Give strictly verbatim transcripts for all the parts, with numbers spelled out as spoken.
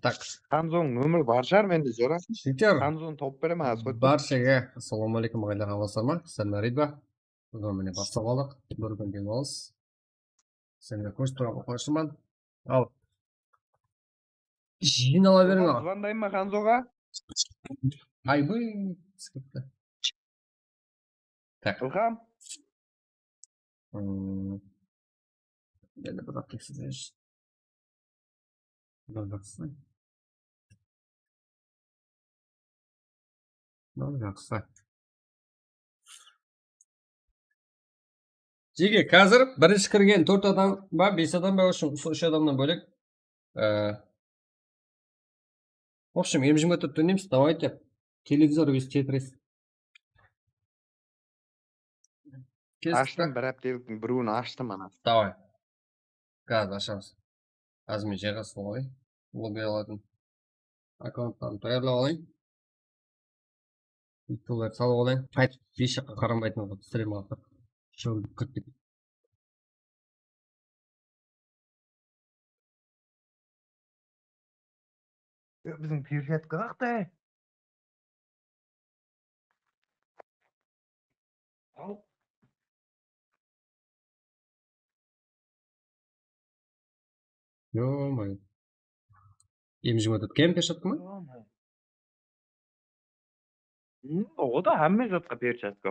Tak. Hanzonıń nomeri bar shıǵar mende, Jora. Jigitler, Hanzonı tawıp beremen, az qoyıp. Bárshege assalamu aleykum, aǵaylar, amansızlar ma? Sizler Naridba. Búgin mine baslap aldıq. Bir kún dem alıs. Sizler menen kórispege quvananshaman. Al. Jıynala beriń, al. Zvondayın ma Hanzoǵa? Aybıy, sıkıntı. Tak. Ilham. Hmm. Endi bir vaqıt kechiktireyinshi. Mınaw jaqsı. Mınaw jaqsı. Jege, házir birinshi kirgen tórt adam ba, bes adam ba, usı úsh adamnan bólek, e, в общем, M jigirma tórt oynaymiz, давайте. Televizor без Tetris. Kestik Ashtım, pe? Bir hápteliktiń birewin ashtım ana. Давай. Házir ashamız. Házir men jayǵastırıp alayın. Lobby alatın akkauntlarımdı tayarlap alayın. Youtube'lardı salıp alayın. Qaytıp, hesh jaqqa qaramaytın qılıp, strim alıp, shómilip kirip keteyik. Yo, biziń перчатка qaqta? Al. Yo-moyo. Em jigirma tórt kemper shıqtı ma? Yo-moyo. Hmm, o da hámme zatqa перчатка.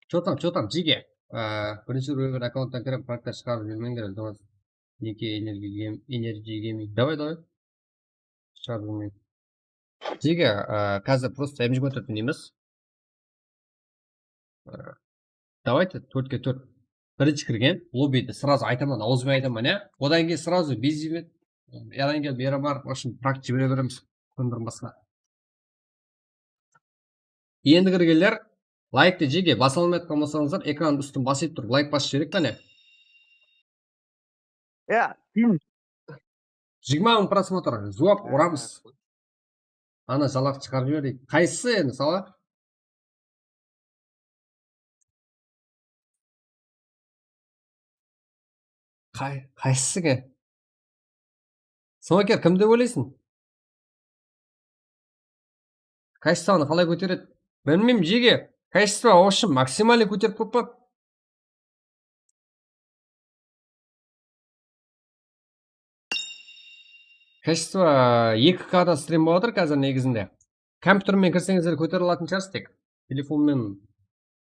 Что там, что там, Jige? Á, birinshi bir akkaunttan kirip, parkta shıǵarıp jibermeń kerek, iltimas. Neke Energy Game, Energy Gaming. Давай, давай. Shıǵarıp jibermeń. Jige, á, házir просто M jigirma tórt oynaymiz. Á, давайте, tórtke tórt. Birinshi kirgen, lobbiydi сразу aytaman, awzıma aytaman, ya. Odan keyin сразу бездеймен. Yanan kelip, beri barıp, в общем, прокат jibere beremiz. Kúndirin basqa. Endi kirgenler, laykti, Jige, basa almay atqan bolsańızlar, ekran ústin basıp turıp, layk basıp jibereyik, qáne. Ya, keyin. Jigirma mıń просмотр, juwap uramız. Ana, jalaq shıǵarıp jiberdik. Qaysısı endi, sala? Qay-, qaysısı eken? Soń eker, kim dep oylaysıń? Качествоны qalay kóteredi? Bilmeymen, Jige. Качество, в общем, максимальный kóterip qoyıp pa? Качество eki K da strim bolıp atır házir negizinde. Kompyutermen kirseńizler kótere alatın shıǵarsız tek. Telefonmen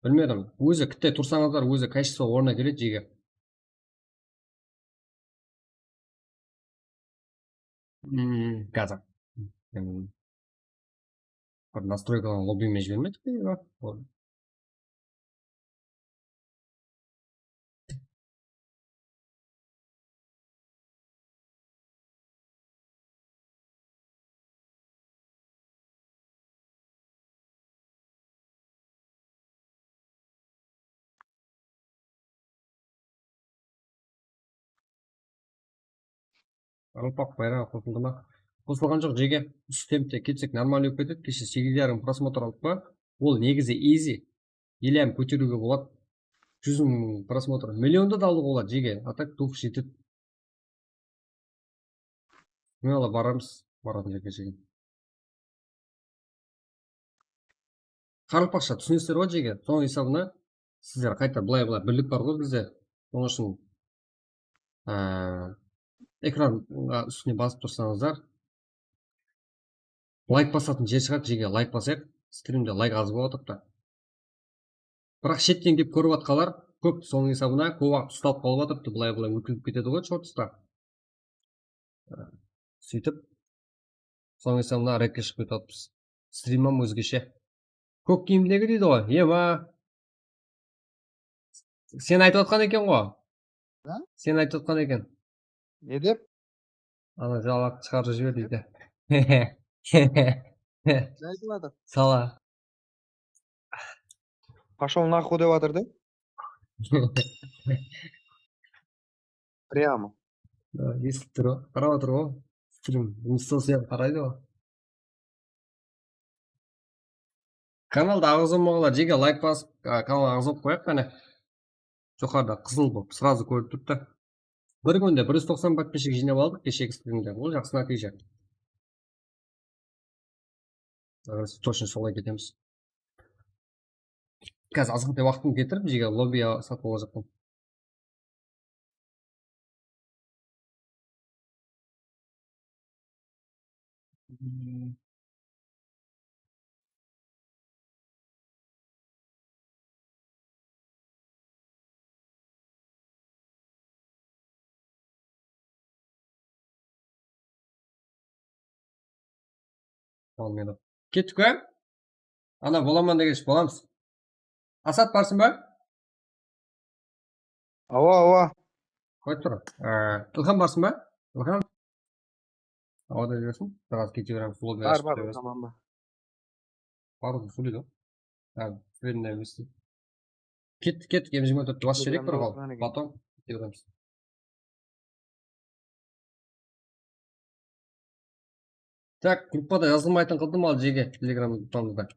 bilmedim. Ózi kitte tursańızlar, ózi качество ornına keledi, Jige. Hmm, házir. Hmm. Bir настройкаlardı lobbiyme jibermedik pe? Yoq. Qaraqalpaq bayraǵı qosıldı ma? Qosılǵan joq, Jege. Úsh tempte ketsek, нормальный bolıp ketedi. Keshe segiz yarım просмотр aldıq pa? Ol negizi easy. Ele hám kóteriwge boladı. Júz mıń просмотр. Milliondı da alıwǵa boladı, Jege. А так, tuwıq jetedi. Mına baramız, baratın jerge shekem. Qaraqalpaqsha túsinesizler ǵoy, Jege. Sonıń esabına sizler qayta bılay-bılay birlik bar ǵoy bizde. Sonıń ushın, á, ekran ústine basıp tursańızlar. Layk basatın jer shıǵadı, Jege, layk basayıq. Strimde layk az bolıp atırıptı. Biraq shetten kelip kórip atqanlar kóp, sonıń esabına kóp waqıt ustalıp qalıp atırıptı, bılay-bılay ótkizip ketedi ǵoy shortsta. Sóytip, sonıń esabına redke shıǵıp ketip atırmız. Strimim ózgeshe. Kók kiyimdegi deydi ǵoy, ema. Sen aytıp atqan eken ǵoy. Ha? Sen aytıp atqan eken. Ne dep? Ana, jalaq shıǵarıp jiber deydi. Ne aytıp atır? Sala. Пошёл нахуй dep atır da. Прямо. Esitip tur ǵoy, qarap atır ǵoy. Strim, insta sıyaqlı qaraydı ǵoy. Kanalda aǵza bolmaǵanlar, Jege, layk basıp, a, kanalǵa aǵza bolıp qoyayıq qáne. Joqarıda qızıl bolıp, srazı kórinip turıptı. Bir kúnde bir júz toqsan podpischik jıynap aldıq, keshegi strimde. Bul jaqsı nátiyje. Точно solay ketemiz. Házir azǵantay waqtımdı ketirip, jege lobbiya satıp alajaqpan. Al, meni. Kettik pa? Ana, bolaman degenshe bolamız. Asat, barsıń ba? Awa, awa. Qoy tur. Á, Ilham, barsıń ba? Ilham. Awada júresiń. Biraz kete beremiz. Bar, bar, Ilham, bar. Bar, sóyleydi. Há, sóyleydi emes. Kettik, kettik, M jigirma tórtti basıp jibereyik bir qol. Telegram-da otırǵan eken. Потом kete beremiz. Tak, gruppada jazılmaytın qıldım al jege, Telegram grupamızda.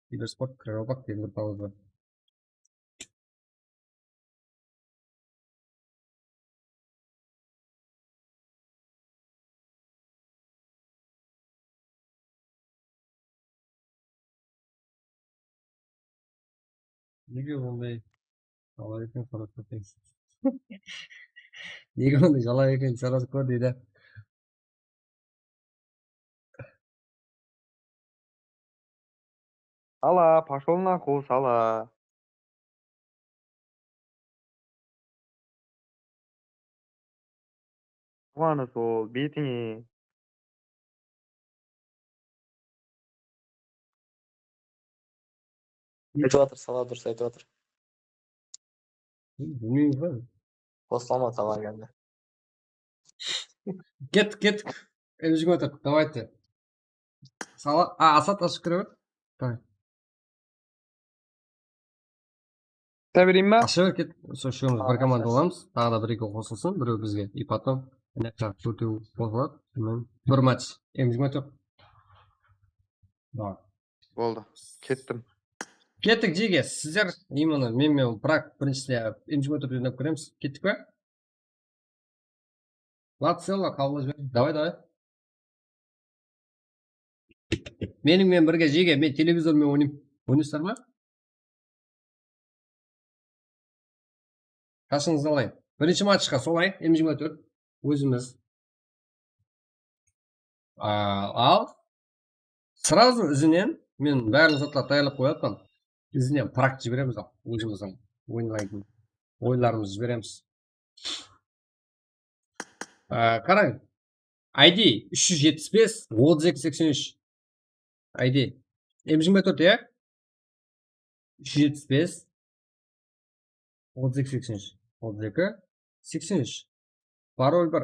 Kibersport, Krırobak degen grupamız bar. Nege onday jalak eken, soradı kóreyik. Nege onday jalak eken, soradı kór, deydi. Sala, пошёл нахуй, sala. Quvana sol, betińe. Aytıp atır, sala durıs aytıp atır. Bilmeymiz ǵoy. Qoslama sala geldi. Kettik, kettik. M jigirma tórt, давайте. Sala, a, Asat ashıp kire ber. Давай. Kete bereyin ba? Asha ber, ket. Sol úshewimiz bir komanda bolamız. Taǵı da bir-ekew qosılsın, birew bizge. И потом, mine, tórtew qosıladı. Bir match. M jigirma tórt. Давай. Boldı. Kettim. Kettik, jege. Sizler, именно, men, men, Prag, birinshisi, M jigirma tórt oynap kóremiz. Kettik pe? Lat, sela, qabıllap jiber. Давай, давай. Meniń menen birge, jege, men televizor menen oynayman. Oynaysızlar ma? Qashıńızdı alayın. Birinshi matchqa solay, M jigirma tórt. Ózimiz. A, al. Сразу izinen men bárli zatlar tayarlap qoyatpan. İzinen Prag jiberemiz al. Ózimizdiń oynaytuǵın oyınlarımızdı jiberemiz. Á, qarań. I D úsh júz jetpis bes, otız eki seksen úsh. I D. M jigirma tórt, ya? Úsh júz jetpis bes, otız eki seksen úsh, otız eki seksen úsh. Parol bir.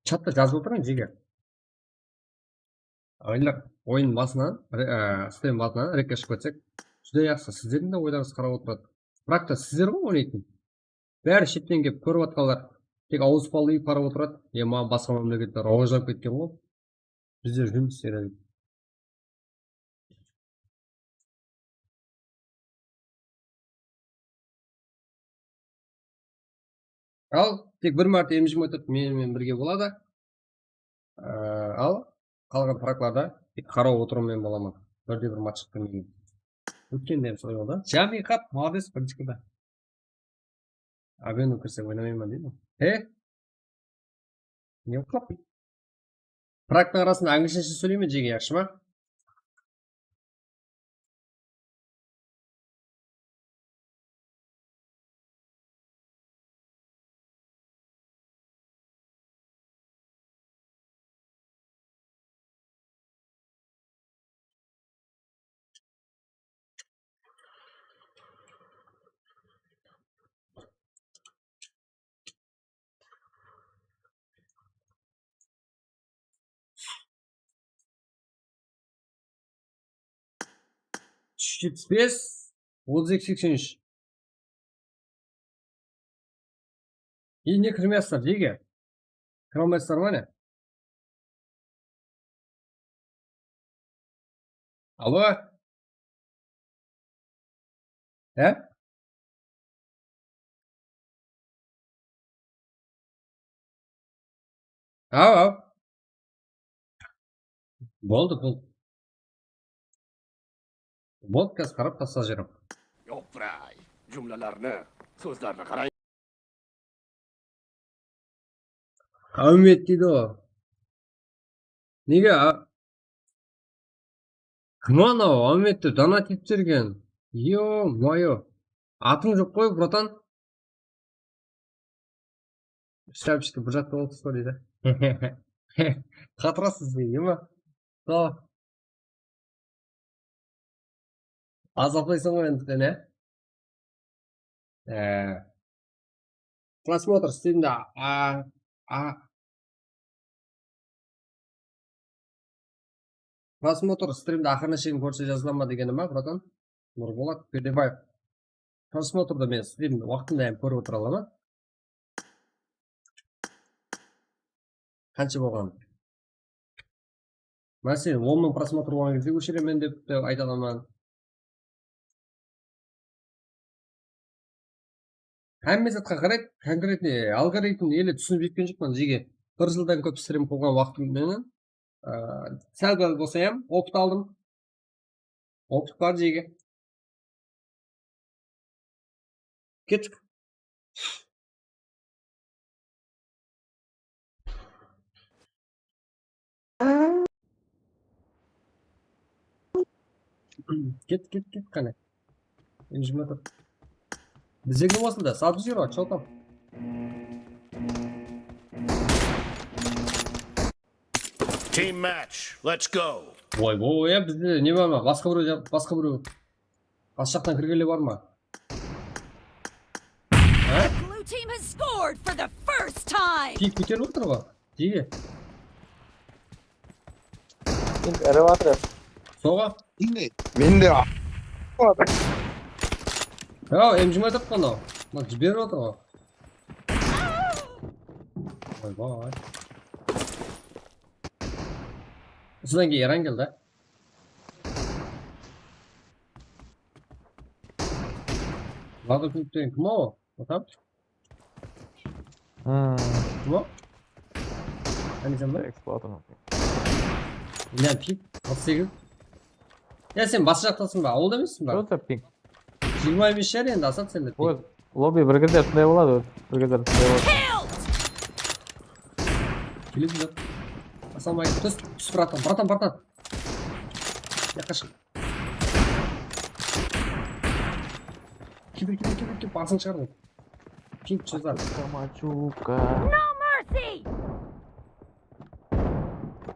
Chatta jazıp otırıń, jege. Oyınlar, oyın basınan, re-, e, stream basınan rekke shıǵıp ketsek, júdá jaqsı, sizlerdiń de oylarıńız qarap otıradı. Biraq ta sizler ǵoy oynaytın. Bári shetten kelip kórip atqanlar tek awız pallayıp qarap otıradı. E, maǵan basqa mámleketler rawajlanıp ketken ǵoy. Bizler jumıs isleydi. Al, tek bir márte M jigirma tórt menen birge boladı. Ee, al, qalǵan Praglarda tek qarap otırıw men bolaman. Birde bir match shıqtı menen. Ótkende solay boldı. Jami Qap, молодец, birinshi kúni. Abenu kirse oynamayman deydi. He? Ne qılıp? Pragtıń arasında áńgilsheshe sóyleymen, jege, yaqshı ma? Úsh júz jetpis bes, otız eki seksen úsh. E, ne kirmeyatırlar, nege? Kire almaysızlar ma ne? Alo? Há? Aw, aw. Boldı, boldı. Boldı, házir qarap tasla júrip. Yoq, bray. Jumlalarni, so'zlarni qarang. Áwmet deydi ǵo. Nege? A-, kim anaw Áwmet dep donat etip júrgen? Ё-моё. Atıń joq ǵoy, bratan. Shapishka, bir jaqta otırıs pa deydi. Qatırasız deydi ma? Tamam. Azaplaysań ǵoy endi sen, e? Ee, prosmotr streamda, a, a, prosmotr streamda aqırına shekem kórse jazıla ma degenim ma, bratan? Nurbolat Berdebaev. Prosmotrdı men stream waqtında hám kórip otıra alaman. Qansha bolǵan? Máselen, on mıń prosmotr bolǵan gezde óshiremen dep te ayta alaman. Hámme zatqa qaraydı, konkretnıy algoritmni ele túsinip jetken joqpan, jeke. Bir jıldan kóp stream qılǵan waqtım menen, aa, sál-pál bolsa hám opıt aldım. Opıt bar, jeke. Kettik. Ket, ket, ket, qáne. Endi jumlatıp. Bizde kim basıldı? Sub-Zero, Chotam. Team match, let's go. Oy, oy, ya bizde ne bar ma? Basqa birew, basqa birew. Bas jaqtan kirgenler bar ma? Há? Blue team has scored for the first time. Pik kóterip otır ǵo. Jege. Pik iri batır. Soǵa. Mende. Mende. Ya, M G M aytıp qana. Bak, jiberip otır ǵo. Oy, vay. Usıdan keyin Eren keldi. Vlado Klipten kim o? Bakalım. Hmm. Kim o? Hani sen bak. Eksploator. Ne pik? Otız segiz. Ya sen bası jaqtasıń ba? Awılda emessiń ba? Просто ping. Jigirma emes shıǵar endi, Asat, sende ping. Lobby bir gezler play boladı, bir gezler play boladı. Kelip júr. Assalawma aleykum. Tús, tús, bratan, bratan, bratan. Yaqqa shıq. Kebe, kebe, kebe, kebe, basıń shıǵardım. Ping shızar. Machuka. No mercy!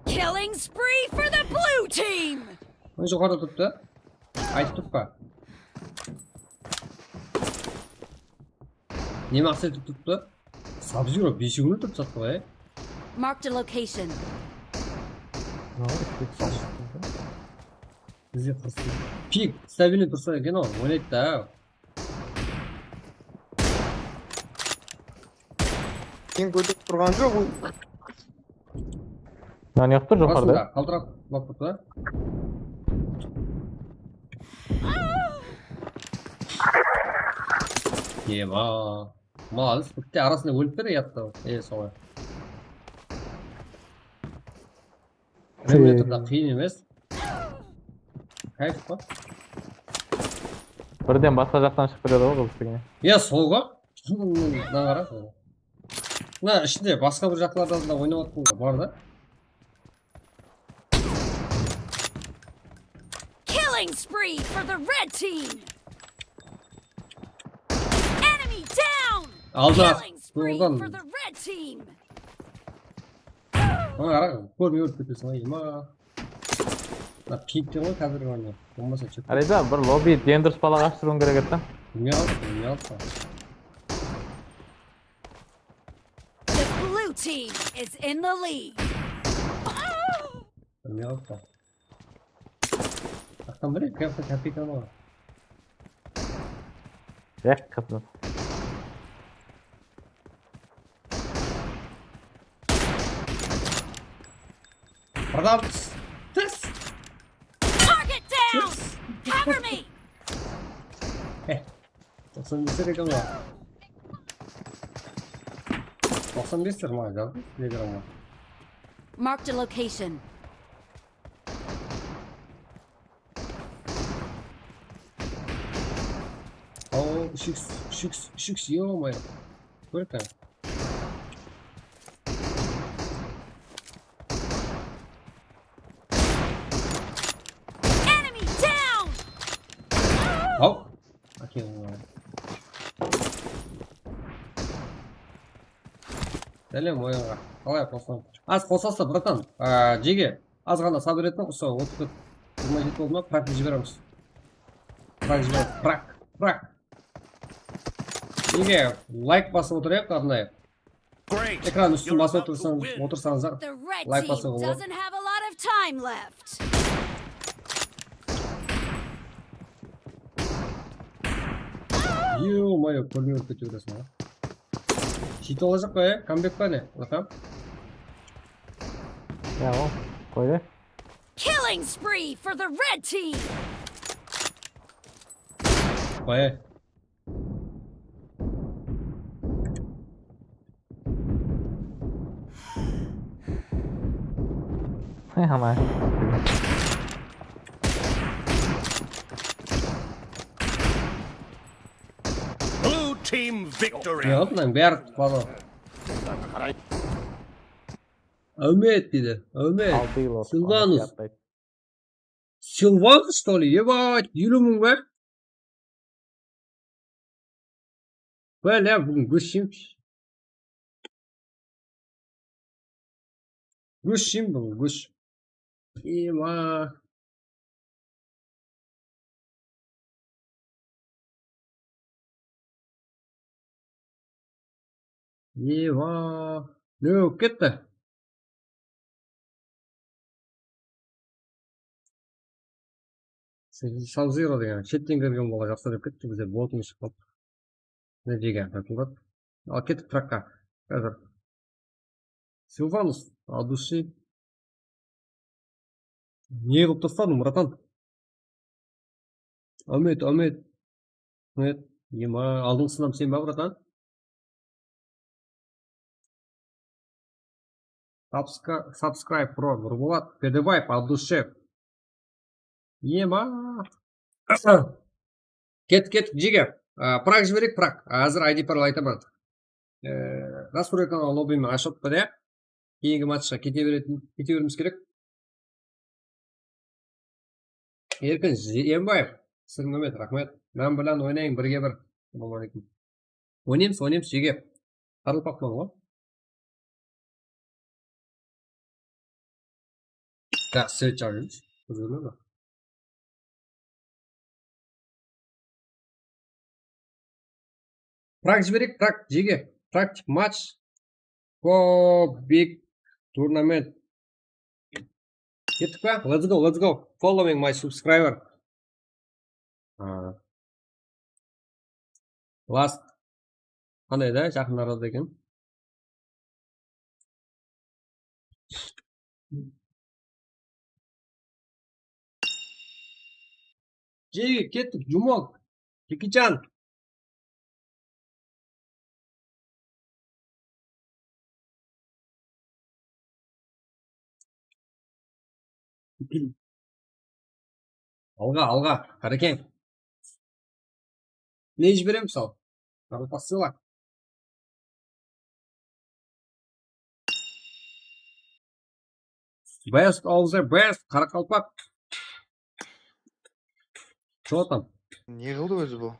Killing spree for the blue team! Mına joqarıda turıptı. Aytıp turıp pa? Ne maqset etip turıptı? Sub-Zero beshewin óltirip tasladı ǵoy. Marked a location. Bizge qırıs. Pik, stabilniy tursa eken-aw, oynaydı da. Sen kóterip turǵan joq, ol. Mına ne qılıp tur joqarıda? Basında, qaltırap qulap turıptı. Ema. Malades, bitti arasında ólip ber, yattı. E, soǵay. Emulatorda qıyın emes. Kayf pa? Birden basqa jaqtan shıǵıp ketedi ǵoy, qız degene. Iya, sol ǵoy. Mına qara. Mına ishinde basqa bir jaqlardan da oynap atqan bar da. Killing spree for the red team. Enemy down. Aldı. Killing spree for the red team. Mına qara, kórmey ólip keteseń ǵoy, ema. Mına pinkte ǵoy házirgi oyna. Bolmasa chip. Aleyda, bir lobby dendrus balaǵa ashırıwıń kerek edi. Bilmey qaldım, bilmey qaldım. The blue team is in the lead. Bilmey qaldım. Aqtan bir eki hafta kapitan ǵoy. Yak qızım. Adam. Test. Target down! Cover me! Toqsan bes eken ǵoy. Toqsan bes maǵan jazdı Telegramǵa. Marked a location. O, úsh iks, úsh iks, úsh iks, ё-моё. Kórip turman. Enemy down! Haw. Áke. Sálem, oyınǵa. Qalay qosılasań? Az qosılsa, bratan. Á, jege, az ǵana sabır etiń, usı otız tórt, jigirma jeti boldı ma, prak jiberemiz. Prak jiberemiz, prak, prak. Jege, layk basıp otırayıq, arnayı. Ekran ústin basıp otırsań, otırsańız-aq, The red layk team basıwǵa boladı. Doesn't have a lot of time left. Ё-моё, kórmey kete bereseń, a. Shiyt alajaq pa, ya? Kambek pa ne, bratan? Ya, o, qoy da. Killing spree for the red team! Qoy. Hay, hama. Blue team victory. Yap lan, bári tutıp aldı. Áwmet deydi, Áwmet. Altı yıl oldu. Silvanus. Silvanus, что ли? Ебать, eliw mıń ba? Bále, búgin gósh jeymiz. Gósh jeymiz búgin, gósh. Ema. Ema. Ne bolıp ketti? Sub-Zero degen shetten kirgen bola jaqsı dep ketti, bizde botımız shıǵıp qaldı. Ne degen, al, kettik trakka. Házir. Silvanus, от души. Ne qılıp tasladıń, bratan? Áwmet, Áwmet. Áwmet, ema, aldınǵısınam sen ba, bratan? Subscri-, subscribe, bro, Nurbolat, Пердебаев, от души. Ema. Kettik, kettik, jege. A, prak jibereyik, prak. Házir I D parol aytaman. E, nastroykanı lobbymen ashıp, mine. Keyingi matchqa kete beretin, kete beriwimiz kerek. Erkin Ziyenbaev, Sirnomet, raxmet. Men bilan oynayıń birge bir. Assalamu aleykum. Oynaymız, oynaymız, jege. Qarılpaqpan ǵoy. Tak, svet chaǵıymış. Ózgermedi. Prak jibereyik, prak, jege. Praktik match. Go big tournament. Kettik pa? Let's go, let's go. Following my subscriber. A. Last. Qanday da, jaqın arada eken. Jege kettik, Jumok. Jekichan. Alǵa, alǵa, Qarekeń. Ne jiberemiz al? Qaraqalpaq sıyla. Best of the best, Qaraqalpaq. Что там? Ne qıldı ózi bul?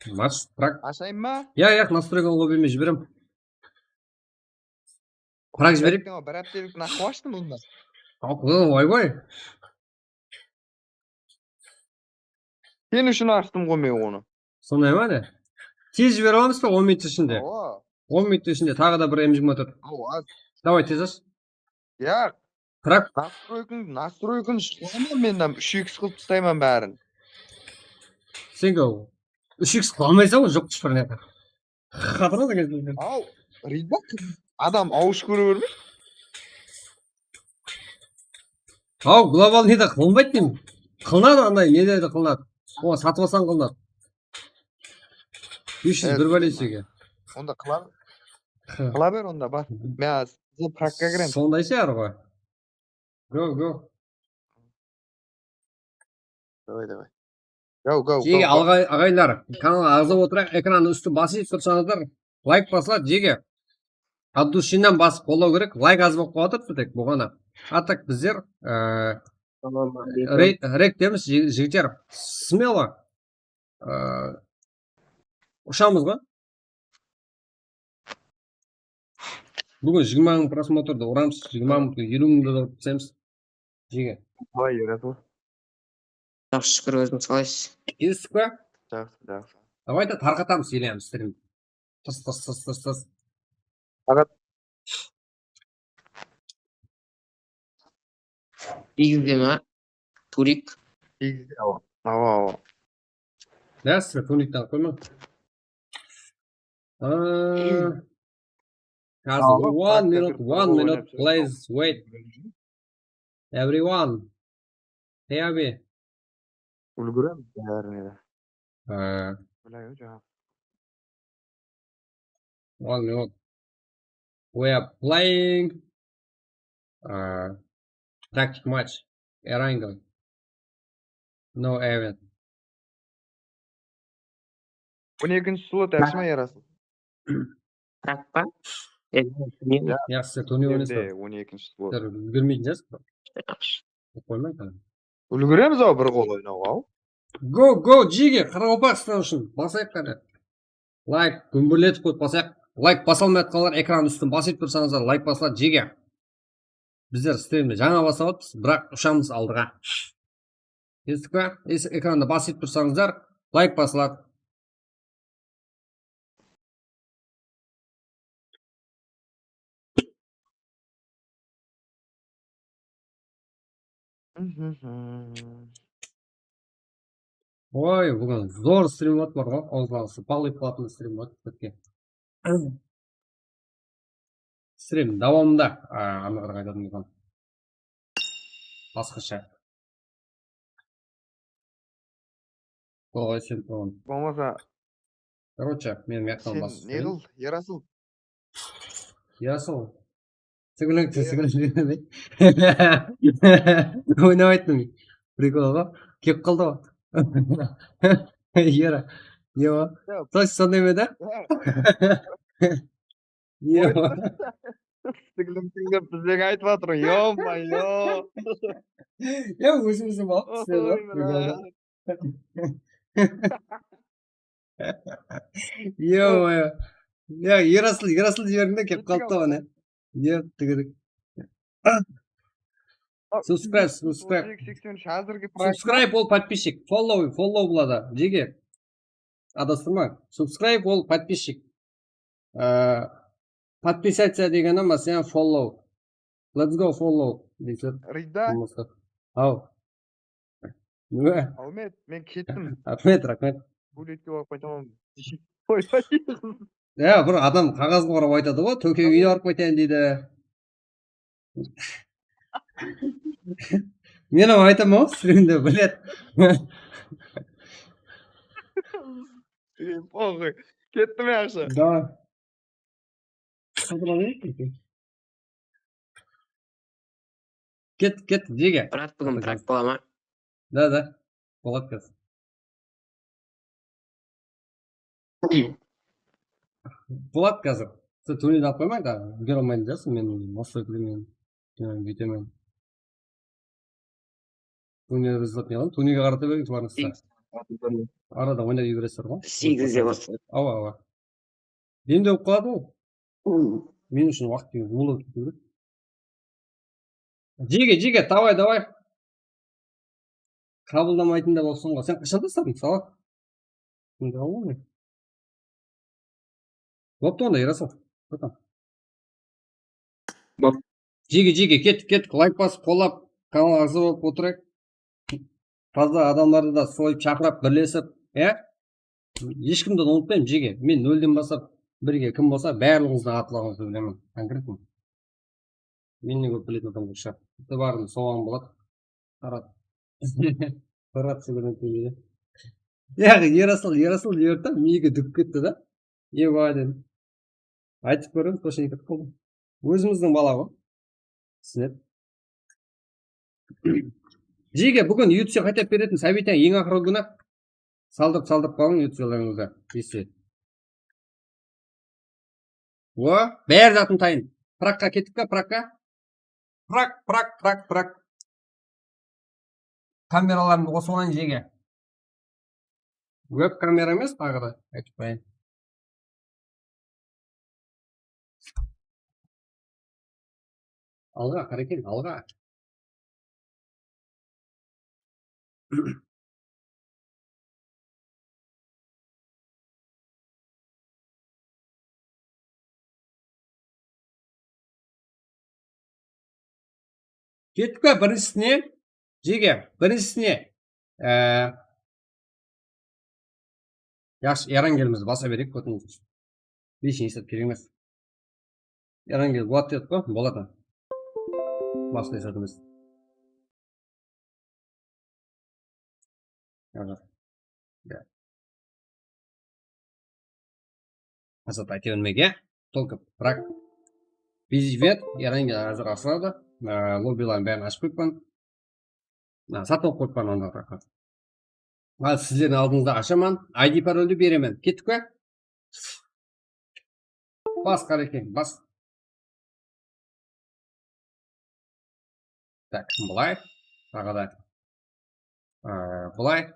Mas, prak. Ashayın ba? Ya, ya, nastroykanı lobbymen jiberem. Prak jibereyik. Ayttıń-aw, bir háptelik naqıp ashtım bunda. Oybay. Sen ushın ashtım ǵo men onı. Sonday ma ne? Tez jibere alamız ba on minut ishinde? Awa. On minut ishinde taǵı da bir M jigirma tórt. Awa. Davay, tez ash. Ya, Prak. Nastroykanı, nastroykanı shıǵaraman men mınadan úsh iks qılıp taslayman bárin. Sen úsh iks qıla almaysań ǵoy, joq, heshbir ne. Xatırlasań. Aw, Ridbak, adam awısh kóre bermeydi. Aw, globalnıyda qılınbaydı deymen. Qılınadı, anday nelerde qılınadı. Oǵan satıp alsań qılınadı. Bes júz bir bálensege. Onda qıla, qıla ber onda, bar. Men házir prakka kirem. Sonday shıǵar ǵoy. Go, go. Давай, давай. Go, go, go, go. Aǵaylar, kanalǵa aǵza otırayıq, ekrannıń ústin basıp tursańızlar, layk basıladı, jege. От души-nan basıp qollaw kerek, layk az bolıp qaladı bir tek, bolǵanı. A так bizler, e, reyddemiz, jigitler, смело. Ee, ushamız ǵoy. Búgin jigirma mıń prosmotrdı uramız, jigirma mıń, eliw mıńdı da urıp taslaymiz. Jege. Qalay júresiz? Jaqsı, shúkir, ózińiz qalaysız? Kelistік pe? Jaqsı, jaqsı. Давай da tarqatamız, elamız strim. Tıs, tıs, tıs, tıs, tıs. Saǵat. Egizde ma? Turik. Egizde, awa. Awa, awa. Dásle, tunikten qoymań. Aa, házir, one minute, one minute, please wait. Everyone. Hey, abi. Úlgiremiz bárine de. Ha. Bilay, jańa. One minute. We are playing, uh, tactic match. Erangel. No event. On ekinshi slot, yaxshı ma, Erasıl? Taqpa? Yaxshı, turniv oynaysalar. On ekinshi slot. Úlgirmeytin shıǵarsız. Qoymaydı. Úlgiremiz-aw bir qol oynawǵa-aw. Go, go, jege, Qaraqalpaqstan ushın basayıq qáne. Layk gúmbirletip qoyıp basayıq. Layk basa almay atqanlar ekran ústin basıp tursańızlar, layk basıladı, jege. Bizler strimdi jańa baslap atırmız, biraq ushamız aldıǵa. Esittik pe? Es-, ekrandı basıp tursańızlar, layk basıladı. Oy, búgin zor strim boldı, bar ǵoy, awızlanısı, полный платный strim boldı bizge. Strim dawamında, a, anıǵıraq aytatuǵın bolsam. Basqasha. Qolay sen oǵan. Bolmasa. Короче, men mıyaqtan basıp ne qıl, Erasıl? Erasıl. Tigilin, tigilin. Oynap ayttım. Prikol ǵoy. Kelip qaldı ǵoy. Era. Ewa. Tosh sonday ma edi? Ewa. Tiglim, tiglim, bizlerge aytıp atır, ё-моё. Ya, ózimiz de balıp, bizler de. Ё-моё. Ya, Erasıl, Erasıl jiberiń de, kelip qalıptı ǵoy, ne. Ya, tigirik. Subscribe, subscribe. Subscribe ol подписчик, follow, follow boladı. Jege. Adastırmań. Subscribe ol подписчик. Ee, подписаться degeni, máselen, follow. Let's go follow deysiz. Rida. Aw. Nime? Ahmet, men kettim. Raxmet, raxmet. Ruletke barıp qaytaman. Ya, bir adam qaǵazǵa qarap aytadı ǵoy, tókeńe barıp qaytayın deydi. Men hám aytaman ǵoy, strimde, блядь. Poxuy. Kettim, yaqshı. Давай. Satıp alayıq. Ket, ket, jege. Brat, búgin brak bola ma? Da, da. Boladı házir. Boladı házir. Sen turnirdi alıp qoymań da, úlgere almaydı da, men nastroyka bilmeymen. Búytemen. Turnirdi izlep ne qılaman? Turnirge qarata beriń, itibarıńızdı. Arada oynap jiberesizler ǵoy. Segizde baslaydı. Awa, awa. Demde bolıp qaladı ǵoy. Men ushın waqıt degen ulıwı ketiw kerek. Jege, jege, davay, davay. Qabıldamaytın da bolsın ǵoy. Sen qashan tasladıń, Sala? Şimdi alıw ne? Boptı onda, Erasıl. Bratан. Bop. Jege, jege, kettik, kettik. Layk basıp, qollap, kanalǵa aǵza bolıp otırayıq. Taza adamlardı da soyıp, shaqırıp, birlesip, ya? Hesh kimdi umıtpayman, jege. Men nolden baslap, birge kim bolsa, barlıǵıńızdıń atlarıńızdı bilemen, конкретно. Mennen kóp biletin adam joq shıǵar. Bitti barın soǵan boladı. Qarat. Qarat, sen bilen kelmeydi. Yaǵnıy, Erasıl, Erasıl dep edi da, miyige dúk ketti da. Eba dedim. Aytıp kóremiz, точно ketip qaldı. Ózimizdiń bala ǵoy. Túsinedi. Jege, búgin ютуб qaytap beretin sábiytań eń aqırǵı kúni. Saldırıp, saldırıp qalıń ютуб. Esi. O, bári zatın tayın. Prakka kettik pe, prakka? Prak, prak, prak, prak. Kameralarımdı qosıp alayın jege. Web kamera emes, taǵı da, aytıp qoyayın. Alǵa, Qarekeń, alǵa. Kettik pe birinshisine? Jege, birinshisine. Ee, Yaqshı, Erangelimiz basa bereyik, kótińiz. Heshne esap kerek emes. Erangel boladı dedik ǵoy, boladı. Basqa esap emes. Aǵa. Ya. Azat ayta bermege. Только, biraq, Bizvet, Erangel házir asıladı. Ee, lobbilardıń bárin ashıp qoyıppan. Ha, satıp alıp qoyıppan onda, biraq. Al, sizlerdiń aldıńızda ashaman, I D paroldi beremen. Kettik pe? Bas, Qarekeń, bas. Tak, bılay. Taǵı da. Ee, bılay.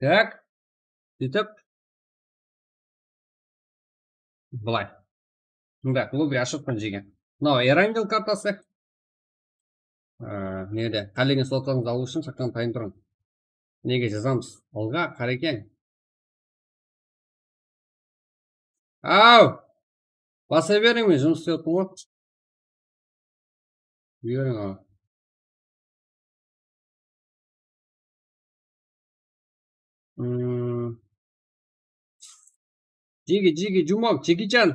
Tak. Sóytip. Bılay. Mında, lobbi ashıp atpan jege. Mınaw Erangel kartası. Ee, nede? Qálegen slotlarıńızdı alıw ushın saqtan tayın turıń. Nege jazamız? Alǵa, Qarekeń. Aw! Basa beriń, men jumıs islep atırman ǵoy. Buyırıń, awa. Hmm. Jege, jege, jumok, Jekichan.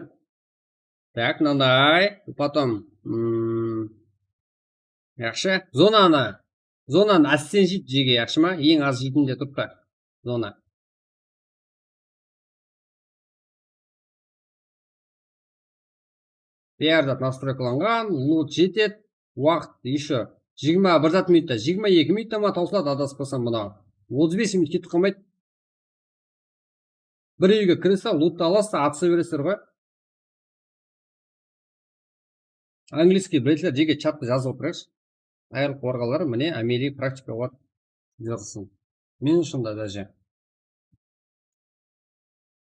Tak, mınanday. Потом, mm, yaqshı. Zonanı, zonanı ásten jıyt jege, yaqshı ma? Eń az jeytin de turıptı. Zona. Bári zat nastroykalanǵan, load jetedi. Waqıt ещё jigirma bir zat minutta, jigirma eki minutta ma tawsıladı, adaspasam mına. Otız bes minut ketip qalmaydı. Bir úyge kiresiz, loottı alasız, atısa beresizler ǵoy. Angliyskiy bilesizler, jege chatta jazıp otırayıqshı. Ayırılıp barǵanlar, mine, ámeliy praktika bar. Jazılsın. Men ushın da, dáje.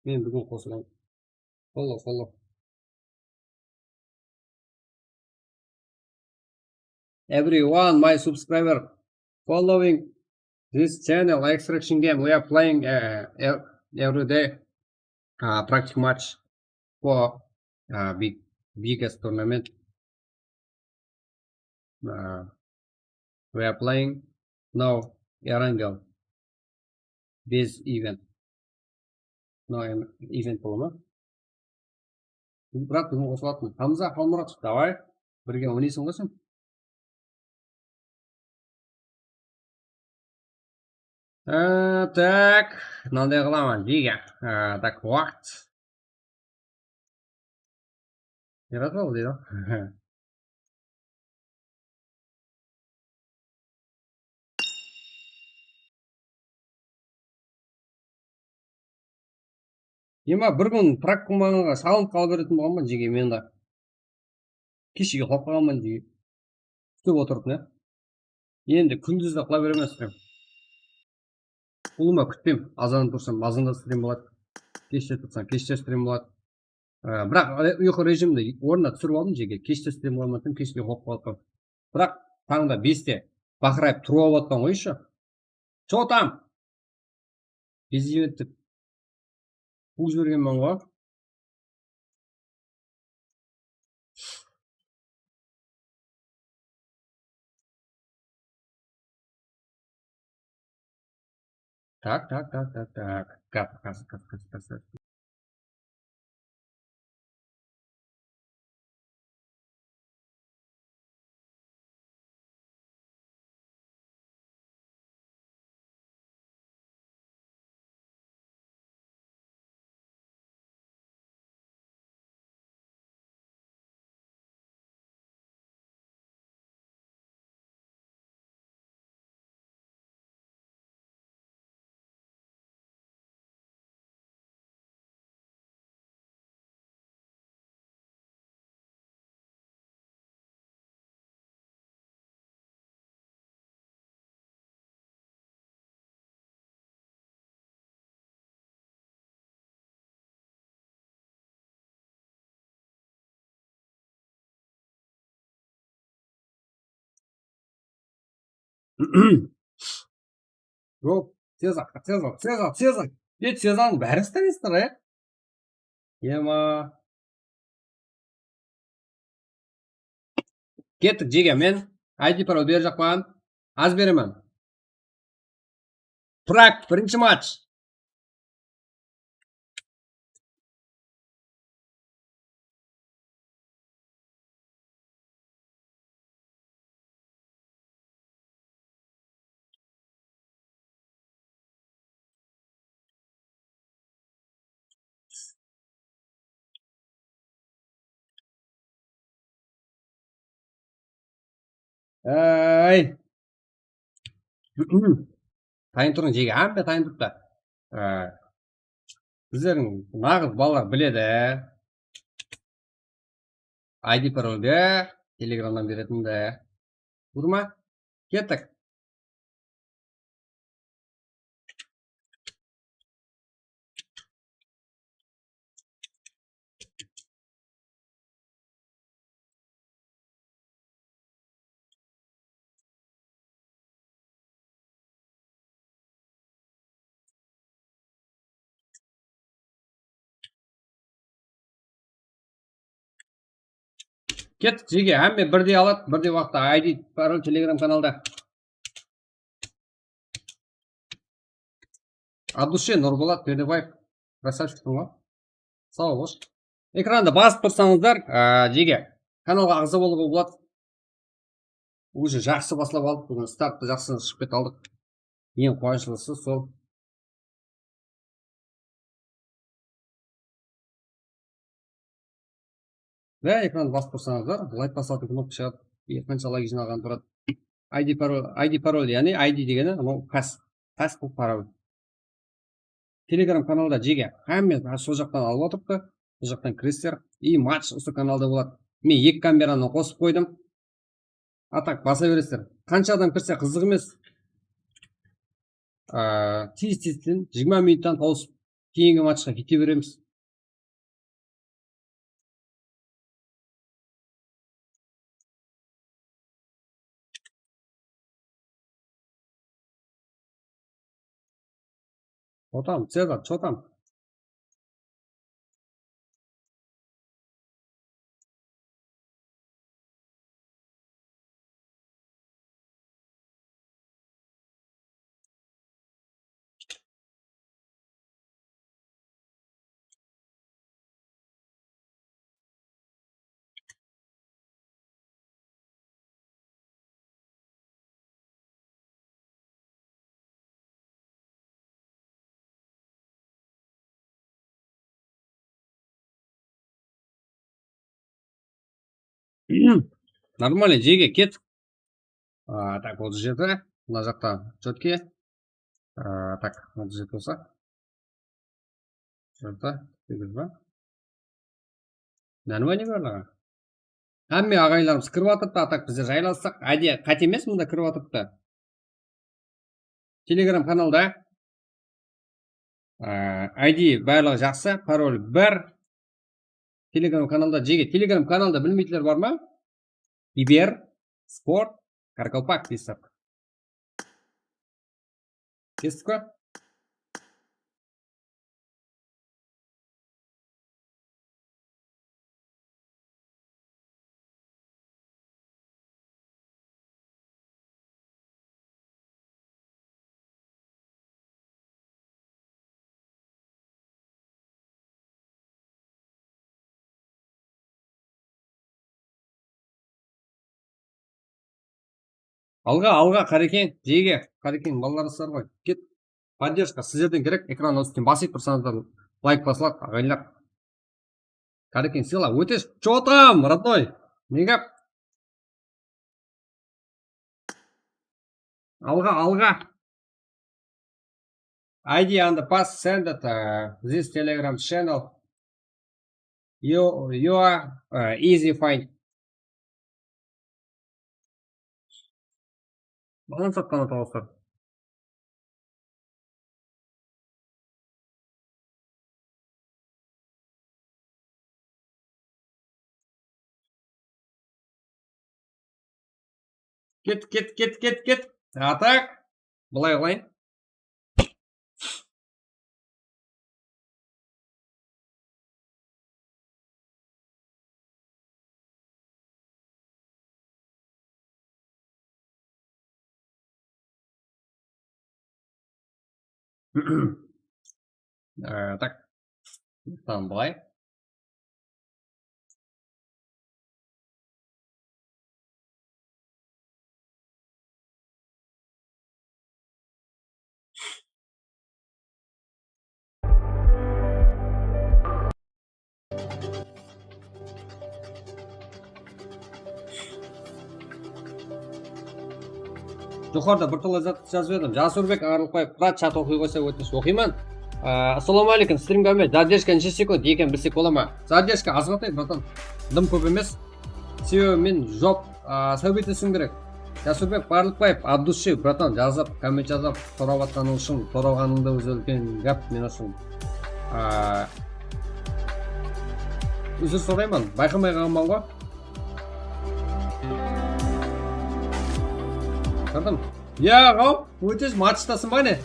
Men búgin qosılayın. Follow, follow. Everyone, my subscriber, following this channel, Extraction Game. We are playing, uh, ev-, every day, uh, practice match for, uh, big, biggest tournament. Uh, we are playing now Erangel. Biz event. No, em, event bola ma? Brat, búgin qosılatın. Hamza, Halmurat, davay. Birge oynaysań ǵoy sen. Ee, tak, mınanday qılaman, jege. Ee, tak, waqıt. Yaratıldı deydi. Ema bir kún prak qılmaǵanǵa salınıp qala beretin bolǵanman, jege, men de. Keshege uxlap qalǵanman, jege. Kútip otırıp, ne? Endi kúndizde qıla beremen stream. Ulıwma kútpeymen. Azan tursam, azanda stream boladı. Keshte tursam, keshte stream boladı. Ee, biraq, e, uyqı rejimdi ornına túsirip aldım, jege. Keshte stream qılaman desem, keshte uxlap qalıppan. Biraq, tańda beste baqırayıp turıp alıp atpan ǵoy ещё. Чё там? Bezivet dep quwıp jibergenmen ǵoy. Tak, tak, tak, tak, tak. Gap, gap, gap, gap, gap, gap. Hop, tez aq, tez aq, tez aq, tez aq. E, tez aq, bári isteysizler, e? Ema. Kettik, jege, men I D parol berjaqpan. Az beremen. Prag, birinshi match. Áy. Tayın turıń, jege, hámme tayın turıptı. Á, bizlerdiń naǵız balalar biledi. I D paroldi Telegramnan beretin de. Durma? Kettik. Kettik, jege, hámme birdey aladı, birdey waqıtta I D parol Telegram kanalda. Abdushe, Nurbolat Berdebaev, krasavchiksın ǵoy. Saw bol. Ekrandı basıp tursańızlar, á, jege, kanalǵa aǵza bolıwǵa boladı. Уже jaqsı baslap aldıq, búgin starttı jaqsı shıǵıp kete aldıq. Eń quwanıshlısı sol. Ve ekrandı basıp tursańızlar, layk basılatuǵın knopka shıǵadı. E, qansha layk jıynalǵanı turadı. I D parol, I D parol, yaǵnıy I D degeni, anaw pas, pas bul parol. Telegram kanalda, jege, hámme sol jaqtan alıp atırıptı. Sol jaqtan kiresizler. И match usı kanalda boladı. Men eki kameranı qosıp qoydım. A tak basa beresizler. Qansha adam kirse qızıq emes. Aa, tez-tezden jigirma minuttan tawısıp, keyingi matchqa kete beremiz. Чё там, Цезарь, чё там? Нормально, jege, ket. А, так, отыз жеті. Mına jaqta чётко. А, так, отыз жеті болsa. Jaqta, segiz ba? Нормально barlıǵı. Hámme aǵayinlarımız kirip atırıptı, a tak bizler jaylassaq, ádiye qáte emes, mında kirip atırıptı. Telegram kanalda. Á, I D barlıǵı jaqsı, parol bir. Telegram kanalda, jege, Telegram kanalda bilmeytiler bar ma? Kiber sport Qaraqalpaq deysiz. Kestik pa? Alǵa, alǵa, Qarekeń, jege, Qarekeń, balalarıńızlar ǵoy. Ket, поддержка sizlerden kerek, ekran ústin basıp tursańızlar, layk basıladı, aǵayinlar. Qarekeń, sıyla, óte, чё там, родной? Ne gáp? Alǵa, alǵa. I D on the pass, send it, uh, this Telegram channel. You, you are, uh, easy find. Balans atqan atawıslar. Ket, ket, ket, ket, ket. A tak, bılay qılayın. Ee, tak. Tamam, bılay. Joqarıda bir talay zat jazıp edim. Jasurbek Arlıqbaev, brat, chat oqıy qoysa ótinish. Oqıyman. Aa, assalamu aleykum, strimge áwmet. Задержка neshe sekund eken bilsek bola ma? Задержка azǵantay, bratan. Dım kóp emes. Sebebi men job, aa, sáwbet etisiwim kerek. Jasurbek Barlıqbaev, от души, bratan, jazıp, komment jazıp, sorap atqanıń ushın, soraǵanıń da ózi úlken gáp men ushın. Aa, úzir sorayman, bayqamay qalǵanman ǵoy. Kórdim. Ya, ǵaw, ótish matchtasın ba ne?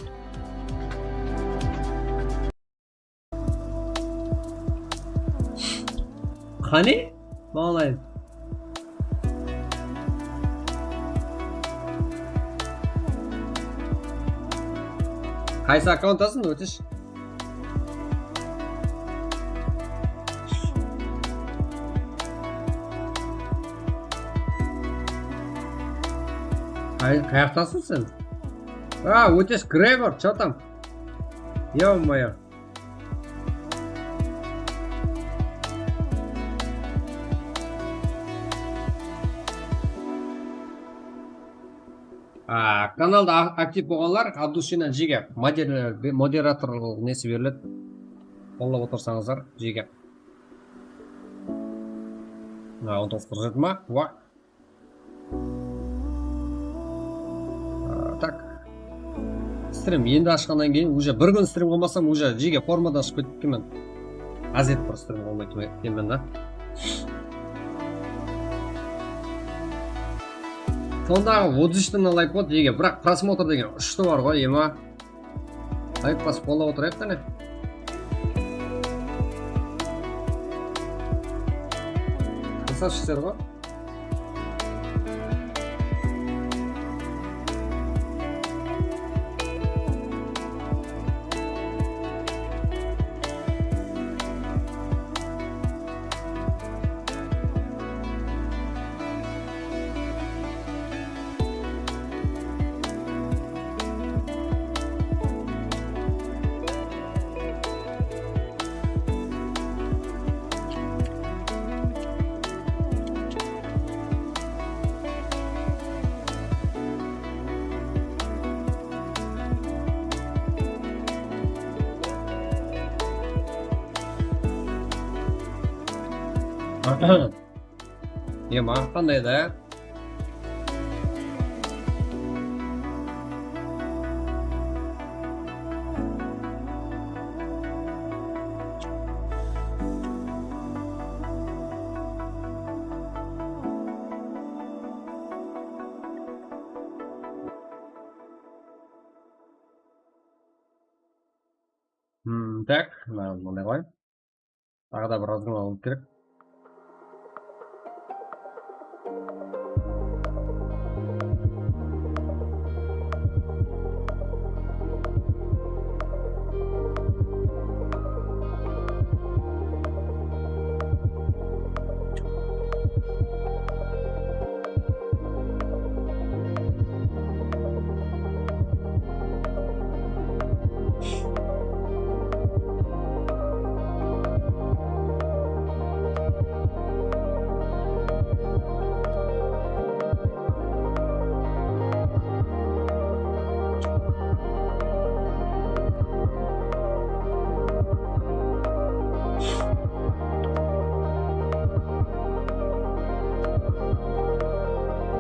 Qáne? Mańlayın. Qaysı akkauntasın, ótish? Qay-, qayaqtasıń sen? A, ótish, Gregor, chё tam? Ё-моё. A, kanalda a-, aktiv bolǵanlar, Abdushinan jege moder-, be-, moderatorlıq nesi beriledi. Qollap otırsańızlar, jege. A, on toǵız qırq jeti ma? Wa. A, tak. Strim endi ashqannan keyin, уже bir kún strim qılmasam, уже jege formadan shıǵıp ketkenmen. Ázet bir strim qılmay turıp ketkenmen da. Sondaǵı otız úsh dana layk boldı, jege, biraq prosmotr degen úshti bar ǵoy, ema. Layk basıp qollap otırayıq qáne. Krasavchikler ǵoy. Ema, qanday da? Hmm, tak, mına mınday qoy. Taǵı da bir razgona alıw kerek.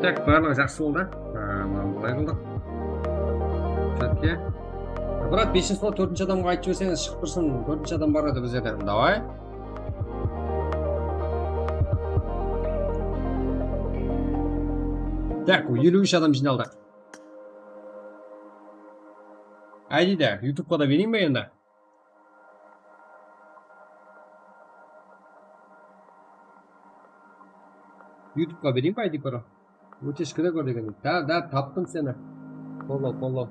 Tak, barlıǵı jaqsı boldı. Aa, mına bılay qıldıq. Chatke. Brat, besinshi slot tórtinshi adamǵa aytıp jiberseńiz, shıǵıp tursın, tórtinshi adam bar edi bizlerde. Davay. Tak, eliw úsh adam jıynaldı. I D de, YouTubeqa da bereyin be endi? YouTubeqa bereyin be I D parol? Утечкада kór degen. Da, da, taptım seni. Qollap, qollap.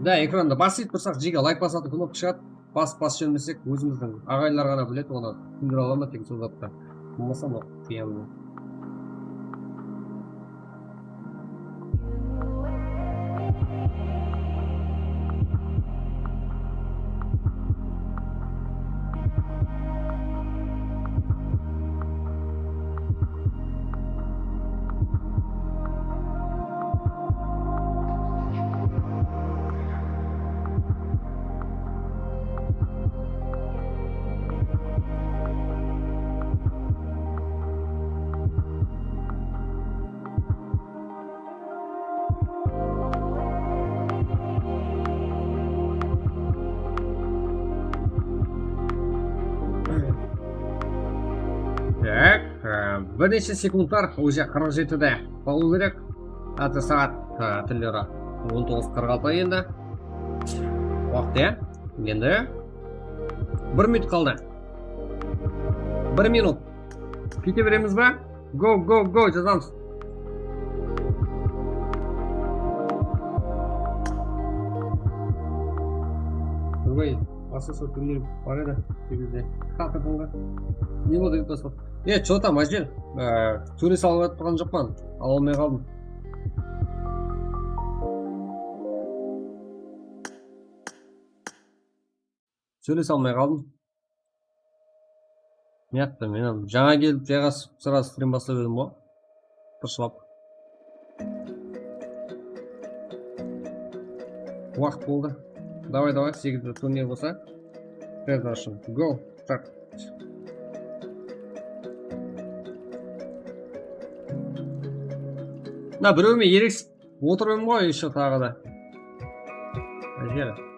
Da, ekranda bas etip tursaq, jege layk basatın knopka shıǵadı. Bas, bas júrmesek, ózimizdiń aǵayinler ǵana biledi, onı túsindire ala ma, tek sol zattı. Bolmasa, mına, qıyamın. Tak, e, bir neshe sekundlar, уже qırq jetide bolıw kerek. Házir saat, e, tilleri on toǵız qırq altı endi. Waqıt, ya? Endi bir minut qaldı. Bir minut. Kete beremiz ba? Go, go, go, jazamız. Durgay, basqasha turnirim bar edi, segizde. Haqıqatında. Ne boldı dep basqa? E, что там, Ajel? E, tóre salıp atırǵan joqpan. Ala almay qaldım. Sóylese almay qaldım. Mıyaqta men hám jańa kelip jayǵasıp, sırası stream baslap edim ǵoy. Tırshılap. Waqıt boldı. Davay, davay, segizde turnir bolsa. Go, start. Mına birewime ereksip otırıp edim ǵoy, ещё taǵı da. Ájel.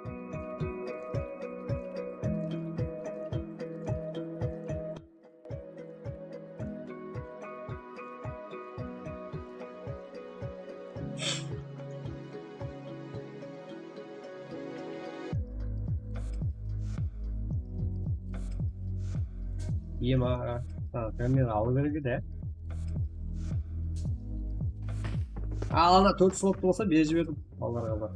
Ema, ha, men alıw kerek edi. Al, ana tórt slot bolsa, berip jiberdim. Allar, allar.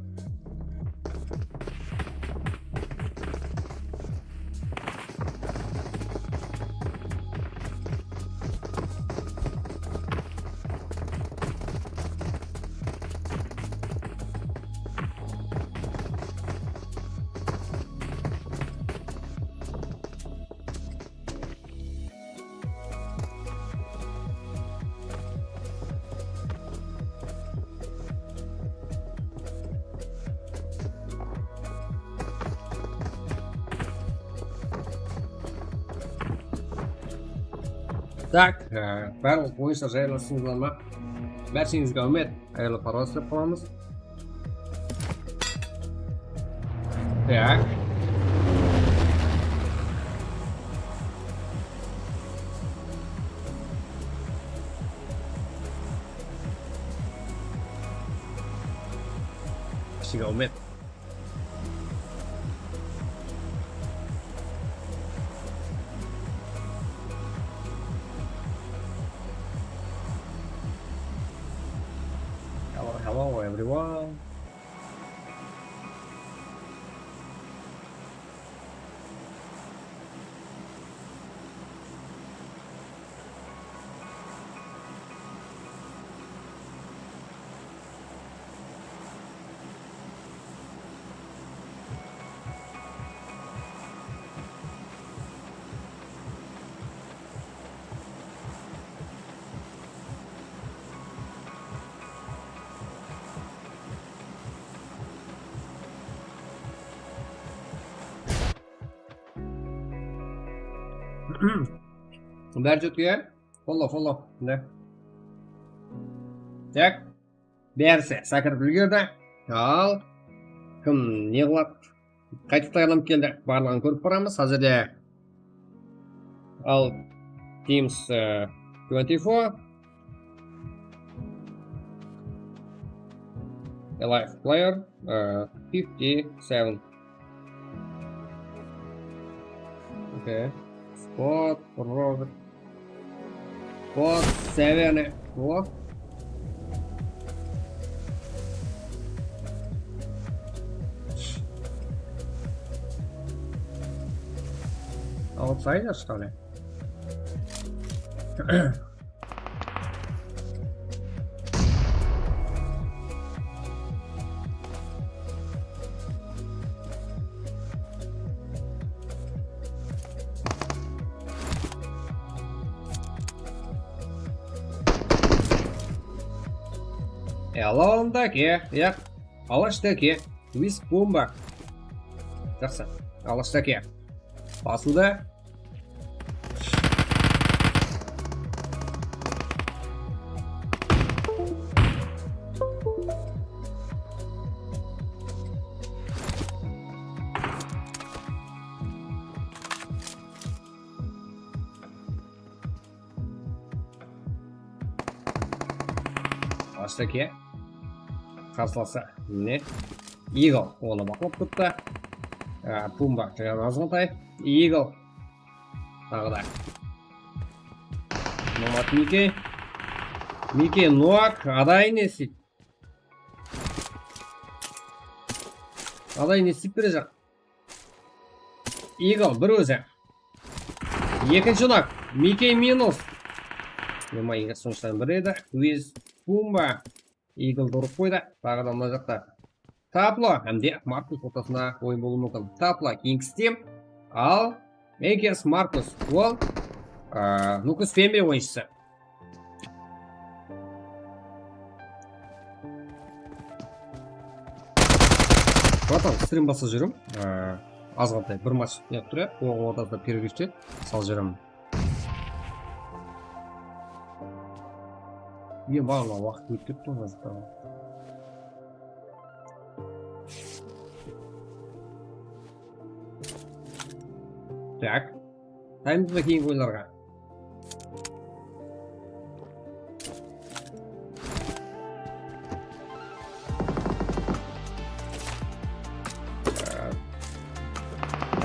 Tak, e, barlıq oyınshılar jaylastıńızlar ma? Bársheńizge áwmet, ayırlı parvaz dep qalamız. Tak. Bársheńizge áwmet. Hello, hello, everyone. Bári júrip, ya? Follow, follow. Mine. Tak. Bárisi sákirip úlgerdi. Al. Kim ne qıladı? Qayta tayarlanıp keldi. Barlıǵın kórip baramız. Házirde al Teams, e, twenty-four. Alive player, uh, fifty-seven. Okay. Squad, Robert. Squad seven. What? Аутсайдер, что ли? Alashta aka, yaq. Alashta aka. With bomba. Jaqsı. Alashta aka. Basıldı. Alashta aka. Qarsalasa, mine. Eagle onı baqlap turıptı. Á, Pumba jaǵan azǵantay. Eagle. Taǵı da. Nomad Mike. Mike, Noak, aday ne isteydi? Aday ne isteyip berejaq? Eagle bir ózi. Ekinshi nok. Mike minus. Nima, Eagle sońıshtan bir edi. With Pumba. Eagle urıp qoydı. Taǵı da mına jaqta Taplo hám de Markus ortasında oyın bolıwı múmkin. Taplo, Kings Team. Al Makers Markus. Ol, a, Nukus Fembe oyınshısı. Bratan, strim basa júrem. Á, azǵantay bir match ne qılıp tur, ya, oǵan ortasında pererivte sal júrem. Iye, barına waqıt ótip ketti ǵoy, azıqtan. Tak. Taymız ba keyingi oyınlarǵa?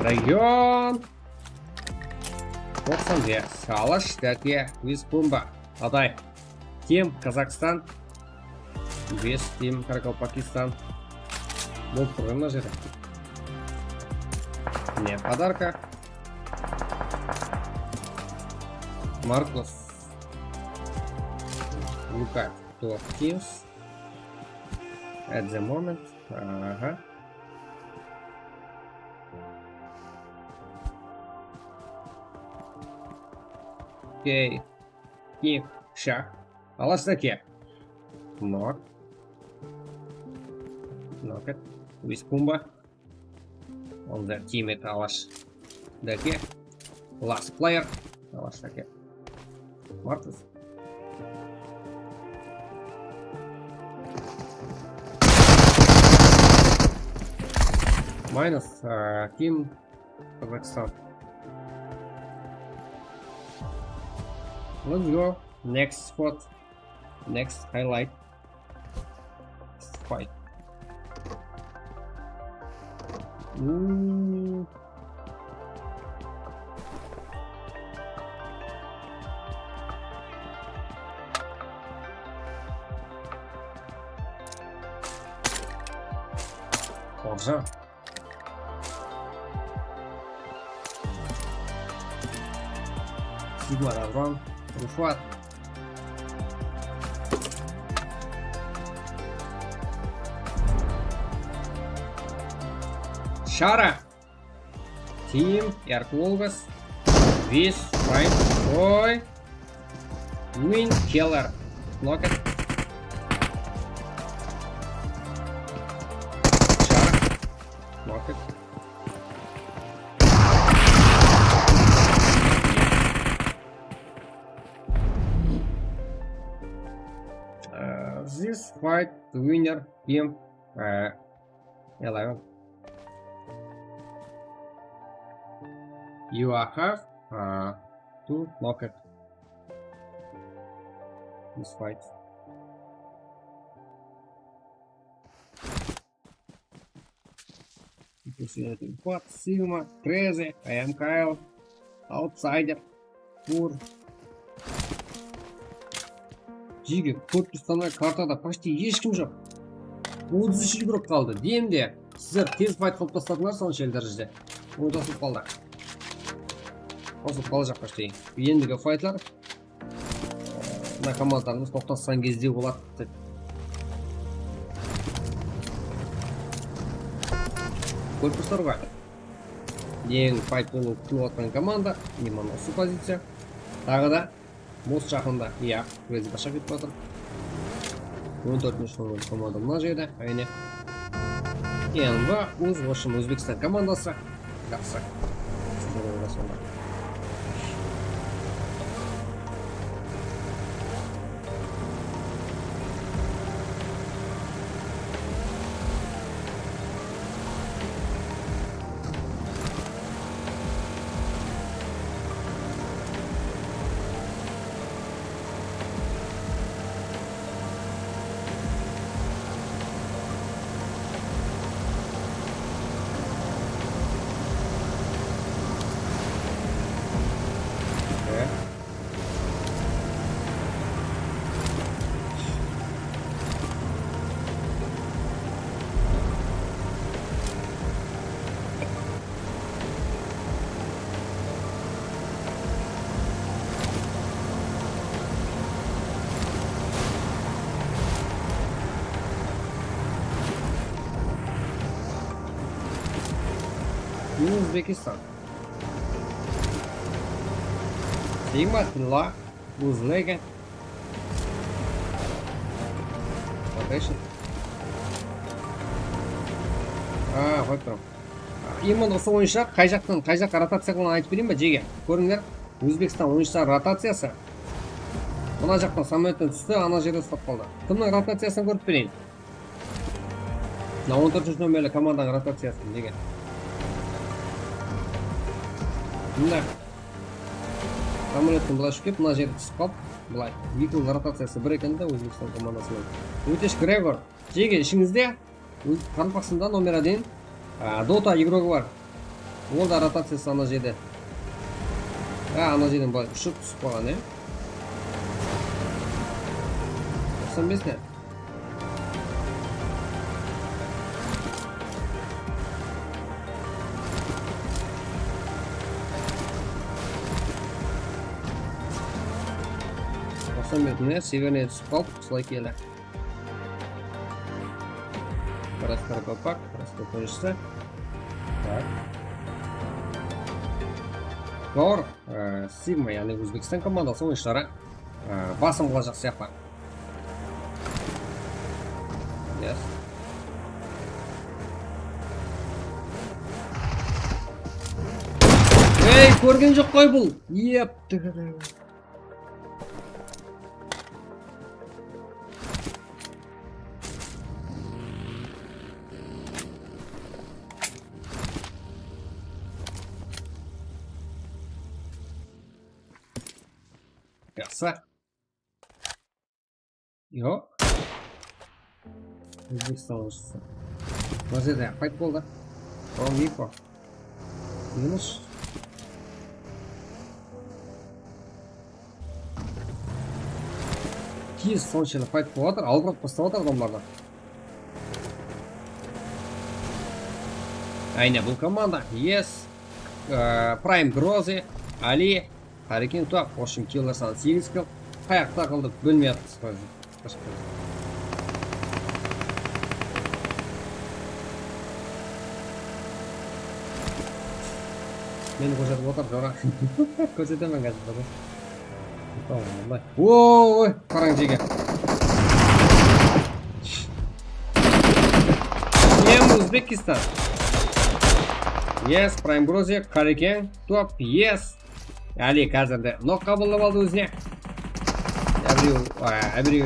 Region. Toqsan bes. Alashta aka. With Pumba. Aday. Team Kazakhstan. Bes Team Qaraqalpaqstan. Bolıp turǵan mına jeri. Mine, podarka. Markus. Luka. Twelve Teams. At the moment. Aha. Okey. King Shah. Alashta aka. Nok. Nokat. With Pumba. On the teammate Alashta aka. Last player. Alashta aka. Markus. Minus, uh, Team Kazakhstan. Let's go. Next spot. Next highlight. Fight. Ooh. Qorja. Sigma Davron, Rufuat. Shara. Team Erklogas. This fight. Ой. Win Killer. Knocked. Shark. Knocked. Uh, this fight winner team, uh, eleven. You are have, uh, two knocked. This fight. Sigma, Crazy, I am Kyle, Outsider, Pur. Jige, kórip tursańlar, kartada почти hesh kim joq. Otız úsh igrok qaldı. Demde sizler tez fayt qılıp tasladıńlar, sonshelli dárejede. Oyın qosılıp qaldı. Qosılıp qalajaq почти. Endigi faytlar. Mına komandalarımız toqtasqan gezde boladı dep. Kórip tursızlar ǵoy. Eń fayt bolıwı kútilip atırǵan komanda, именно usı poziciya. Taǵı da most jaqında, iya, Crazy bashqa ketip atır. On tórtinshi komanda mına jerde, áyne. N B, uz, в общем, Ózbekstan komandası. Jaqsı. Sizler oylasanglar. Uzbekistan. Sigma, Tilla, Buzlegen. Rotation. A, qoyıp turıń. Именно usı oyınshilar qay jaqtan, qay jaqqa rotaciya qılǵanın aytıp bereyin be, jege? Kórińler, Ózbekstan oyınshıları rotaciyası. Mına jaqtan samolyotten tústi, ana jerde uslap qaldı. Kimniń rotaciyasın kórip bereyin? Mına on tórtinshi nomerli komandanıń rotaciyası, jege. Mına. Samolyotten bılay ushıp kelip, mına jerde túsip qalıp, bılay. Ekewiniń rotaciyası bir eken de, Ózbekstan komandasınıń. Ótesh Gregor. Jege, ishińizde, qaraqalpaqstanda nomer один, a, Dota igrogı bar. Ol da rotaciyası ana jerde. A, ana jerden bılay ushıp túsip qalǵan, e. Toqsan bes ne? Toqsan bes ne? Severneye túsip qalıp, usılay keldi. Qaraqalpaq, qaraqalpaq oyınshısı. Tak. Doğru. E, Sigma, yaǵnıy Ózbekstan komandası oyınshıları, e, basım qılajaq sıyaqlı. Yes. Ey, kórgen joq qoy bul. Yep. Jaqsı. Yoq. Ózbekstan oyınshısı. Mına jerde fayt boldı. Round info. Minus. Tez sonshelli fayt bolıp atır, albırat bastap atır adamlardı. Áyne bul komanda, yes. Ee, Prime Grozy, Ali, Qárekeń top, в общем, killer sanı segiz kill. Qayaqta qıldı, bilmey atırmız. Meni kórsetip otır, jora. Kórsetemen házir, jora. Oy, qarań jege. Em Uzbekistan. Yes, Prime Grozy, Qárekeń top, yes. Ali házirde nok qabıllap aldı ózine. Every, uh, every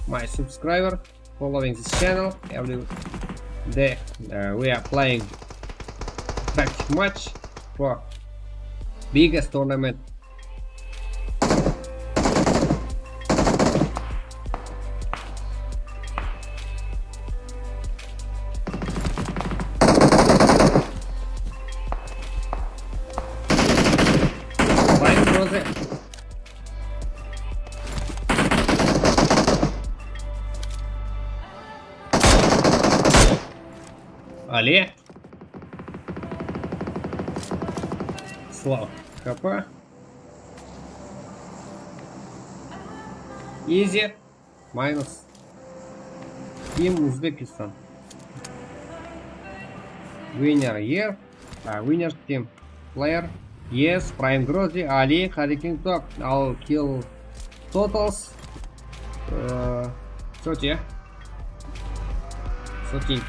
my subscriber following this channel. Every day, uh, we are playing tactic match for biggest tournament. Ale. Slav. K P. Easy. Minus. Team Uzbekistan. Winner here. A, winner team player. Yes, Prime Grozy, Ali, Hurricane Top, al kill totals. Uh, thirty. Thirteen.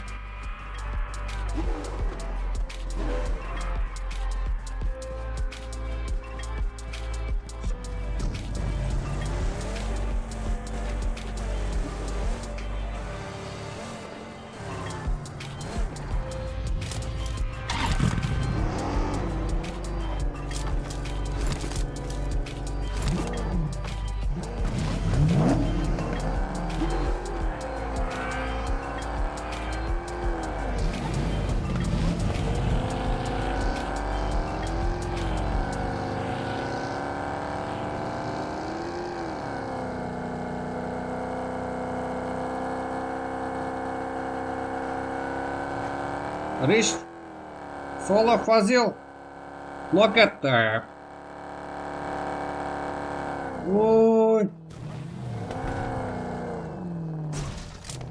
Rich. Solo Fazil. Look at that. Oy.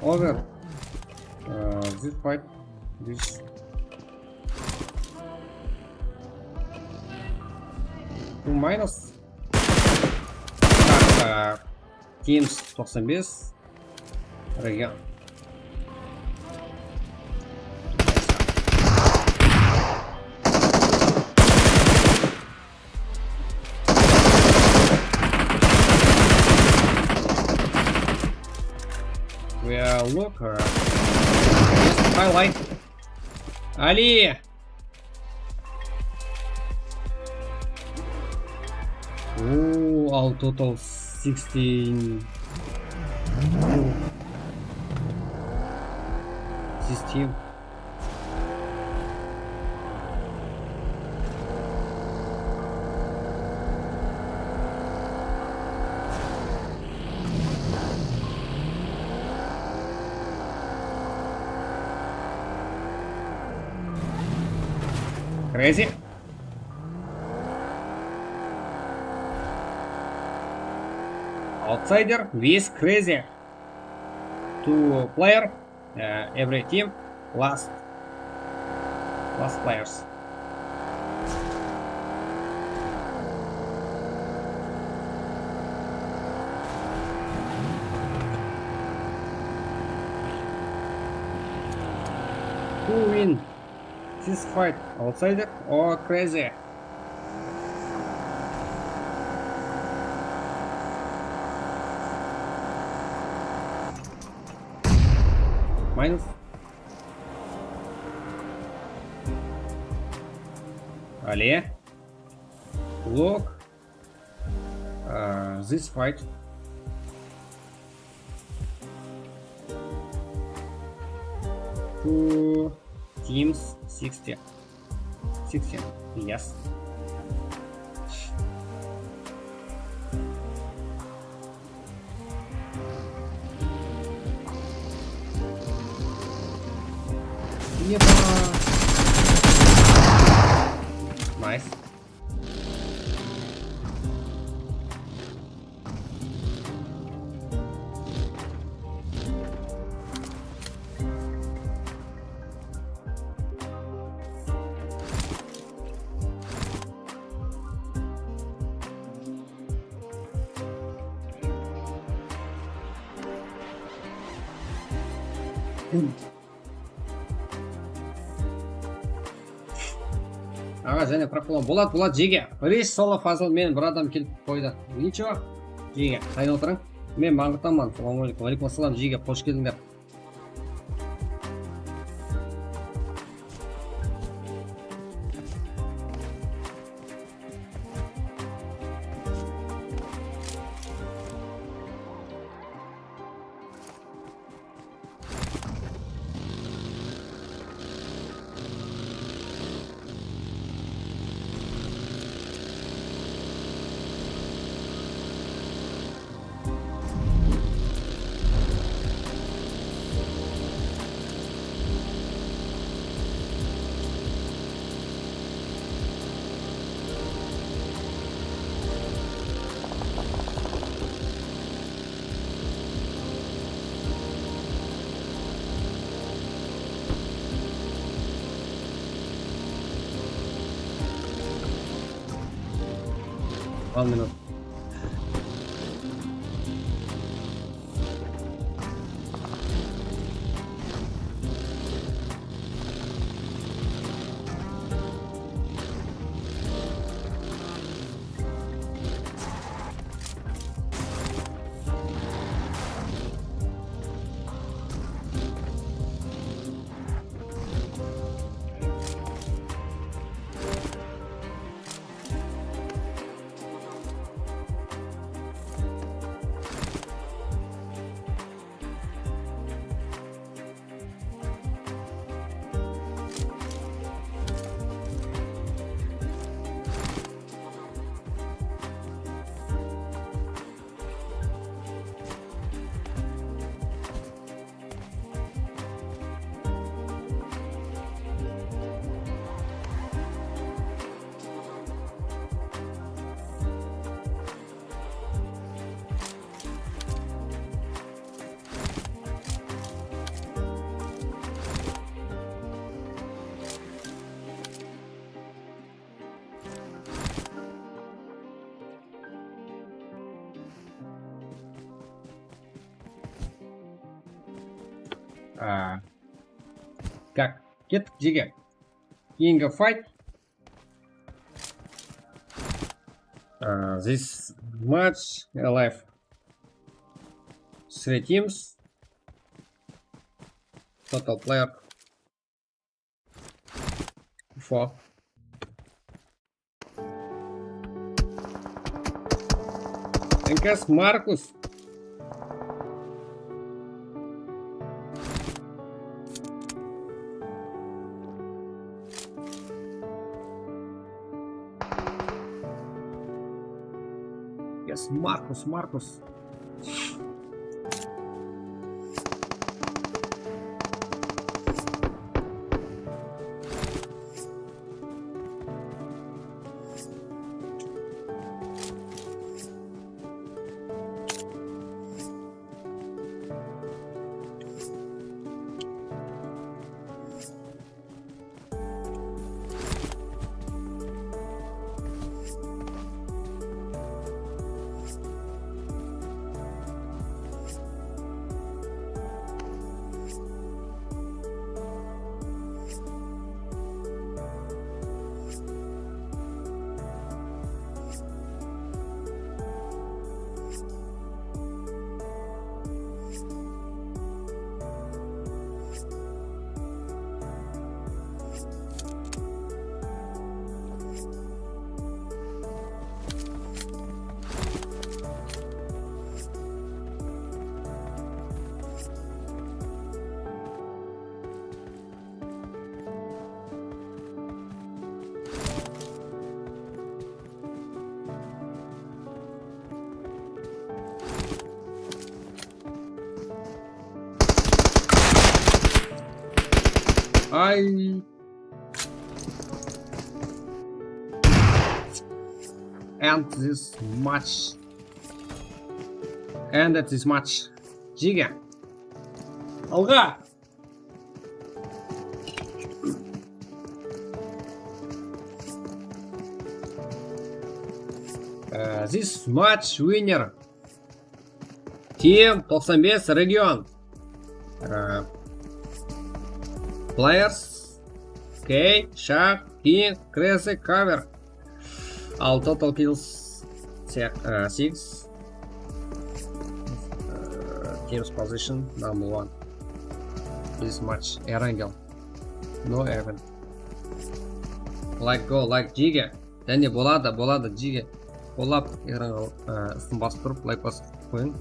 Over. Uh, this fight. This. Two minus. Так, так. Teams toqsan bes. Region. We are look, uh, yes, highlight. Ali. Oo, al total sixteen. Sixteen. Crazy. Outsider with Crazy. Two player, uh, every team, last, last players. Who win? This fight, Outsider or Crazy? Minus. Ali. Look. Uh, this fight. Two teams, sixty. Sixty, yes. Eba. Nice. Aǵa, jáne proklon. Bolad, Bolad, jege. Rich, Solo, Fazıl, men, bir adam kelip qoydı. Nicho? Jege, qayda otırıń? Men Mańǵıttanman. Assalamu aleykum. Aleykum assalam, jege. Xosh keldińler. One minute. A, kak, kettik, jege. Keyingi fight. A, this match alive. Three teams. Total player. Four. N K S Markus. Yes, Markus, Markus. Ay. End this match. End this match. Jege. Alǵa. Uh, this match winner. Team toqsan bes region. Uh, players. K, Shark, King, Crazy, Cover. Al total kills, se-, uh, six. Uh, team's position number one. This match, Erangel. No event. Like go, like jege. Jáne boladı, boladı, jege. Qollap, Erangel, uh, ústin basıp turıp, like basıp qoyıń.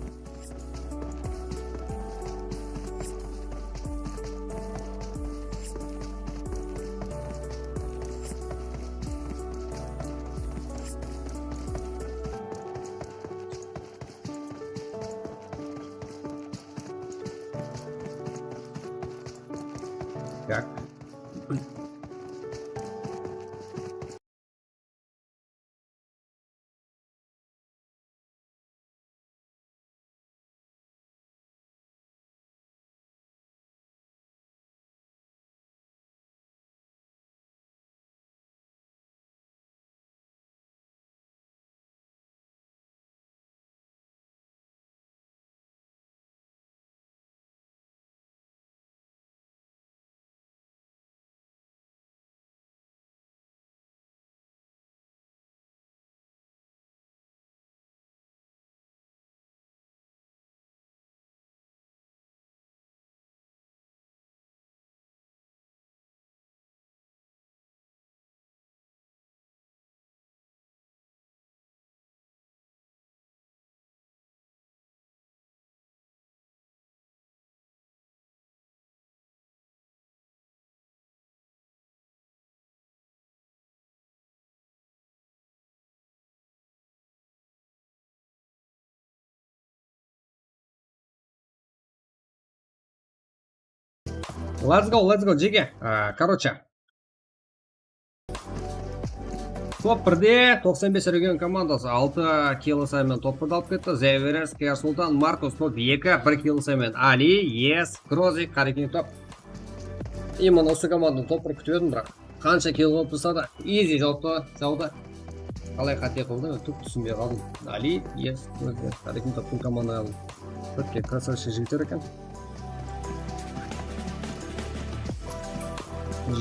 Так. Let's go, let's go, jeke. A, короче. Top birde toqsan bes region komandası altı kill sayı menen top birdi alıp ketti. Zeveres, Kaya Sultan, Markus top eki, bir kill sayı menen Ali, Yes, Grozik, Harekin top. Именно usı komandanı top bir kútip edim, biraq qansha kill qılıp tursa da, easy jawdı, jawdı qalay qáte qıldı, túp túsinbey qaldım. Ali, Yes, Grozik, Harekin toptıń komandaǵa aldım. Okey, krasavshik jigitler eken.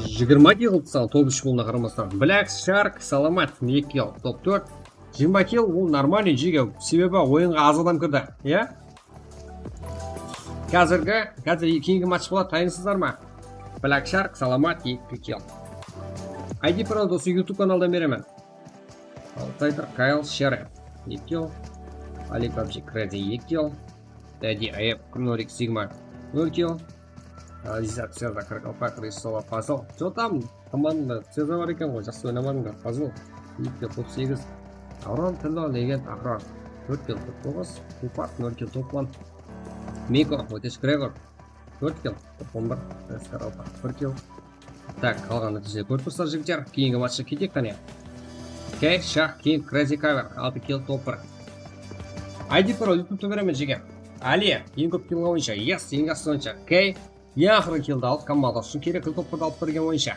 Jigirma kill qılıptı saǵan, top úsh bolıwına qaramastan. Black Shark, Salamat, eki kill, top tórt. Jigirma kill, ol нормальный, jege. Sebebi oyınǵa az adam kirdi, iya? Házirgi, házir keyingi match boladı, tayınsızlar ma? Black Shark, Salamat, eki kill. I D Pro dosı YouTube kanaldan beremen. Altaytır, Kayl, Sherry, eki kill. Ali PUBG, Crazy, eki kill. Daddy Ayep, Norik Sigma, nol kill. Azizat, Serdar, Qaraqalpaq, Rejissor, Fazıl. Что там? Komanda Ceza bar eken ǵoy, jaqsı oynamadıńlar, Fazıl. Eki kill, top segiz. Avron, Tillo, Legend, Ahron. Tórt kill, top toǵız. Upat, nol kill, top on. Miko, Otesh Gregor. Tórt kill, top on bir. Qaraqalpaq, bir kill. Tak, qalǵan nátiyjelerdi kórip tursańız, jigitler. Keyingi matchqa keteyik, qáne. Okey, Shah, King, Crazy Cover, altı kill, top bir. I D Pro, YouTube-ta beremen, jege. Ali, eń kóp kill boyınsha, Yes, eń jaqsı boyınsha, Key, eń aqırǵı killdi alıp, komanda ushın kerekli top birdi alıp bergen boyınsha.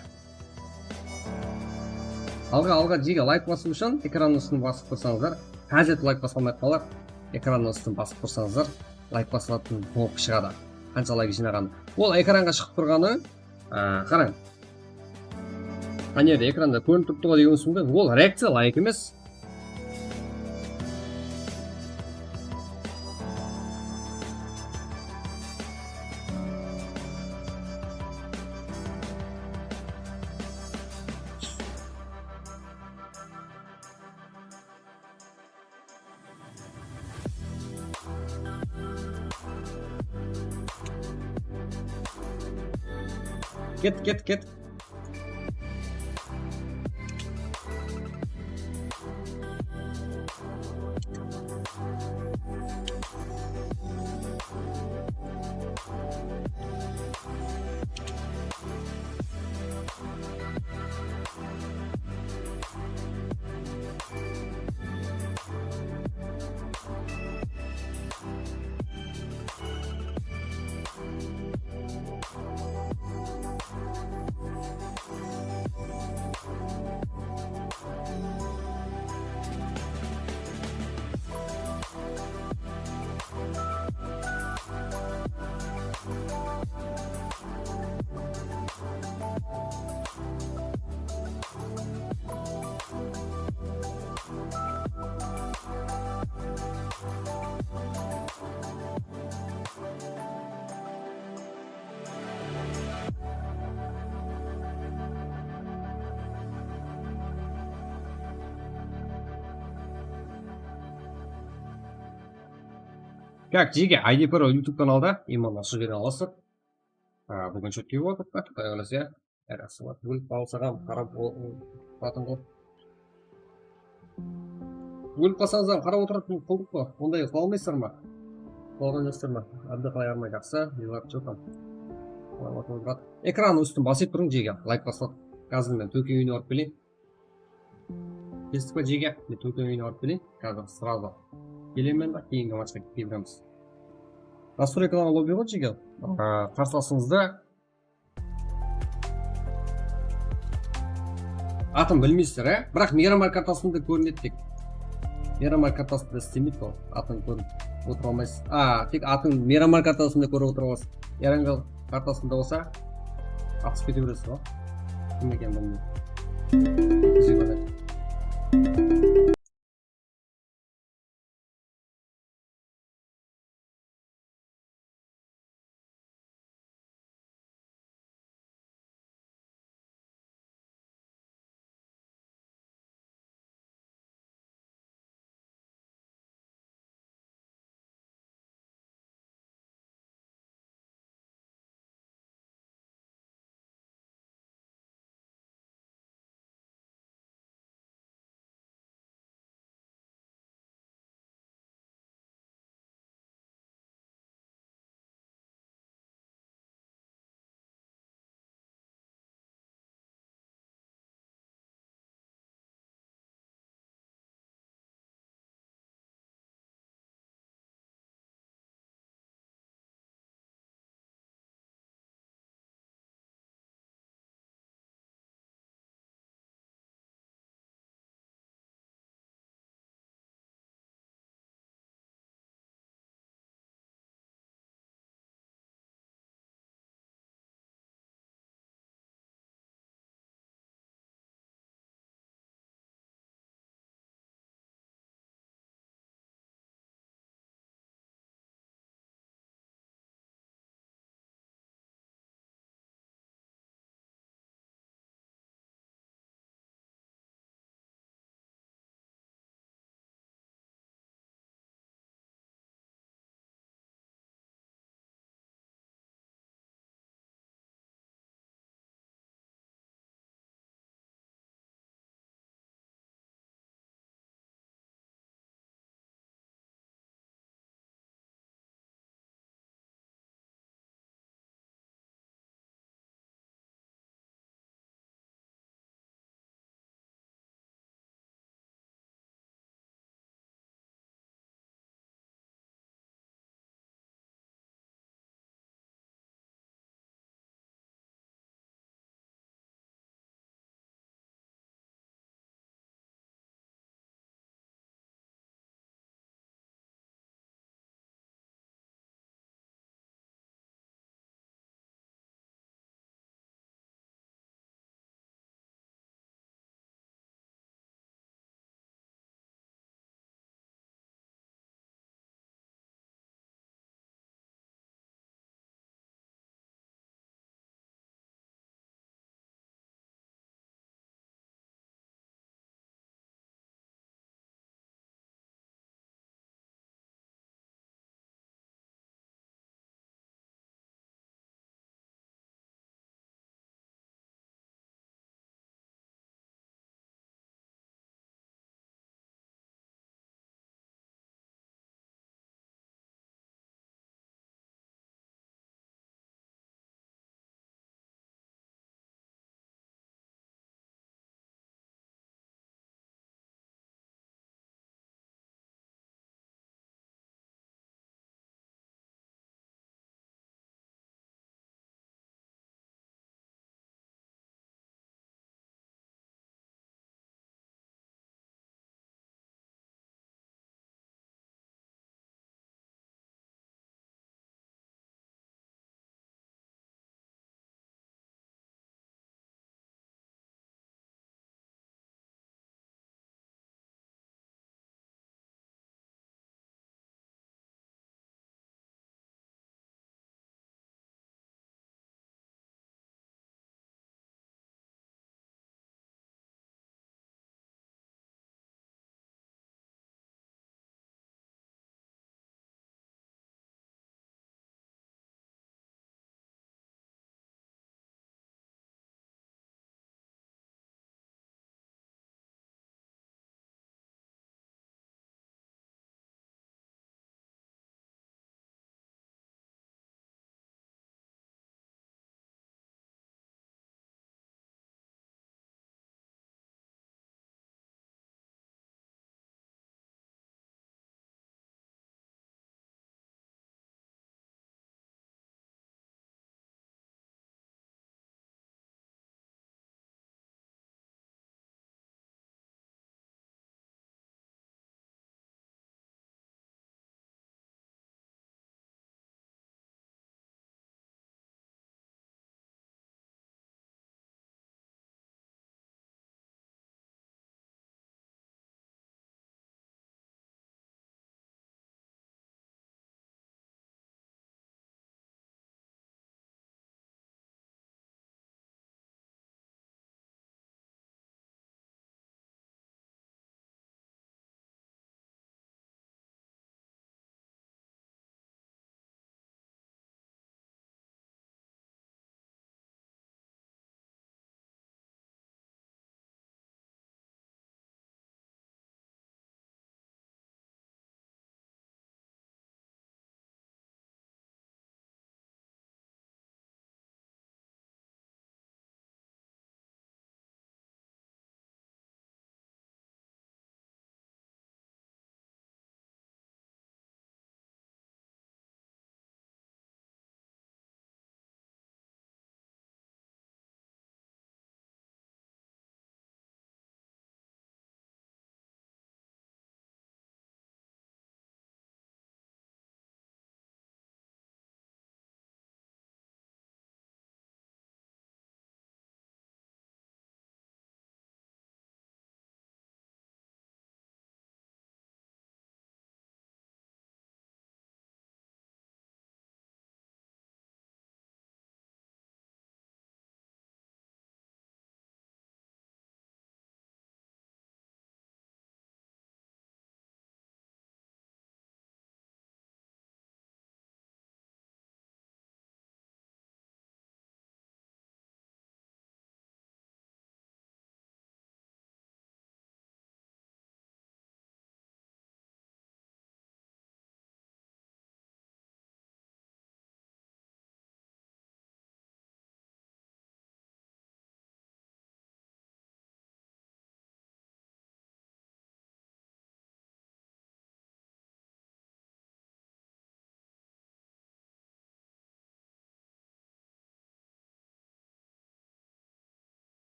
Alǵa, alǵa, jege, layk basıw ushın ekrannıń ústin basıp tursańızlar. Házir layk basılmay qalar. Ekrannıń ústin basıp tursańızlar, layk basılatın bolıp shıǵadı. Qansha layk jıynaǵanın. Ol ekranǵa shıǵıp turǵanı, á, qarań. Qáne, ekranda kórinip turıptı ǵoy degen usı múmkin. Ol reakciya, layk emes. Ket, ket, ket. Kak, jege, I D Pro YouTube kanalda, именно usı jerden alasızlar. Á, búgin shótkey boldı, Quday qálese. Jaqsı, ólip qalsaǵam qarap o-, o-, turatın ǵoy. Ólip qalsańız hám qarap otıratuǵın qıldıq ǵoy. Onday qıla almaysızlar ma? Qıla alǵan joqsızlar ma? Ábdi qalay armay jaqsı, jılap joqam. Qarap otırıp turat. Ekran ústin basıp turıń, jege. Layk basıp. Házir men tókey úyine barıp keleyin. Kestik pa, jege? Men tókey úyine barıp keleyin. Házir сразу kelemen de, keyingi matchqa ketip beremiz. Настройкаlarǵa lobby ǵoy, jege. Á, qarsılasıńızda Atın bilmeysizler, á? Biraq Miramar kartasında kórinedi tek. Miramar kartasında islemeydi ol. Atın kórip otıra almaysız. A, tek atın Miramar kartasında kórip otıra alasız. Erangel kartasında bolsa, atıp kete beresiz ǵoy. Kim ekenin bilmey. Bizge kórinedi.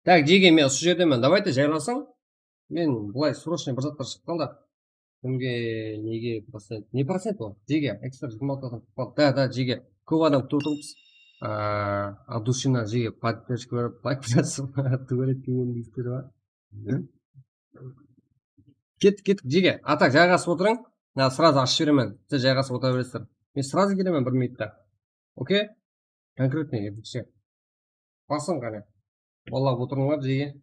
Tak, jege, men usı jerdemen. Davayte, jaylasań. Men bılay srochnıy bir zatlar shıǵıp qaldı. Kimge, nege procent? Ne procent ol? Jege, ekstra jigirma altı procent. Da, da, jege. Kóp adam kútip otırmız. Aa, от души, jege, поддержка berip, лайк jasıp, tuwelek kelgen deyisizler ba? Kettik, kettik, jege. А так, jayǵasıp otırıń. Men сразу ashıp jiberemen. Siz jayǵasıp otıra beresizler. Men сразу kelemen bir minutta. Okey? Конкретный, jege. Basıń qáne. Ballap otırıńlar, jege.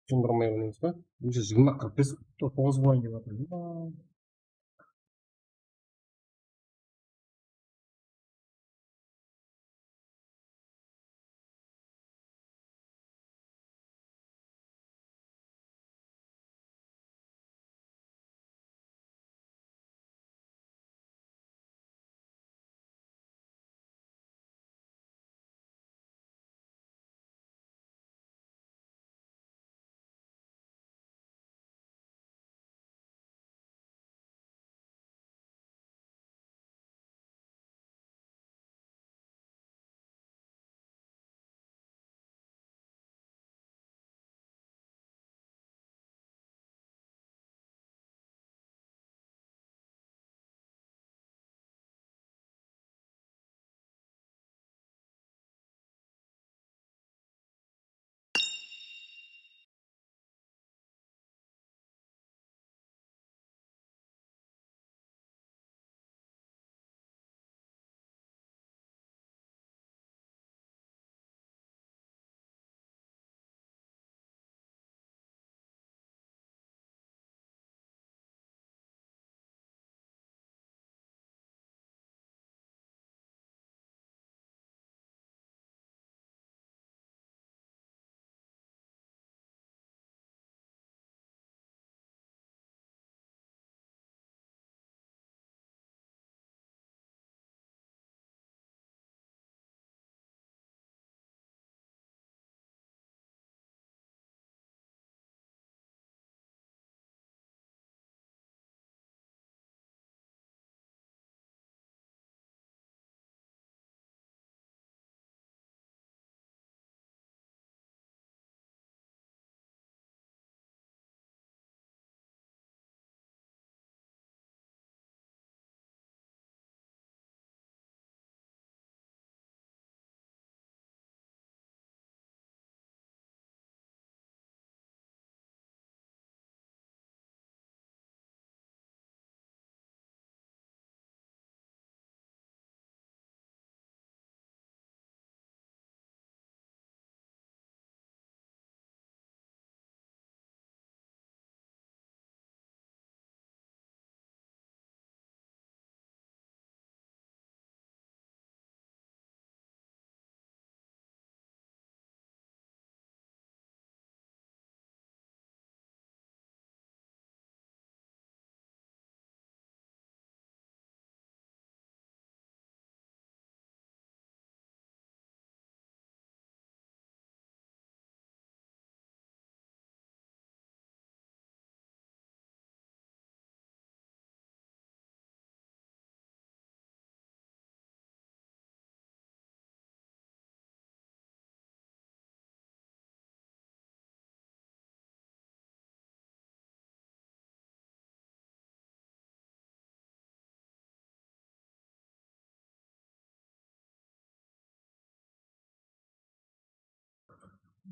Tındırmay oynaymız ba? Уже jigirma qırq bes, toǵız bolayın dep atır.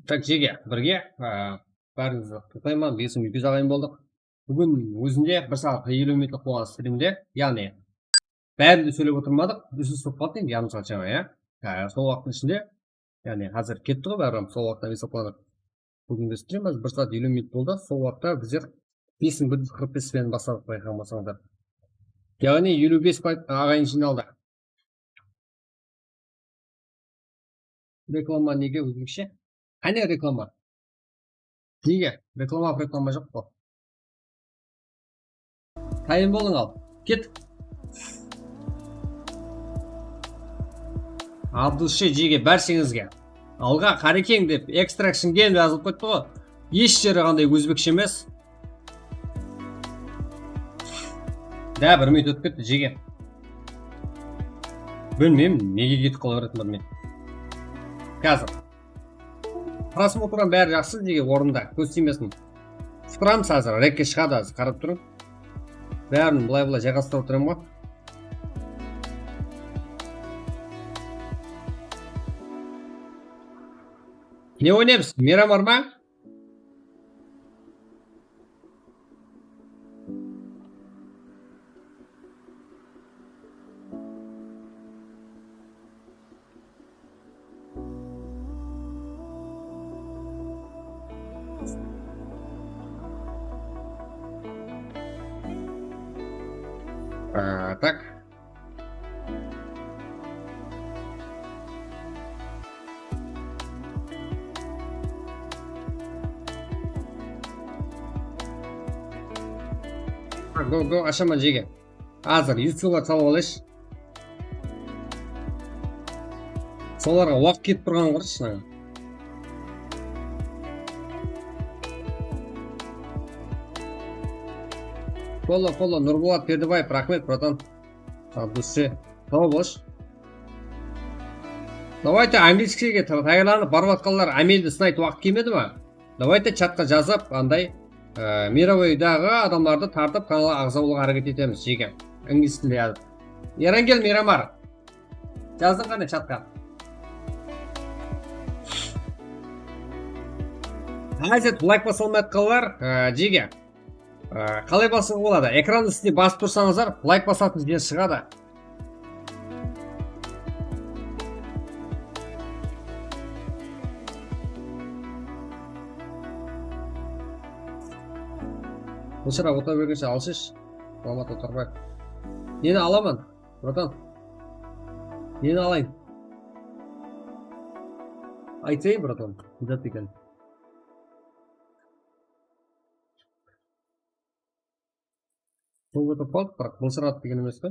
Так, jege, birge, á, bárińizdi qutlayman, besiń úyke jaǵayın boldıq. Búgin ózinde bir saat eliw minutlık bolǵan strimde, yaǵnıy, bárin de sóylep otırmadıq, úzilis bolıp qaldı endi, yarım saat jańa, ya. Á, sol waqıttın ishinde, yaǵnıy, házir ketti ǵoy, bári sol waqıttan esaplanıp. Búgingi strimimiz bir saat eliw minut boldı, sol waqıtta bizler bes mıń bir júz qırq bes penen basladıq, bayqaǵan bolsańızlar. Yaǵnıy, eliw bes aǵayin jıynaldı. Reklama nege ózbekshe? Qáne reklama? Nege? Reklama, reklama joq ǵo. Tayın bolıń al. Ket. Abdulshe jege, bársheńizge. Alǵa, Qarekeń dep, Extraction Game dep jazılıp ketti ǵo. Hesh jeri qanday ózbekshe emes. Da, bir minut ótip ketti, jege. Bilmeymen, nege ketip qala beretin bilmeymen. Házir. Prosmotrdan bári jaqsı, jege, ornında, kóz tiymesin. Tutıramız házir, rekke shıǵadı házir, qarap turıń. Bárin bılay-bılay jayǵastırıp otırman ǵoy. Ne oynaymız? Miramar ma? A, tak. Go, go, ashaman, jege. Házir, yutsular salıp alayınshı. Solarǵa waqıt ketip turǵanın qarashı. Follow, follow, Nurbolat Berdibaev, raxmet, bratan. От души. Sawbos. Давайте, angliyskiyge ta-, tayarlanıp barıp atqanlar Amelde snayt waqıt kelmedi ma? Давайте, chatqa jazıp, anday, e, mirovoydaǵı adamlardı tartıp kanalǵa aǵza bolıwǵa háreket etemiz, jege. Ingliz tilinde jazıp. Erangel Miramar. Jazdıń qáne chatqa. Házir layk basa almay atqanlar, e, jege. Á, qalay basıwǵa boladı? Ekran ústine basıp tursańızlar, layk basatın jer shıǵadı. Bul shıra otıra bergenshe alshısh. Salamata Turbaev. Neni alaman, bratan? Neni alayın? Aytsayın, bratan. Ne zat eken? Sol otıp qaldı, biraq bılsıradı degen emes pe?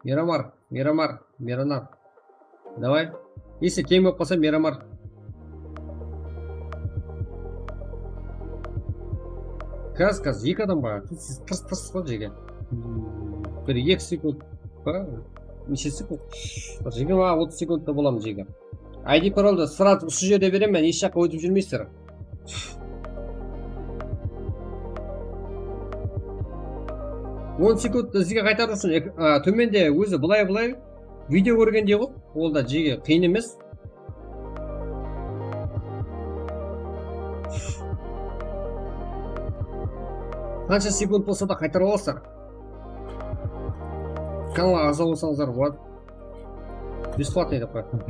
Miramar, Miramar, Miranar. Davay. Если teń bolıp qalsa, Miramar. Gaz, gaz, eki adam ba? Siz tırs, tırs qıl, jege. Bir eki sekund pa? Neshe sekund? Bir jigirma, otız sekundta bolamız, jege. I D paroldı сразу usı jerde beremen, hesh jaqqa ótip júrmeysizler. On sekundta sizge qaytarıw ushın ek-, a, tómende ózi bılay-bılay video kórgendey ǵoy, ol da jege qıyın emes. Qansha sekund bolsa da qaytarıp alasızlar. Kanalǵa aǵza bolsańızlar boladı. Бесплатный dep qoyıptım.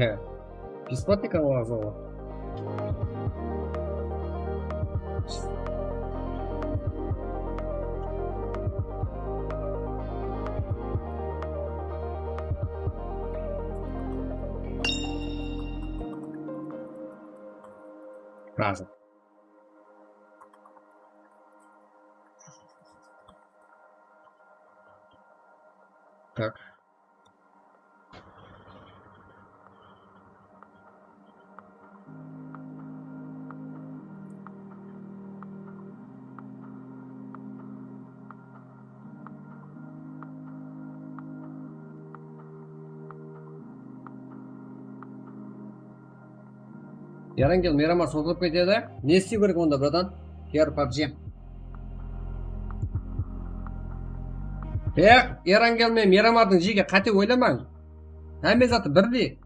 Бесплатный kanalǵa aǵza bolıń. Разы. Так. Erangel, Miramar sotılıp ketedi. Ne istew kerek onda, bratan? Her pabji. Эх, Erangel menen Miramardıń jege qáte oylamań. Hámme zatı birdey.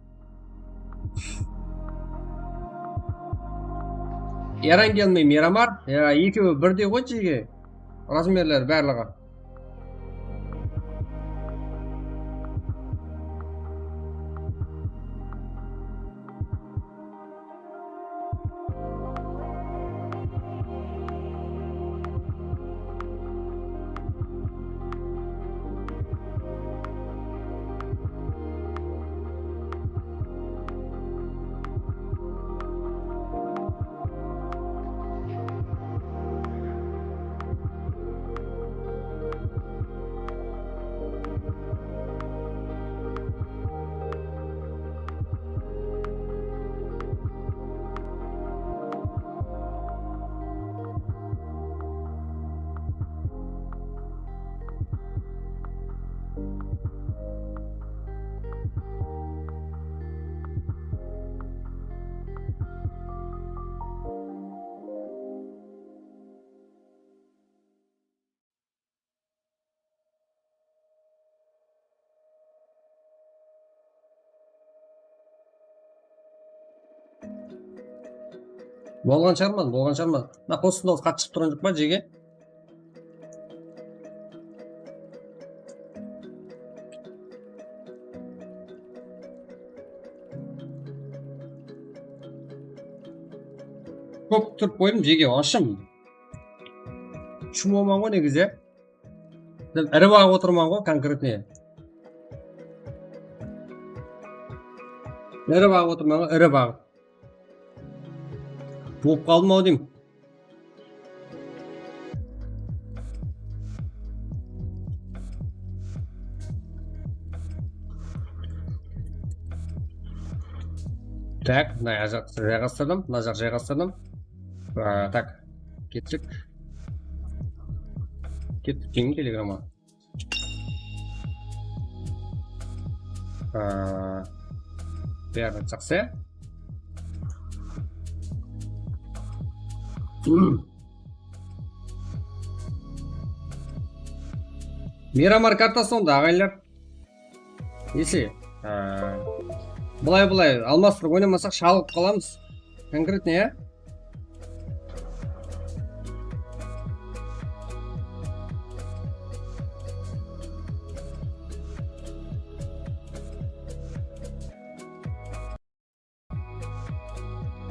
Erangel menen Miramar, ya, ekewi birdey ǵoy jege. Razmerleri barlıǵı. Bolǵan shıǵarman, bolǵan shıǵarman. Mına qosıqta qatı shıǵıp turǵan joq pa, jege? Kóp turıp qoydım, jege, ashım. Shumaman ǵoy negizi. Dep iri baǵıp otırman ǵoy, konkretneye. Iri baǵıp otırman ǵoy, iri baǵıp. Juwıp qaldım-aw deyim. Tak, mına jaqqa jayǵastırdım, mına jaqqa jayǵastırdım. A, tak, kettik. Kettik, keyin telegramma. Aa, bári jaqsı. Miramar kartası onda, aǵayinler. Ese, aa, bılay-bılay almastırıp oynamasaq, shalıp qalamız. Konkretno, ya?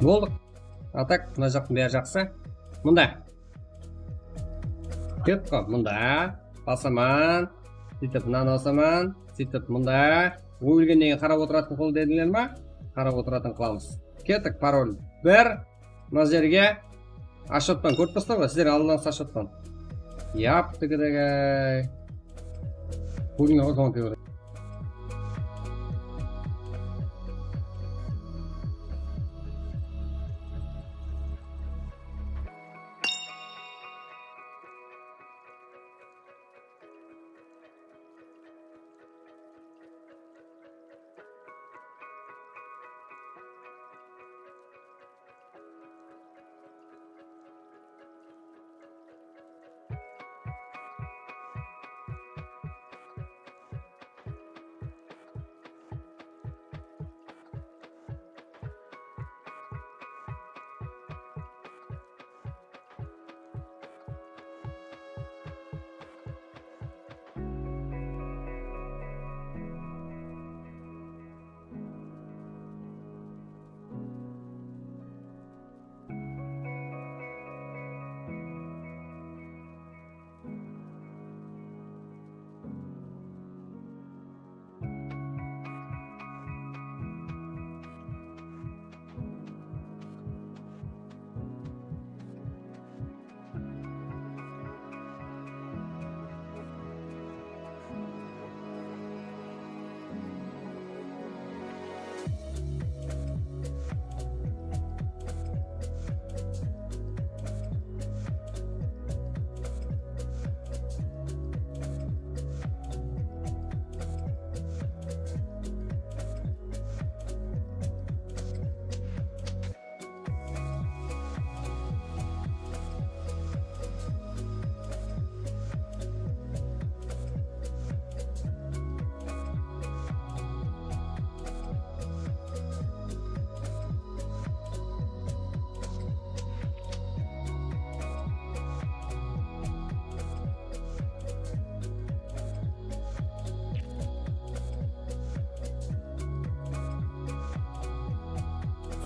Boldıq. A tak, mına jaqtıń bári jaqsı. Mında. Ketip qal, mında. Basaman. Sóytip, mınanı basaman. Sóytip, mında. Ólgenden keyin qarap otıratın qıl dediler ma? Qarap otıratın qılamız. Kettik, parol bir. Mına jerge Ashotpan kórip tursalar ǵoy, sizler aldıńız Ashotpan. Yaptı gidegay. Bugün o zaman kóre.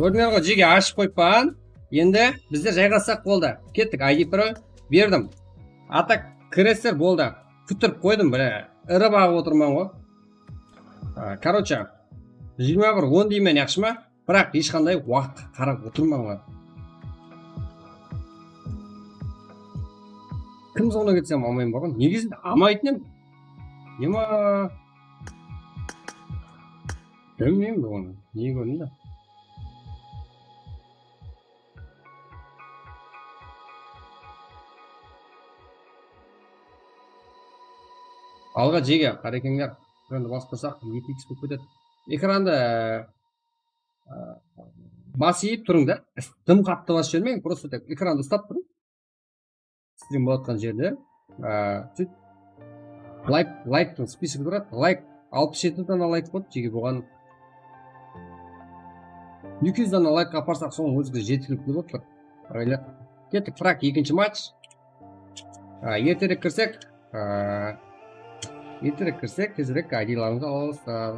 Kórdińler ǵoy, jege ashıp qoyıppan. Endi bizler jayǵassaq boldı. Kettik, I D parol berdim. A tak, kiresizler, boldı. Kúttirip qoydım, bile. Iri baǵıp otırman ǵoy. A, короче, jigirma bir on deymen, yaqshı ma? Biraq hesh qanday waqıtqa qarap otırmańlar. Kim sońına ketsem almayın barǵan? Negizinde almaytın edim. Nima? Bilmeymen onı. Ne kórdim de. Alǵa jege, qarekeńler. Ekranda basıp tursaq, eki iks bolıp ketedi. Ekrandı, e, bas iyip turıń da. Dım qattı basıp jibermeń, просто так ekrandı uslap turıń. Strim bolatqan jerde, e, sóyt, layk, layktıń spisogı turadı. Layk, alpıs jeti dana layk boldı, jege buǵan eki júz dana layk aparsaq, sonıń ózi jetkilikli bolıp tur. Paralel. Kettik, Prag, ekinshi match. A, erterek kirsek, a, erterek kirsek, tezirek I D'larımızdı alasızlar.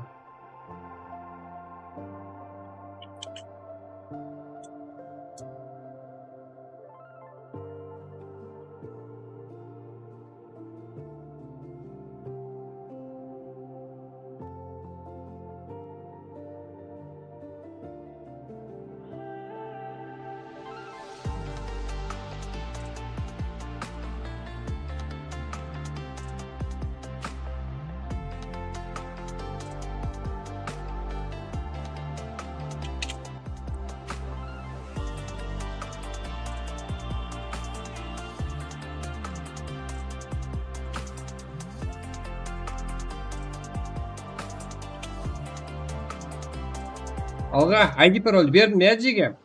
Alǵa, I D paroldi berdim ya, jege.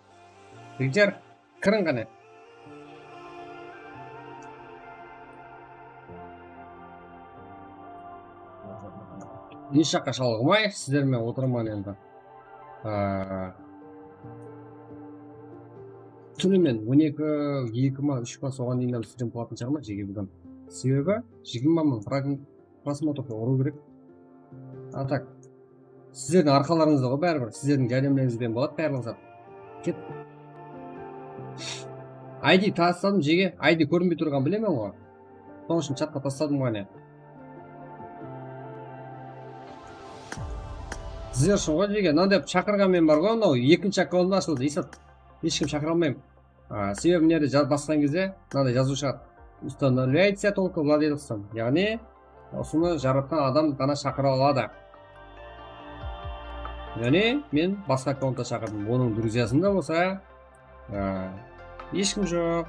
Jigitler, kiriń qáne. Hesh jaqqa shalǵımay, sizler menen otırman endi. Aa, túni men on eki, eki ma, úsh pa, soǵan deyin stream qılatın shıǵarman, jege búgin. Sebebi jigirma mıń fragment prosmotrdı urıw kerek. A tak, sizlerdiń arqalarıńızda ǵoy báribir, sizlerdiń járdemlerińizben boladı bárliq zat. Ket. I D tasladım, jege, I D kórinbey turǵanın bilemen ǵoy. Sonıń ushın chatqa tasladım ǵoy, áne. Sizler ushın ǵoy, jege, mınanday qılıp shaqırǵan men bar ǵoy, mınaw ekinshi akkauntım ashıldı, esap. Hesh kim shaqıra almayman. A, sebebi mına jerde ja-, basqan gezde mınaday jazıw shıǵadı. Устанавливается только владельцем. Yaǵnıy, usını jaratqan adam ǵana shaqıra aladı. Yaǵnıy, men basqa akkaunttan shaqırdım. Onıń друзьяsında bolsa, a, hesh kim joq.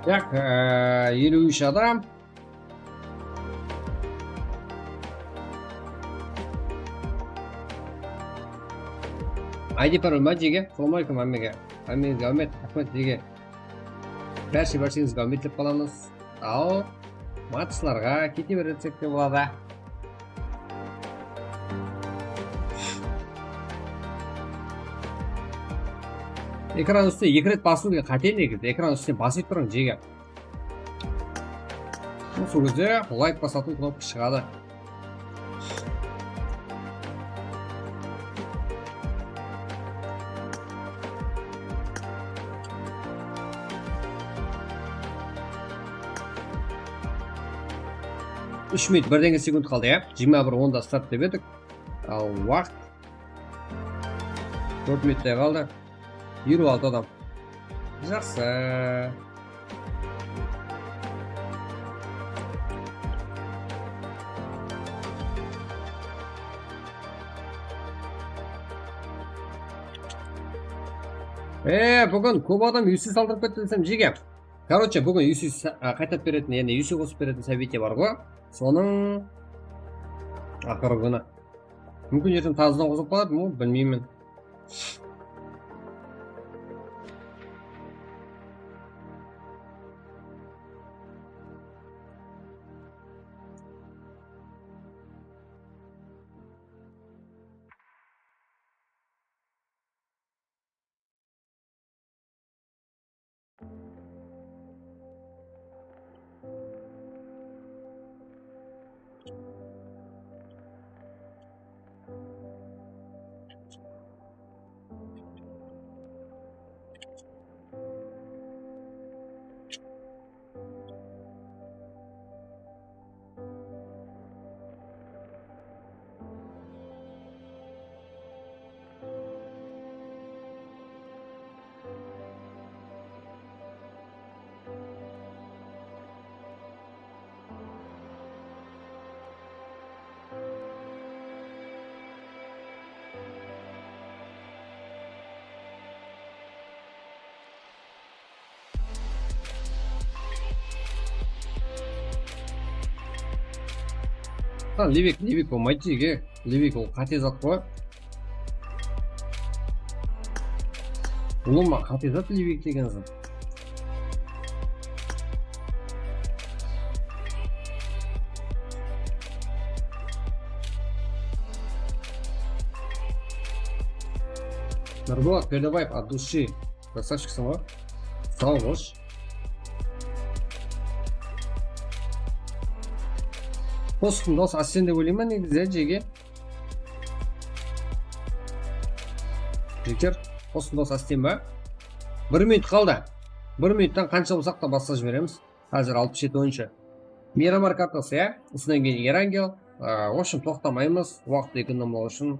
Tak, e, eliw úsh adam. I D parol ma, jege? Assalawma aleykum, hámmege. Hámmege áwmet, raxmet, jege. Bárshe, bárshenińizge áwmet tilep qalamız. Al, matchlarǵa kete bersek te boladı. Ekran ústi eki ret basıw degen qáte negizi. Ekran ústine basıp turıń, jege. Sol gezde layk basatın knopka shıǵadı. Úsh minut, bir denge sekund qaldı, ya. Jigirma bir onda start dep edik. Al, waqıt. Tórt minutтай qaldı. Eliw altı adam. Jaqsı. E, búgin kóp adam U C saldırıp ketti desem, jege. Koroche, búgin U C sa-, a, qaytap beretin, yaǵnıy U C qosıp beretin событие bar ǵo. Sonıń aqırǵı kúni. Múmkin, erteń tazıdan qosılıp qaladı, mı, bilmeymen. Ha, livik, livik bolmaydı, jege. Livik ol qáte zat ǵoy. Ulıwma qáte zat livik degen zat. Nurbolat Berdibaev, от души. Krasavchikseń ǵoy. Saw bol. Qosıqtıń dawısı ásten dep oylayman negizi, ya, jege. Jeker, qosıqtıń dawısı ásten ba? Bir minut qaldı. Bir minuttan qansha bolsaq ta baslap jiberemiz. Házir alpıs jeti oyınshı. Miramar kartası, ya? Usınan keyin Erangel. A, в общем, toqtamaymız. Waqıt ekonomlaw ushın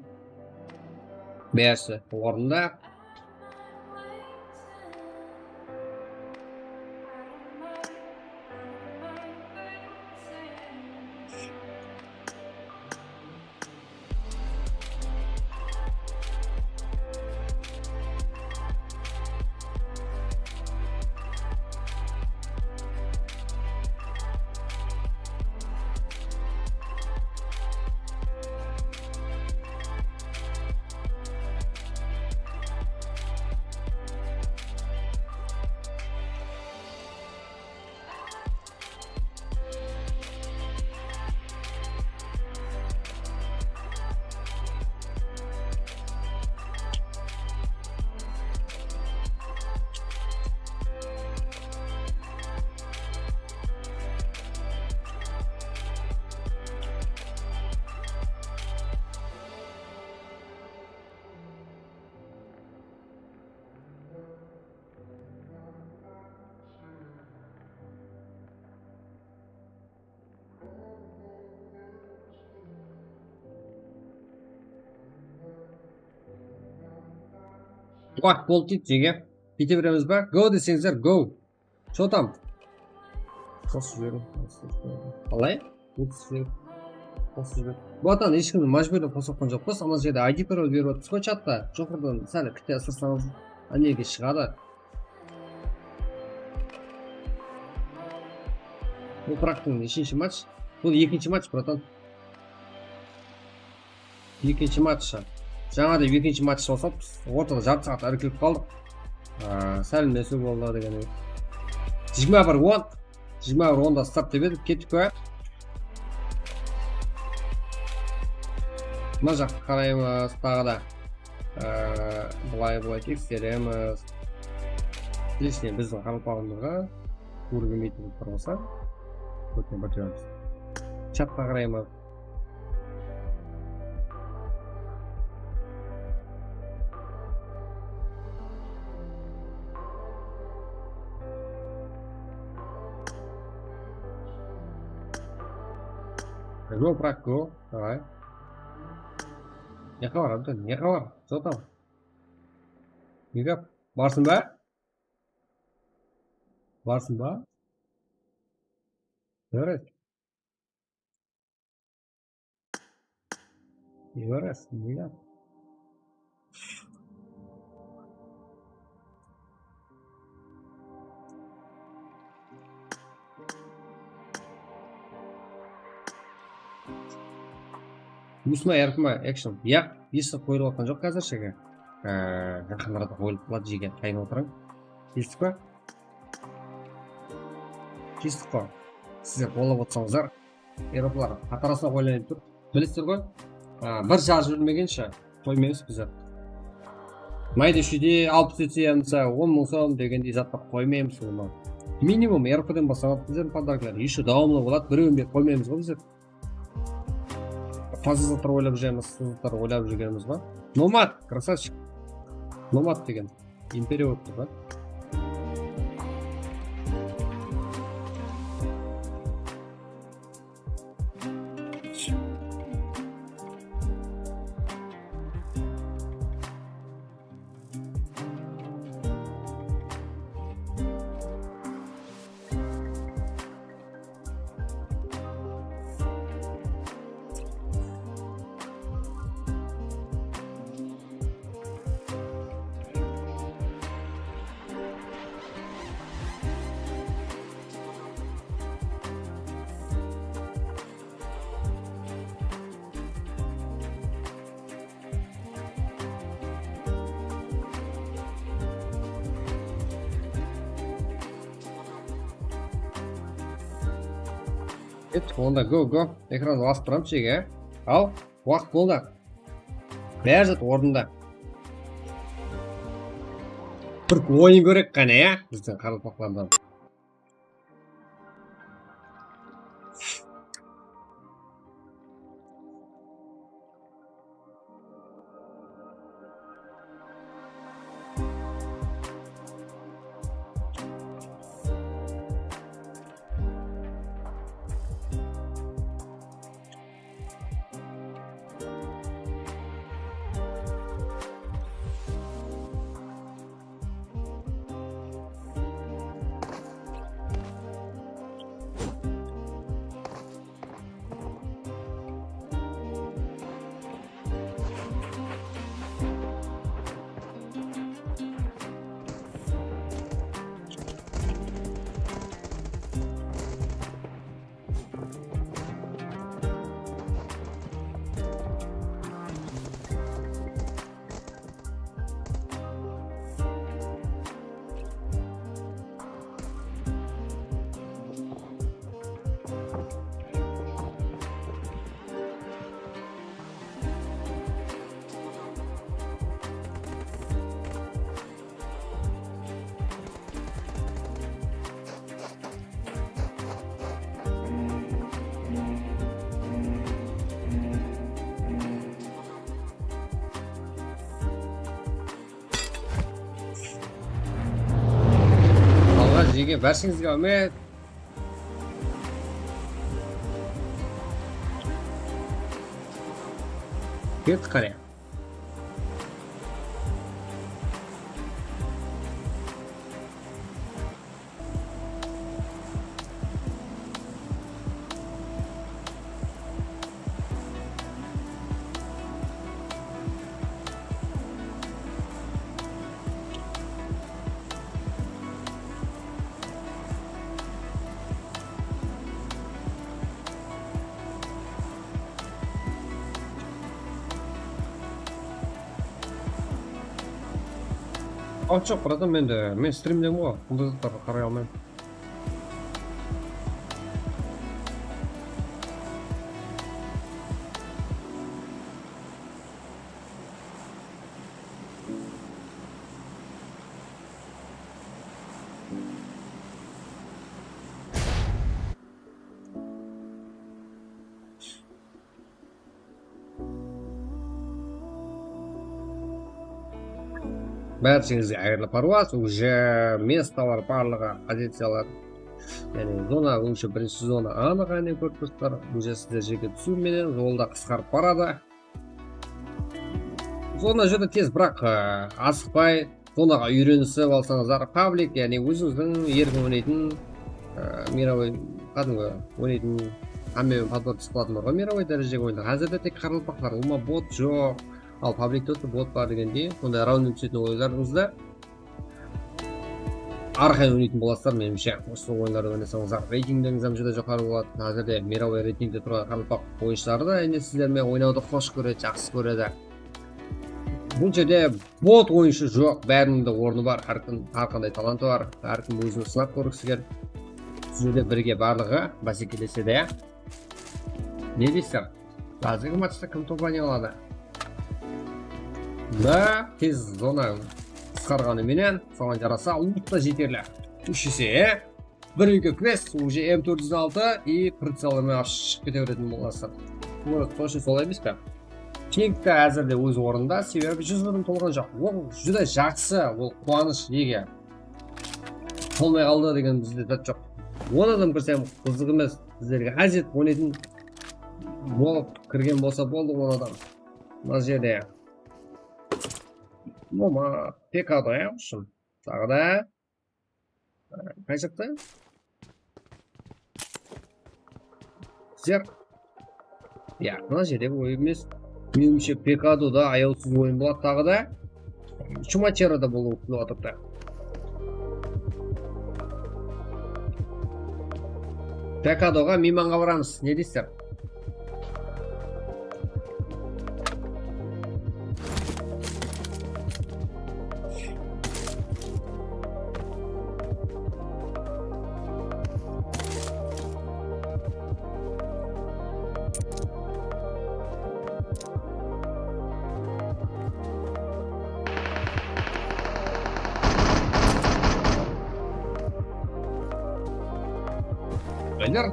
bárisi ornında. Waqıt boldı deydi, jege. Kete beremiz ba? Go deseńizler, go. Что там? Qosıp jiberiń. Qalay? Qosıp jiberiń. Qosıp jiberiń. Bu atan hesh kimdi májbúrlep qosıp atqan joqpız. Ana jerde I D parol berip atırmız ǵoy chatta. Joqarıdan sál kite ısırsańız, áne, shıǵadı. Bul Pragtıń neshinshi match? Bul ekinshi match, bratan. Ekinshi matchı. Jańa da ekinshi match bolsa, biz ortada jartı saat irkilip qaldıq. Aa, sálemlesiw boldı degen. Jigirma bir on. Jigirma bir onda start dep edik, kettik pa? Mına jaqqa qaraymız, taǵı da. Ee, bılay, bılay tekseremiz. Lishniy bizdiń qaraqalpaqlarımızǵa tuwrı kelmeytuǵın turmasa, ótken bir júz. Chatqa qaraymız. Go, brat, go. Davay. Ne xabar, Abdul? Ne xabar? Что там? Ne gáp? Barsıń ba? Barsıń ba? Yaradı. Yaradı, ne gáp? Usma R P ma, action. Yaq, esi qoyılıp atqan joq házirshe. Ee, jaqın arada qoyılıp qaladı, jege, qayın otırıń. Esittik pa? Esittik qo. Sizler qollap otsańızlar. Evropalar qatarasına qoyılayın tur. Bilesizler ǵoy, a, bir jar júrmegenshe qoymaymız bizler. Mayda shúyde alpıs etse yamasa on mıń som degendey zatlar qoymaymız ulıwma. Minimum R P den baslap bizler podaroklar ещё dawamlı boladı, birewin berip qoymaymız ǵoy bizler. Taza zatlar oylap júremiz, usı zatlar oylap júrgenimiz bar. Nomad, красавчик. Nomad degen. Imperiya bolıp tur da. Kettik, onda go, go. Ekrandı basıp turamız, jege. Al, waqıt boldı. Bári zat ornında. Bir oyın kóreyik qáne, ya, bizdiń qaraqalpaqlardan. Alǵa, jege, bársheńizge áwmet. Kettik qáne. Al, joq, bratан, men de, men strimdeymen ǵoy, bunday zatlarǵa qaray almayman. Bársheńizge qayırlı parwaz, уже mestolar barlıǵı, poziciyalar. Yaǵnıy zona, уже birinshi zona anıq, áne, kórip tursızlar. Уже sizler jerge túsiw menen jolda qısqarıp baradı. Zona júdá tez, biraq, ı, asıqpay, zonaǵa úyrenisip alsańızlar, pablik, yaǵnıy ózińizdiń erkin oynaytın, ı, mirovoy, qádimgi oynaytın, hámme menen podbor túsip qalatın bar ǵoy, mirovoy dárejege oyınlar. Házirde tek qaraqalpaqlar, ulıwma bot joq. Al, pablikte otır, bot bar degendey, sonday ravno túsetin oyınlarıńızda arqayın oynaytın bolasızlar, menimshe. Usı oyınlardı oynasańızlar, reytinglerińiz hám júdá joqarı boladı. Házirde mirovoy reytingde turǵan qaraqalpaq oyınshıları da, endi sizler menen oynawdı xosh kóredi, jaqsı kóredi. Bul jerde bot oyınshı joq, báriniń de ornı bar, hár kim, hár qanday talantı bar, hár kim ózin sınap kórgisi kelip, sizlerden birge barlıǵı básekelesedi, ya. Ne deysizler? Házirgi matchta kim top oynay aladı? Da, tez zona qısqarǵanı menen, soǵan jarasa, lut ta jeterli. Úsh ese, e? Bir úyge kiresiz, уже M tórt júz altı и pricel menen shıǵıp kete beretin bolasızlar. Bu toshın solay emes pe? Ping te házirde óz ornında, sebebi júz qırq tolǵan joq. Ol júdá jaqsı, ol quwanısh, nege? Tolmay qaldı degen bizde zat joq. On adam kirse hám qızıq emes. Bizlerge háziret oynaytın bolıp kirgen bolsa boldı on adam. Mına jerde. Nomad, Pekado, ya, ushın. Taǵı da. Qay jaqta? Zerk. Ya, mına jerde oyın emes. Menimshe, Pekado da ayawsız oyın boladı taǵı da. Chumacherada bolıwı kútilip atırıptı. Pekadoǵa miymanǵa baramız. Ne deysizler?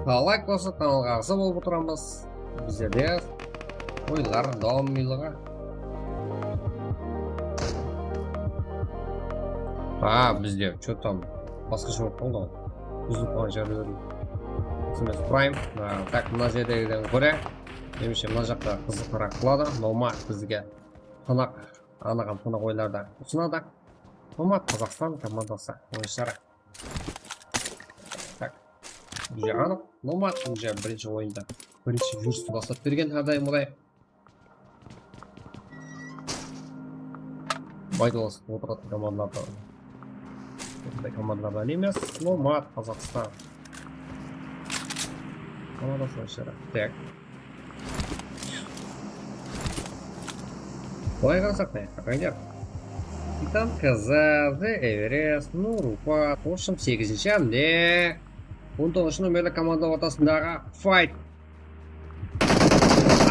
Layk basıp, kanalǵa aǵza bolıp otıramız. Bizlerde oyınlar dawamlılıǵı. A, bizde, что там, basqasha bolıp qaldı ǵoy. Buzılıp qalǵan jerler. Smith Prime. A, tak, mına jerdegiden kóre, menimshe, mına jaqta qızıqlıraq qıladı. Nomad bizge tınıq, anıq hám tınıq oyınlardı usınadı. Nomad Qazaqstan komandası oyınshıları. Tak. Уже anıq. Nomad уже birinshi oyında birinshi júristi baslap bergen, hár dayım olay. Baydalasıp otıratuǵın komandalardan. Bunday komandalardan emes. Nomad Qazaqstan komandası oyınshıları. Tak. Bılay qarasaq, ne, aqaylar. Titan K Z, The Everest, Nur Upat, в общем, segizinshi hámde on toǵızınshı nomerli komanda ortasındaǵı fight.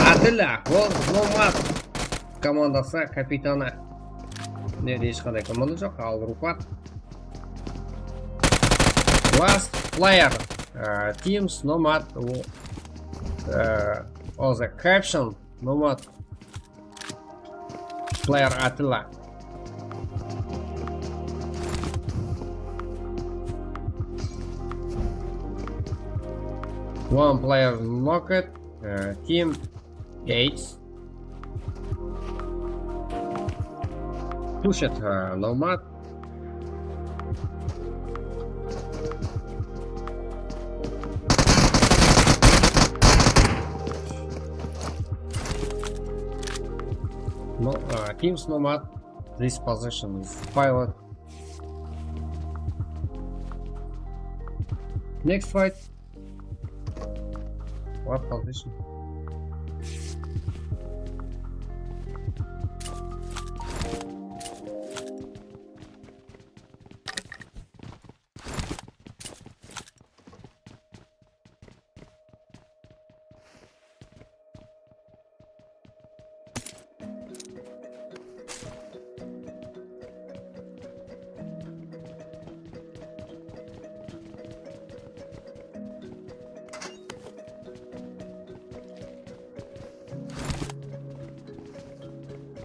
Atilla, ol Nomad komandası kapitanı. Mına jerde hesh qanday komanda joq, al Rupat. Last player, e, Teams Nomad, o, e, o the caption Nomad. Player Attila. One player knocked, uh, team eight. Push it, uh, Nomad. No, uh, Teams Nomad. This position is pilot. Next fight. What position?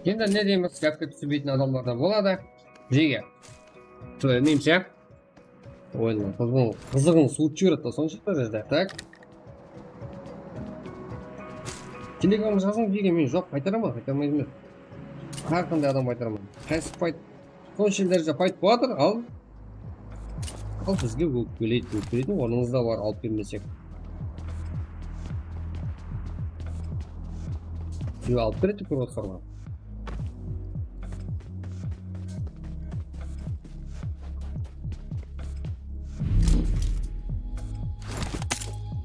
Endi ne deymiz, gápke túsinbeytin adamlar da boladı. Bizge. Nemshe? Oyınnıń qızıǵın, qızıǵın suwıtıp jiberedi da, sonsha dárejede. Tak. Telegramǵa jazıń, bizge, men joq, qaytaraman, qaytarmaydı emes. Hár qanday adam qaytaraman. Qaysı payt, sonsha dárejede payt boladı, al. Al, bizge ókpeleydi, ókpeleydi, ornıńızda bar, alıp bermesek. Bizge alıp beredi, kórip otırsızlar.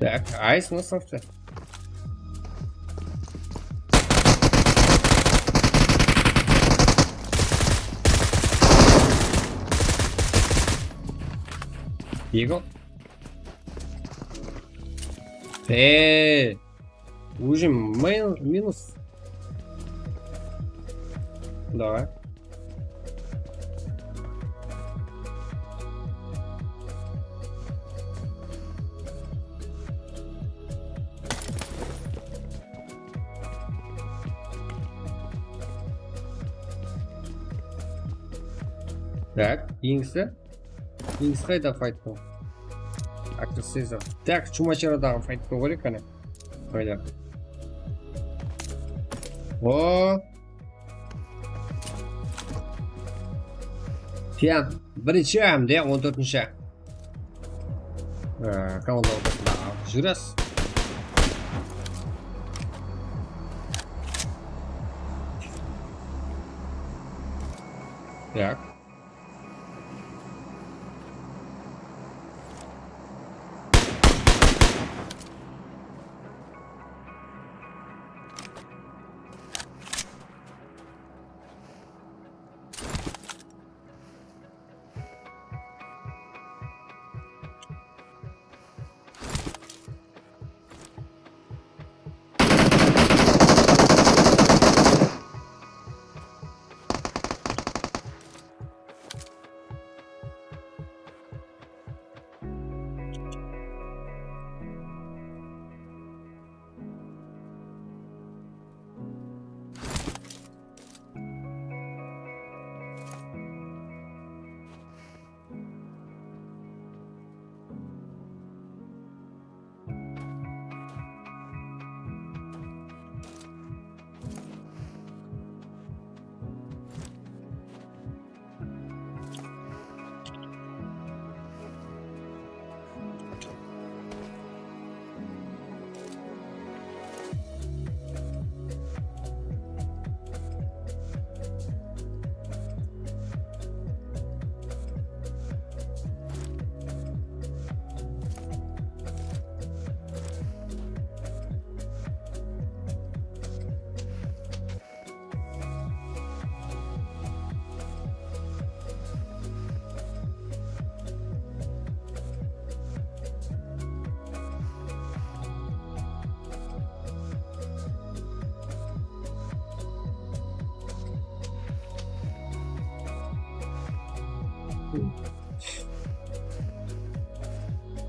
Tak, ayız mına sınıptı. Ego. Eee. Уже мин-, минус. Давай. Так, keyingisi. Keyingisi qayda fayt bul? Aktor Sezar. Tak, Chumacheradaǵı fayt bul, kóre qáne. Qayda? O. Tiyan, birinshi hám de on tórtinshi. Ee, komanda ortasında júresiz. Tak.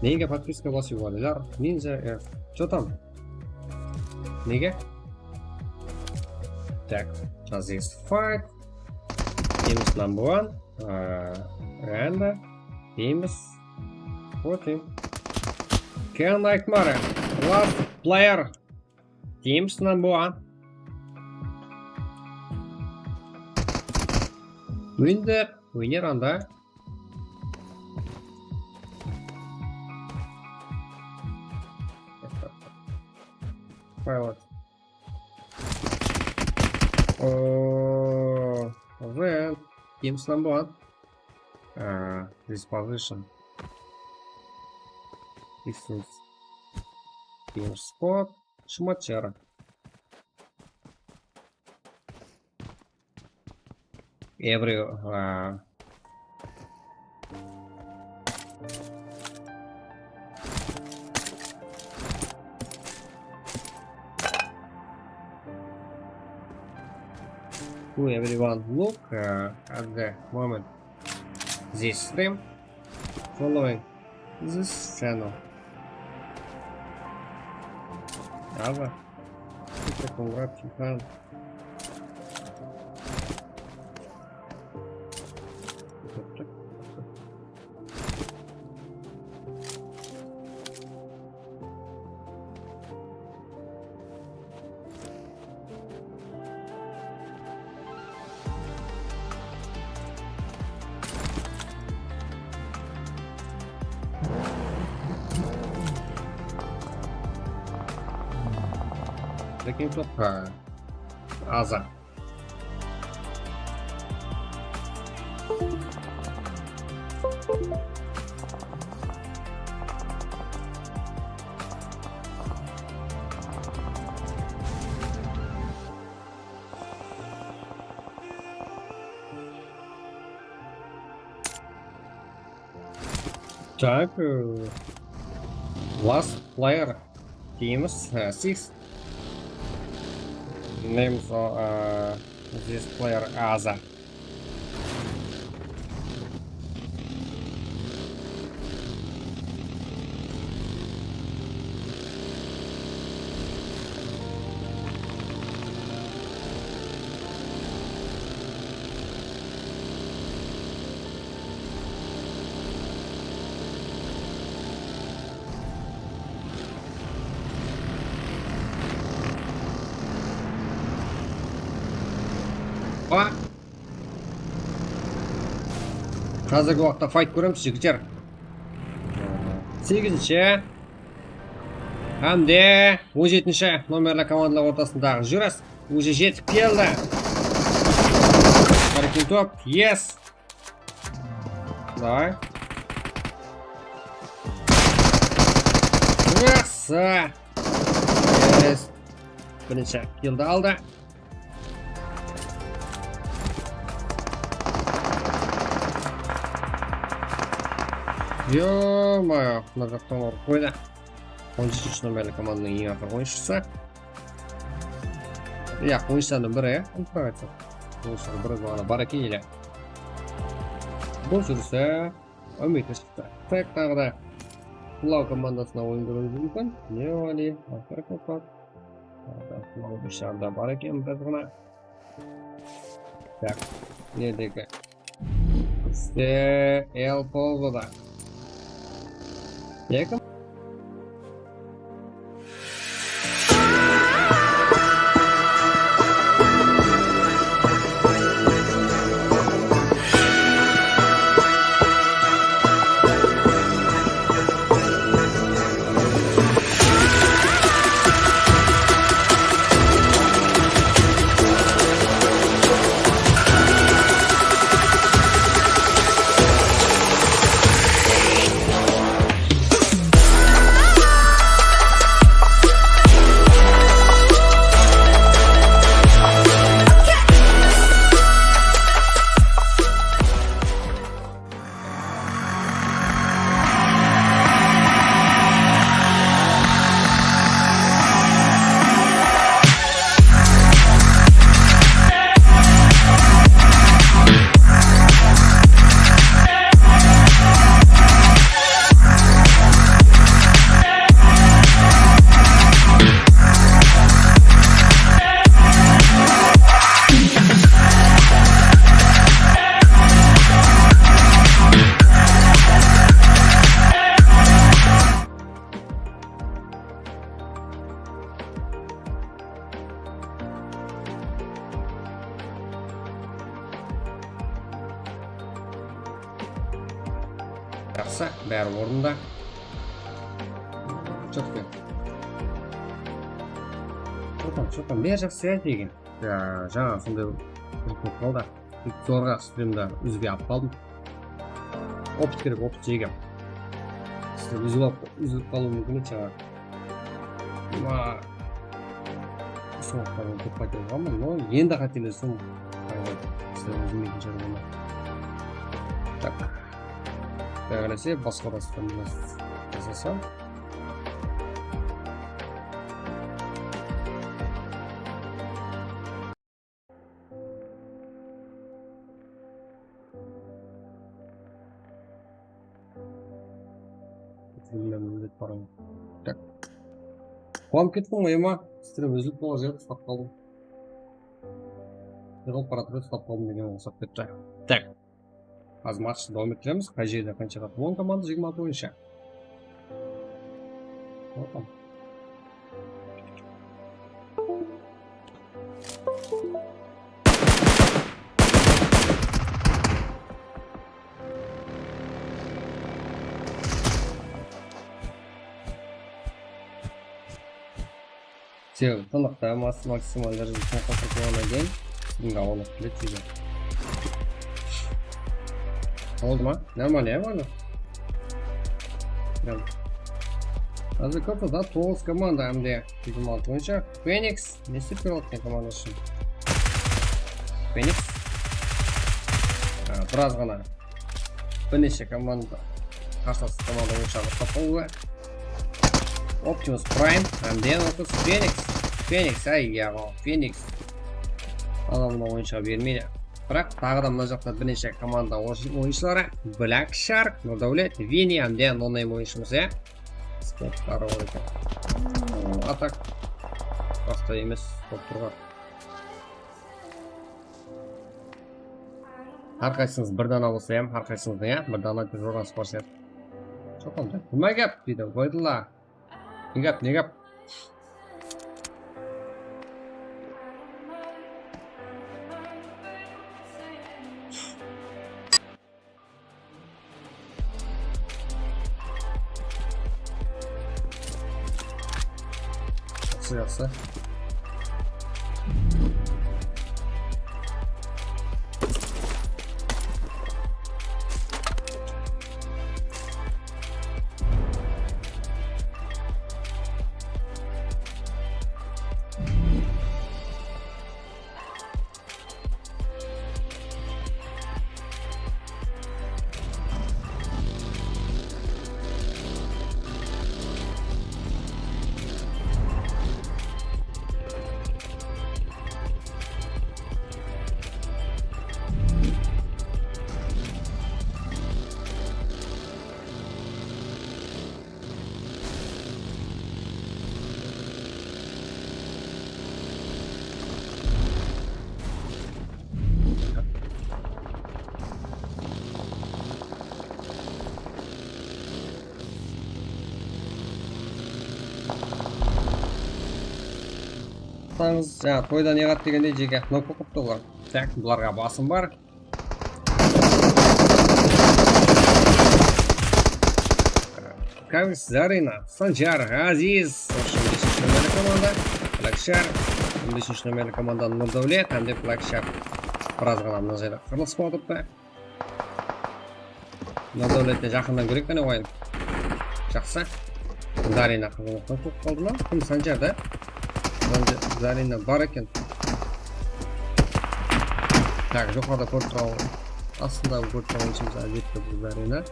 Nege podpiska basıp yubordilar? Ninja, e, что там? Nege? Так, Aziz fight. Team is number one. Uh, and, uh, team is fourteen. Ken Nightmare, last player. Team is number one. Win the winner anda. Pilot. Oh, then team is number one. Uh, this position. This is team spot. Chumacher. Every, uh, to everyone look, uh, at the moment this stream following this channel. Ava. Super congrats, Japan. Bárekella, top, ha. Aza. Tak, e, last player deymiz, e, six. Names of, e, this player Aza. Oa! Házirgi waqıtta fayt kóremiz, jigitler. Segizinshi hám de on jetinshi nomerli komandalar ortasındaǵı júris. Уже jetip keldi. Bárekella, top. Yes. Davay. Jaqsı. Yes. Birinshi killdi aldı. Yo-moyo, mına jaqtan urıp qoydı. On jetinshi nomerli komandanıń eń aqırǵı oyınshısı. Ya, oyınshılardıń biri, ya, ulıqtırıp aytsaq. Oyınshılar biri baǵana bar eken ele. Bul júrisi Umid shıqtı. Tak, taǵı da Pullaw komandasına oyın kóriwimiz múmkin. Neoli, Alfred Kopak. Taǵı da Pullaw dusharda bar eken, biraz ǵana. Tak, nerdegi? Bizde El Polvoda. Lekin Jaqsı, bári ornında. Jaqsı. Çopan, Çopan, bári jaqsı ya degen. Ya, jańa sonday bir klip bolıp qaldı. Zorǵa strimdi úzbe alıp qaldım. Opıt kerek, opıt jege. Sizler úzip alıp, úzilip qalıwı múmkin edi jańa. Ma, usı waqıtlardan kóp qátelesip qalman, no endi qátelestim. Sizler úzilmeytin shıǵar. Tak. Quday qálese, basqa da strimdi jasasam. Tak. Quwanıp kettim ǵoy, ema. Strim úzilip qalǵan, uslap qaldım. Yıǵılıp baratır, uslap qaldım degen uqsap ketti. Tak. Házir matchti dawam ettiremiz. Qay jerde qansha qatı? On komanda, jigirma altı oyınshı. Opa. Все, tınıqta mas-, maksimal dárejede tınıqta turıp bolǵannan keyin sizińge awırlıq tilep júrmen. Boldı ma? Normal, ya, boldı. Házir kóp boldı, toǵız komanda, hám de jigirma altı oyınsha. Feniks, ne islep bere aladı eken komanda ushın? Feniks. Ha, biraz ǵana. Bir neshe komanda, qarsı komanda oyınsha qılıp tapıwı. Optimus Prime, hám de Optimus Feniks. Feniks, ay, yaǵo, Feniks. Ana mına oyınsha bermeydi. Biraq taǵı da mına jaqta bir neshe komanda oy-, oyınshıları. Black Shark, Nurdáwlet, Vini hám de No Name oyınshımız, ya. Spotları bar eken. Atak. Baqta emes, spot turǵan. Hár qaysıńız bir dana bolsa hám, hár qaysıńızdıń, ya, bir dana jorası bar sıyaqlı. Joq onda. Nima gáp deydi, Ubaydulla. Ne gáp, ne gáp? Jaqsı, jaqsı. Tańız, jańa toyda ne qat degendey, jeke knopka qıptı olar. Tak, bularǵa basım bar. Kavis, Zarina, Sanjar, Aziz, on besinshi nomerli komanda, Black Shark, on besinshi nomerli komanda Nurdáwlet hám de Black Shark. Biraz ǵana mına jerde qırılıs bolıp turıptı. Nurdáwletti jaqınnan kóreyik, qáne, oyın. Jaqsı. Zarina qızıqlıqtan kóp qaldı ma? Kim, Sanjar da? Zarina bar eken. Tak, joqarıda kórip turǵan, astında kórip turǵan oyınshımız, álbette, bul Zarina.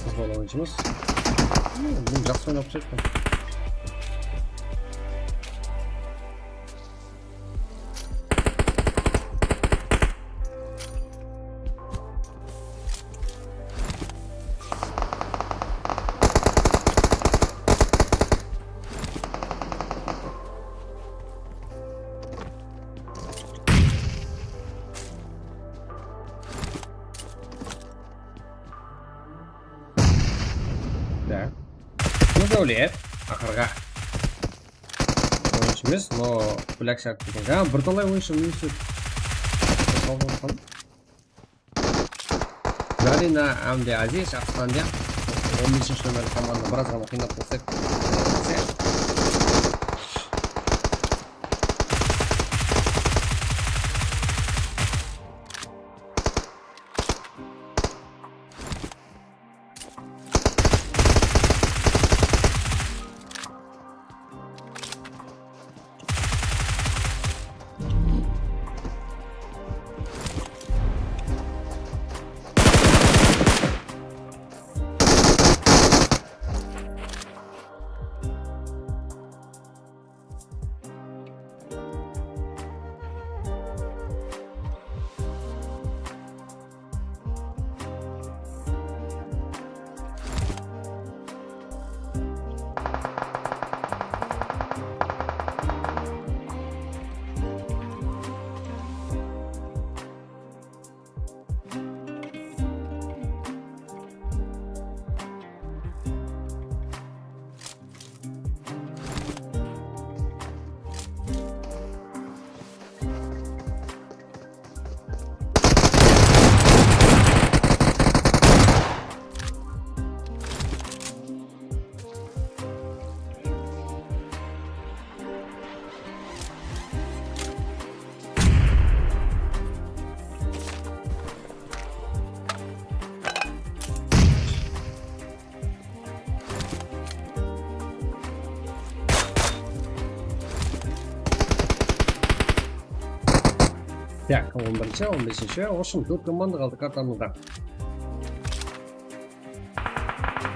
Qız bala oyınshımız. Bul jaqsı oynap shıqtı. Da. Nurdáwlet, aqırǵı. Oyınshı emes, no Black Shark degen. Jańa bir talay oyınshı minus etip. Zarina hám de Aziz, Arıslan degen on besinshi nomerli komanda biraz ǵana qıynap qoysaq. Tak, on birinshi, on besinshi. Oshın, tórt komanda qaldı kartamızda.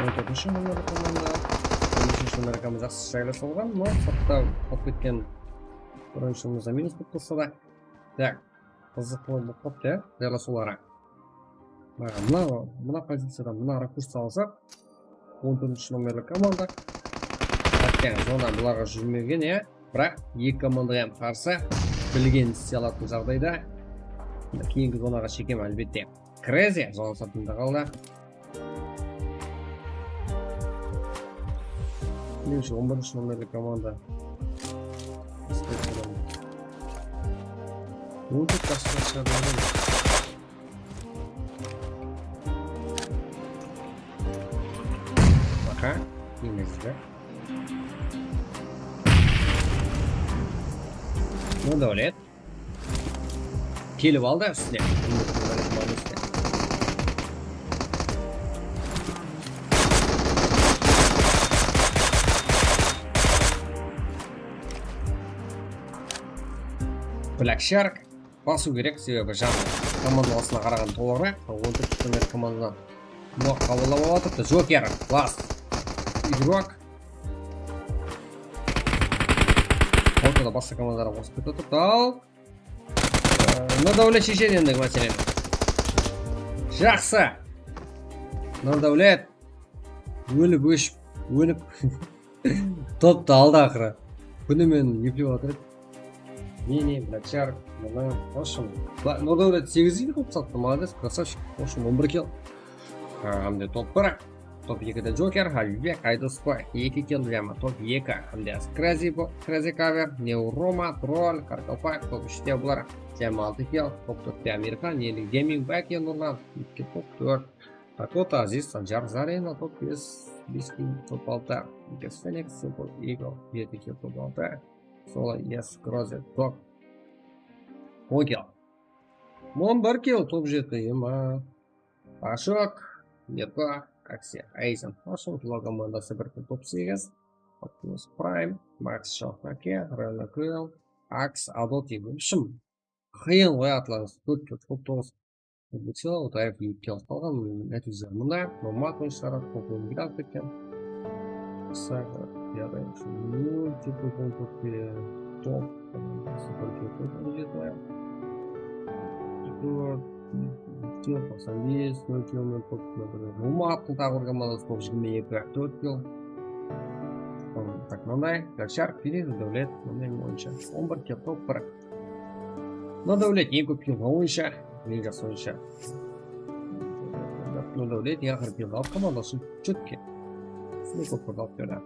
On tórtinshi nomerli komanda. On úshinshi nomerli komanda jaqsı jaylasıp alǵan, no sırtta alıp ketken oyınshımızda minus bolıp qalsa da. Tak, qızıq bolıp qaptı, ya, jaylasıwları. Mına, mına, mına poziciyada mına rakurstı alsaq, on tórtinshi nomerli komanda. Ótken zona bularǵa júrmegen, ya. Biraq eki komanda hám qarsı bilgen iste alatın jaǵdayda keyingi zonaǵa shekem, álbette. Crazy zona sırtında qaldı. Birinshi, on birinshi nomerli komanda. Ótip basqa shıǵardı. Baqa, endi. Nurdáwlet. Kelip aldı ústine. Black Shark basıw kerek, sebebi jan komandalasına qaraǵanda tolıǵıraq, on tórtinshi nomer komandadan blok qabıllap alıp atırıptı. Joker, last. Игрок. Ortada basqa komandalar qosıp ketip atırıptı. Al. Ee, Nurdáwlet sheshedi endigi máseleni. Jaqsı. Nurdáwlet. Ólip, óship, ónip. Toptı aldı aqırı. Kúni menen eplep atır edi. Mine, Black Shark, mına, в общем, Nurdáwlet segiz kill qılıp sattı, молодец, красавчик. В общем, on bir kill. Ha, hám de top bir. Top ekide Joker, Hábibek, Aydosbay, eki kill jámi, top eki, hám de Crazy Bo-, Crazy Cover, Neuroma, Troll, Qaraqalpaq, top úshte bular, jámi altı kill, top tórtte Amirxan, Endi Gaming, Báke, Nurlan, eki top tórt, Dakota, Aziz, Sanjar, Zarina, top bes, bes kill, top altı, Gesteneks, top eki, jeti kill, top altı, Sola, Yes, Crazy, top on kill. On bir kill, top jeti, ema. Ashok, Mirko, Aksi, Ayzin, Ashok, Tular komandası bir top segiz, Optimus Prime, Max Shahake, Rena Kruel, Aks, Adoti, в общем, qıyın ǵoy atlarıńız, tórt, tórt, top toǵız. Butsilov, Utaev, eki alıp qalǵan, nátiyje mında, Nomad oyınshıları, top on bir alıp ketken. Saga, yaǵnıy, nol kill, top on tórt, top, sıfır kill, top on jeti. Toqsan bes, nol kill, Nomad, taǵı bir komandası, top jigirma eki, tórt kill. Tak, mınday, Gachar, Pirin, Dáwlet, mınday boyınsha. On bir kill, top bir. Nurdáwlet eń kóp kill alǵan oyınshı, eń jaqsı oyınshı. Nurdáwlet eń aqırı kill alıp, komandası Jútke. Sizge kóp kill alıp berdi.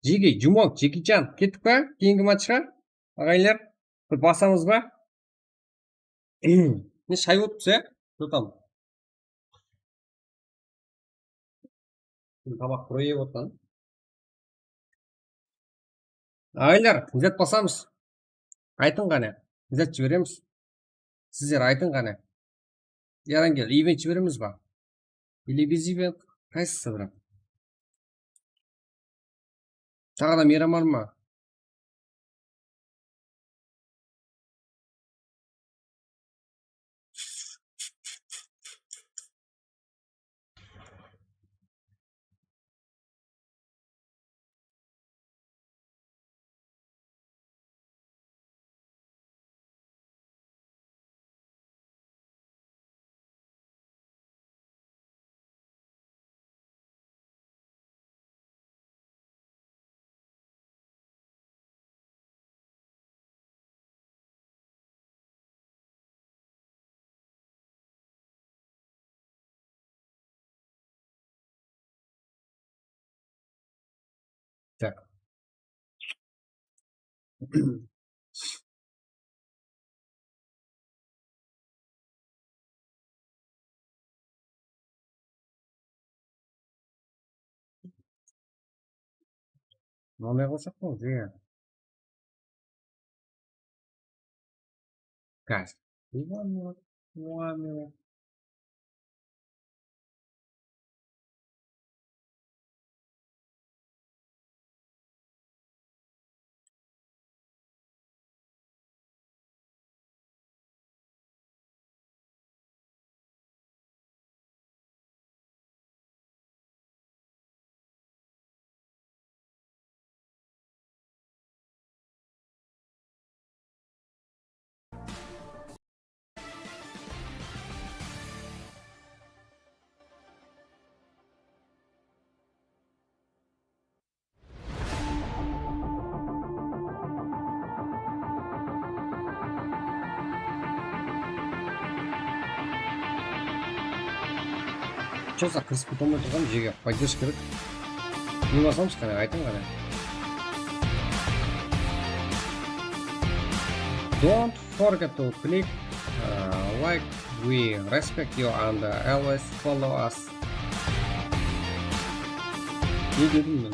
Jigey, Jumok, Jeki Chan, kettik pa? Keyingi matchqa, aǵayinler, bir basamız ba? Ne, shay bolıptı, ya? Что там? Tabaq buraya ottan. Aǵaylar, izlet basamız. Aytıń qáne. Izlet jiberemiz. Sizler aytıń qáne. Yarangel, event jiberemiz ba? Или без event? Qaysısı, brat? Taǵı da meyram bar ma? Так. Mınanday qılsaq pa, jege? Gaz. One minute, one minute. Чё за кіріс, потом айтылған жерге поддержка керек. Не basamız qáne, aytıń qáne. Don't forget to click, uh, like. We respect you and, uh, always follow us. Ne dedim men?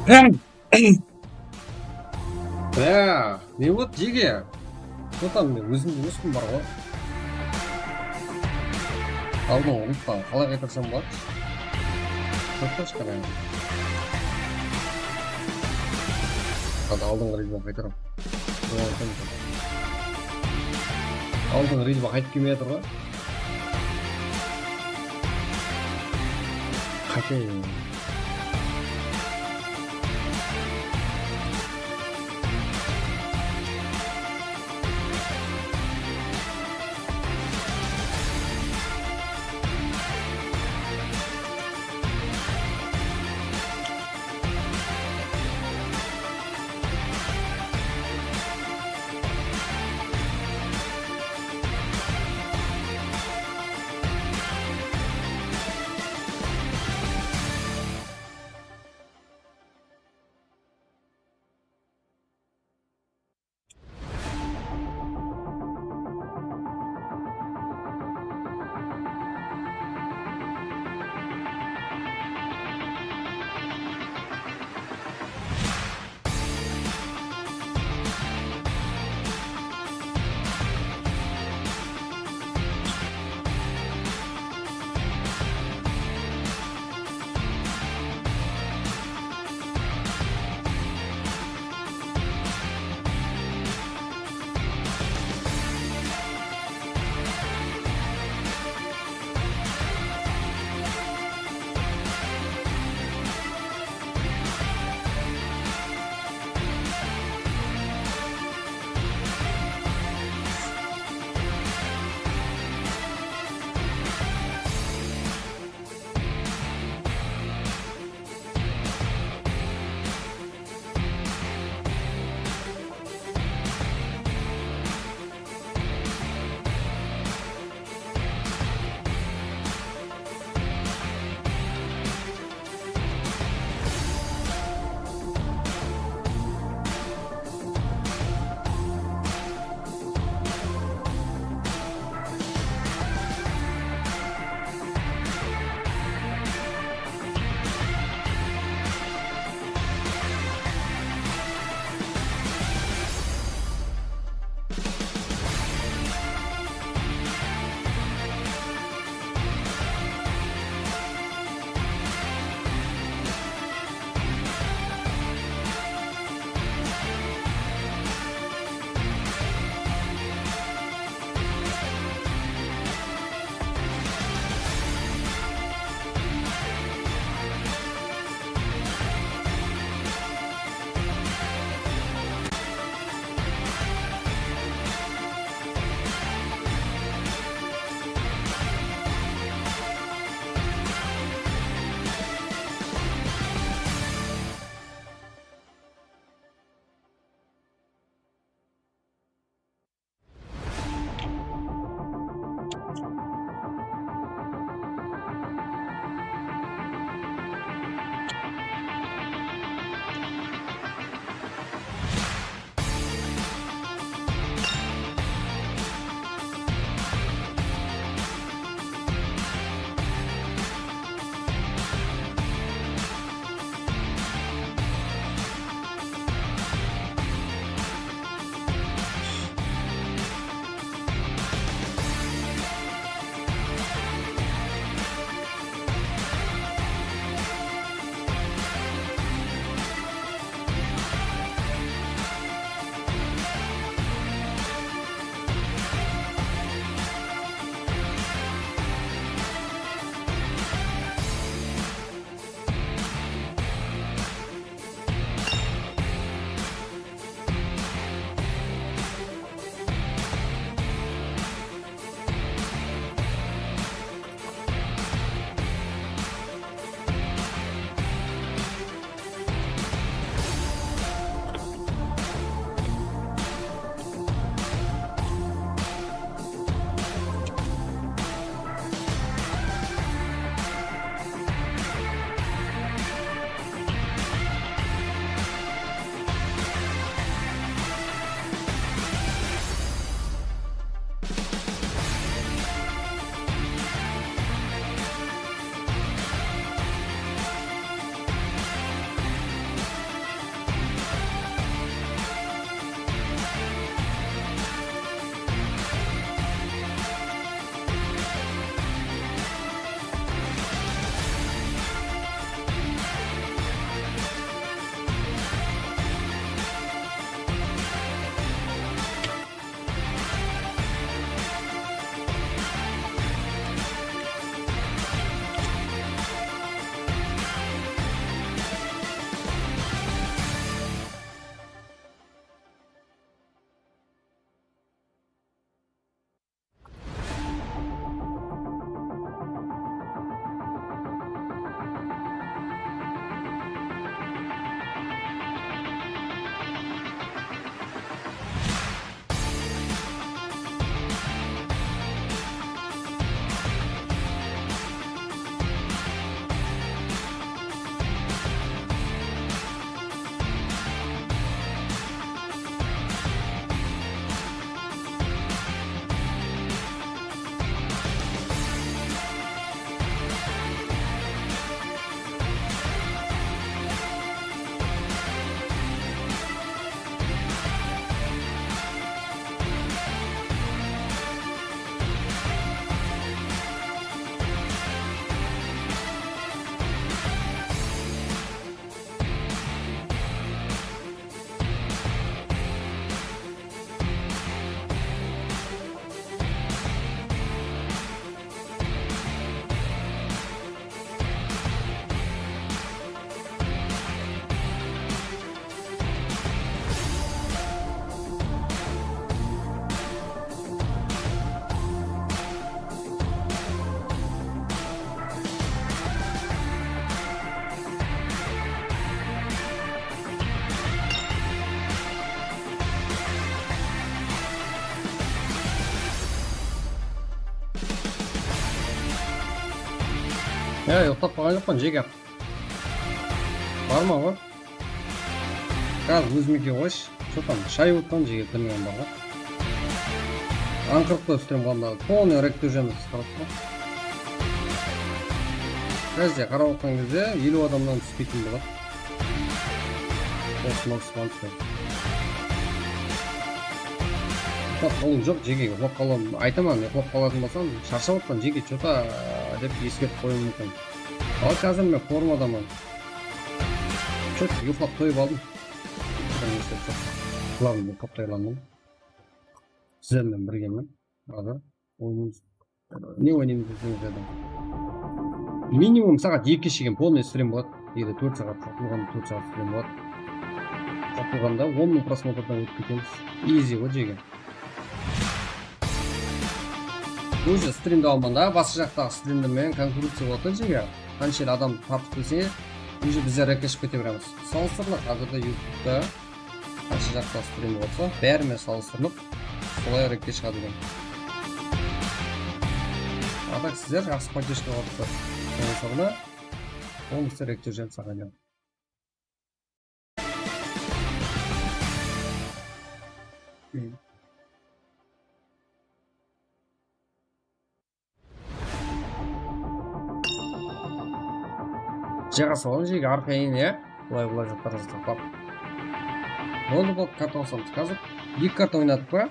Ya, ne boldı, jege? Что там, men ózimniń múskim bar ǵoy. Aldın unıtpań, qalay qaytarsam boladı? Kórip turshı qana. Házir aldınǵı reydime qaytaram. Aldınǵı reydime qaytıp kelmey atır ǵoy. Qaytayın. Ya, uyıqlap qalǵan joqpan, jege. Barman ǵoy. Házir ózimeki qoysh. Что там, shayıp otqan jege, bilmegen bar ǵoy. Ańqırıqta stream qılǵanda полный рэк túrjemiz, qarap tur. Házir qarap otqan gezde eliw adamnan túspeytin boladı. Osınıń usıǵan túsedi. Uyıqlap qalıw joq, jege, uyıqlap qalıwın aytaman, uyıqlap qalatın bolsam, sharshap atpan, jege, что-то dep eskertip qoyıwım múmkin. Al, házir men formadaman. Что-то uyıqlap toyıp aldım. Главный, uyıqlap toylandım. Sizler menen birgemen. Házir oynaymız. Ne oynaymız deseńiz, jege. Minimum saat eki shegen полный stream boladı. Eger tórt saat qatılǵanda tórt saat stream boladı. Qatılǵanda on mıń просмотрдан ótip ketemiz. Easy ǵoy, jege. Уже stream dawamında basqa jaqtaǵı streamler menen konkurenciya bolıp tur, jege. Qanshelli adam tartıp kelse, уже bizler рэkke shıǵıp kete beremiz. Salıstırılıq, házirde YouTubeta qansha jaqtaǵı stream bolsa, bári menen salıstırılıp, solay рэkke shıǵadı eken. A так sizler jaqsı поддержка qılıpsızlar. Sonıń esabına полностью рэkke júrgen saǵan. Jaǵa salıń, jege, arqayın, ya. Bılay-bılay zatlardı saqlap. Boldı, boldı, karta qosamız. Házir eki karta oynadıq pa?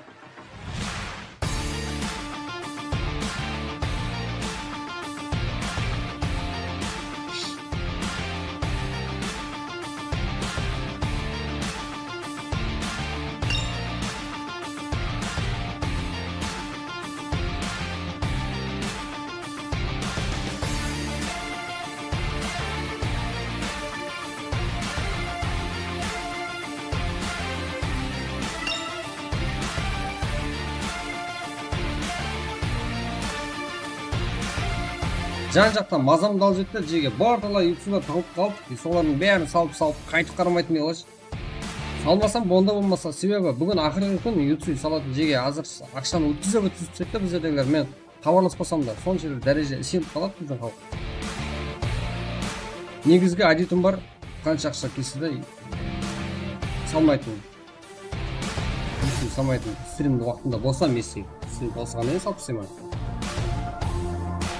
Jan-jaqtan mazamdı alıp jedi de, jege, bardalar youtuberlar tawıp qaldı. Solardıń bárin salıp-salıp qaytıp qaramaytın boladı. Salmasam, bonda bolmasa, sebebi búgin aqırǵı kún YouTube salatın, jege, házir aqshanı ótkizip ótkizip tastaydı da bizlerdegiler. Men xabarlaspasam da, sonshelli dáreje isenip qaladı biziń xalıq. Negizgi addetim bar, qansha aqsha kelse de salmaytın. Úytip salmaytın, strimdi waqtında bosam esi. Strim qosqannan keyin salıp taslayman.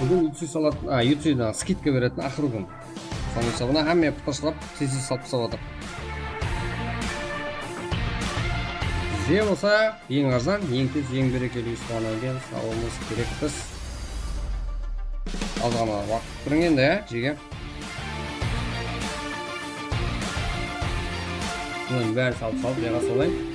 Búgin úytip salatın, a, úytip skidka beretin aqırǵı kún. Sonıń esabına hámme pıtırshılap tez-tez salıp tasap atır. Bizde bolsa eń arzan, eń tez, eń berekeli úytip alǵan kiyim alıwımız kerekpiz. Az ǵana waqıt kúttiń endi, ya, jege. Bunıń bárin salıp-salıp, jaǵa solayın.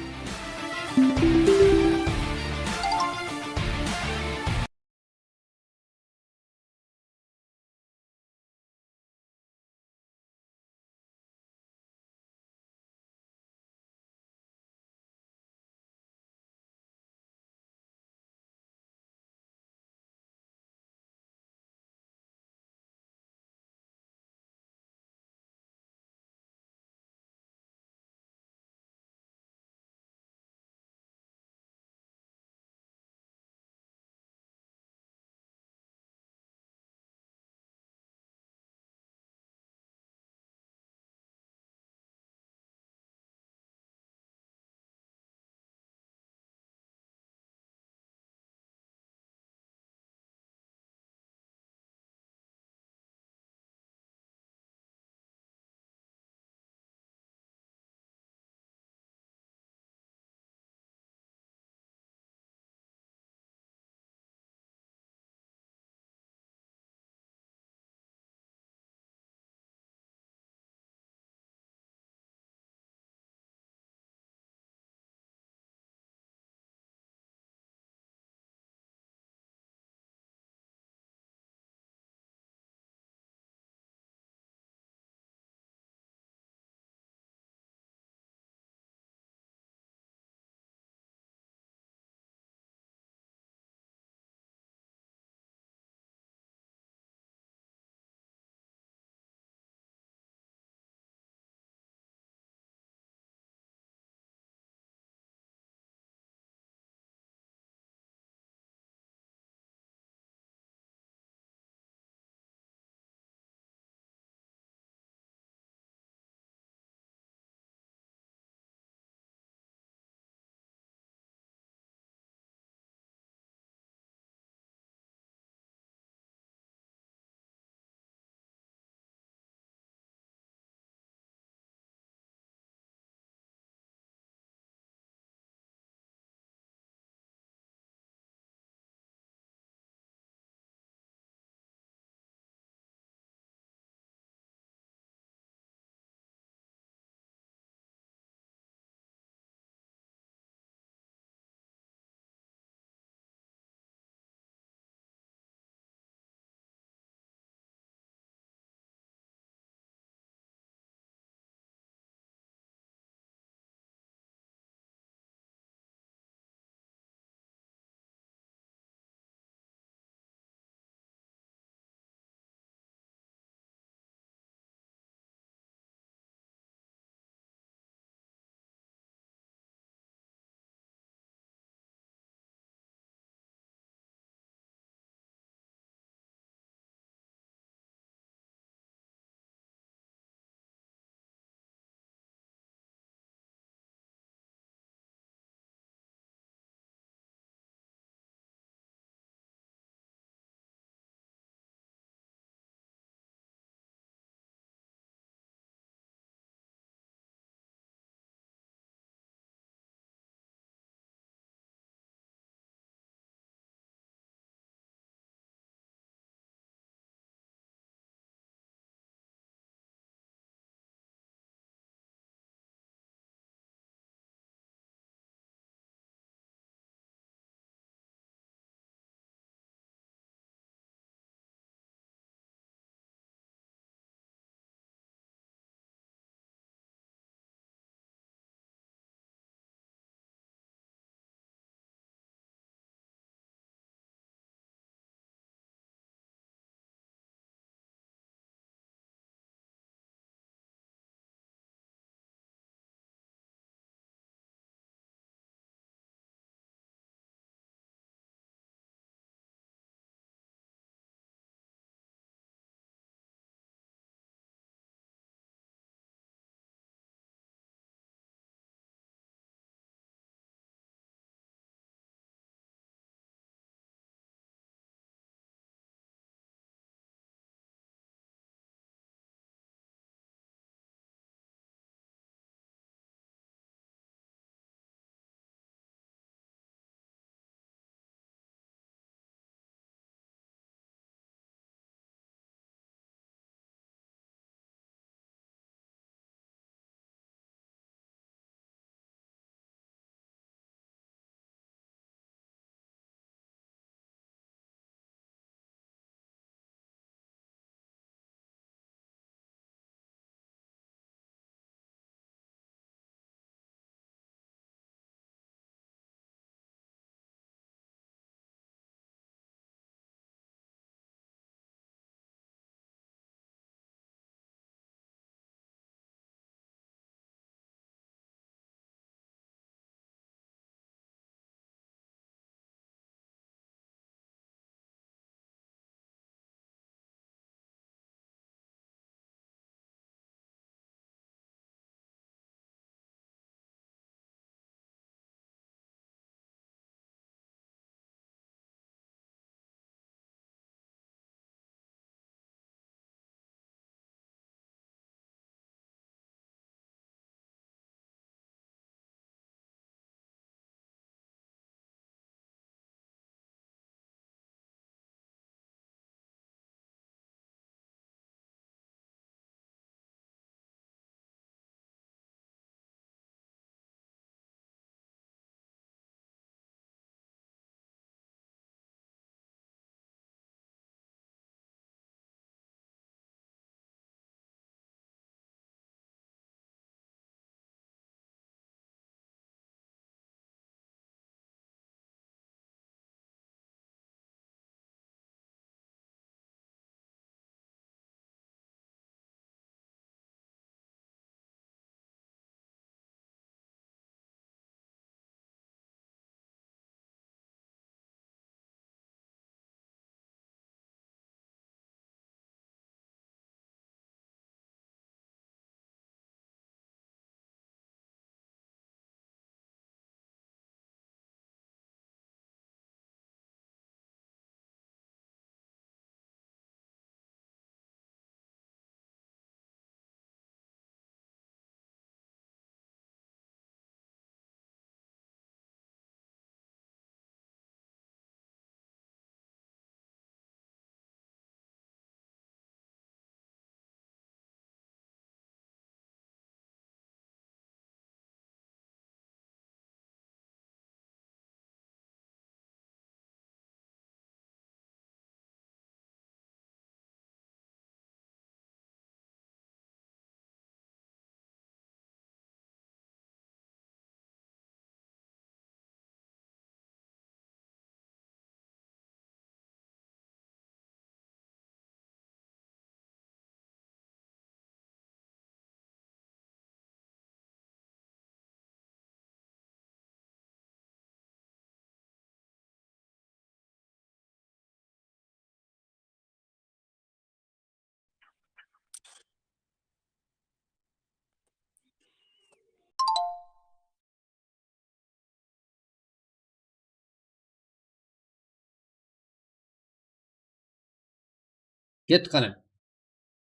Kettik qáne.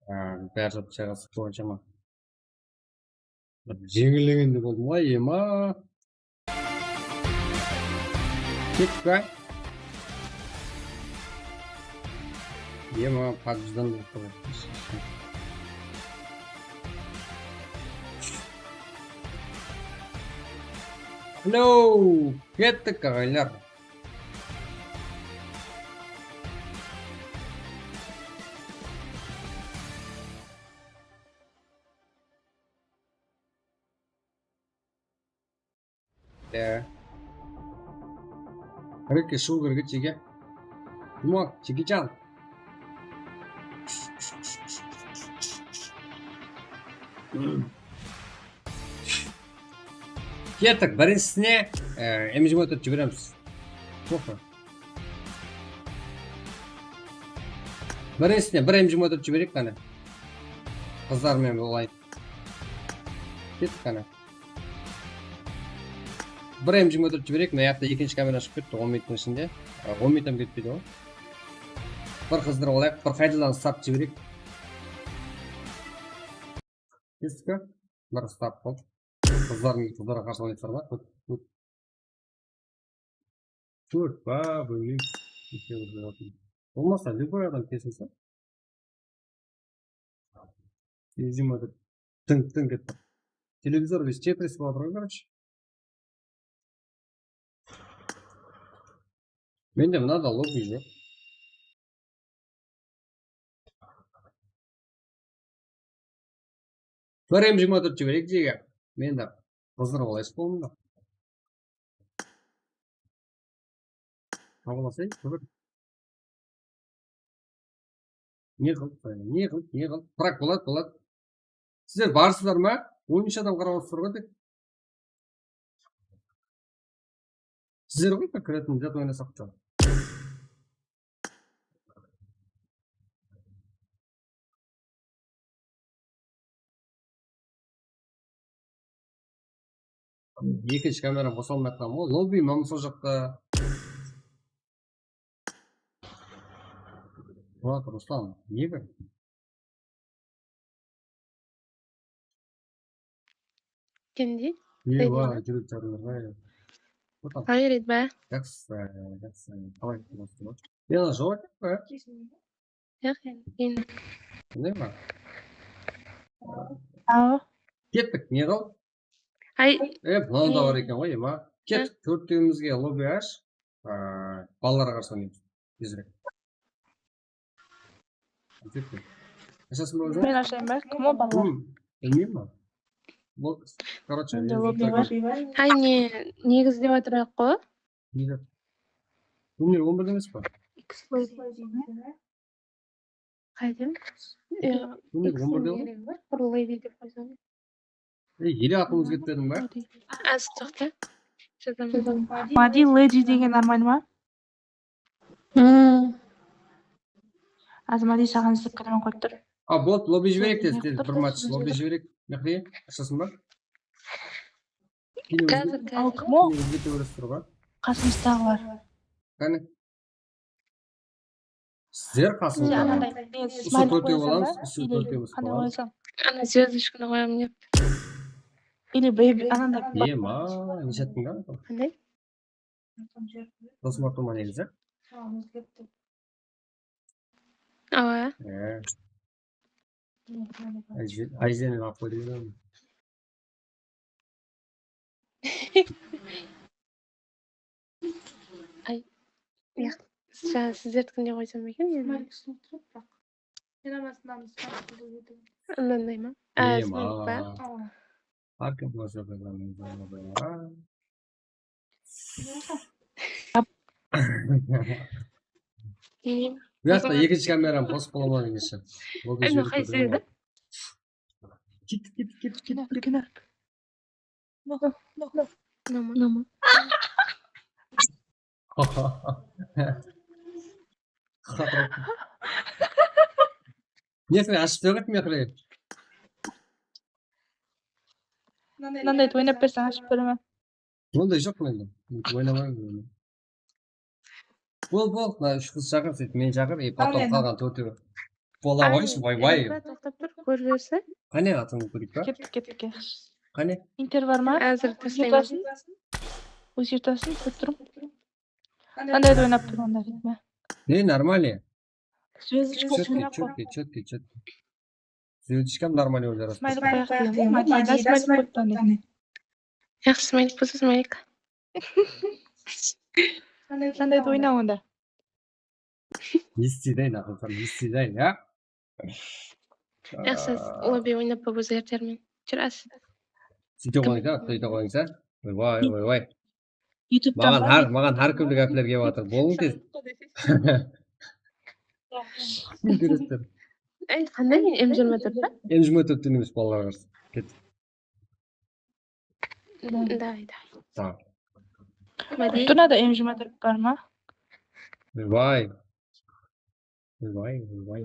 Á, bári zat jayǵasıp qoyǵanshama. Bir jeńillegen de boldım ǵoy, ema. Kettik pa? Ema, pabjidan da. Hello, kettik, aǵaylar. Ya. Rikki, suw kirgit, Jeke. Come on, Jekechan. Kettik, birinshisine, e, M jigirma tórt jiberemiz. Toqta. Birinshisine bir M jigirma tórt jibereyik qáne. Qızlar menen bolayın. Kettik qáne. Bir M jigirma tórt jibereyik, mına jaqta ekinshi kamera shıǵıp ketti, on minuttıń ishinde. A, on minut hám ketpeydi ǵoy. Bir qızdırıp alayıq, bir qaytadan start jibereyik. Kestik pe? Bir start boldı. Qızlar, qızlarǵa qarsı oynaysızlar ma? Kóp, kóp. Tórt pa, bilmeymen. Bolmasa, любой adam kesilsin. Jigirma tórt. Tınk, tınk etti. Televizor biz Tetris bolıp atır, короче. Mende mınada lobby joq. Bir M jigirma tórt jibereyik, Jeke. Men de qızdırıp alayıq qolımda. Taba alsayıq, bir. Ne qıl, ne qıl, ne qıl. Bırak, boladı, boladı. Sizler barsızlar ma? On úsh adam qarap alıp tur ǵoy tek. Sizler ǵoy, kiretin zat oynasaq ta. Ekinshi kameram qosa almay atırman ǵoy. Lobby ma sol jaqta? Murat, Ruslan, ne bir? Kimdi? Ewa, júrek jarılır ǵoy. Qayeredi ba? Jaqsı, jaqsı. Qalay turasız? Yana joq eken ba? Yoq, endi. Qanday ma? Awa. Kettik, ne qıl? Ay. E, mınaw da bar eken ǵoy, ema. Kettik, tórtewimizge lobby ash. Aa, balalarǵa qarsı oynaymız. Tezirek. Ashasın ba óziń? Men ashayın ba? Kim ol balalar? Bilmeymen. Bol, короче, mende lobby bar. Hay ne, negiz dep atıraq ǵoy. Negiz? Kúnler on birde emes pa? Qaydan? Kúnler on birde ǵoy. Bir lobby dep qoysam. Ey, ele atımız ketpediń ba? Az toqta. Jazaman. Madi Lady degen armay ma? Hmm. Azmadi saǵan izlep kelemen qoyıp tur. A, bot, lobby jibereyik tez, tez, bir match lobby jibereyik. Mehriye, ashasın ba? Házir, házir. Al, kim o? Ózgerte beresiz tur ǵoy. Qasımızdaǵılar. Qáne. Sizler qasımızdaǵılar. Usı tórtewdi alamız, usı tórtewdi alamız. Ana, zvezdochkanı qoyamın dep. Или baby, ananday. Ema, neshe attıń da? Qanday? Dosım attıń ba negizi? Awa. E. Ayzen, Ayzen alıp qoydım da. Ay, ya, sizlerdikin de qoysam eken endi. Mınanday ma? Ema. Har kim bolsa bir-birimizden oynaydı. Bilmeymen. Bu jaqta ekinshi kameram qosıp qalaman ekenshi. Ay, qaysı edi? Kettik, kettik, kettik, kettik. Mınaman. Mehri, ashıp berip, Mehri. Mınandaydı oynap berseń, ashıp beremen. Onday joq mende. Oynamayman men. Bol, bol, mına úsh qız shaqır, sóytip meni shaqır, e, potom qalǵan tórtewi. Bola qoyshı, bay bay. Toqtap tur, kórip jiberseń. Qáne, atıńdı kóreyik pa? Kettik, kettik, yaxshi. Qáne? Inter bar ma? Házir taslayman. Ózgertasin, kórip turım. Qandaydı oynap tur onda ritmi? Ne, нормально. Звёздочка Чётко, oynap чётко, чётко, чётко. Звёздочкам нормально oynap. Smaylik qoyaq degen. Madinada smaylik qoyıptı ane. Yaxshi, smaylik bolsa smaylik. Qandaydı oyna onda. Ne isteydi, naqıl, ne isteydi, ya? Yaxshi, lobby oynap bolıp ózgertermen. Júrasiz. Sóyte qoyıńız, sóyte qoyıńız, a? Oybay, oybay. Youtube'dan Maǵan hár, maǵan hár kúnli gápler kelip atır. Bolıń tez. Interesler. Ey, qanday? M jigirma tórt pa? M jigirma tórt emes, balalar qarsı. Kettik. Davay, davay. Tamam. Madi. Tunada M jigirma tórt bar ma? Oybay. Oybay, oybay.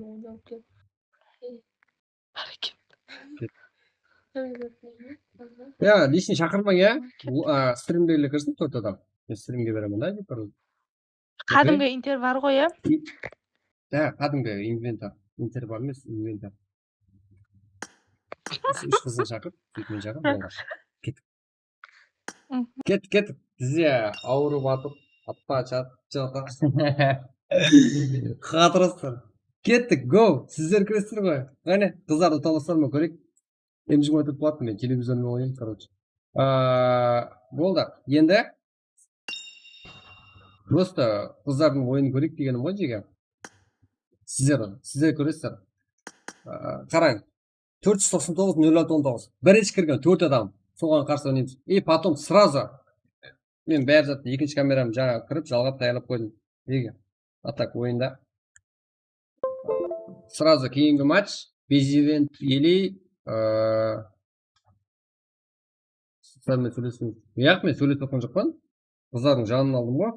Bar eken. Ya, lishniy shaqırmań, ya. Strimdegiler kirsin, tórt adam. Men strimge beremen, da, bir. Qádimgi Inter bar ǵoy, ya. Ya, qádimgi inventor. Inter bar emes, inventor. Úsh qızdı shaqır, sóytmen shaqır, boldı. Kettik. Kettik, kettik. Bizde awırıp atıp, atpa, chat, chat. Qatırıstır. Kettik, go. Sizler kiresiz ǵoy. Qáne, qızlardı talaslar ma, kóreyik. M jigirma tórt boladı, men televizormen oynayman, короче. Aa, boldı. Endi просто qızlardıń oyının kóreyik degenim ǵoy, jeke. Sizler, sizler kóresizler. Aa, qarań. Tórt júz toqsan toǵız, nol altı, on toǵız. Birinshi kirgen tórt adam. Soǵan qarsı oynaymız. И потом сразу men bári zattı, ekinshi kameramdı jańa kirip, jalǵap tayarlap qoydım. Nege? А так oyında. Сразу keyingi match, Bezivent или, ıı, sizler menen sóylestim. Yaq, men sóylesip atqan joqpan. Qızlardıń janın aldım ǵoy.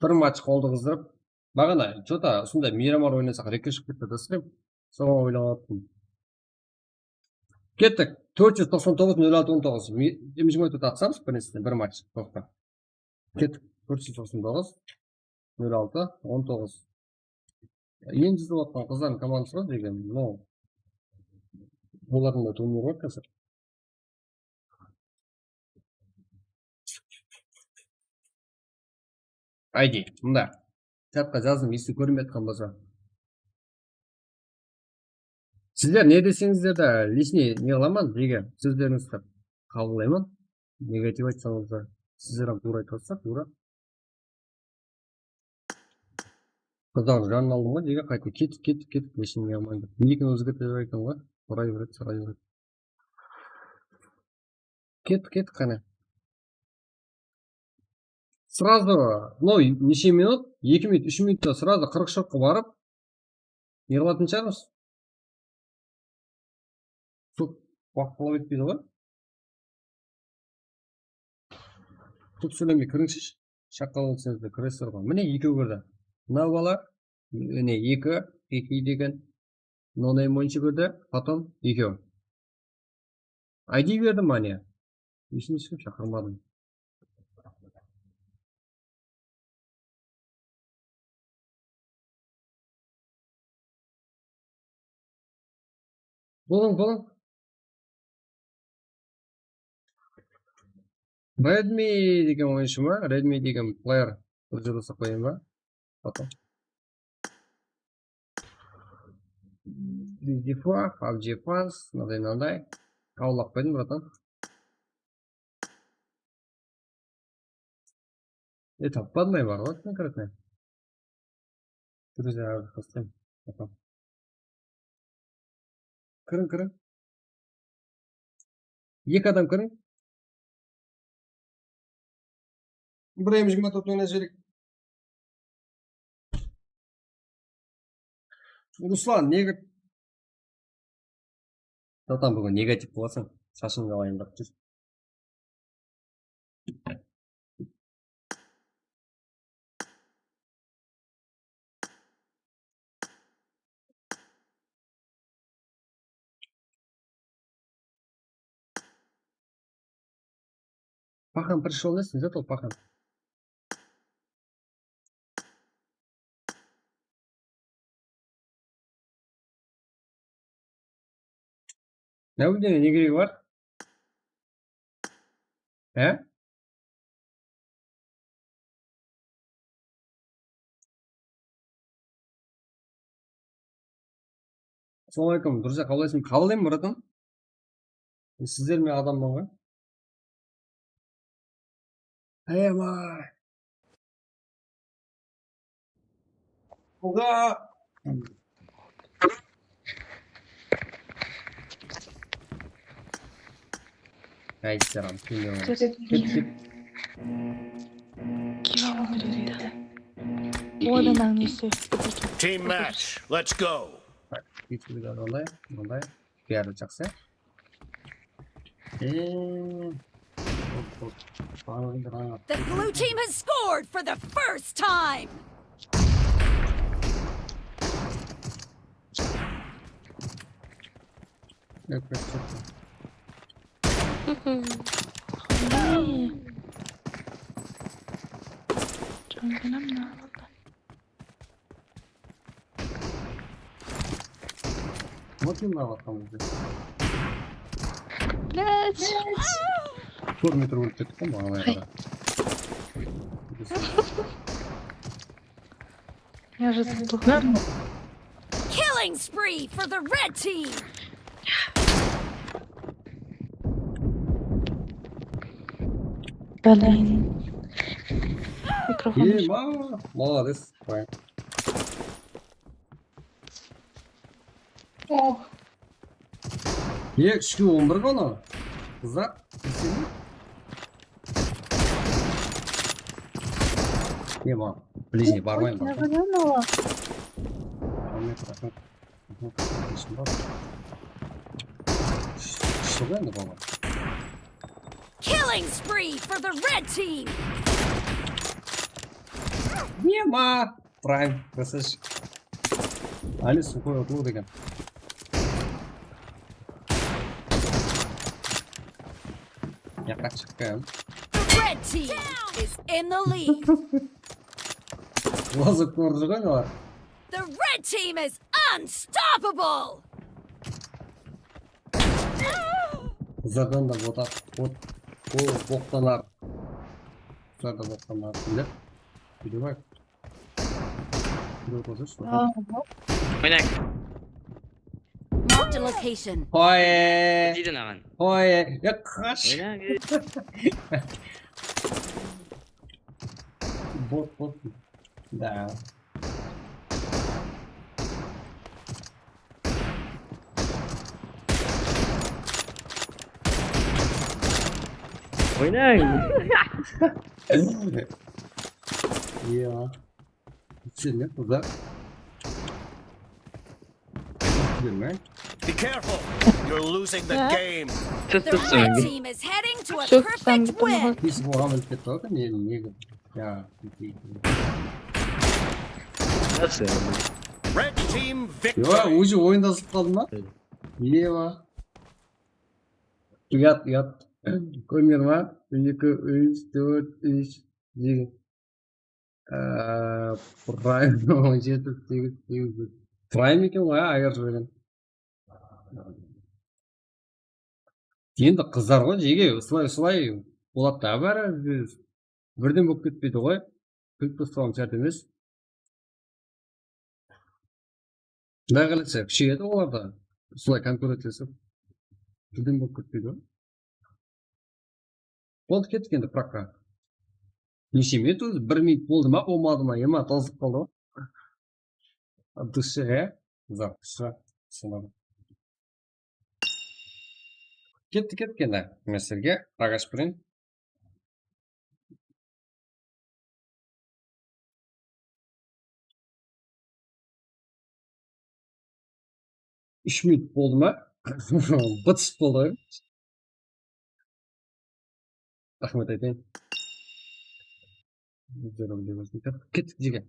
Bir match qoldı qızdırıp, baǵana, что-то usınday miyramar oynasaq, rekke shıǵıp ketti da, stream. Soǵan oylap atırman. Kettik. Tórt júz toqsan toǵız, nol altı, on toǵız. Mi-, M jigirma tórt atsamız, bir nesine, bir match. Toqta. Kettik. Tórt júz toqsan toǵız, nol altı, on toǵız. Endi júzip atqan qızlardıń komandası ǵoy degen, no. Olardıń da turniry bar házir. Aydi, mında. Chatqa jazdım, esi kórinbey atqan bolsa. Sizler ne deseńizler de, личный ne qılaman, jeke, sózlerińizdi qabıllayman. Negativ aytsańız da, sizler hám tuwra aytıp atsa, tuwra. Qızlar, janın aldım ǵoy, jeke, qayta ketip, ketip, ketip, личный ne qılmaydı. Nikin ózgertedi eken ǵoy, soray beredi, soray beredi. Kettik, kettik, qáne. Сразу, ну, neshe minut? Eki minut, úsh minutta сразу qırıq shırıqqa barıp, ne qılatuǵın shıǵarmız? Kóp waqıt talap etpeydi ǵoy. Kóp sóylemey kirińshi, shaqqa bolsańız da kiresizler ǵoy. Mine, ekew kirdi. Mına bala, mine, eki, eki degen, no name boyınsha kirdi, потом ekew. I D berdim, mane. Esin eshkim shaqırmadım. Bolıń, bolıń. Redmi degen oyınshı ma? Redmi degen player. Bir jılısıp qoyayın ba? Потом. Bizde pub g, pubg, mınaday, mınaday. Qawlap qoydım, bratan. E, tappadım, ay, bar ǵoy, konkretno. Друзья, qostım. Kiriń, kiriń. Eki adam kiriń. Bir M jigirma tórt oynap jibereyik. Ruslan, nega? Bratan, búgin negativ bolasań. Shashıńdı alayın dep júr. Paxan, пришёл, esin, зато Paxan. Nabludeniye ne keregi bar? He? Assalawma aleykum, durıs qabıllaysın. Qabıllayman, bratan. Sizler men adamman ǵoy. Ey, ma. Uǵa. Ay, salam, kim? Kep, kep. Kim aldı? Odan ańlısı. Team match, let's go. Kep, kep, mınday, mınday. Beri jaqsı. Eee, hop, hop. Baǵıńdı ǵana. The blue team has scored for the first time. Yok, yok, yok. Canım ne oldu? Makinalar atqan bizde. Блядь. Kórmey turıp ólip kettik ǵoy maǵan. Hay. Я же заплакала. Killing spree for the red team. Блин. Mikrofon. Ema, молодец. Qoyayın. Oh. Eki, úshke on bir ǵana. Qızlar, bilsene. Ema, ближний barmayman. Ne qılıyorsun ola? Raxmet, raxmet. Что вы, baba? Killing spree for the red team. Ema. Prime, красавчик. Ali suxoy otılıq degen. Yaqqa shıqqan. The red team is in the lead. Ozı kórdi ǵoy olar. The red team is unstoppable. Qızlardan da bot at, bot, bol boqtanar. Qızlar da boqtanar. Bile, bile bar. Bile qoysash. Aa, bot. Oynayıq. Marked a location. Oye. Deydi naǵan. Oye. Ya qash. Oynayıq. Bot, bot. Da. Oynayın. Ya. Sen ne qızlar? Bilmem. Be careful. You're losing the game. Tut, tut, tut. The red team is heading to a perfect win. Biz bu adam ólip ketti ǵoy, ne, ne, ya. Nasıl? Red team victory. Yo, ózi oyında ızıp qaldım ba? Nege ba? Uyat, uyat. Kórmediń ba? Eki, úsh, tórt, úsh, jeti. Ee, Prime on jeti, segiz, segiz. Prime eken ǵoy, ayırıp jibergen. Endi qızlar ǵoy, jege, usılay, usılay boladı da, bári birden bolıp ketpeydi ǵoy. Kúlip taslawım shárt emes. Quday qálese, kúsheyedi olar da. Usılay konkurentlesip. Birden bolıp ketpeydi ǵoy. Boldı, kettik endi, prakka. Neshe minut ózi? Bir minut boldı ma, bolmadı ma? Ema, tozıp qaldı ǵoy. От души, e? Zar, qısqa, qısqa. Kettik, kettik endi. Men sizlerge ragash bilen. Úsh minut boldı ma? Bıtıs boldı ǵoy. Raxmet aytayın. Kettik, jege.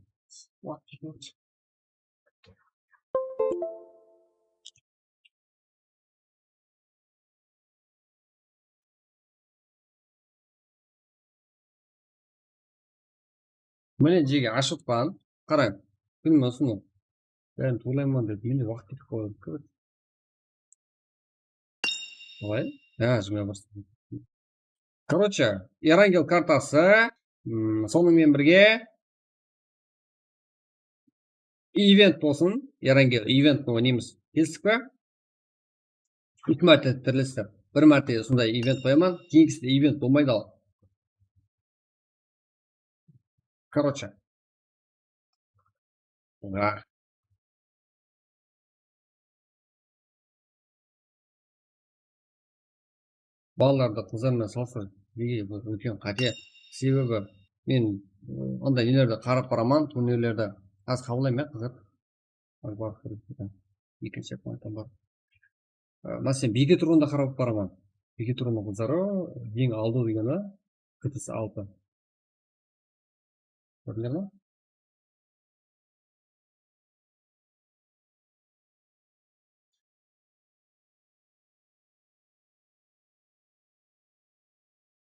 Mine, jege, ashıqpan. Qarań. Kúnim usını. Bárin tuwrılayman dep, mende waqıt ketip qaldı. Kóresiz. Qalay? Há, jigirma bir. Короче, Erangel kartası, mm, sonıń menen birge event bolsın. Erangel event oynaymiz. Keldik pe? Eki márte tirlestir. Bir márte usınday event qoyaman. Keyingisinde event bolmaydı al. Короче. Ǵa. Balalardı qızlar menen salıstırıp, nege bul úlken qáte? Sebebi men, ı, anday nelerdi qarap baraman, turnirlerdi. Házir qabıllayman, ya, qızlar. Barıp kóreyik, ekinshi pointtan barıp. I, máselen, biyke turǵanda qarap baraman. Biyke turǵanıń qızları eń aldı degeni K T S altı. Kórdińler ma?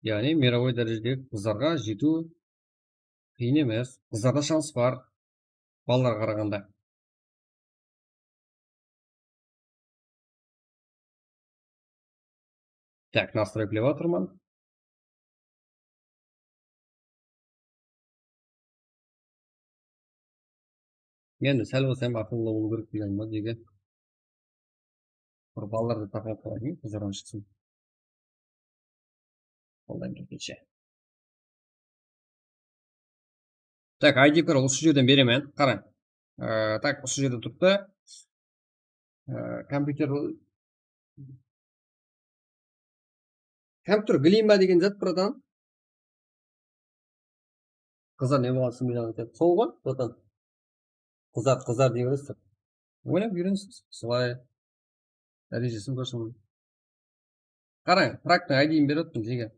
Yaǵnıy, mirovoy dárejedegi qızlarǵa jetiw qıyın emes. Qızlarda shans bar, balalarǵa qaraǵanda. Tak, nastroyklep atırman. Men de sál bolsa hám aqıllı bolıw kerek degen ba, nege? Bir balalardı tarqatıp qoyayın, qızlardan shıqsın. Qoldan kelgenshe. Tak, I D P usı jerden beremen. Qarań. Ee, tak, usı jerde turıptı. Ee, kompyuter, kompyuter glima degen zat, bratan. Qızlar ne bolǵan, sınmaydı ekan. Sol ǵoy, bratan. Qızlar, qızlar dey beresiz. Oynap úyrenesiz. Solay. Dárejesin kórsin. Qarań, praktıń I D-in berip atırman, jege.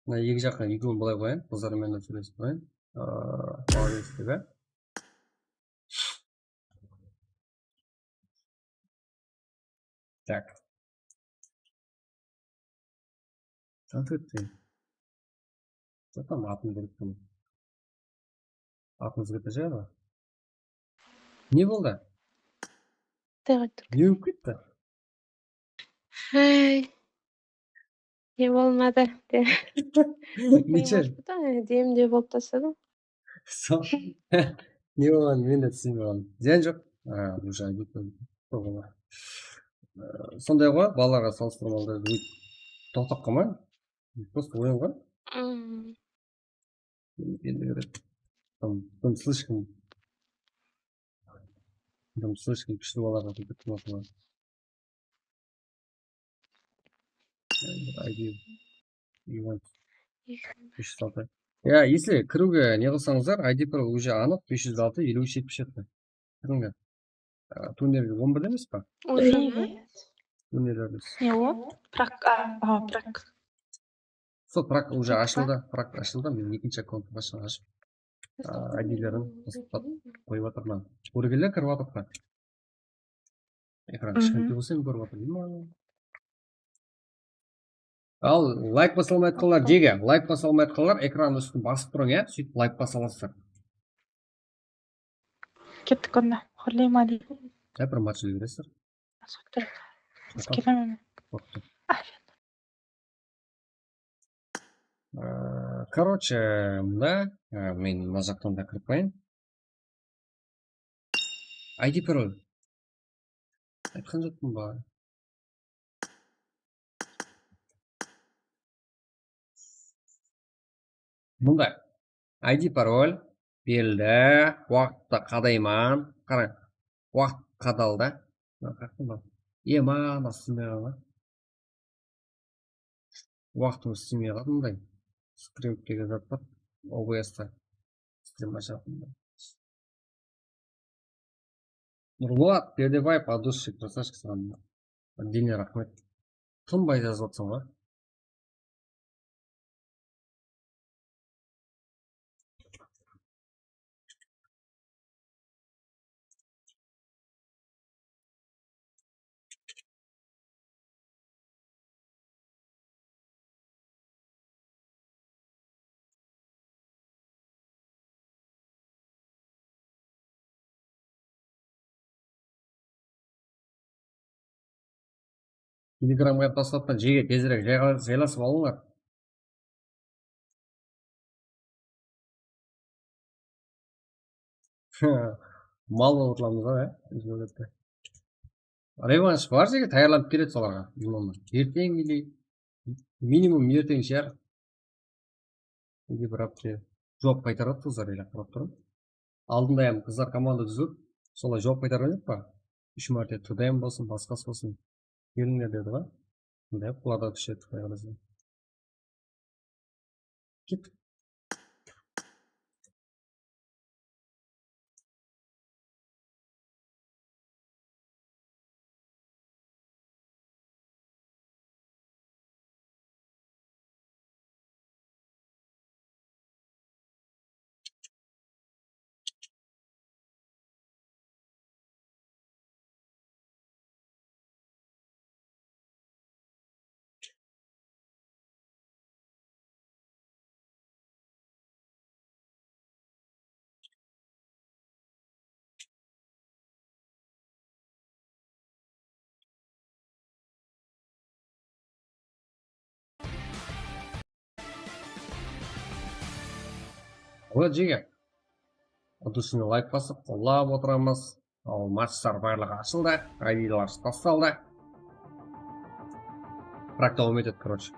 Mına eki jaqqa ekewin bılay qoyayın, qızlar menen sóylesip turayın. Aa, molodec, dep, á. Tak. Tanıtıp etpeyin. Zaten atın bilip turman. Atın ózgertpesene. Ne boldı? Tayǵa tur. Ne bolıp ketti? Hey. Ne bolmadı? De. Neche? Demde bolıp tasladım. Sol. Ne bolǵan, men de túsinbey qaldım. Zıyan joq. A, уже aytıp qoydım. Sol bola. Ee, sonday ǵoy, balalarǵa salıstırmalı da, toqtap qalmay. Просто oyan ǵoy. Mm. Endi kerek. Там, там слишком, там слишком kúshli balalarǵa ketip qalmadı. I D, Ivan, bes júz altı. Ya, если kiriwge ne qılsańızlar, I D P уже anıq, bes júz altı, eliw úsh, jetpis jeti. Kirińler. A, turnirge on birde emes pa? Уже. Turnirlerimiz. Ne o? Prak, a, a, prak. Sol prak уже ashıldı, prak ashıldı. Men ekinshi akkauntımdı ashıp, a, I D-lerin qoyıp atırman. Kórgenler kirip atır pa? Ekran kishkentay bolsa, men kórip atırman. Al, layk basa almay atqanlar, jege, layk basa almay atqanlar, ekran ústin basıp turıń, ya, sóytip layk basa alasızlar. Kettik onda. Húrleyim aleykum. Ya, bir match jiberirsizler. Asıp tur. Kelemen. Boptı. Ee, короче, mında, e, men mına jaqtan da kirip qoyayın. I D parol. Aytqan joqpan ba? Mında I D parol berildi. Waqıttı qadayman. Qarań. Waqıt qadaldı. Eman, astındaǵı. Waqtımız túsinbey qaldı mınday. Скрипт degen zat bar. O B S-ta. Stream ashıp atırman. Nurbollat Berdebaev, от души, красавчик, saǵan отдельный raxmet. Tınbay jazıp atsań ǵoy. Telegramǵa taslappan, jege, tezirek jayla-, jaylasıp alıńlar. Mal bolıp otıramız ǵoy, ya, biz bólekte. Revansh bar, jege, tayarlanıp keledi solarǵa. Bilmem, erteń ele, minimum erteń shıǵar. Ele bir hápte juwap qaytaradı qızlar, ele qarap turıp. Aldında hám qızlar komanda dúzip, solay juwap qaytarǵan joq pa? Úsh márte T D M bolsın, basqası bolsın. Kelińler dedi ǵoy. Mınday qıp, bular da túsedi, Quday qálese. Ket. Awa, jege. Udısına layk basıp, qollap otıramız. Al, matchlar barlıǵı ashıldı, I Dlar tastaldı. Birak dawam etedi, короче.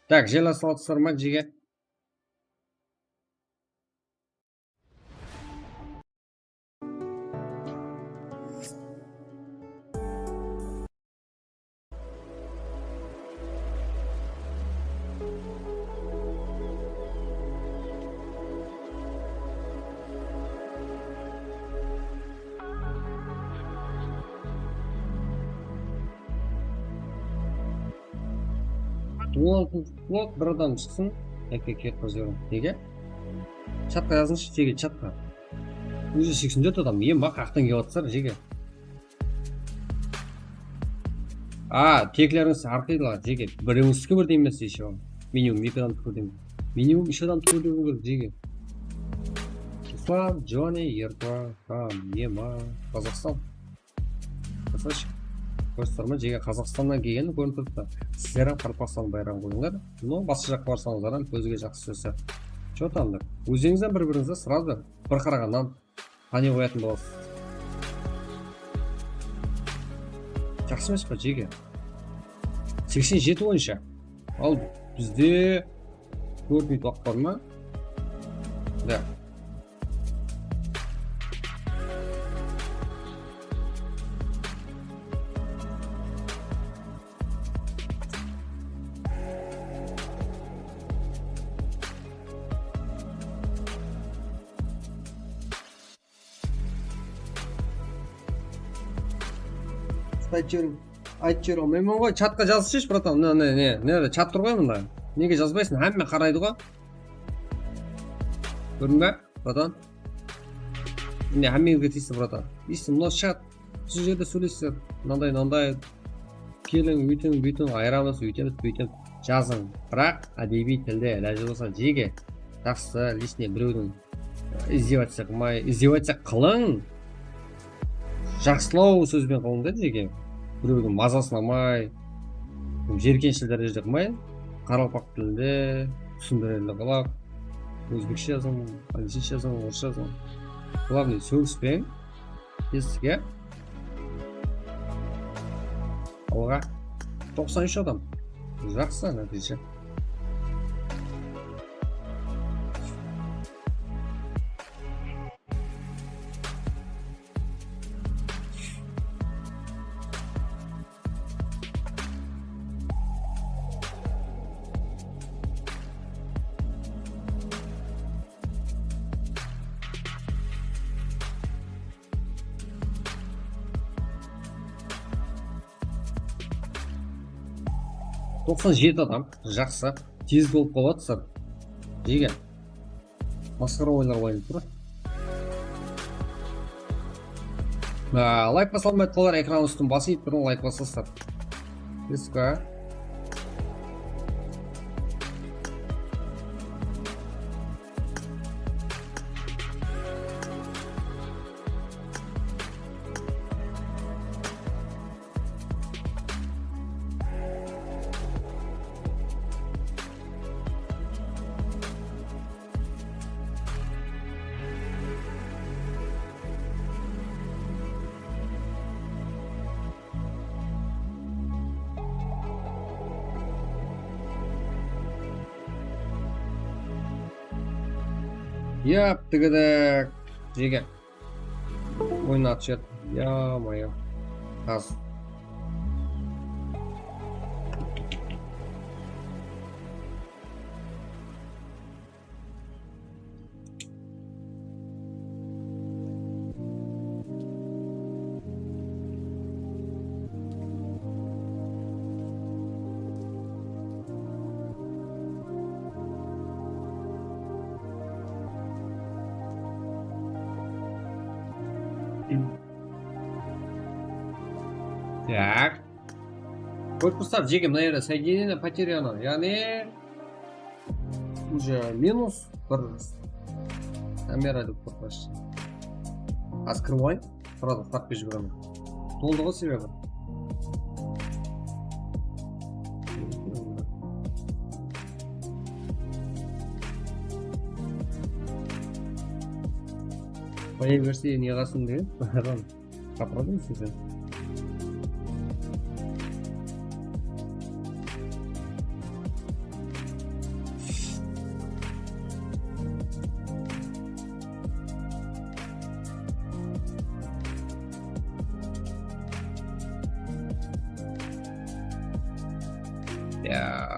Tak, jela salatısızlar ma, jege? Dual blok bir adam shıqsın. Jeke, ket qızıyorum. Nege? Chatqa jazıńızshı, jeke, chatqa. Ózi seksen tórt adam, em, baq, aqtan kep atırsızlar, jeke. A, teklerińiz arqaydılar, jeke. Birewińizdiki birdey emes, ещё. Minimum eki adam tuwrı degen. Minimum úsh adam tuwrı degen kerek, jeke. Ruslan, Joni, Ertuǵrul, Ram, Ema, Qazaqstan. Qasısh, kórip turman, jeke, Qazaqstannan kelgeni kórinip turıptı. Sizler hám Qaraqalpaqstan bayraǵın qoyıńlar. No, basqa jaqqa barsańızlar hám kózge jaqsı túsedi. Что там dep. Ózińiz hám bir-birińizdi сразу bir qaraǵannan tanıy qoyatın bolasız. Jaqsı emes pa, jeke? Seksen jeti boyınsha. Al, bizde tórt minut waqıt bar ma? Da. Aytıp jibere almayman ǵoy. Chatqa jazıpshı, bratan. Ne, ne, ne, ne, chat tur ǵoy mında. Nege jazbaysań? Hámme qaraydı ǵoy. Kórdiń be, bratan? Mine, hámmeńizge tiyisli, bratan. Tiyisli, mına chat. Usı jerde sóyleysiz. Mınanday, mınanday. Keliń, úytiń, búytiń, ayıramız, úytemiz, búytemiz. Jazıń. Biraq ádebiy tilde, ilajı bolsa, jege. Jaqsı, личный birewdiń izdevаться qılmay, izdevаться qılıń. Jaqsılaw sóz benen qılıń da, jege. Birewdiń mazasın almay, jerkenishli dárejede qılmay, qaraqalpaq tilinde túsindirendi qılıp, ózbekshe jazıń, inglizshe jazıń, orıssha jazıń. Главное, sógispeń. Esik, ya? Alǵa. Toqsan úsh adam. Jaqsı nátiyje. Toqsan jeti adam. Jaqsı. Tez bolıp qaladı, sir. Jege. Masqara oyınlar oylanıp tur. Á, layk basa almay atqanlar ekran ústin basıp turıń, layk basasızlar. Eska. Yap, tıgıdık. Jege. Oynatıp júr. Yo-moyo. Az. Так. Kórip tursaq, jege, mına jerde соединение потеряно. Yaǵnıy, уже minus bir kamera dep tur, почти. Открывай. Srazı qıtırıp jiberemen. Toldı ǵoy sebebi. Qoya berse, ne qılsın degen. Qapırıp atırsań sen. Ya.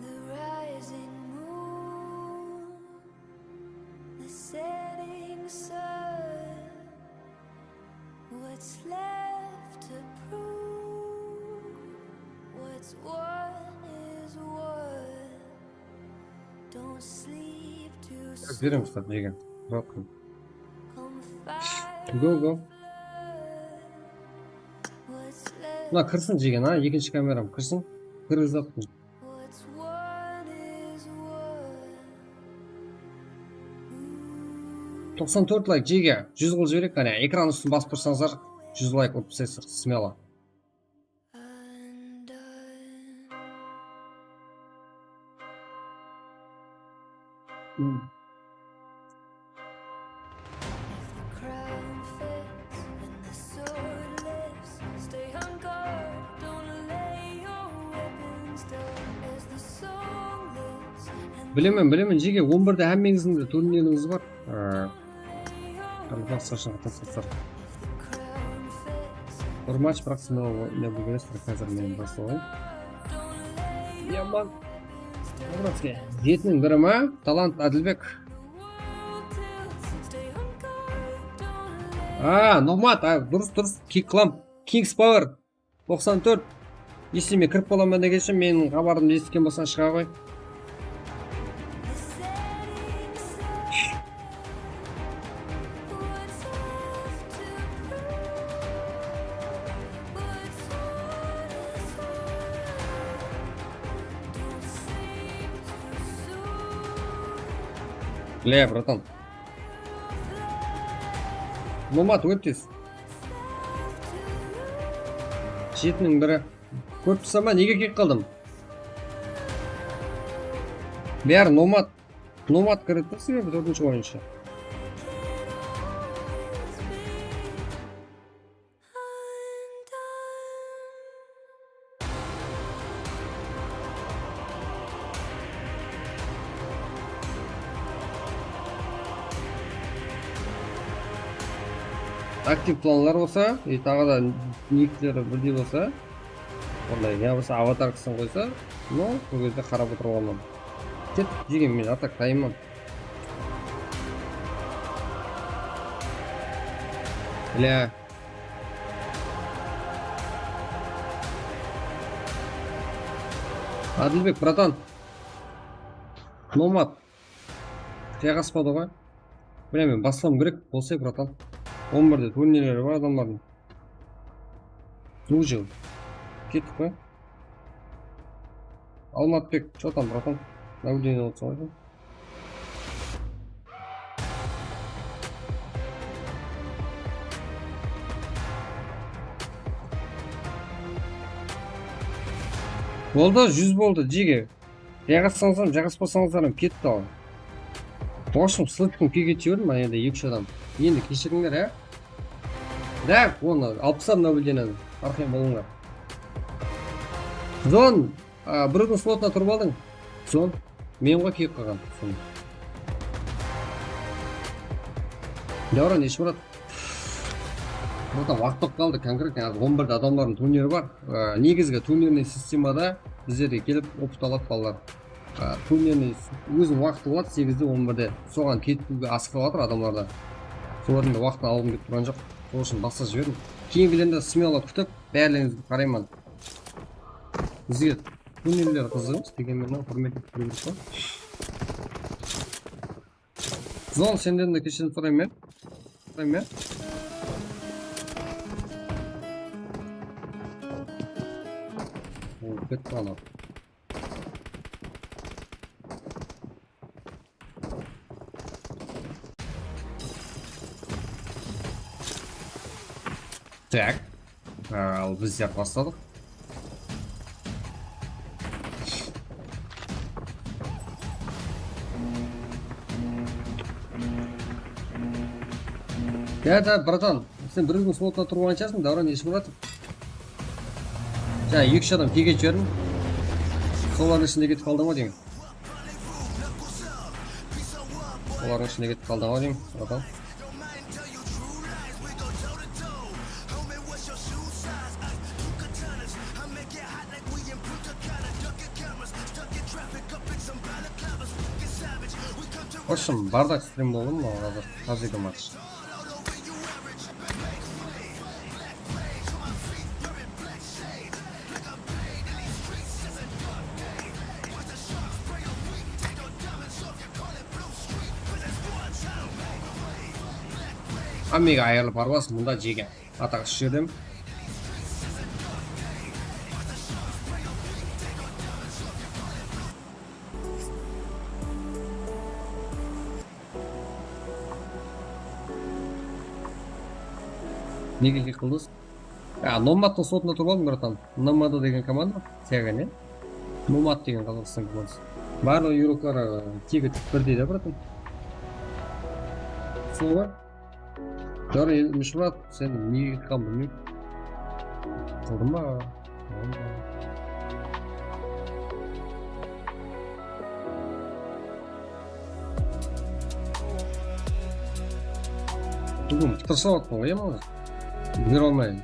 The rising moon, the setting sun, what's left to prove? What's won is won. Don't sleep too soon. Beremiz, jegen. Welcome. Go, go. Mına kirsin, jegen, ha, ekinshi kameram kirsin. Kirgizip atırman. Toqsan tórt layk, jege. Júz qılıp jibereyik, qáne. Ekran ústin basıp tursańızlar, júz layk urıp taslayınsızlar, смело. Hmm. If the crown fits and the sword lifts, stay on guard, don't Bilemen, bilemen, jeke, on birde hámmeńizdiń de turnirińiz bar. Aa, qırq basqa shıǵıp taslasaq. Bir match, biraq sen ne bilgesizler, házir men baslawayın. Yaman. Obrazke. Jetiniń biri ma? Talant Adilbek. Aa, Nomad, a, durıs, durıs. Kick qılam. Kings Power. Toqsan tórt. Esime kirip qalaman degenshe, meniń xabarımdı esitken bolsań, shıǵa ǵoy. Бля, братан. Nomad, ót tez. Jetiniń biri. Kórip tursań ba, nege kelip qaldım? Bári Nomad. Nomad kiredi, sebebi tórtinshi oyınshı. Aktiv klanlar bolsa, e, taǵı da nikleri birdey bolsa, onday, ya bolsa avatarkasın qoysa, no, bul gezde qarap otırıp alaman. Kettik, jegen, men atak tayınman. Bля. Adilbek, bratan. Nomad. Jayǵaspadı ǵoy. Bile, men baslawım kerek bolsa, bratan. On birde turnirleri bar adamlardıń. Служил. Kettik pe? Almatbek, что там, bratan? Наблюдение otsań. Boldı, júz boldı, jege. Jayǵassańızlar, jayǵaspasańızlar hám ketti al. Boshım slıtkim kiyge jiberdim, mana endi eki-úsh adam. Endi keshirińler, á? Rak, onı alpıs adam nablideniyadan arqayın bolıńlar. Zon, a, birewdiń slotına turıp aldıń. Zon, men ǵoy kiyip qalǵan. Zon. Davran, Eshmurat. Burada waqıt bolıp qaldı, konkretno házir on birde adamlardıń turniri bar. A, negizgi turnirniy sistemada bizlerge kelip opıt aladı balalar. A, turnirniy óziniń waqtı boladı, segizde, on birde. Soǵan ketiwge asıqıp atır adamlar da. Solardıń da waqtın alǵım kelip turǵan joq. Sol ushın baslap jiberdim. Keyingilerinde smelo kútip, bárlerińizge qarayman. Bizge turnirler qızıq emes, degen menen húrmet etip keliw kerek ǵoy. Zon, senden de keshirim sorayman. Sorayman. Ol ketip qaladı. Tak. Al, bizler basladıq. Ya da, bratan, sen birewdiń slotına turıp alǵan shıǵarsıń, Davran Eshmuratov. Jańa eki-úsh adam kiyge jiberdim. Solardıń ishinde ketip qaldıń ba deymen. Olardıń ishinde ketip qaldı ǵoy deymen, bratan. В общем, bardak strim boldı ma házir, házirgi match. Hámmege ayırılıp arbas, mında jege. Ataq shıǵardım. Nege kek qıldız? Ya, Nomadtıń slotında turıp aldım, bratan. Nomada degen komanda, Sega ne? Nomad degen Qazaqstan komandası. Barlıq yurokları tegi birdey de, bratan. Sol ǵoy. Jar, endi Murat, sen nege ketken bilmeymen. Qıldım ba? Qıldım ba? Búgin pıtırsap atırman ǵoy, ya, maǵan. Bere almayın.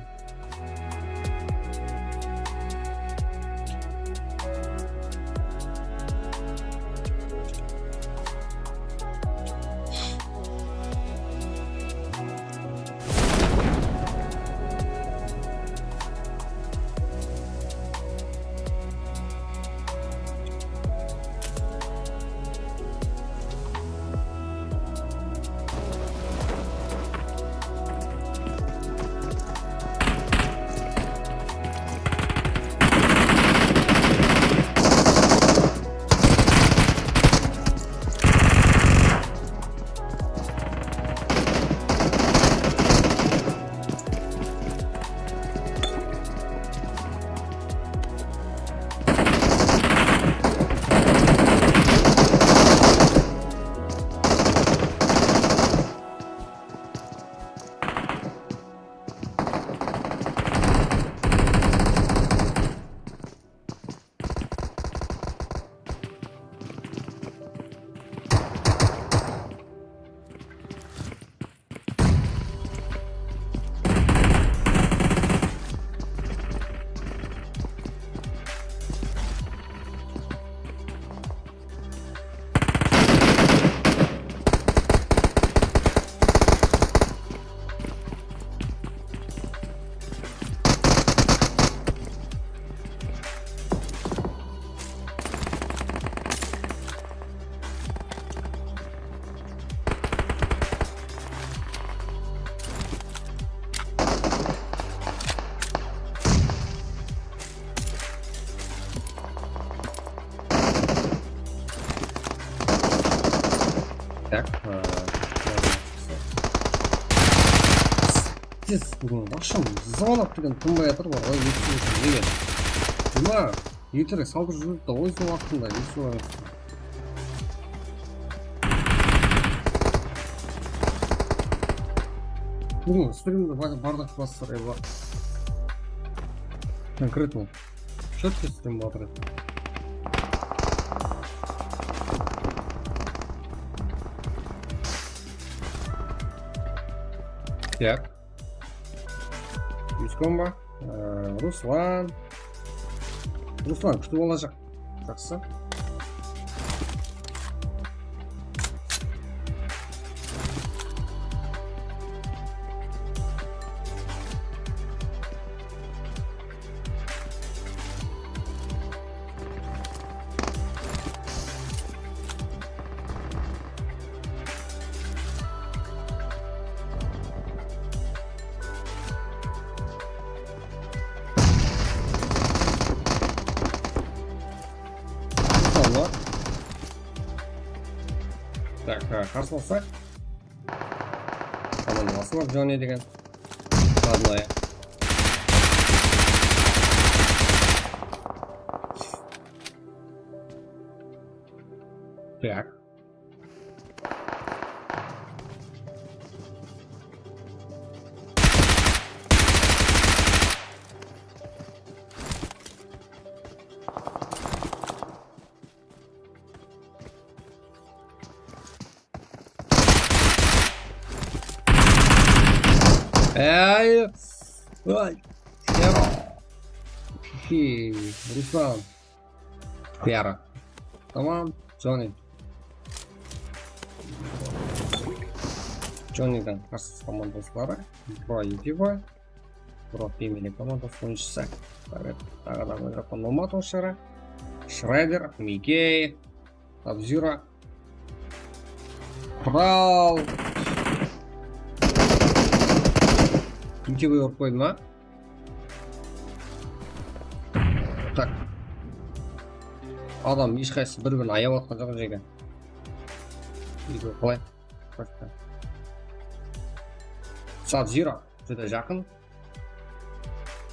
Так, e, siz búgin waqsham zıvalap degen tınbay atır ǵoy, nege? Nima? Erterek saldırıp júrdi da, oysa waqtında, nesi bar? Búgin strimde bar-, bardaq baslar, eba. Конкретно. Чётко strim batır. Так. Ruslan ba? Ee, Ruslan. Ruslan kútip alajaq. Jaqsı. Tamam. Tak, ha, qarsı alsaq. Tamam, asıl Joni degen. Ладно. Так. Ey! Ay! Ya. Hi, Ruslan. Yara. Tamam, Joni. Joniden qarsız komanda dosları. Bro, Yutiba. Bro, Pimeli komandası oyınshısı. Taǵı da oynayotqan Nomad Oshara. Shrider, Mikey, Sub-Zero. Kral. Mikeyge urıp qoydım, ha? Tak. Adam hesh qaysı bir-birin ayap atqan joq jege. Uyge qalay? Sub-Zero júdá jaqın.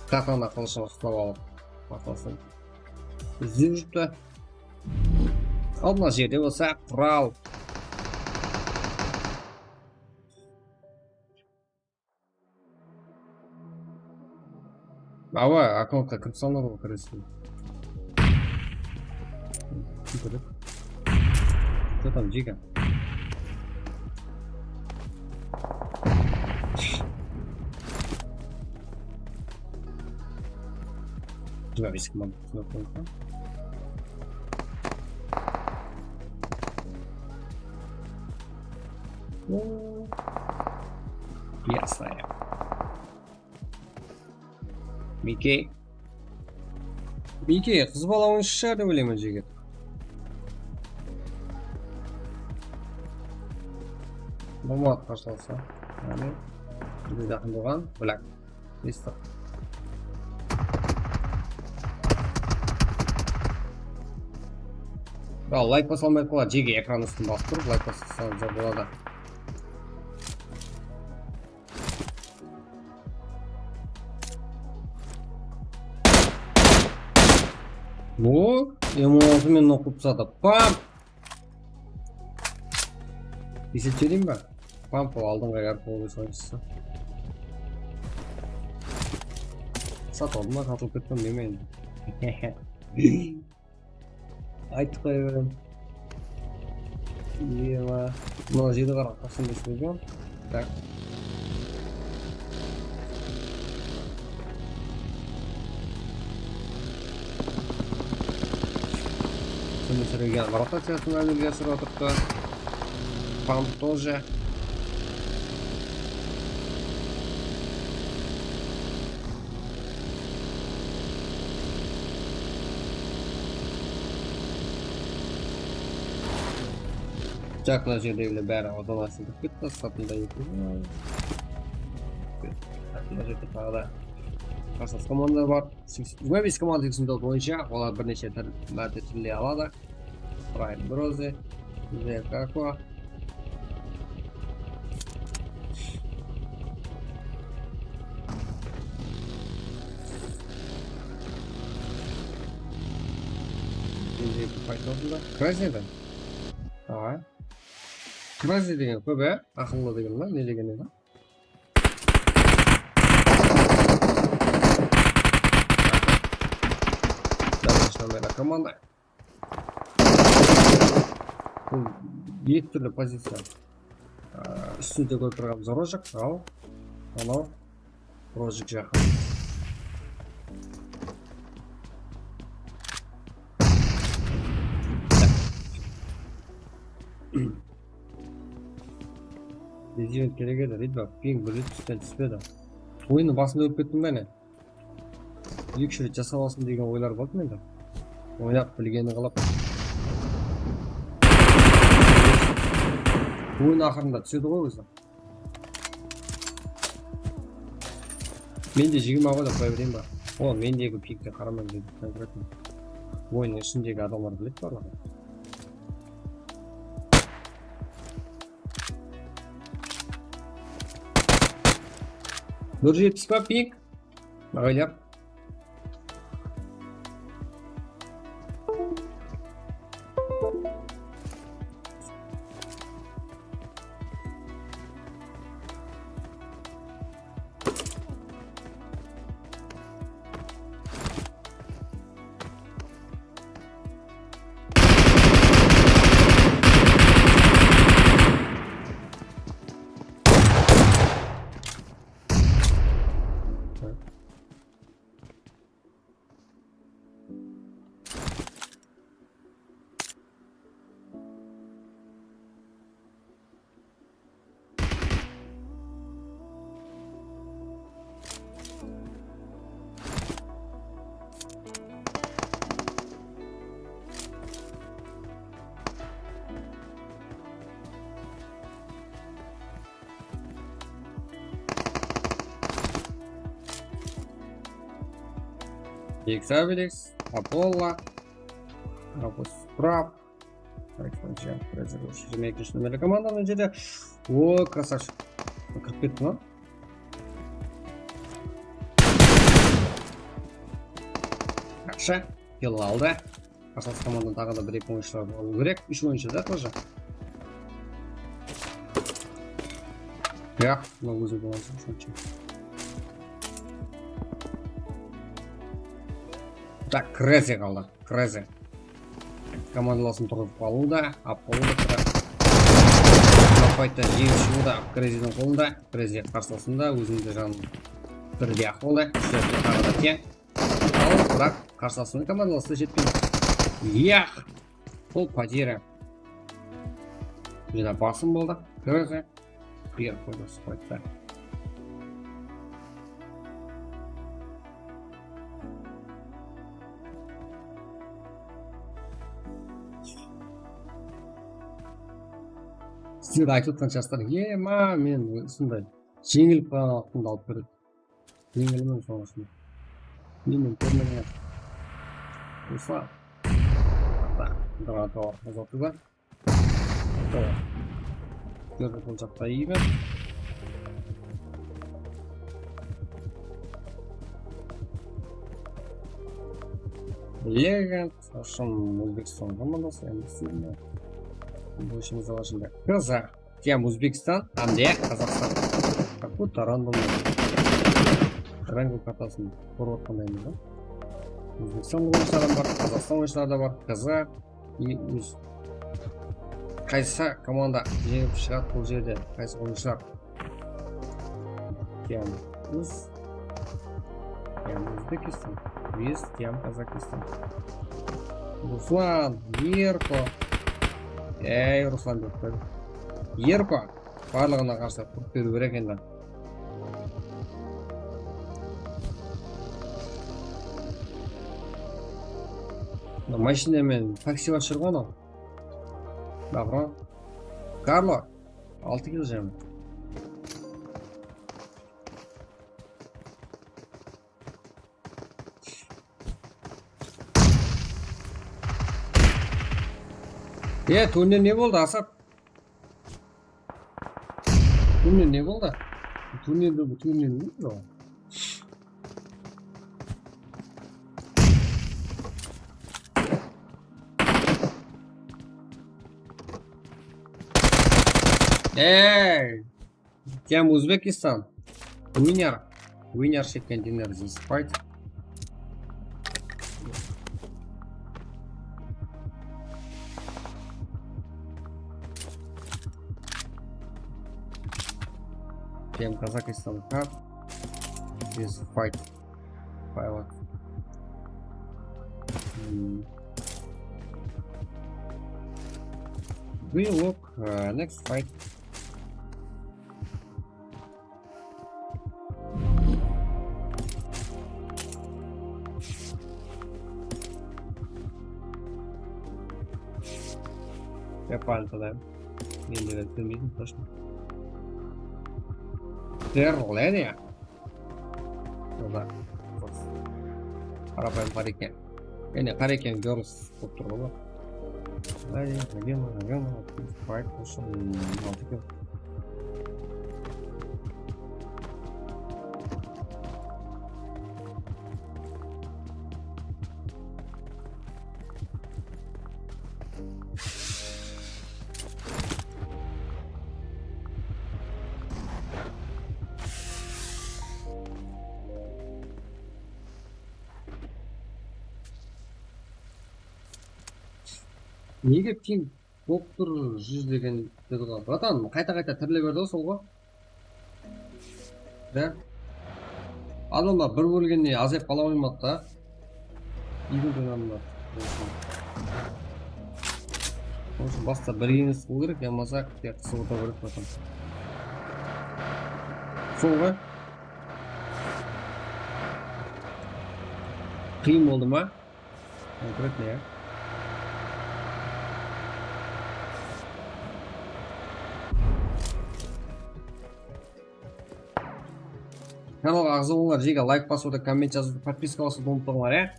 Katana qılıshın uslap alıp, atasın izlep júripti. Al, mına jerde bolsa Kral. Awa, akkauntqa kirip salınıp ol, kiresiz. Kim kirip? Что там, Джига? Jigirma bes komanda. Ясно. Mikey. Mikey, qız bala oyınshı shıǵar dep oylayman, jigit. Bolmadı, qarsalsa. Yaǵnıy, bizde jaqın bolǵan, bilak. Estik. Ya, layk basa almay qolar, jege ekran ústin basıp turıp, layk basasańız da boladı. O, M on altı menen oqıp tasladı. Pam! Esep bereyim ba? Pam, o aldınǵı R P O oyınshısı. Sat aldım ba, satılıp kettim deymen. Aytıp qoya berem. Ema. Mına jedi qaraq qasımda isleydi. Tak. Şimdi süregen rotaciyasın ámelge asırıp atırıptı. Pump тоже. Jaqın jerdegiler bári odalasın kirip ketti, sırtında eki. Mına jerde taǵı da qarsaǵıs komanda bar. Jigirma bes komanda seksen toǵız boyınsha olar bir neshe márte túrley aladı. Prime Grozy, Zerk Aqua. Bizde paytosında Krazy edi. Awa. Krazy degen kóp, e? Aqıllı degen ba? Ne degen edi? Komanda. Bul eki túrli poziciya. Á, ústinde kórip turǵanımız Rojik, al, anaw Rojik jaqın. Rezident kerek edi, Ridva, ping bir tústen túspedi. Oyınnıń basında ólip kettiń be ne? Eki-úsh ret jasap alsın degen oylar boldı mende. Oynap bilgeni qılıp. Oyın aqırında túsedi ǵoy ózi. Mende jigirma ǵoy dep qoya bereyin ba? O, mendegi pikti qaramay jigit konkreten. Oyınnıń ishindegi adamlar biledi barlıǵın. Bir jetpis pa ping? Aǵaylap. Икс Абеликс, Аполло, Абустрап. Jigirma ekinshi nomerli komanda mına jerde. O, krasavshik. Kirip ketti ma? Yaqshı. Kill aldı. Qarsalас komandanıń taǵı da bir-eki oyınshılar bolıwı kerek. Úsh oyınshı da тоже. Yaq, mına ózi bolǵan soń úsh oyınshı. Tak, Krazy qaldı. Krazy. Komandalasın turǵızıp alıw da, ap bolıw da, biraq. Mına faytta jeńis shıǵıw da Krazydiń qolında. Krazy qarsılısında, óziniń de janın birde aq boldı. Úsh jerde taǵı da teń. Al, biraq. Qarsalasın komandalar jetpeydi. Yaq! Bul poterya. Júdá basım boldı. Kórińiz be? Ber qoydı, sıpaydı. Sizlerge aytıp otqan jaslar, ema, men usınday jeńilip qalǵan waqtımdı alıp beredi. Jeńilmen soń ushın. Menen kórmegen. Ruslan. Bak, bir ata uzattı da. Tamam. Gördük, bul jaqta iymen. Legend, ushın Ózbekstan komandası, endi sizlerge. Bul ishimizde bar shında. Kazaq. Tiyam Ózbekstan, hám de Qazaqstan. Как будто random. Rango kartasın kórip atqandayman da. Ózbekstan oyınshıları bar, Qazaqstan oyınshıları da bar. Kazaq, i uz. Qaysı komanda jeńip shıǵadı bul jerde? Qaysı oyınshılar? Tiyam uz. Tiyam Ózbekstan. Biz Tiyam Qazaqstan. Ruslan, Erko. Ey, Ruslan dep qoydı. Erko. Barlıǵına qarsı turıp beriw kerek endi. Mına mashina menen taksi bas júr ǵoy anaw. Davron. Karlo. Altı kill jámi. E, túbinde ne boldı, Asat? Túbinde ne boldı? Túbinde, túbinde ne boldı? Ey! Tiyam Uzbekistan. Winner. Winner shekken dinner this fight. Tiyam Kazakhstan cup this fight. Pilot. Hmm. We look, uh, next fight. Yapaldı da. Endi bilmeydim, точно. Terleniya. Jolda qarapayım qara eken. Jáne qara eken, girls bolıp tur ǵoy. Ay, nege ma, nege ma, fight bolsın, altı eken. Nege ping bolıp tur júz degen dedi ǵoy. Bratan, qayta-qayta tirile berdi ǵoy, sol ǵoy. Da. Adamlar bir bólgende azayıp qala qoymadı da. Egin oynandı. Onıń ushın basta bir eginis qılıw kerek, yamasa qısıp otıra beredi, bratan. Sol ǵoy. Qıyın boldı ma? Konkretno, ya. Kanalǵa aǵza bolıńlar, jerge layk basıwdı, komment jazıwdı, podpiska basıwdı umıtpańlar, ya.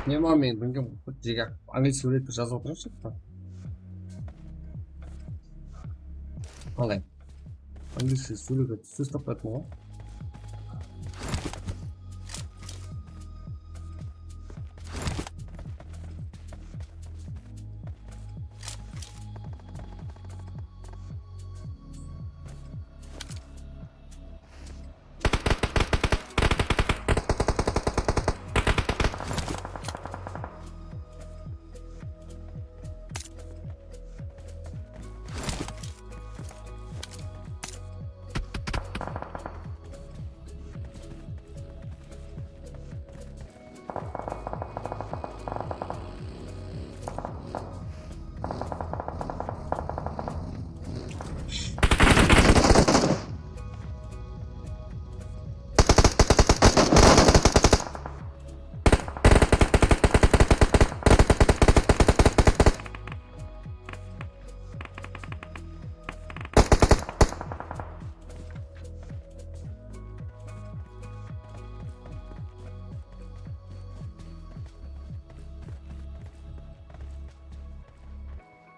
Ne ma, men bilmeymen, jerge angliyskiy biledi dep jazıp otırıpsız. Qalay? Angliyskiy sóylewge sóz tappay atırman ǵoy.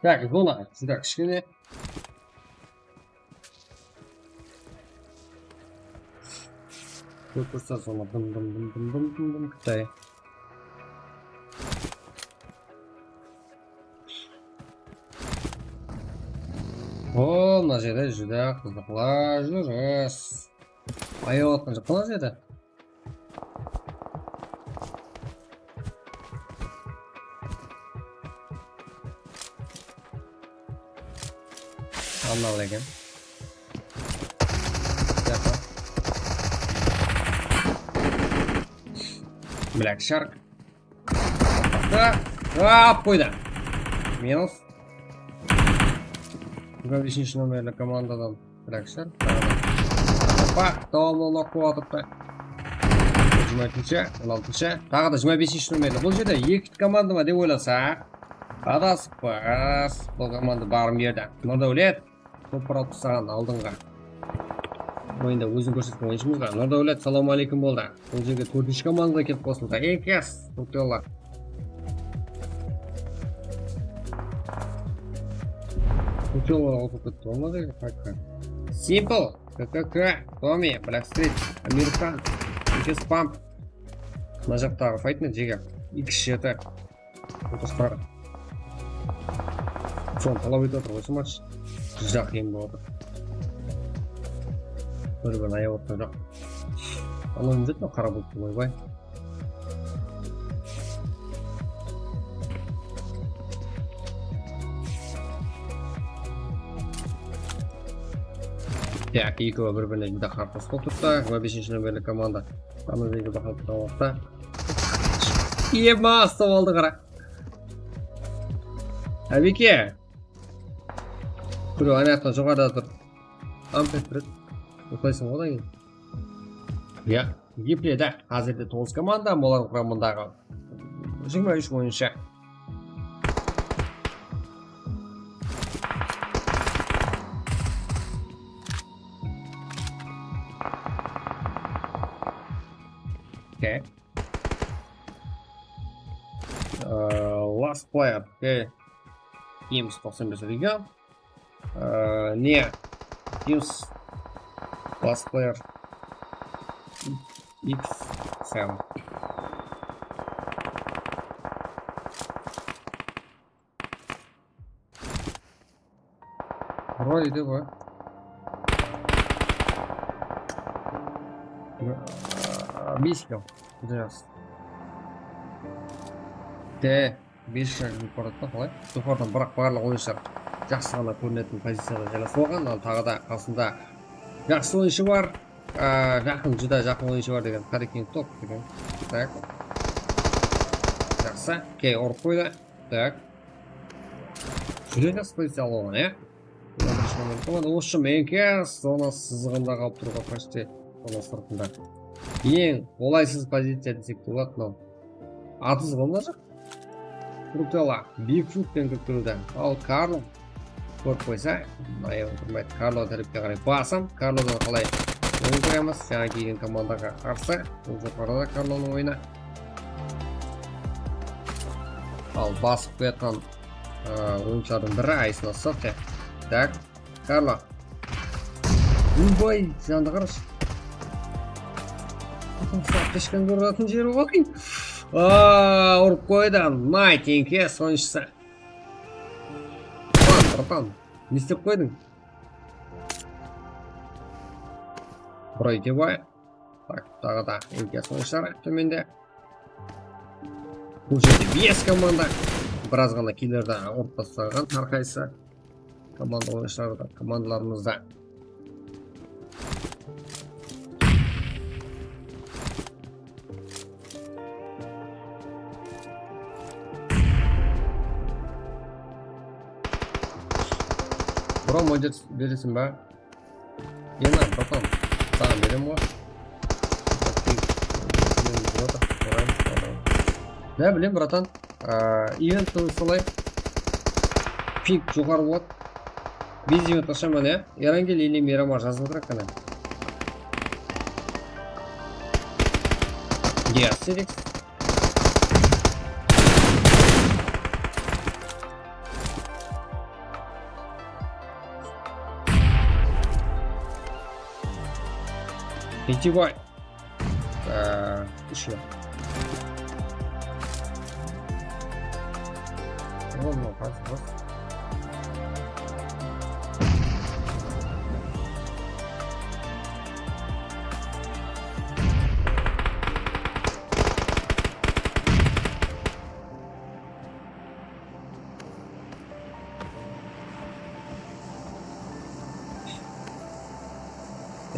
Tak, zona júdá kishkene. Kóp tursa zona dım dım dım dım dım dım dım Qıtay. O, mına jerde júdá qızıqlı júris. Ayap atqan joq pa mına jerde? Annalı eken. Yaqın. Black Shark. Da, ap qoydı. Minus. Jigirma besinshi nomerli komandadan Black Shark. Baq, dawamlı nok bolıp atırıptı. Jigirma ekisi, on altınshı. Taǵı da jigirma besinshi nomerli. Bul jerde eki komanda ma dep oylasaq, adasıppız. Bul komanda barın berdi. Nurdáwlet. Topır alıp taslaǵan aldınǵı oyında ózin kórsetken oyınshımızǵa. Nurdáwlet, salam aleykum boldı. Bul jerge tórtinshi komanda kelip qosıldı. Enkes, Nurdáwlet. Nurdáwlet qosılıp ketti. Olmadı, qaytqan. Simple, K K K, Tommy, Black Street, Amerikan, Enkes Pump. Mına jaqtaǵı faytmen jege. X jeti. Otız qırq. Sonı talap etip atır ǵoy, smash. Júdá qıyın bolıp atır. Bir-birin ayap atqan joq. Alayın dep, qara bult, oybay. Ya, ekewi bir-birine júdá qarqıs bolıp turıptı. Jigirma besinshi nomerli komanda. Ana, jege baqılıp turǵan waqıtta. Ema, astap aldı, qara. Ábike. Kúre, ana jaqta joqarıda tur. Am kettiredi. Uxlaysań ǵoy, odan keyin. Ya, eple da. Házirde toǵız komanda, olardıń quramındaǵı jigirma úsh oyınshı. Okey. Ee, last player. Okey. Teams toqsan bes region. Ee, ne? Teams last player. X seven. Vrode de bar. Bes kilo. Jaqsı. De, bes kilo júrip baradı da, qalay? Joqarıdan, biraq barlıq oyınshılar jaqsı ǵana kórinetin poziciyada jaylasıp alǵan, al taǵı da qasında jaqsı oyınshı bar. Aa, jaqın, júdá jaqın oyınshı bar degen, Karekin top degen. Tak. Jaqsı. Okey, urıp qoydı. Tak. Júre jaqsı poziciya alǵan, ya. Jigirma birinshi nomer. Usı Menkes zona sızıǵında qalıp turǵan, почти zona sırtında. Eń qolaysız poziciya desek te boladı mınaw. Atız ǵo mına jaq. Frutella, Bigfoot penen kirip turıwda. Al Karlo. Kórip qoysa, ayıp turmaydı. Karlo tárepke qaray basam. Karlodan qalay oyın quramız? Jańa kelgen komandaǵa qarsı. Bul joqarıda Karlonıń oyını. Al basıp qoyatqan, ı, oyınshılardıń biri Aysin Assafe. Tak, Karlo. Oybay, jandı qarash. Aptechkanı uratuǵın jeri ǵoy. Aa, urıp qoydı. Night, Enkes oyınshısı. Lan, bratan, ne istep qoydıń? Bray Tebay. Tak, taǵı da Enkes oyınshıları tómende. Bul jerde bes komanda. Biraz ǵana killerdi urıp taslaǵan hár qaysı komanda oyınshıları da, komandalarımız da. Bro, молодец, beresiń ba? Ena, bratan, saǵan berem ǵoy. Ne bileyim, bratan. Aa, event solay. Ping joqarı boladı. Biz event ashaman, ya. Erangel ele Miramar jazıp atır eken. Ya, Felix. Pitibay. Ee, úsh ya. Oǵan mınaw qazıq bas.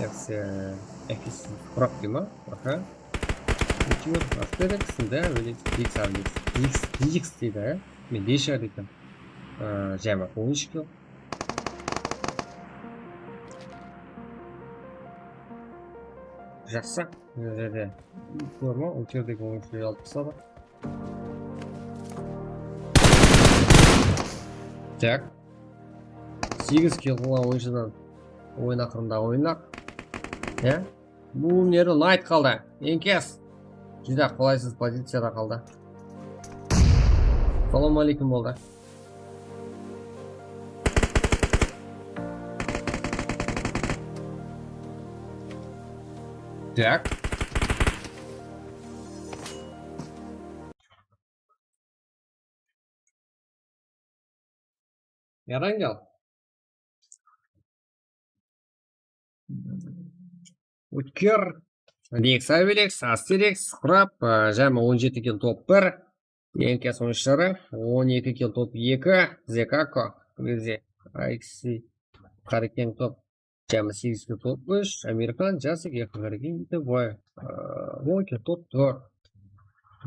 Yaxshi, F S quraq deyma? Aha. Úytip, Asterix, da, óyle, X, X, X, X deydi, á? Men de shıǵar deydim. Á, jáme, oyınshı. Jaqsı. Mına jerde forma, o jerdegi oyınshılar alıp tasladı. Tak. Segiz kill qılǵan oyınshıdan oyın aqırında oynaq. Ya? Bul nerde Knight qaldı. Enkes. Júdá qolaysız poziciyada qaldı. Salam aleykum boldı. Tak. Yarangal. Útkir. Lex Avilex, Asterix, Scrap, á, jámi on jeti kill, top bir. Enkes oyınshıları, on eki kill, top eki. Zekako, Grizi, Alexey, Qarikeń, top. Jámi segiz kill, top úsh. Amerikan, Jasik, Eka, Qarikeń, Bitoy, á, on kill, top tórt.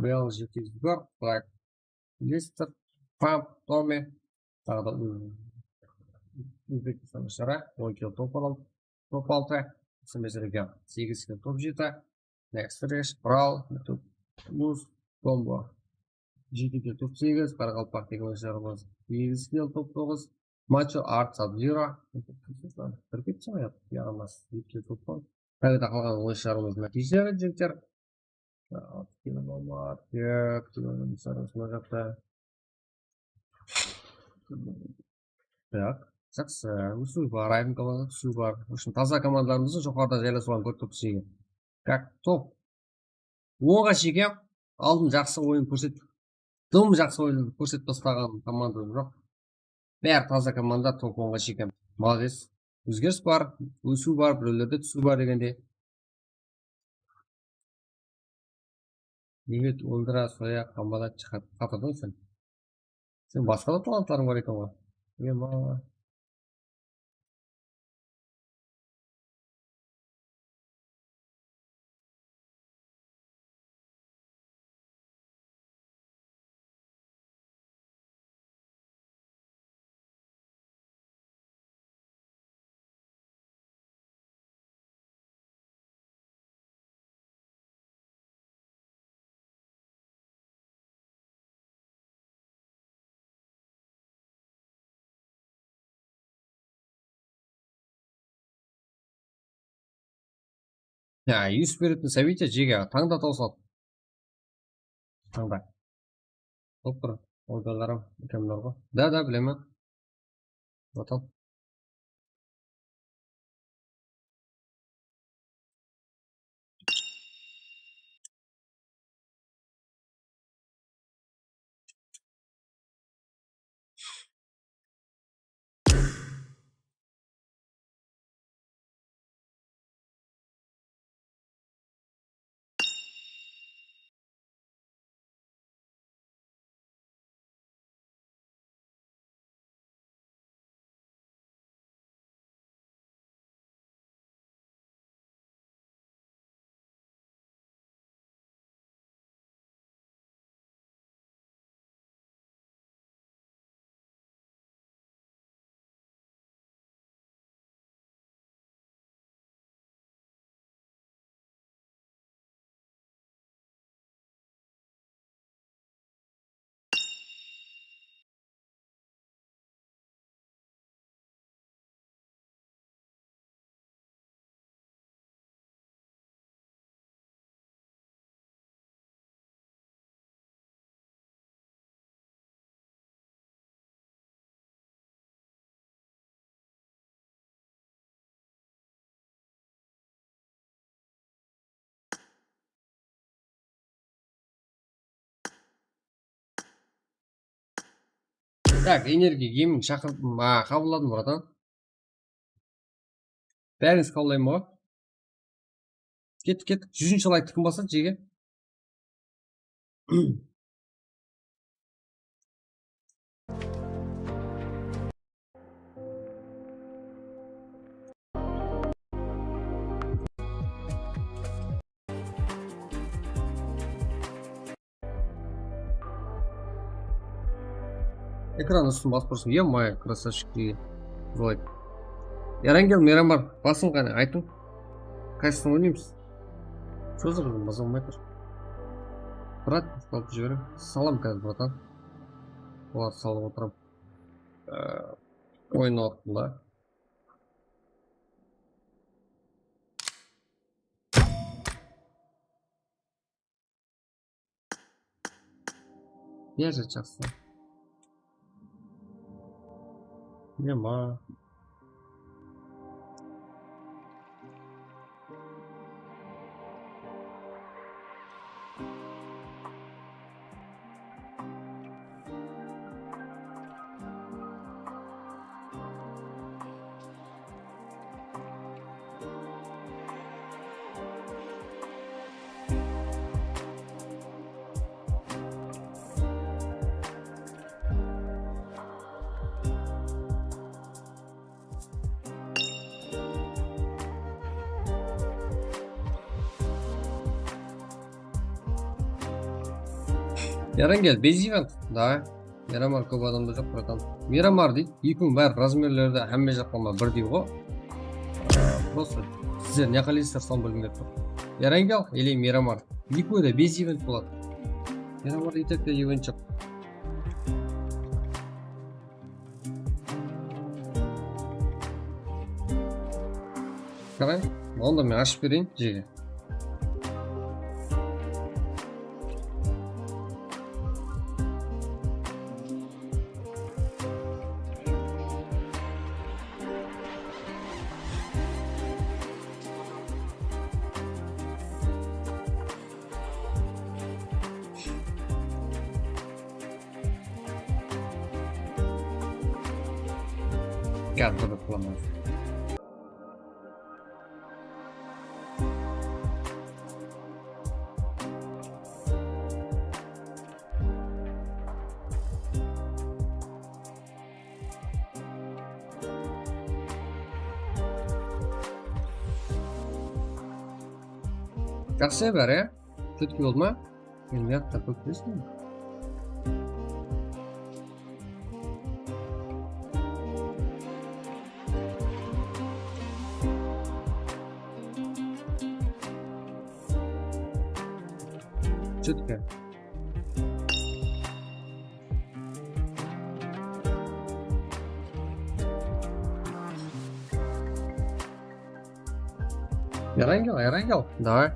Bel, jeti kill, top bir. Lester, Pamp, Tommi. Taǵı da Úzbekistan oyınshıları, on kill, top altı. Top altı. Toqsan bes region, segiz kill, top jeti. Next Fresh, Bral, Muz, Kombo. Jeti kill, top segiz. Qaraqalpaq degen oyınshılarımız segiz kill, top toǵız. Macho, Art, Sub-Zero. Bir ketsin, yaramaz. Jeti kill, top on. Tawada qalǵan oyınshılarımız nátiyjeleri, jigitler. Tak, jaqsı. Usı bar, ayırım komanda usı bar. Ushın taza komandalarımızdı joqarıda jaylasıp alıp kórip turıpsız eken. Kak, top. Onǵa shekem aldın jaqsı oyın kórset. Dım jaqsı oyın kórsetip tastaǵan komanda joq. Bári taza komanda, top onǵa shekem. Malades. Ózgeris bar, ósiw bar, birewlerde túsiw bar degende. Beyhúd, óltire, soya, qambalat shıǵarıp qatırdıń sen. Sen basqa da talantlarıń bar eken ǵoy. Ema. Ya, yus beretin sábiyte jege, tańda tawsadı. Tańda. Top bir, oydalarım, itemler ǵoy. Da, da, bilemen. Batal. Tak, Energiya Gaming shaqırıp, a, qabılladım, bratan. Bárińiz qabıllayman ǵoy. Kettik, kettik. Júzinshi layktı kim basadı, jege? Ekran ústin basıp turırsın. Ё-моё, красавчик deydi. Злой. Erangel, Miramar, basıń qáne, aytıń. Qaysısın oynaymız? Sózi qızım, mazam bolmay tur. Brat, salıp jiberiń. Salam, kázir, bratan. Olardı salıp otıram. Ee, oyın waqtında. Ne jaqsı. Ne ma? Erangel, base event? Da. Miramar kóp adamda joq, bratan. Miramar deydi, ekewiń bári razmerlerde hámme jaqlama birdey ǵo. Prosto sizler ne qáleysizler, sonı bilgim kelip tur. Erangel ele Miramar? Ekewi de base event boladı. Miramar, etek te event joq. Qarań, onda men ashıp bereyin, jege. Gel, burada kullanmaz. Jaqsı, bári. Túrtki boldı ma? Endi mıyaqta kóp bilesiz be? Túrtki. Erangel, Erangel. Давай.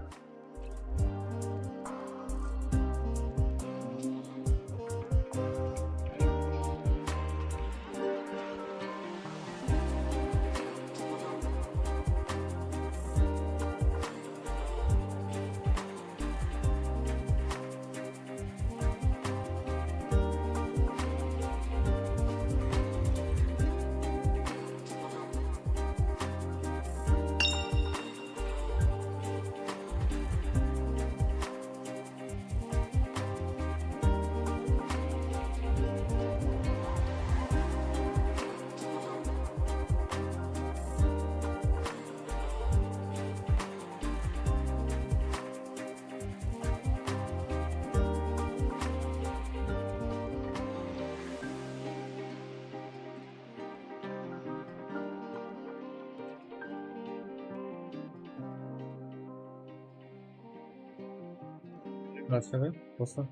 Başladı. Bolsa.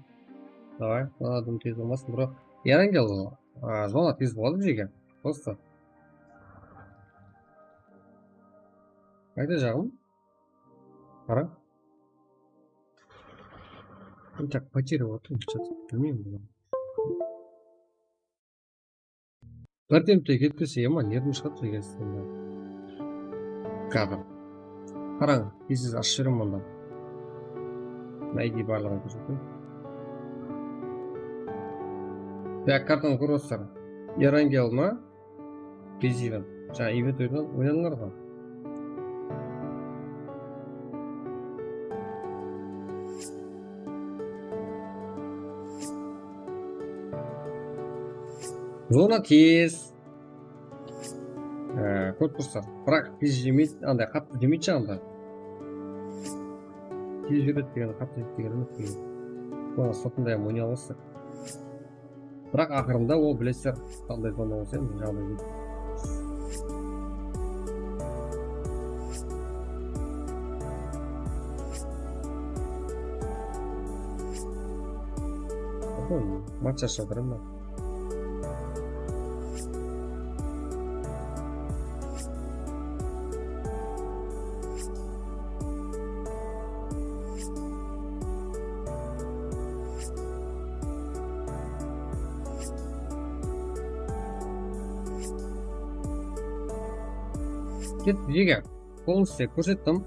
Davay, mınadan tez bolmasın, bro. Erangel, a, zona tez boladı jege. Bolsa. Qayda jaǵım? Qara. Bir tak потеря otır, что-то bilmeyim bunı. Bir tempte ketpese, ema, nervim shıǵadı degen sızdı. Kadr. Qarań, tez-tez ashıp jiberemen onda. Найди barlıǵın kórseteyin. Tak, kartanı kórip otırsızlar. Erangel ma? Biz event. Jańa event oynan-, oynanılar ǵoy. Zona tez. Ee, kórip tursań. Biraq tez jemeydi, anday qattı jemeydi jańada. Tez júredi degeni, qattı júredi degeni emes degen. Oǵan sırtında ham oynay alasız. Biraq aqırında ol, bilesizler, qanday zona bolsa endi, jaǵday deydi. Oy, match ashıp atır ma? Ketti, jege. Polnıstiy kórsettim.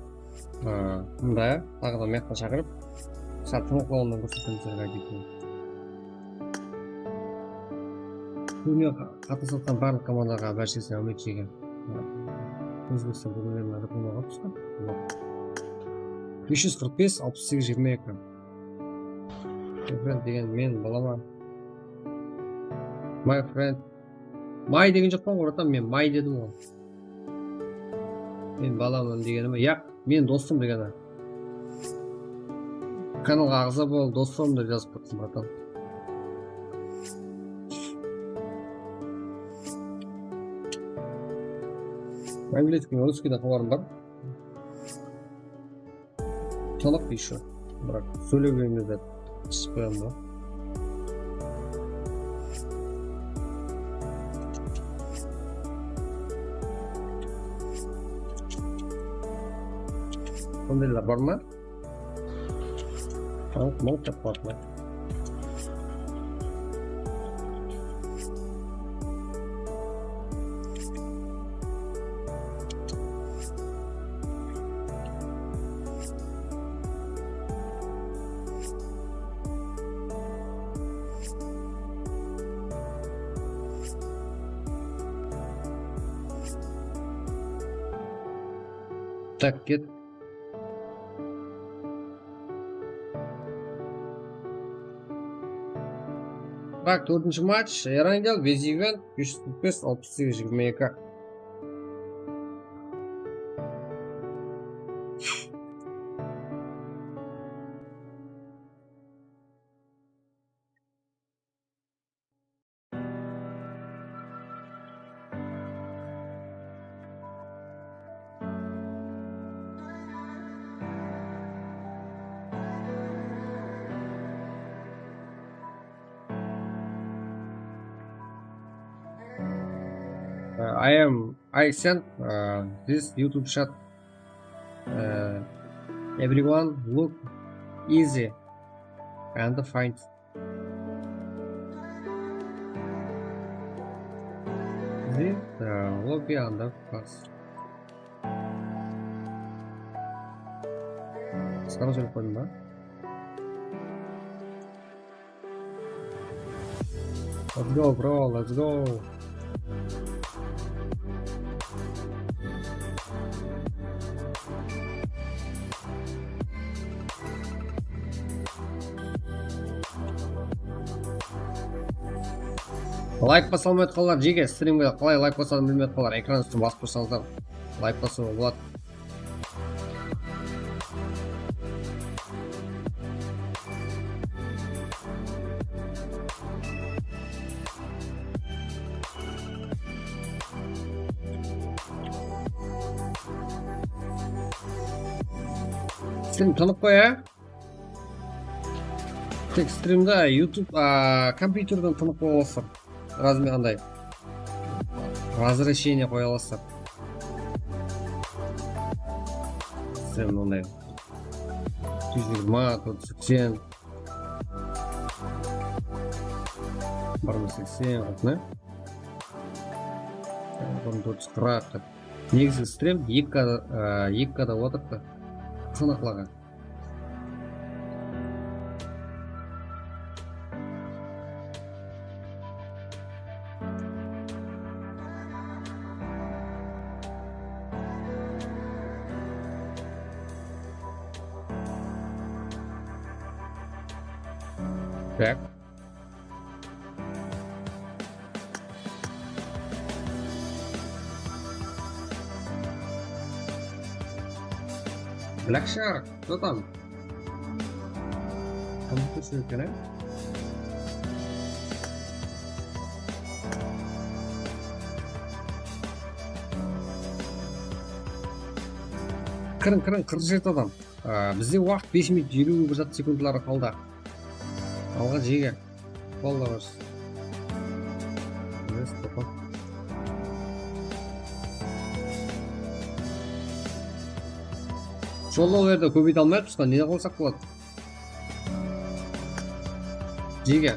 Aa, mında taǵı da mıyaqqa shaqırıp, sál tınıqlawınan kórsettim sizlerge aytıp. Turnirge qa-, qatnasıp atqan barlıq komandalarǵa bárshesine áwmet, jege. Ózbekstan búgin aqırı qonaqqa tústi. Bes júz qırq bes, alpıs segiz, jigirma eki. My friend degen men balaman. My friend. My degen joq pa, Murat, men my dedim ǵoy. Men balaman degenime, yaq, men dostım degeni. Kanalǵa aǵza bol, dostım dep jazıp turıpsıń, bratan. Maymuletken Rıskiyden xabarım bar. Tanıp ещё. Biraq sóylep bermedi. Shıqpayam ba? Bundaylar bar ma? Tanıp mıńıp tapqan ma? Tak, ket. Tak, tórtinshi match. Erangel, Veziven, bes júz qırq bes, alpıs segiz, jigirma eki. Uh, I am, I sent, uh, this YouTube chat. Uh, everyone look easy and find. Easy, uh, lobby and pass. Qısqaraq sóylep qoydım ba? Let's go, bro, let's go. Layk basa almay atqanlar, jege, strimge qalay layk basadı bilmey atqanlar, ekran ústin basıp tursańızlar, layk basıwǵa boladı. Strim tınıq ǵoy, á? Tek strimde YouTube, a, kompyuterden tınıq bolasızlar. Razme anday. Razreshenie qoya alasızlar. Strim mınday. Úsh júz jigirma, tórt júz seksen. Bir mıń seksen, ne? Bir mıń tórt júz qırq. Negizgi strim eki K, e, eki K da otırıptı. Sınaqlaǵan. Так. Black Shark, что там? Там что eken, á? Kiriń, kiriń, qırq jeti adam. Á, bizde waqıt bes minut eliw bir zat sekundları qaldı. Alǵa jege. Followers. Yes, papa. Followers da kóbeyte almay atırmız ǵoy, ne qılsaq boladı? Jege.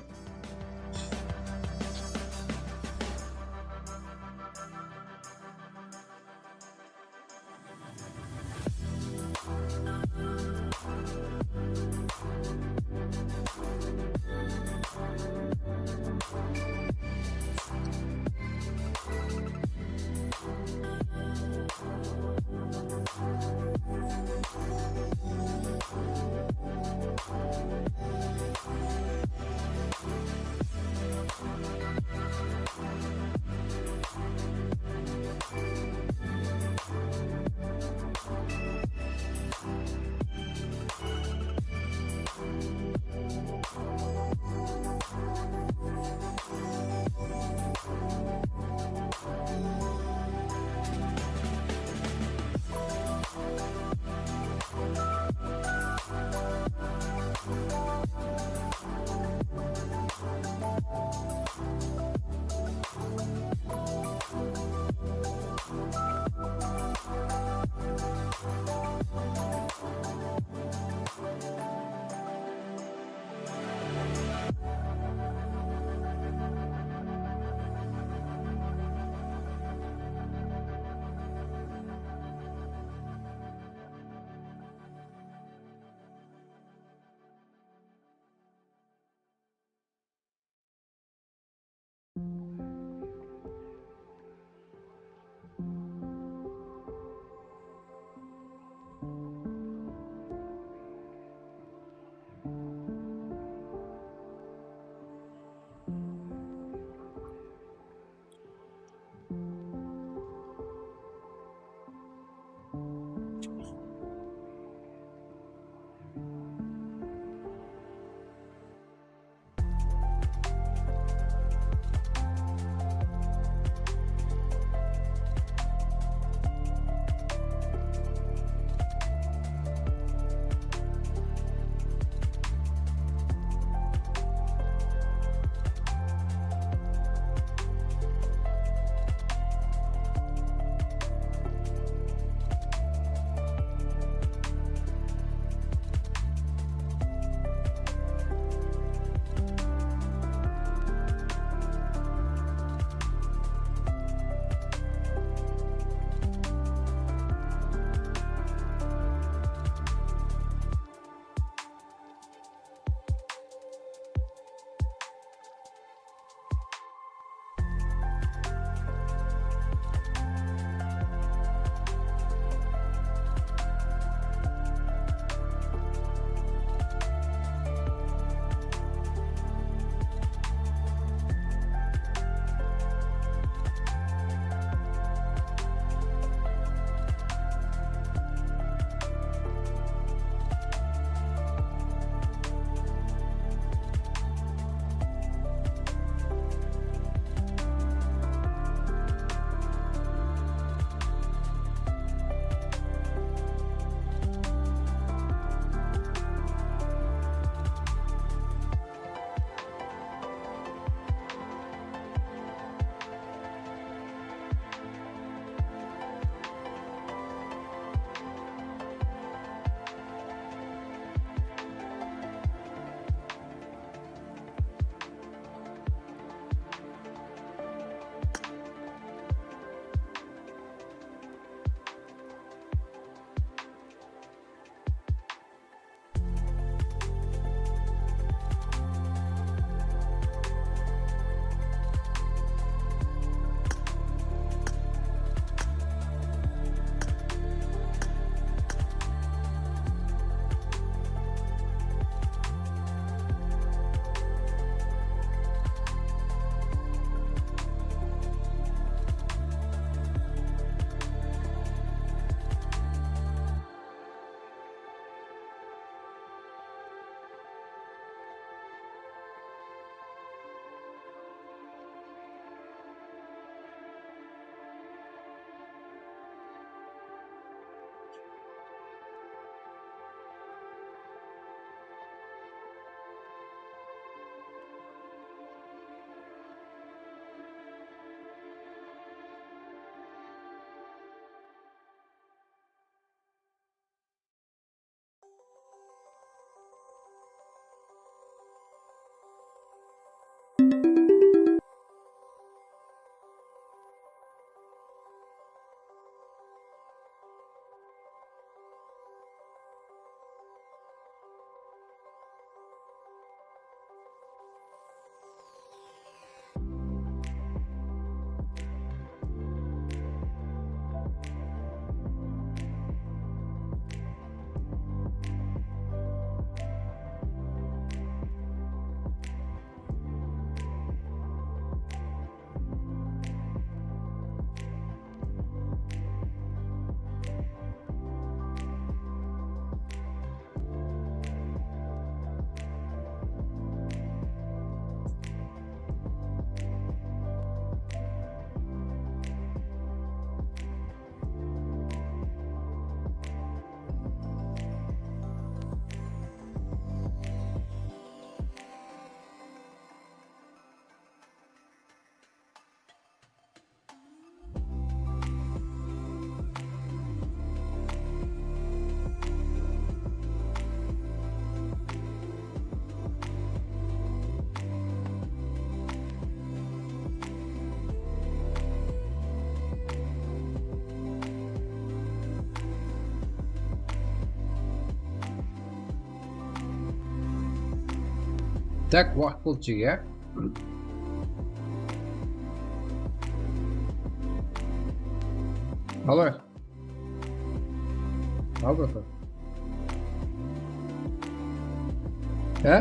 Tak, waqıt boldı, jege. Alo. Alo, bratan. He?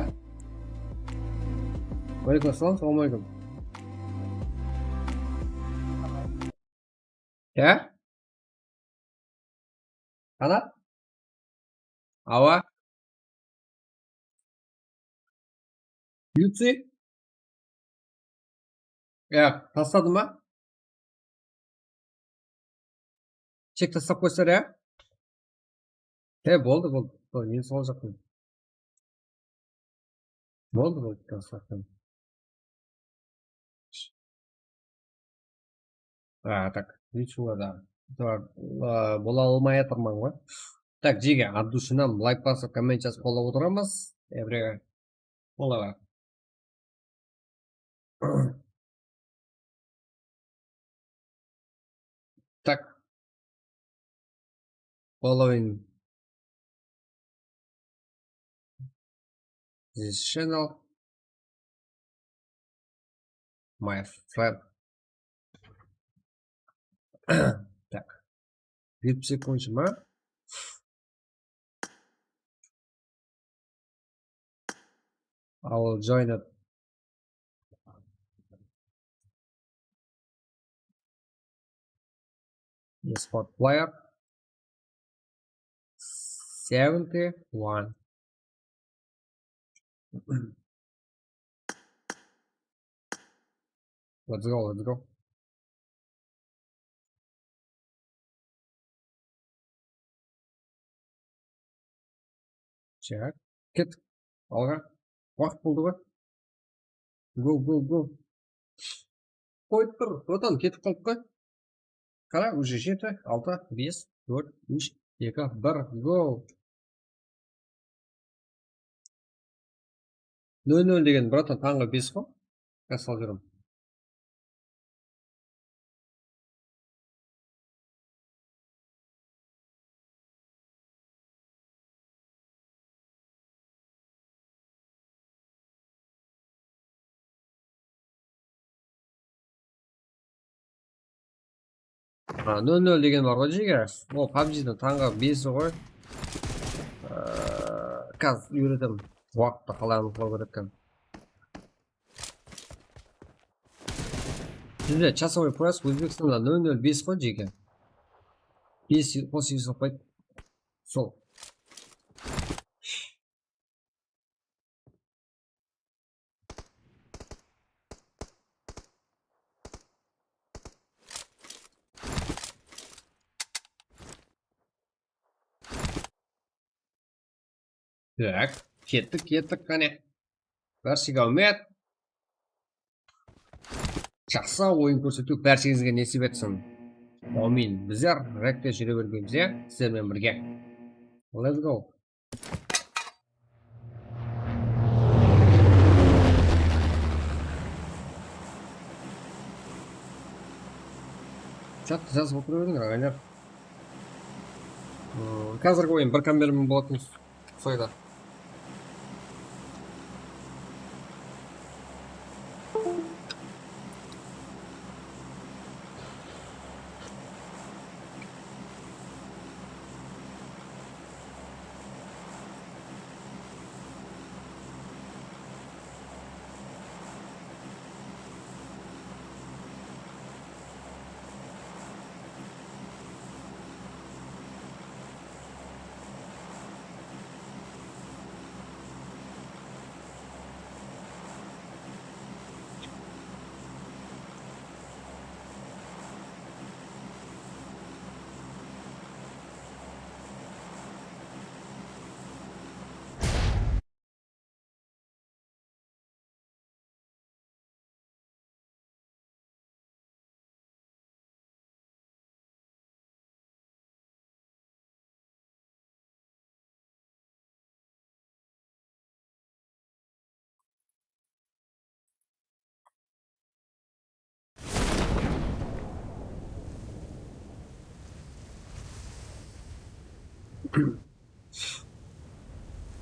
Waleykum assalam, salam aleykum. He? Qanat? Awa. Yutsi? Ya, tasladı ma? Chek taslap qoysar, ya? E, boldı, boldı. Boldı, endi sol jaqtan. Boldı, boldı, taslap qoydım. A, tak, nechего da. Dur, a, bola almay atırman ǵoy. Tak, jege, от души layk basıp, komment jazıp qollap otıramız. Ebrege. Bola ber. Tak. Following this channel, my friend. Tak. Vip sekundshı ma? I will join it. Esport player seventy-one. Let's go, let's go. Так, kettik. Alǵa. Waqıt boldı ǵoy. Go, go, go. Qoyıp tur, bratan, ketip qaldık ǵoy. Qara, уже jeti, altı, bes, tórt, úsh, eki, bir, go. Nol nol degen, bratan, tańǵı bes ǵo. Gaz salıp júrem. Ha, nol nol degen bar ǵoy, jege. Ol pabjidin tańǵı besi ǵoy. Aa, házir úyretemen. Waqıttı qalay anıqlaw kerek eken. Bizde часовой пояс Ózbekstanda nol nol bes ǵoy, jege. Bes qos esaplaydı. Sol. Tak, kettik, kettik, qáne. Bárshege áwmet. Jaqsı oyın kórsetiw bársheńizge nesip etsin. Áwmin. Bizler rekte júre bermeymiz, ya, sizler menen birge. Let's go. Chattı jazıp otırıp ediń, aǵaylar. Hmm, házirgi oyın bir kamerammen bolatuǵın usaydı.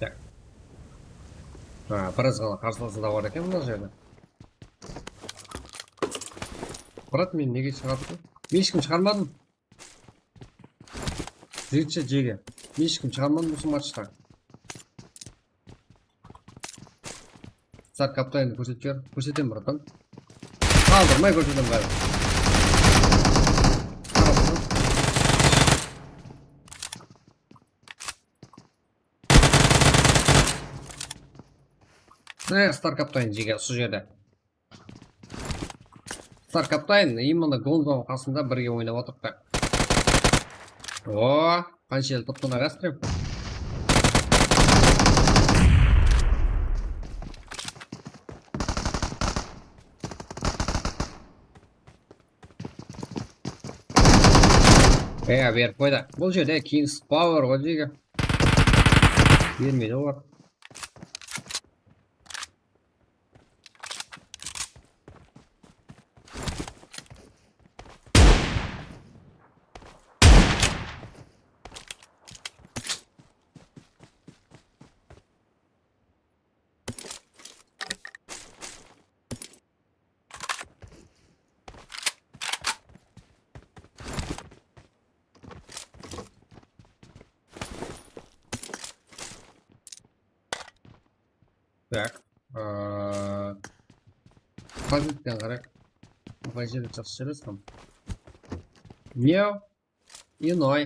Tak. Ha, biraz ǵana qarsılası da bar eken mına jerde. Brat, meni nege shıǵardıń? Men hesh kim shıǵarmadım. Jigitshi, jege. Men hesh kim shıǵarmadım usı matchta. Star kaptayın kórsetip jiber. Kórsetem, bratan. Qaldırmay kórsetem, bári. Mine, Star kaptayın jege usı jerde. Star kaptayın, именно Gonzonıń qasında birge oynap otırıptı. O, qanshelli tutqın, Rastrev. E, berip qoydı. Bul jerde Kings Power ǵoy, jege. Bermeydi olar. Так. Aa, poziciyaǵa qarayıq. Qay jerde jaqsı jerde. Miyaw. Inoy.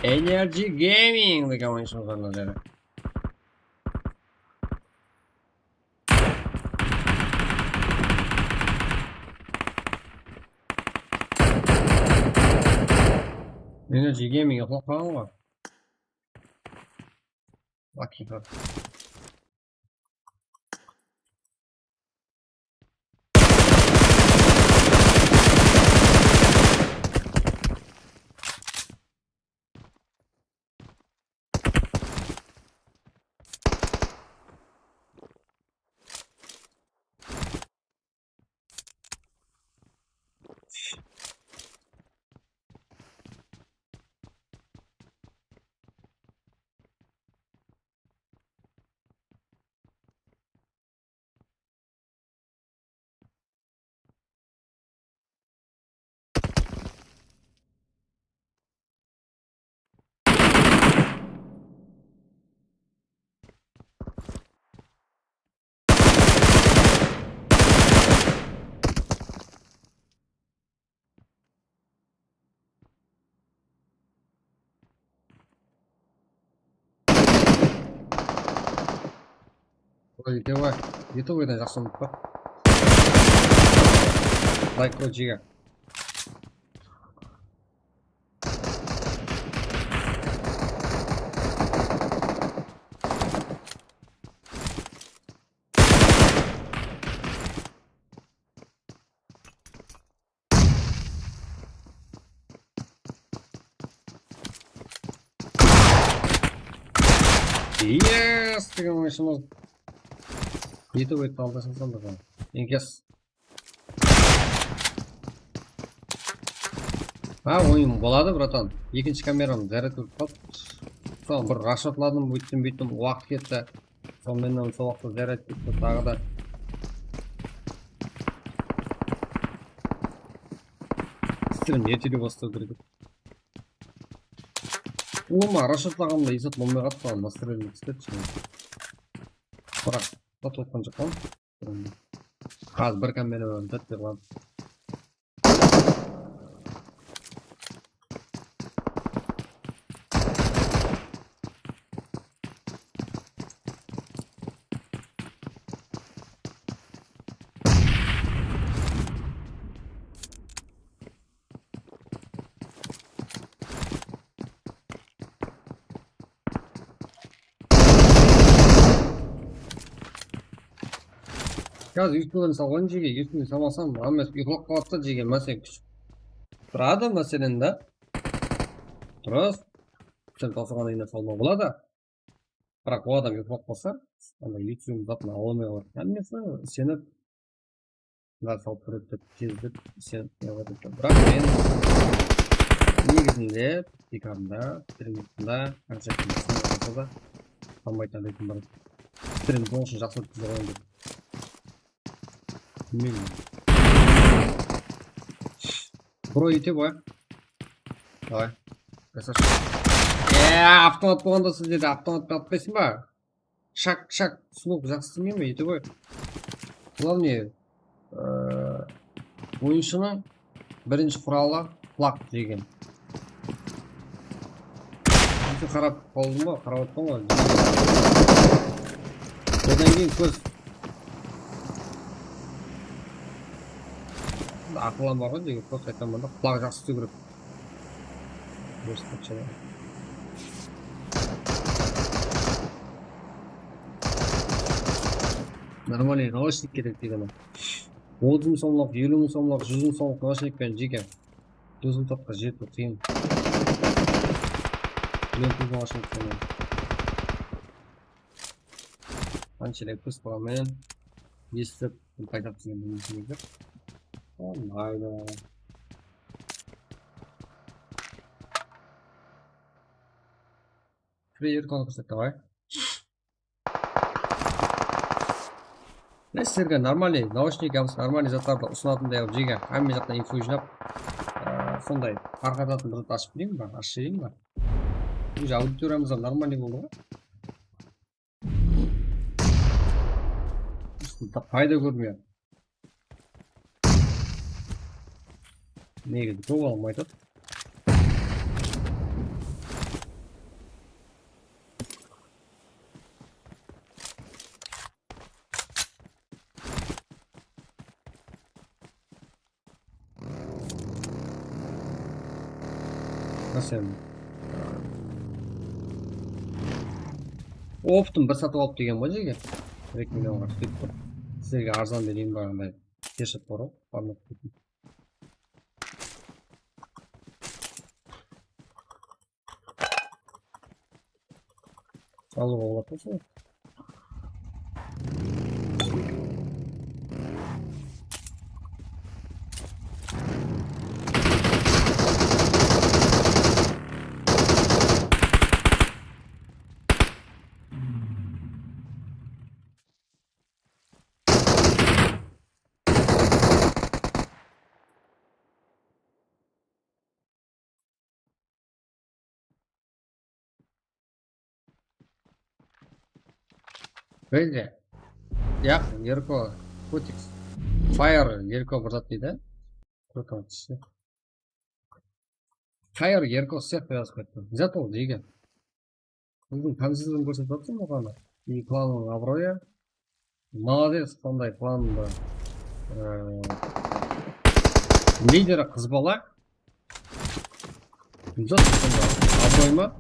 Energy Gaming degen oyınshı bolǵanlar jeri. Energy Gaming uxlap qalǵan ǵoy. Lucky bird. Ой, Itoy, Itoydan jaqsı umıt pa? Layk qoy, jiger. Yes, degen oyınshımız. Itoy etti aldı, sen sandıǵın. Yes. Ha, oyın boladı, bratan. Ekinshi kameram zárát ótip qaldı. Soń bir rashotladım, óyttim, búyttim, waqıt ketti. Soń mennen sol waqıtta zárát ketti, taǵı da. Strim ertele baslaw kerek. Ulıwma rashotlaǵanımda esap bolmay qaldı, mınaw nastroeniga túspedi. Biraq, satıp atqan joq pa? Házir bir kamerada dep bergen. Házir uyqudan salǵan jege, uyqudan salmasam, hámmesi uyqılap qaladı da, jege, máselen, kúsh. Turadı, máselen, da. Durıs. Sen tasıǵan eyine salma boladı. Biraq o adam uyqılap qalsa, anda YouTube zatın ala almay qaladı. Hámmesi isenip, Mına salıp beredi dep, tez dep, sen ne qıladı dep. Biraq men negizinde, peykamda, streamda, koncertimde, sonda bolsa da, qalmaytın adaytın bar. Stream sonıń ushın jaqsı ótkizip alayın dep. Bilmeymen. Bro, ete qoy. Davay. Красавчик. Eee, avtomat bolǵanda sizlerde avtomattan atpaysın ba? Shak, shak, slug jaqsı islemey me? Ete qoy. Главное, ıı, oyınshınıń birinshi quralı flak degen. Sen qarap qaldıń ba? Qarap atpań ǵoy. Odan keyin kóz. Aqıllan bar ǵoy, degen kóp aytaman da, qulaǵı jaqsı isleu kerek. Нормальный наушник kerek deydi anaw. Otız mıń somlıq, eliw mıń somlıq, júz mıń somlıq naушnik penen jeke rezultatqa jetiw qıyın. Bluetooth naушnik penen. Qanshelay kóz quramen esitip, qaytap kelgen bilmeysiz. Olmaydı. Kire erkon kórset, davay. Ne sizlerge нормальный наушник, yamasa нормальный zatlardı usınatınday qılıp jege, hámme jaqtan info jıynap, ıı, sonday tarqatatın bir zat ashıp bereyim ba, ashıp bereyim ba? Уже auditoriyamız da нормальный boldı ǵoy. Payda kórmey. Negizi kóp almay tur. Máselen, optın bir satıp alıp degen ǵoy jege. Eki millionǵa tútip tur. Sizlerge arzan bereyin, baǵanday headshot bar ǵoy, barmap ketin. Alıwǵa boladı da sol. Bence. Yaq, Erko, Kotix. Fire, Erko bir zat deydi. Fire, Erko sıyaq yazıp ketti. Zat ol, jege. Bizdiń komsizligin kórsetip atır ǵoy anaw. И klanıń abıroyı. Молodec, qanday planında. Ee, lideri qız bala. Gúlzat, sonda abıroy ma?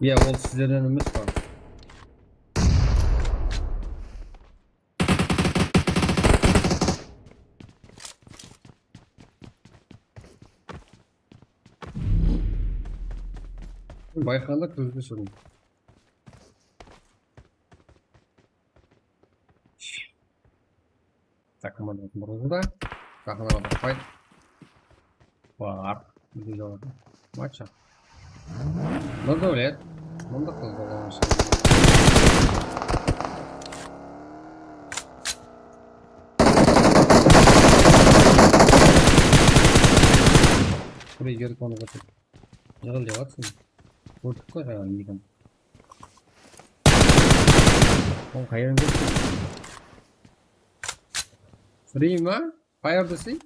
Iya, ol sizlerden emes pa? Bayqaǵanda kózge súriń. Tak, mına burıldı da. Jaqınıraǵan bir fight. Bar. Videolar. Maça. Nurdáwlet. Mında qız bolǵan ushın. Buraya geri konıp atır. Jıǵıl dep atsın. Kórdik ǵoy jańa negen. Oń qayerden kórdik? Free ma? Fire desey?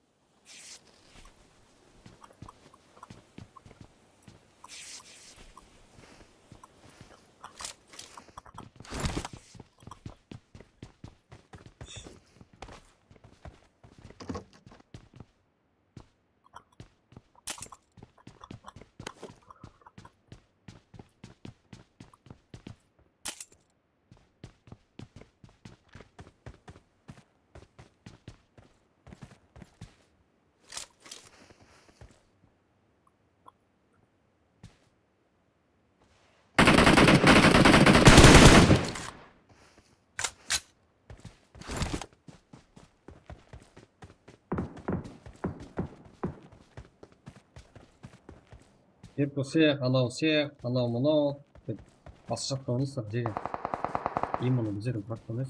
Hep usı, anaw usı, anaw mınaw dep basıp jatqan emes, jege. Именно bizlerdiń platformamız.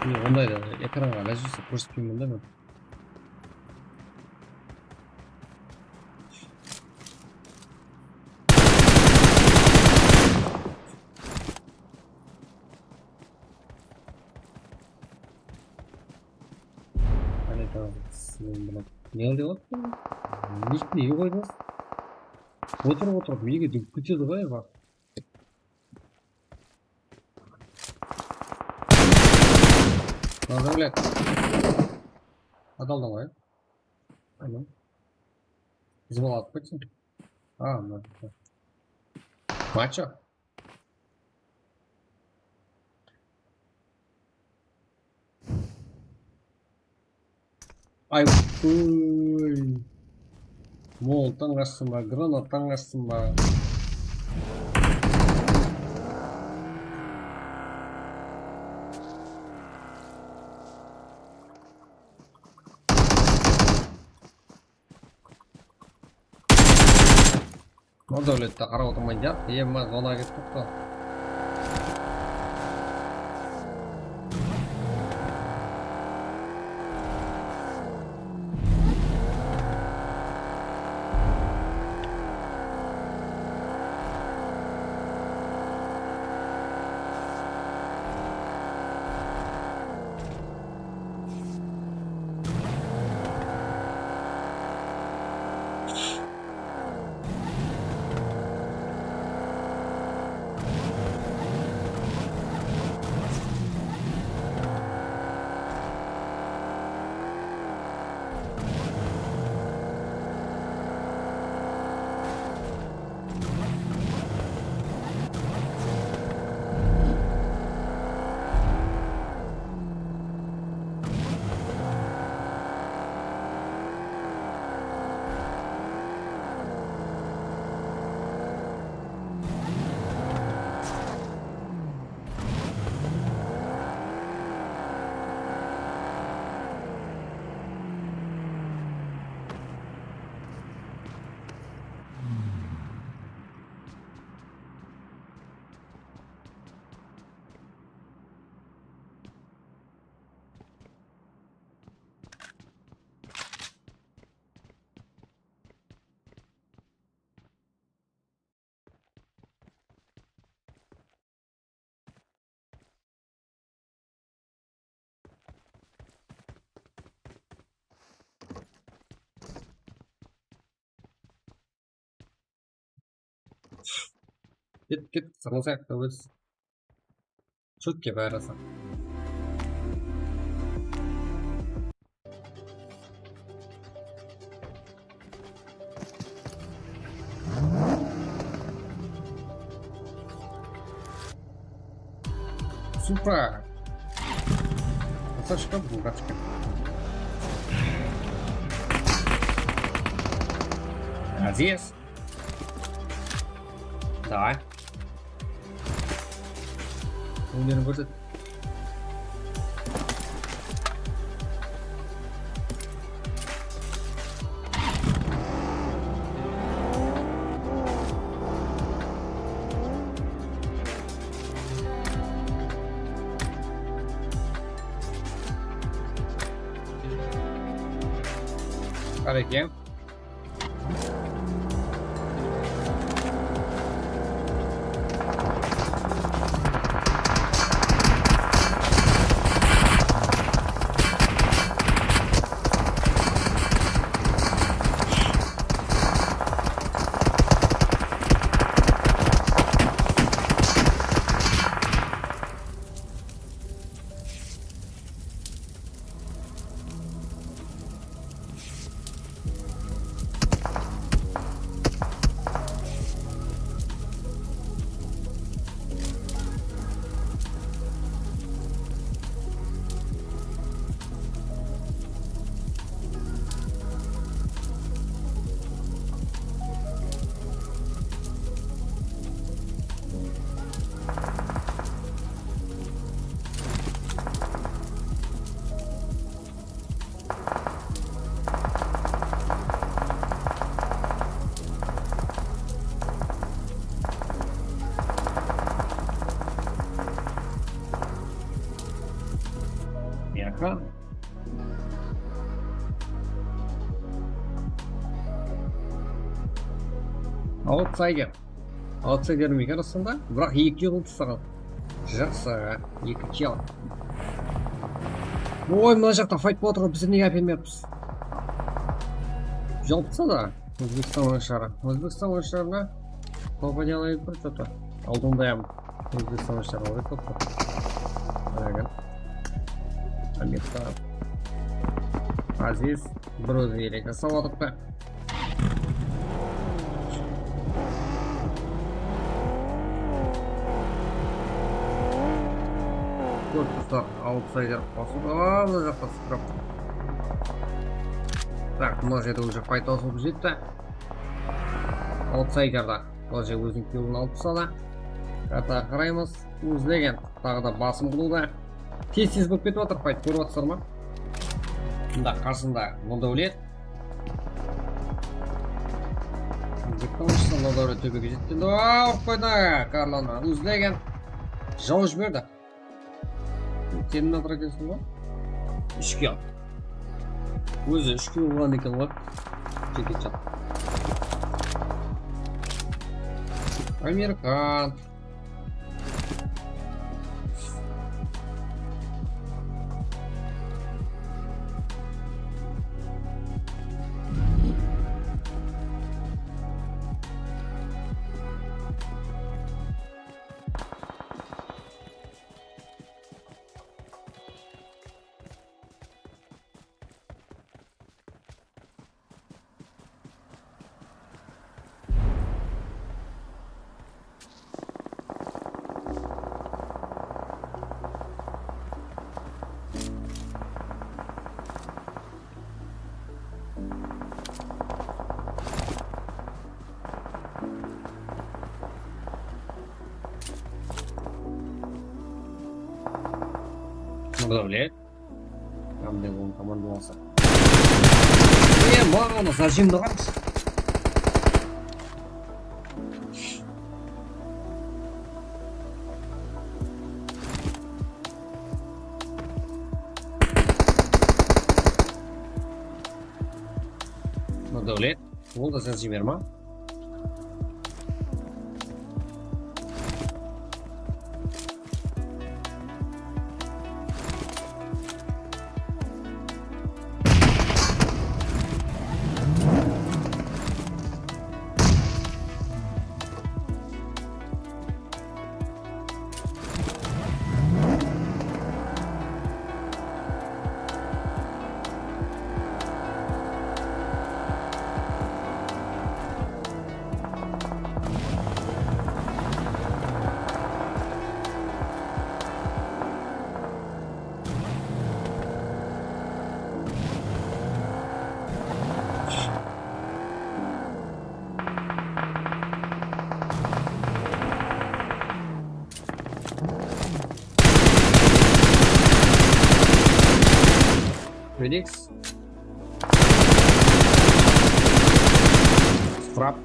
Mine, onday da ekranǵa ilaj berse kórsetpeymen da men. Qáne, taǵı sizden bula ne qıl dep atır? Nik nege qoydıńız? Otırıp, otırıp, nege dúgip ketedi ǵoy, baq. Nazar, блядь. Adaldan ǵoy. Qáne. Biz bala alıp ketseń. A, mına. Macho. Ay, uy. Molottan qashsın ba, granattan qashsın ba? Nurdáwlette qarap otırmaydı, ya? Ema, zonaǵa ketip qaptı. Ket, ket, sırmasayıq, давай. Shótke bári saq. Supra. Sashka, bratishka. Aziz. Давай. Ónerin kórset. Qarekeń. Miyaka. Outsider. Outsider miyaka arasında, biraq eki yıldız saǵan. Jaqsı, eki kill. Oy, mına jaqta fayt bolıp atır, biz nege ápelmeyatpız? Jalpısa da, Ózbekstan oyınshıları. Ózbekstan oyınshılarına попадалай bir что-то. Aldında ya. Ózbekstan oyınshıları oy, top, top. Amirxan. Aziz, bir ózi elek jasawadıq pa? Korpuslar outsider basıp, aa, mına jaqta sıpırıp. Так, mına jerde уже fayt basılıp jetti. Outsider da тоже óziniń killin alıp tasladı. Kartaǵa qaraymız. Ózlegen taǵı da basım qılıwda. Tez-tez bolıp ketip atır fayt, kórip atırsızlar ma? Mında qasında Nurdawlet. Jıqtı ushsın, Nurdawlet tóbege jetkende. Aa, urıp qoydı. Karlandı. Ózlegen. Jawıp jiberdi. Terminator ekenseń ǵoy. Úsh kill. Ózi úsh kill urǵan eken ǵoy. Jackie Chan. Amerikan. Nurdawlet. Qanday oń komanda bolsa. E, maǵan zajimdi qarayshı. Nurdawlet. Ol da sen jiberma. Frap.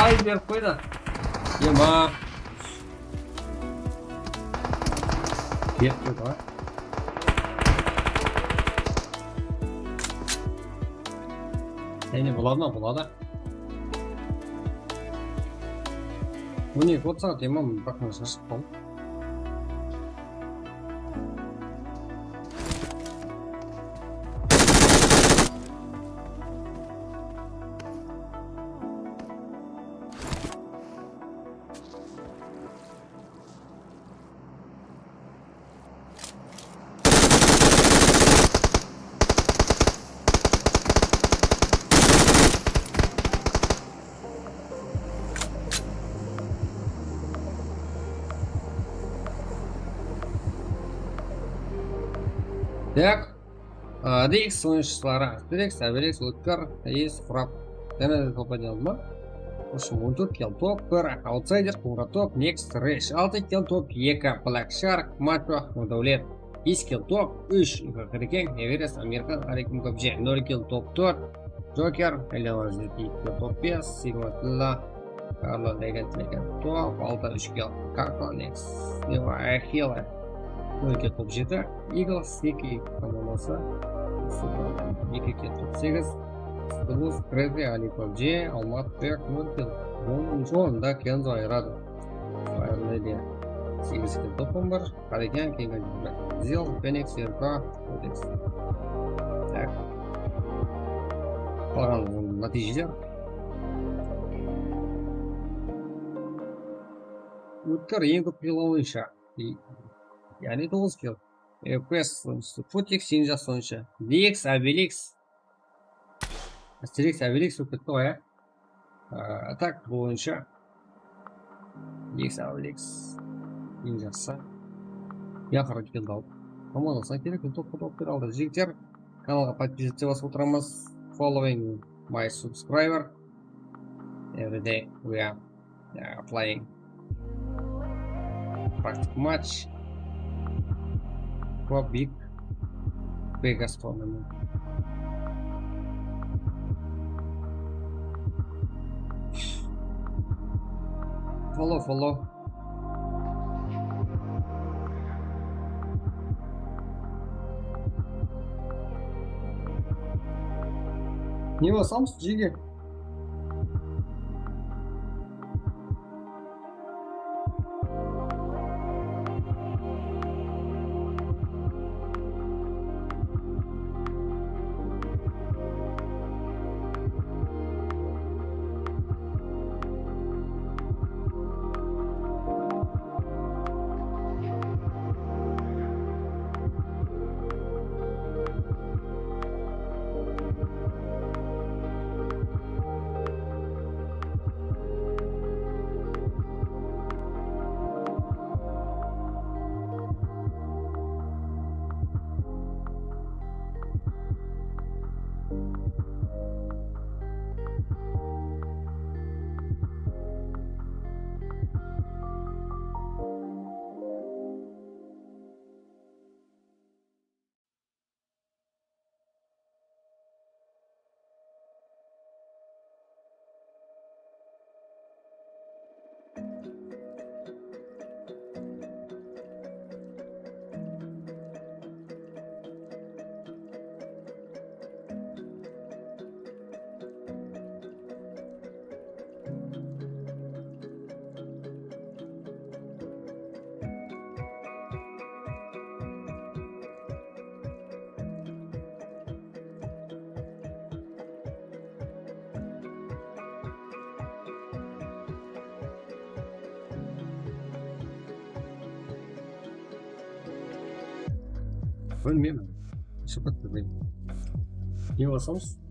Ay, berip qoy da. Ema. Berip qoy da. Endi boladı ma? Boladı. On eki otız saat, imam, baqın, shashıp qaldı. Так. A, D X oyınshıları Asterix, Obelix, Ótkir, Iyis, Qurap. Jáne de toplayın aldım ba? Ushın on tórt kill top, bir Outsider, Qońırat top, Next, Rash, altı kill top, eki Black Shark, Macho, Dawlet, bes kill top, úsh Qirkeng, Everest, Amerikan, Arikim Kobje, nol kill top, tórt Joker, Elena Zeki, kill top, bes Sigma Tilla, Karla Legend, Legend top, altı úsh kill, Kako, Next, Neva, Healer, nol kill top, jeti Eagle, Sniki komandası, eki kill top, segiz Skulus, Crazy, Ali Kobje, Almat, Berk, nol kill, onınshı orında Kenzo ayıradı. Fire Lady, segiz kill top, on bir Qaraken, Kenga, Zil, Fenix, R K, Codex. Tak. Qalǵan nátiyjeler. Ótkir eń kóp kill boyınsha. Yaǵnıy toǵız kill. Request sonshası. Putik, Sinja sonshı. D X, Obelix. Asterix, Obelix bolıp ketti ǵoy, ya. Aa, tak, bul boyınsha X L X eń jaqsı. Yaqın keldi al. Komandasına kerek, toqqa toq bere aldı. Jigitler, kanalǵa подписаться basıp otıramız. Following my subscriber. Every day we are, uh, playing practice match for big Vegas tournament. Follow, follow. Ne basamız, jege? Bilmeymen. Shıpıttı bilmeymen. Ne basamız?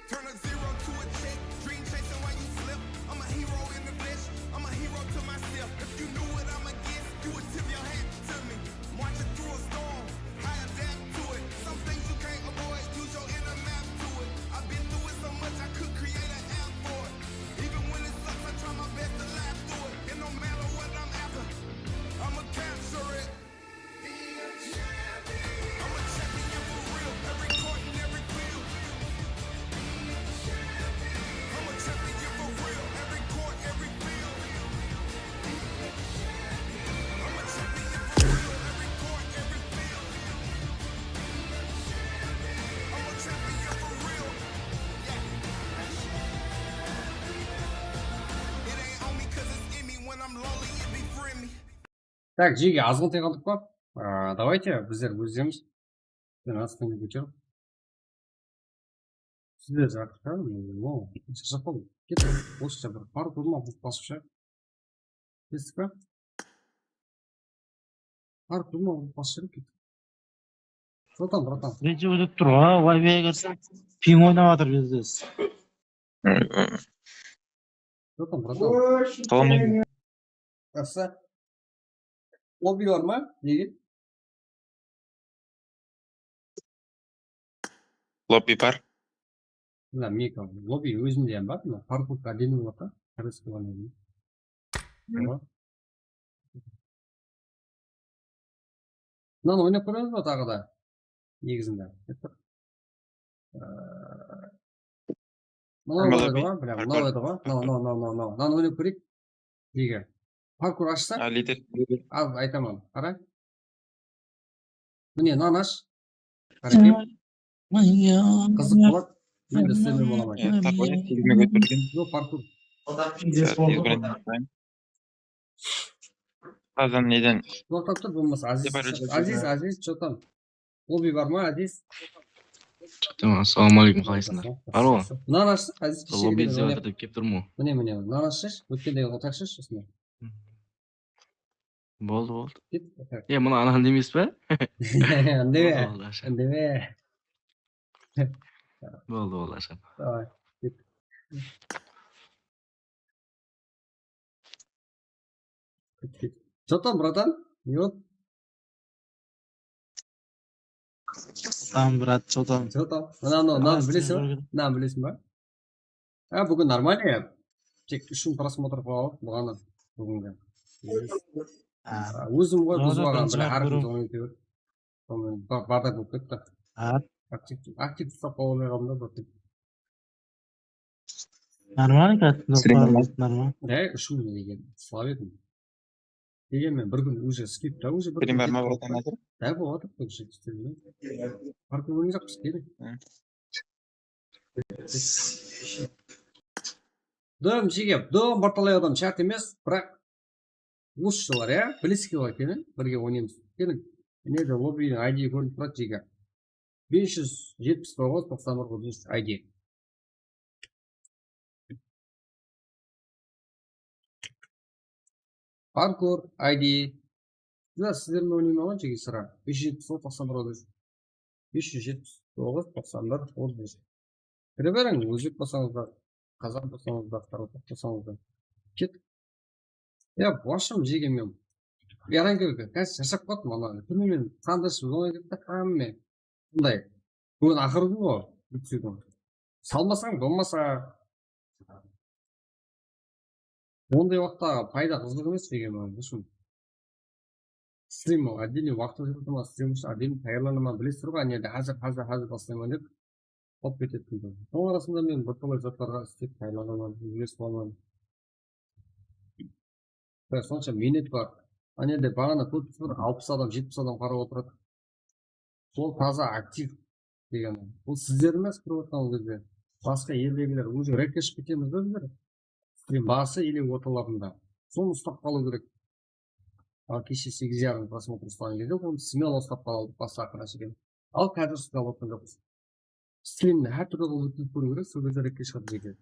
Turn a zero to a check, dream chasing while you slip. I'm a hero in the flesh, I'm a hero to myself. If you knew what I'm against, you would tip your hat to me. Marching through a storm, I adapt to it. Some things you can't avoid, use your inner map to it. I've been through it so much, I could create an app for it. Even when it sucks, I try my best to laugh through it. And no matter what I'm after, I'ma capture it. Так, jege, azǵantay qaldıq pa? А, давайте bizler ózlerimiz. Sen astına kóterip. Sizler jaqqa, no, shashaq qal. Ket, orıssha bir parkur ma, buk basıp shaq. Estik pa? Parkur ma, buk basıp shaq, ket. Bratan, bratan. Birinshi ótip tur ǵo, Wi-Fi kirsem, ping oynap atır bizde. Bratan, bratan. Tamam. Jaqsı. Lobby bar ma? Nege? Lobby bar. Mına, meka, lobby ózinde hám bar. Mına, parkur akademiya bar da. Kiriske oynaydı. Mınanı oynap kóremiz ba taǵı da? Negizinde. Mınaw edi ǵo, biля, mınaw edi ǵo. Mınaw, mınaw, mınaw, mınaw. Mınanı oynap kóreyik. Nege? Parkur ashsa? A, lider, lider. Al, aytaman. Qara. Mine, mınanı ash. Qara eken. Qızıq boladı. Men de islemey bolaman. E, tap, oyın, tegizine kótergen. Yoq, parkur. Tez, tez, oyın. Azan neden? Toqtap tur, bolmasa Aziz shıqsın. Aziz, Aziz, что там? Lobby bar ma, Aziz? Что там? Assalawma aleykum, qalaysızlar? Alo. Mınanı ashsın, Aziz. Lobby izlep atır dep kelip turman. Mine, mine, mınanı ashsın, ótkendegi otaqshı shıqsın. Boldı, boldı. Ket, otaq. E, mına anadan emes pe? Úndeme. Boldı, boldı, ashsın. Úndeme. Boldı, boldı, ashsın. Davay, ket. Что там, братан? Не вот? Что там, брат, что там? Что там? Mına, mına, mınanı bilesiz ba? Mınanı bilesiz ba? Ha, búgin нормально ya. Tek úsh mıń просмотр qoyıp aldıq buǵan búgingi. Ha. Ózim ǵoy buzbaǵan, biля, hár kún sonı ayta ber. Sonı ba-, bardak bolıp ketti. Ha. Aktiv, aktiv uslap qala almay qaldım da, bir. Нормально, как ты. Сирень нормально. Нормально. Да, úsh mıń degen, слаб edim. Degenmen, bir kún уже skip ta, уже bir kún. Sireń bar ma, bratan, házir? Да, bolıp atır, уже. Hár kún oynayjaqpız, keliń. Hı. Dım jege, dım bartalay adam shárt emes, biraq. Orısshalar, ya? Bilesizler, keliń, birge oynaymız. Keliń. Mine de lobbyniń I D kórinip turadı, jege. Bes júz jetpis toǵız, toqsan bir, otız úsh I D. Parkur I D. Mına sizler menen oynayman ǵoy, jege, sıra. Bes júz jetpis toǵız, toqsan bir, otız úsh. Bes júz jetpis toǵız, toqsan bir, otız úsh. Kire beriń, ózbek bolsańız da, qazaq bolsańız da, qaraqalpaq bolsańız da. Ket. Ya, boshım jegen men. Yaran keldi. Házir shashap qaldım, ana. Túnimen qanday shıp oynay ketti, hámme. Bunday. Búgin aqırǵı ǵoy, YouTube-ın. Salmasań bolmasa. Onday waqıtta payda, qızıq emes degen mınaw ushın. Strim, отдельный waqıt ajırataman, strim ushın отдельный tayarlanaman, bilesizler ǵoy, áne, házir, házir, házir baslayman dep, qop ketedi. Sonıń arasında men birtalay zatlarǵa islep tayarlanaman, úyrenisip alaman. Mine, sonsha miynet bar. Áne de baǵana kórip turıpsızlar, alpıs adam, jetpis adam qarap otıradı. Sol taza aktiv degeni. Bul sizler emes, kirip otırǵan gezde. Basqa eldegiler, ózi rekke shıǵıp ketemiz be bizler? Strim bası ele ortalarında. Sonı uslap qalıw kerek. Al, keshe segiz yarım prosmotr uslaǵan gezde onı smelo uslap qala aldıq, bası aqırına shekem. Al, házir uslap alıp joqpız. Strimdi hár túrli qılıp ótkizip kóriw kerek, sol gezde rekke shıǵadı jeke.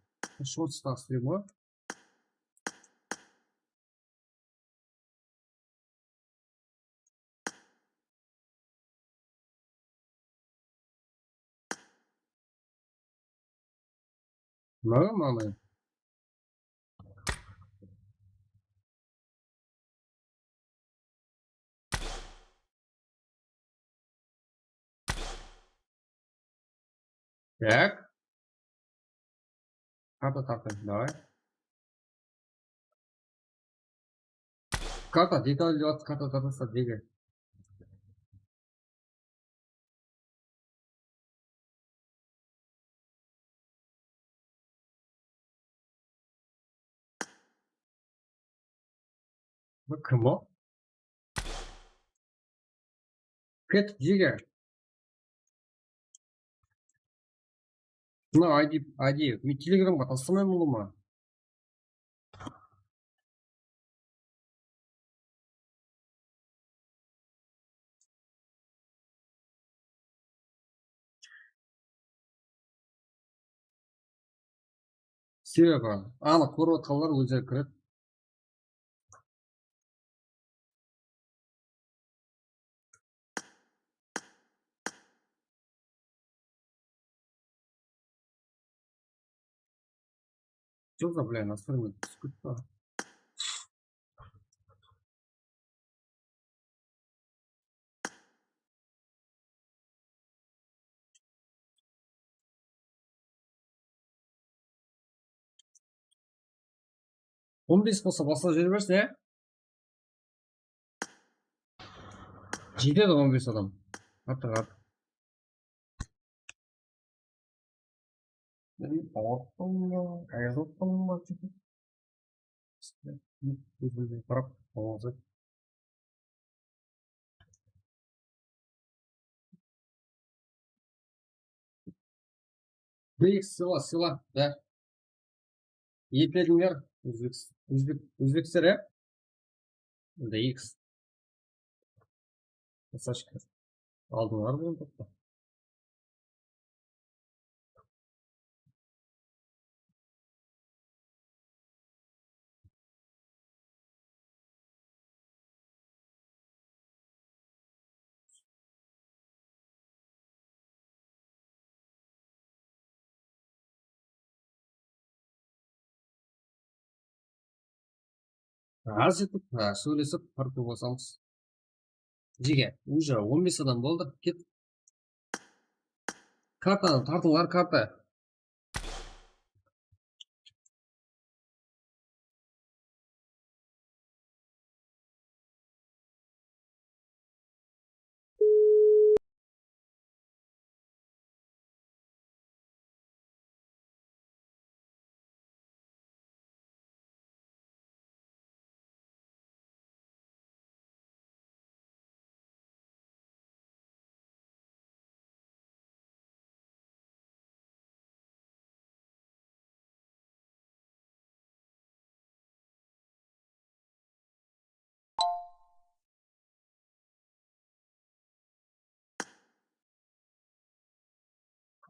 Shortstaǵı strim ǵoy. Mınaǵa mı? Так. Karta tartayıq, давай. Karta detalli, karta tartılsa dege. Bu kim o? Ket, jege. Mına I D, I D, men Telegramǵa taslamayman ǵoy ma? Sebebi, anıq kórip atqanlar ózleri kiredi. Что за, бля, настроение скупка? On bes bolsa baslap jibere bersin, ya? Jetedi on bes adam. Artıq, artıq. Men awırıppan ba, ayazıppan ba? Kózimge qarap, awazı. D X, sıyla, sıyla, da. Epledińler, ózbek, ózbek, ózbeksler, ya? D X. Masajka. Aldılar bunı, toqta. Azır etip, ha, sóylesip, qırpıp alsamız. Jege, уже on bes adam boldı. Ket. Kartanı tartıńlar, karta.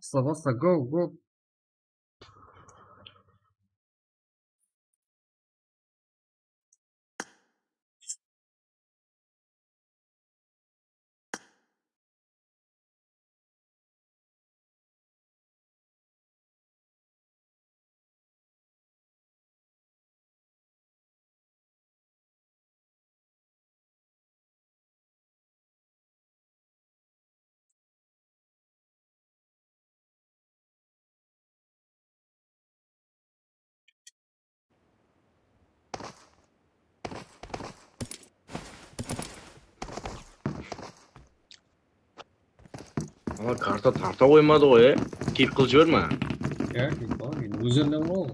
Basla, basla, go, go. Ana karta tarta qoymadı ǵoy, e? Kiyik qılıp jiber ma? Ya, kiyik qılıp, ózlerinden ǵoy.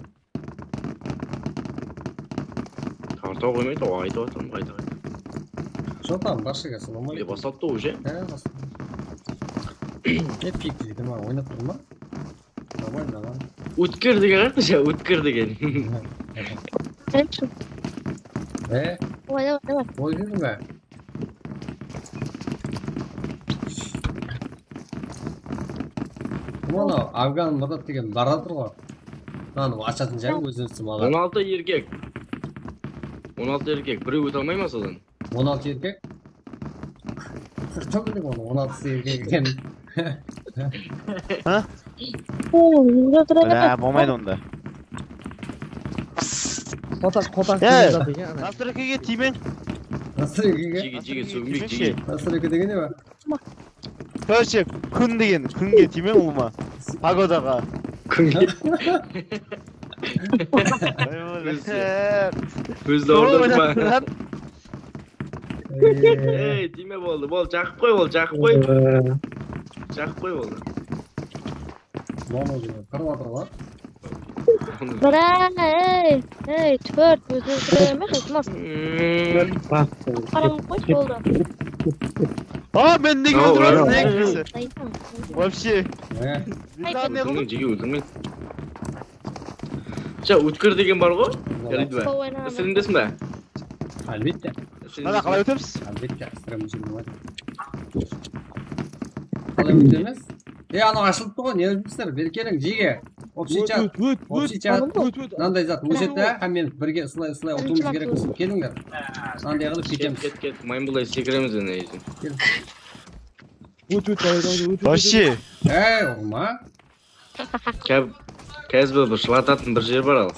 Tarta qoymaydı ǵoy, aytıp atırman, qayta qayta. Что там, баршаǵa ассалаумалейкум. E, basladı уже. Há, basladı. Ne pik deydi ma, oynap tur ma? Давай, давай. Ótkir degen ǵoy, ótkir degen. E? Давай, давай, давай. Oynadı ma? Kim anaw? Afgan Murad degen baratır ǵoy. Mınaw ashasın jay ózine isim aladı. On altı erkek. On altı erkek. Birew óte almay ma sodan? On altı erkek? Qırqta bildim onı, on altısı erkek eken. Ha? Mına bolmaydı onda. Qotak, qotak. Ya, degen zat eken, ana. Nasırkege tiymeń. Nasırkege? Jege, jege, sóginbek, jege. Nasırke degen ne bar? Короче, kún degen, kúnge tiymeń ulıwma. Pogodaǵa. Kúnge. Kúnge. Kúnge. Kúnge. Ey, tiyme boldı. Bol, jaqıp qoy, bol, jaqıp qoy. Ee. Jaqıp qoy, boldı. Mama, qırıp atır ǵoy. Bra, ey, ey, tórt, ózine kire berme, qaytmas. Hmm. Qarań qoy, boldı. A, men nege óltirdim? Nege kirese? Вообще. Óltirmeń, jege, óltirmeń. Ja, ótkir degen bar ǵo. Yaraydı ba? Islendesiń ba? Álbette. Mana qalay ótemiz? Álbette, ısırım júrmey. Qalay ótemiz? E, anaw ashılıptı ǵoy, ne ótemiz? Beri keliń, jege. Общий chat. Общий chat. Mınanday zat, óshedi, hámmemiz birge ısılay-ısılay utıwımız kerek bolsa, kelińler. Mınanday qılıp ketemiz. Ket, ket, maymunday sekiremiz ene. Kel. Вообще. Ey, urma. Kázbe bir jılatatın bir jer bar al.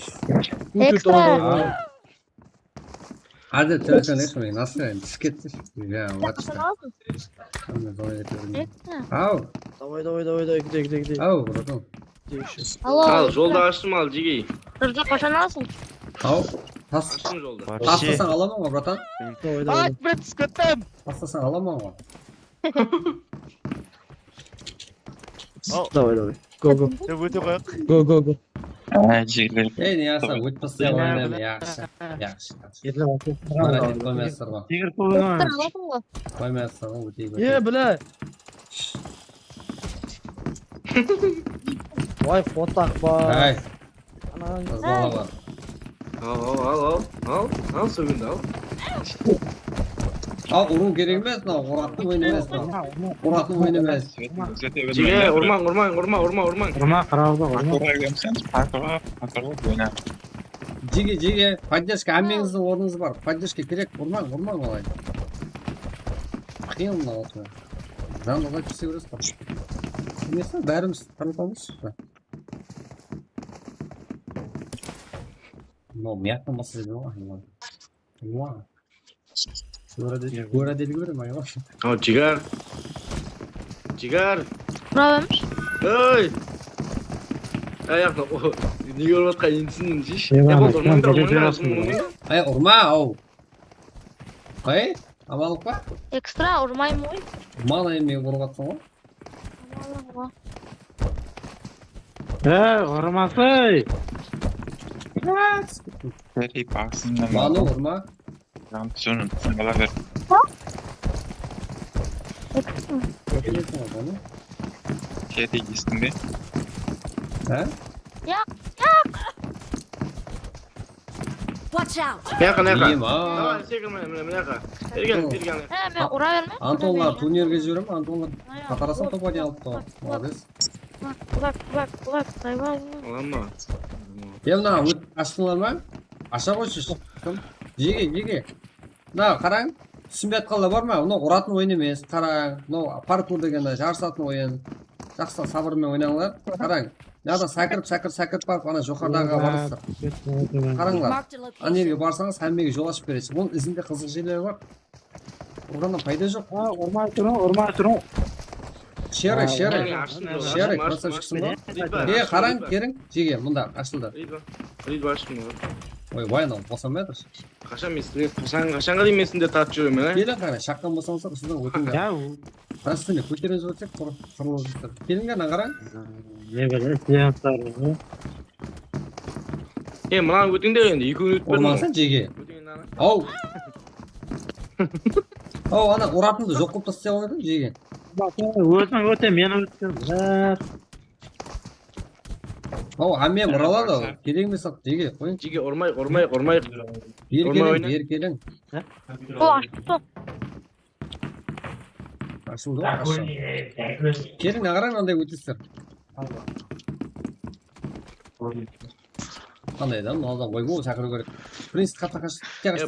Ekstra. Házir telefon eshkimge nasıl endi, túsip ketti. Ya, вот что. Tamam, давай, давай, давай, давай, давай, давай. Aw. Давай, давай, давай, давай, gide, gide, gide. Aw, bratан. Al, joldı ashtım al, jigey. Qırdı qashan alasıń? Aw, tas. Ashtım joldı. Taslasań alaman ǵoy, bratан. Давай, давай. Ay, men túsip kettim. Taslasań alaman ǵoy. Давай, давай. Go, go. Dep óte qoyaq. Go, go, go. Ey, ne yaqshı, ótip tastayıq, oynayın, yaqshı, yaqshı, yaqshı. Mana, ketip qoymayasızlar ǵoy. Qoymayasızlar ǵoy, óteyik, óteyik. E, bile. Vay, qotaq bar. Ay. Al, al, al, al, al, al, sógindi al. Al, urıw kerek emes, mınaw, uratın oyın emes, mınaw. Uratın oyın emes. Jige, urmań, urmań, urma, urma, urmań. Urma, qırawdı, urma. Parkurǵa kelmeseń, parkurǵa, parkurǵa oyna. Jige, jige, podderjka, hámmeńizdiń ornıńız bar. Podderjka kerek, urmań, urmań, olay. Qıyın mınaw. Janımızǵa túse beresiz ǵoy. Bilmeseń, bárimiz tırıltamız shıqtı. Mınaw mıyaqtan baslaydı ǵoy. Uwa. Uwa. Góra dedi, góra dedi, góra ma, uwa. Aw, Jigar. Jigar. Ura bermiş. Ey! Ayaqta, o, nege urıp atqanın endi túsindim, deyshi. Ya, boldı, urmań da, urmań da, urmań da. Ay, urma, aw. Ay, amanlıq pa? Ekstra urmayman ǵoy. Mana, endi meni urıp atsań ǵoy. He, urmasay. Mani urma. Lan, túsiniń, túsiniń, ala ber. Kedi, esittin be? He? Yaq, yaq. Watch out! Mına jaqqa, mına jaqqa. Davay, sekir, mine, mine, mına jaqqa. Bergen, bergen. He, men ura berme. Antonlar turnirge jiberemen, Antonlar. Qatarasın topayın alıp. Молодец. Bak, bak, bak, bak, hayvan. Alan ba? Ya, mına, ashtıńlar ma? Asha qoyshı. Kim? Jege, jege. Mına, qarań. Túsinbey atqanlar bar ma? Mına uratın oyın emes, qarań. Mına parkur degen jarısatın oyın. Jaqsı, sabırmen oynańlar. Qarań. Mına jaqtan sákirip, sákirip, sákirip barıp, ana joqarıdaǵıǵa barasızlar. Qarańlar. Ana jerge barsańız, hámmege jol ashıp beresiz. Onıń izinde qızıq jerler bar. Urǵannan payda joq. A, urmay turıń, urmay turıń. Sherry, Sherry. Sherry, krasavchiksın ǵoy. E, qarań, keliń, jege, mında ashıldı. Read bar, read bar, ashıldı. Oy, vay, mınaw bosanbay atır. Qashan men sizlerge, qashan, qashanǵa deyin men sizlerdi tartıp júremen, a? Keliń, qara, shaqqan bolsańızlar, usıdan ótińler. Ya, u- Prosto ne, kóterip jibersek, qur-, qurılıp júrip. Kelińler, mına qarań. Ne bileyim, sıyaqlar. E, mınanı ótińler endi, ekewin ótip berdim. Urmasań, jege. Ótiń endi ana. Aw. Aw, ana, uratındı joq qılıp taslay qoydım, jege. Ótiń, óte, meni ótken. Aw, hámme uraladı, kerek emes, jege, qoyıń. Jege, urmay, urmay, urmay. Beri keliń, beri keliń. O, ashıp tur. Ashıldı ǵoy, ashıldı. Keliń, aǵaran, anday ótesizler. Qanday da, mınadan qoyıp, o, shaqırıw kerek. Princ qatta qash, itte qash,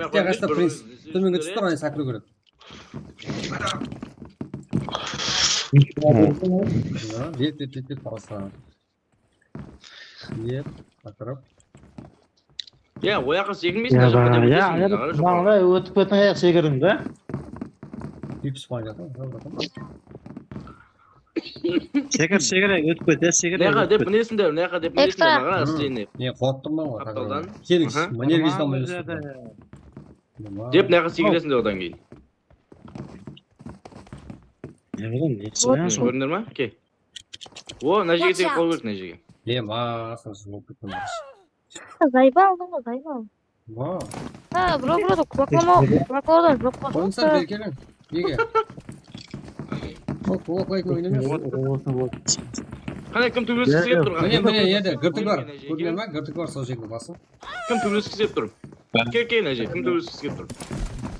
itte qash, princ. Tómenge túsip tur, anday shaqırıw kerek. Jet, jet, jet, jet, просто. Jet, shaqırıp. Ya, o jaqqa sekirmeyseń, ya, mına jaqqa dep óteseń, mına qara, joqarı. Mınaǵa ótip ketiń, ayaq sekirdiń da. Sekir, sekir, ótip ket, ya, sekir. Mına jaqqa dep minesińler, mına jaqqa dep minesińler, mına qara, sredney. Ne, qorqıttırmań ǵoy, qaptaldan. Keliń, mına jerge jete almay júrsiz. Dep, mına jaqqa segiresizler odan keyin. Ne bileyim, ne. Kórdińler ma? Ke. O, mına jerge tek qol berdi, mına jerge. Em, a, sol bolıp ketken. Zayba aldıń ǵoy, zayba al. Wow. Ha, bro, bro, kulaklama, kulaklalardan joq pa? Qoyıńsa, berkeliń. Nege? Ol kulaklaykın oynamay. Qáne, kim tóbeleskisi kelip tur? Mine, mine, erde, gírtik bar. Kórdiń be? Gírtik bar, sol jerde bası. Kim tóbeleskisi kelip tur? Kel, kel, áje, kim tóbeleskisi kelip tur?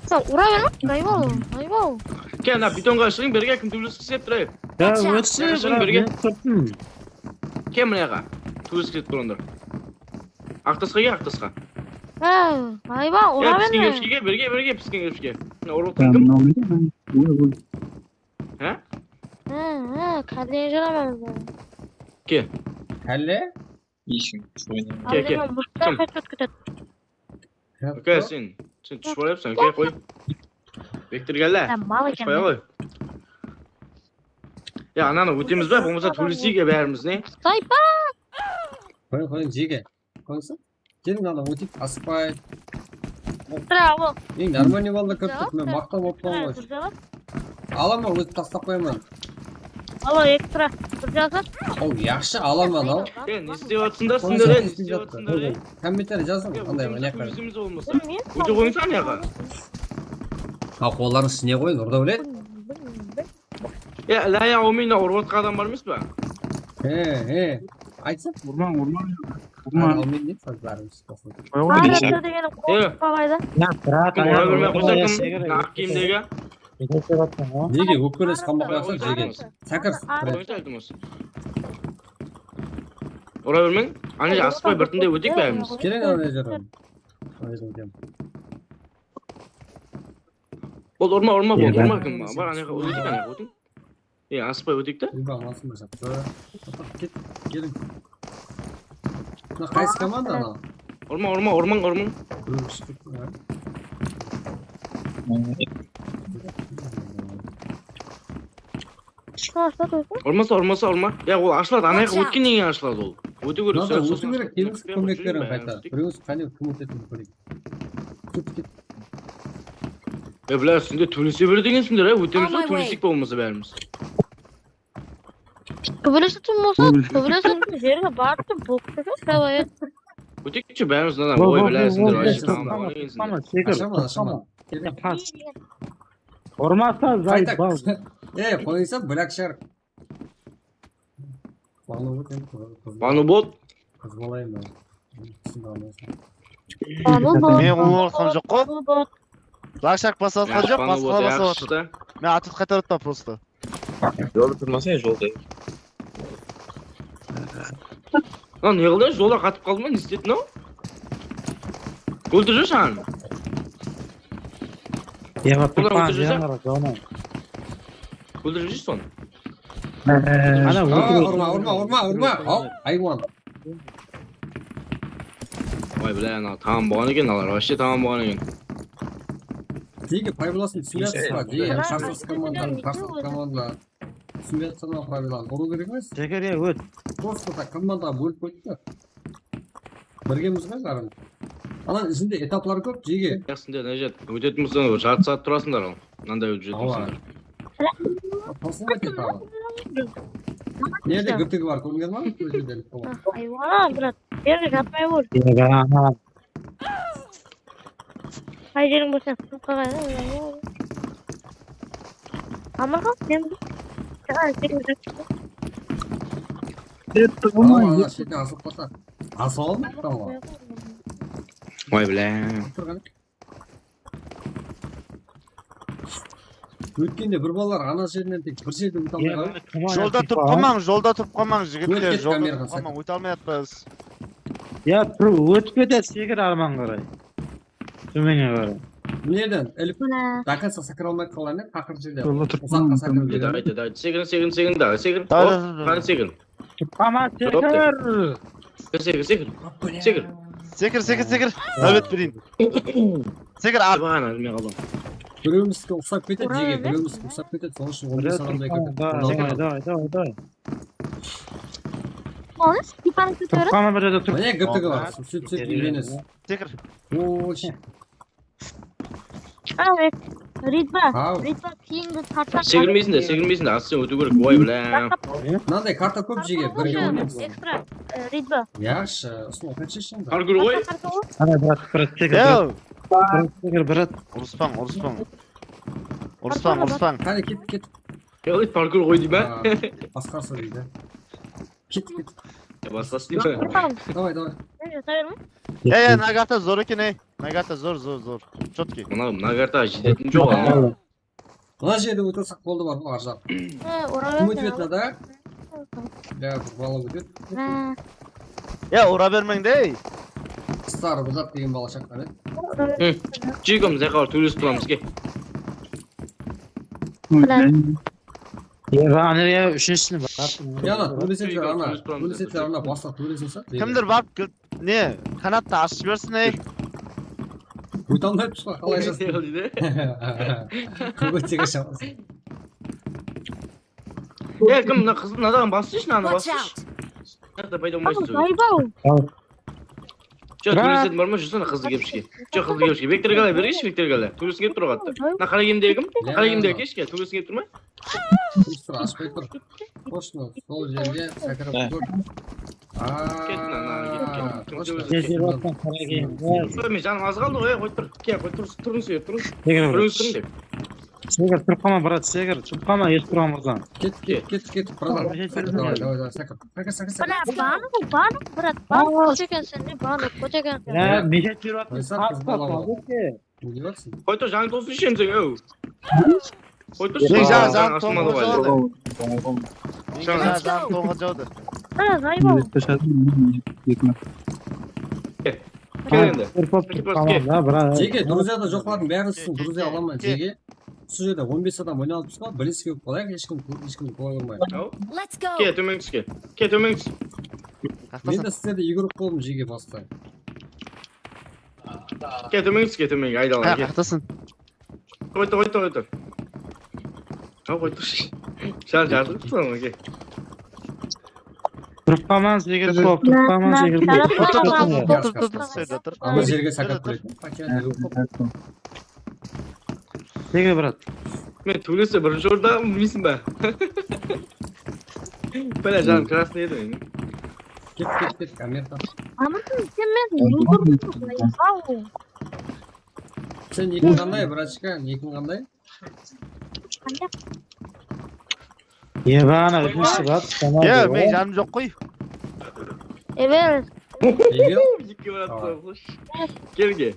Sen ura berme, zayba al, zayba al. Kel, mına betonǵa shıǵıń, berge, kim tóbeleskisi kelip tur, ey? Ya, ótse, shıǵıń, berge. Kel, mına jaqqa. Tóbeleskisi kelip tur onda. Aq tasqa kel, aq tasqa. Ha, ayba, ura berme. Pisken kepshige, berge, berge, pisken kepshige. Mına urıp atqan kim? Ha? Ha, ha, kálleni jaraman. Ke. Kálle? Kel, kel. Kim? Uka, sen, sen túsip alayapsań, uka, qoy. Bektirgenler. Sen mal eken. Qoya qoy. Ya, ananı ótemiz be, bolmasa tóbeleseyik bárimiz, ne? Zayba! Qoyıń, qoyıń, jege. Qoyıńsa. Keliń, mınadan óteyik, asıqpay. Bravo. Eń, нормальный balda kirip turıp, men maqtap otırman ǵoy. Alaman, ózim taslap qoyaman. Alo, ekstra. Bir jazıp. Ol, yaqshı, alaman, al. E, ne islep atırsańlar, sizler, ne islep atırsańlar, ey? Kommentariya jazıń, qanday, ne qılsın. Óte qoyıńsa, ne qılsın. Ha, qolların ishine qoyıń, Nurdáwlet. Ya, ilaya, o menda urıp atırǵan adam bar emes pe? He, he. Aytsın. Urmań, urmań. Urmań. Al, men deyim, sazlarım. Qoy, qoy. Arıqtı degenim qorqıp qalmaydı. Ya, brat, ura bermey-aq qoysa, kim? Aq kiyimdegi. Nege ókpeles qalmaqlaysań, jege? Sákir. Ura bermeń. Áne, asıqpay, birtindep óteyik bárimiz. Keliń, ana jerden. Ol urma, urma, ol urma, kim bar, anaǵa óteyik, anaǵa óteyik. E, asıqpay óteyik ta. Uyba, asıqpay. Ket, keliń. Mına qaysı komanda anaw? Urma, urma, urmań, urmań. Birew shıǵıp tur, ya. Shıǵarsa durdı. Urmasa, urmasa, urma. Ya, ol ashıladı, anaǵa ótkennen keyin ashıladı ol. Ótiw kerek. Mınadan ótiw kerek, keliń, kómek beriń qayta. Birew qáne kim ótetin kóreyik. Ket, ket. E, bля, sizler tóbelese beredi ekensińler, á, ótemiz be, tóbeleseyik pe bolmasa bárimiz? Tóbelesetuǵın bolsa, tóbelesetuǵın jerge barıp turıp, bolıp tur, давай. Óteyikshi, bárimiz mınadan, oy, bля, sizler, вообще, tamam, tamam, tamam, sekir, tamam. Urmasa, zayıp, bal. E, qoysa, блякшар. Banubot endi qız, qız, banubot. Qız bala endi. Banubot. Men ulıwma atqan joq ǵo. Banubot. Lashak basa atqan joq, basqalar basa atır. Men atıp qaytarıp atırman prosto. Jolda turmasın, jolda. Lan, ne qıldı? Jolda qatıp qaldı ma? Ne istedi mınaw? Óltirip júrshi anı. Óltirip júrshi sonı. Ana, urma, urma, urma, urma. Al, haywan. Oy, bля, ana tamam bolǵan eken, alar, вообще tamam bolǵan eken. Nege paybalasın túsinbey atırsız ba? Nege qarsısı komanda, qarsısı komanda túsinbey atırsız ba pravilanı? Urıw kerek emes. Jeke, ya, ót. Prosto tak komandaǵa bólip qoyıptı. Birgemiz ǵoy, bárimiz. Ana, izinde etaplar kóp, jege. Yaqsında, Nájat, ótetin bolsań, bir jartı saat turasınlar al. Mınanday ótip júretin bolsań. Awa. Qosılmay ketedi aǵa. Nerde gúrtigi bar, kórdińiz ba? Ótedi. Aywa, brat, berge jatpay ol. Qay jeriń bolsa, sınıp qalǵan. Aman qal, sen. Awa, ana, shetten asılıp qalsa. Asıp aldı, tamam. Oy, bilá. Turǵan. Ótkende bir balalar ana jerinen tek bir jerden óte almay qaldı. Jolda turıp qalmań, jolda turıp qalmań, jigitler, jolda turıp qalmań, óte almay atpız. Ya, tur, ótip ketedi, sekir arman qaray. Tómenge qaray. Nereden? Ilip, do konca sekire almay qalǵan, taqır jerden. Jolda turıp qalmań. Sekir, sekir, sekir, da, sekir. Qani sekir. Turıp qalma, sekir. Sekir, sekir. Sekir. Sekir, sekir, sekir. Náwbet bereyin. Sekir, al. Baǵana bilmey qaldım. Birewimizge uqsap ketedi, jege, birewimizge uqsap ketedi, sonıń ushın on bes adamday ketedi. Davay, davay, davay, davay. Turıp qalma, bir jerde turıp. Mine, gúrtigi bar. Sóytip, sóytip úyrenesiz. Sekir. Oy. Ritba, Ritba, keyingi karta. Segirmeyseń de, segirmeyseń de, astına ótiw kerek. Oy, bilá. Mınanday karta kóp, jege, birge oynaymız. Ekstra, e, Ritba. Yaqshı, usını oqıp sheshseń. Parkur ǵoy. Ana, brat, brat, sekir, brat. Brat, sekir, brat. Urıspań, urıspań. Urıspań, urıspań. Qáne, ket, ket. Parkur ǵoy dey ma? Basqası deydi. Ket, ket. Ya, basqası deydi. Davay, davay. Ya, ya, Nagarta zor eken, ey. Nagarta zor, zor, zor. Chotki. Mına Nagarta jetetin joq, ana. Mına jerde ótirsek boldı, bar ǵoy, arjaq. Kim ótip atır da? Ya, bir bala ótedi. Ya, ura bermeń dey. Star buzat degen bala shaqtan edi. Jigim, zayqalar, tóbelesip turamız, ke. Eba, ana, ya, úshinshisini bar. Ya, ana, tóbelesip tur, ana. Tóbelesip tur, ana, basqa tóbelesip tur. Kimdir barıp Ne? Qanattı ashıp jibersin, ey. Óte almaydı, qalay jasın? Ótege shamasın. Ey, kim mına qızdı, mınadan bastıshı, mınanı bastıshı. Nerede payda bolmaysız? Joq, tóbelesedi bar ma? Jursana qızdı kepishke. Joq, qızdı kepishke. Vektor gala bergeyshi, Vektor gala. Tóbelesine kelip turıp attı. Mına qara kiyimdegi kim? Qara kiyimdegi kesh, kel, tóbelesine kelip turma. Tur, ashpay tur. Tochno, sol jerge sakirip tur. Aa, ket, ana, ket, ket. Tochno. Jezerottan qara kiyim. Sol, men janım az qaldı ǵoy, qoyıp tur. Kel, qoyıp tur, turıń, sıyır, turıń. Birewiniz turıń dep. Seger, turıp qalma, brat, seger. Turıp qalma, eshit turǵan bolsań. Ket, ket, ket, ket, brat. Davay, davay, davay, sakir. Sakir, sakir, sakir. Brat, banıp, banıp, brat, banıp. Qosh ekenseń, ne banıp, qosh ekenseń. Ya, mesaj berip atır. Qoysa, qız bala. Qoy tur, janıń tolsın ishemseń, ow. Qoy tur, janıń, janıń tońǵa jawdı. Janıń tońǵa jawdı. Ana, zayıbal. Kel endi. Jeke, druziyada joqlardıń bárin sizdiń, druziya alaman, jeke. Usı jerde on bes adam oynap atırmız ba, birinshi bolıp qalayıq, hesh kim, hesh kim kóre qoymay. Kel, tómen tús, kel. Kel, tómen tús. Men de sizlerde igrok boldım, jeke, bastan. Kel, tómenge tús, kel, tómenge, aydalar, kel. Qoy tur, qoy tur, qoy tur. Ha, qoy tur. Jar, jardı, turma, kel. Turıp qalmańız, eger sol, turıp qalmańız, eger sol. Tur, tur, tur, tur, tur, tur, tur. Ana jerge sakirip kiredi. Nege, brat? Men tóbelesse birinshi orındaǵın bilmeyseń ba? Bala, janım krasnıy edi meniń. Ket, ket, ket, Amerika. Amırtın, sen meni öldürdiń, bayqal. Sen nikiń qanday, bratishka? Nikiń qanday? Qanday? Ebana, úshinshi brat, tamam. Ya, men janım joq qoy. Evel. Evel? Jeke, brat, xosh. Kelge.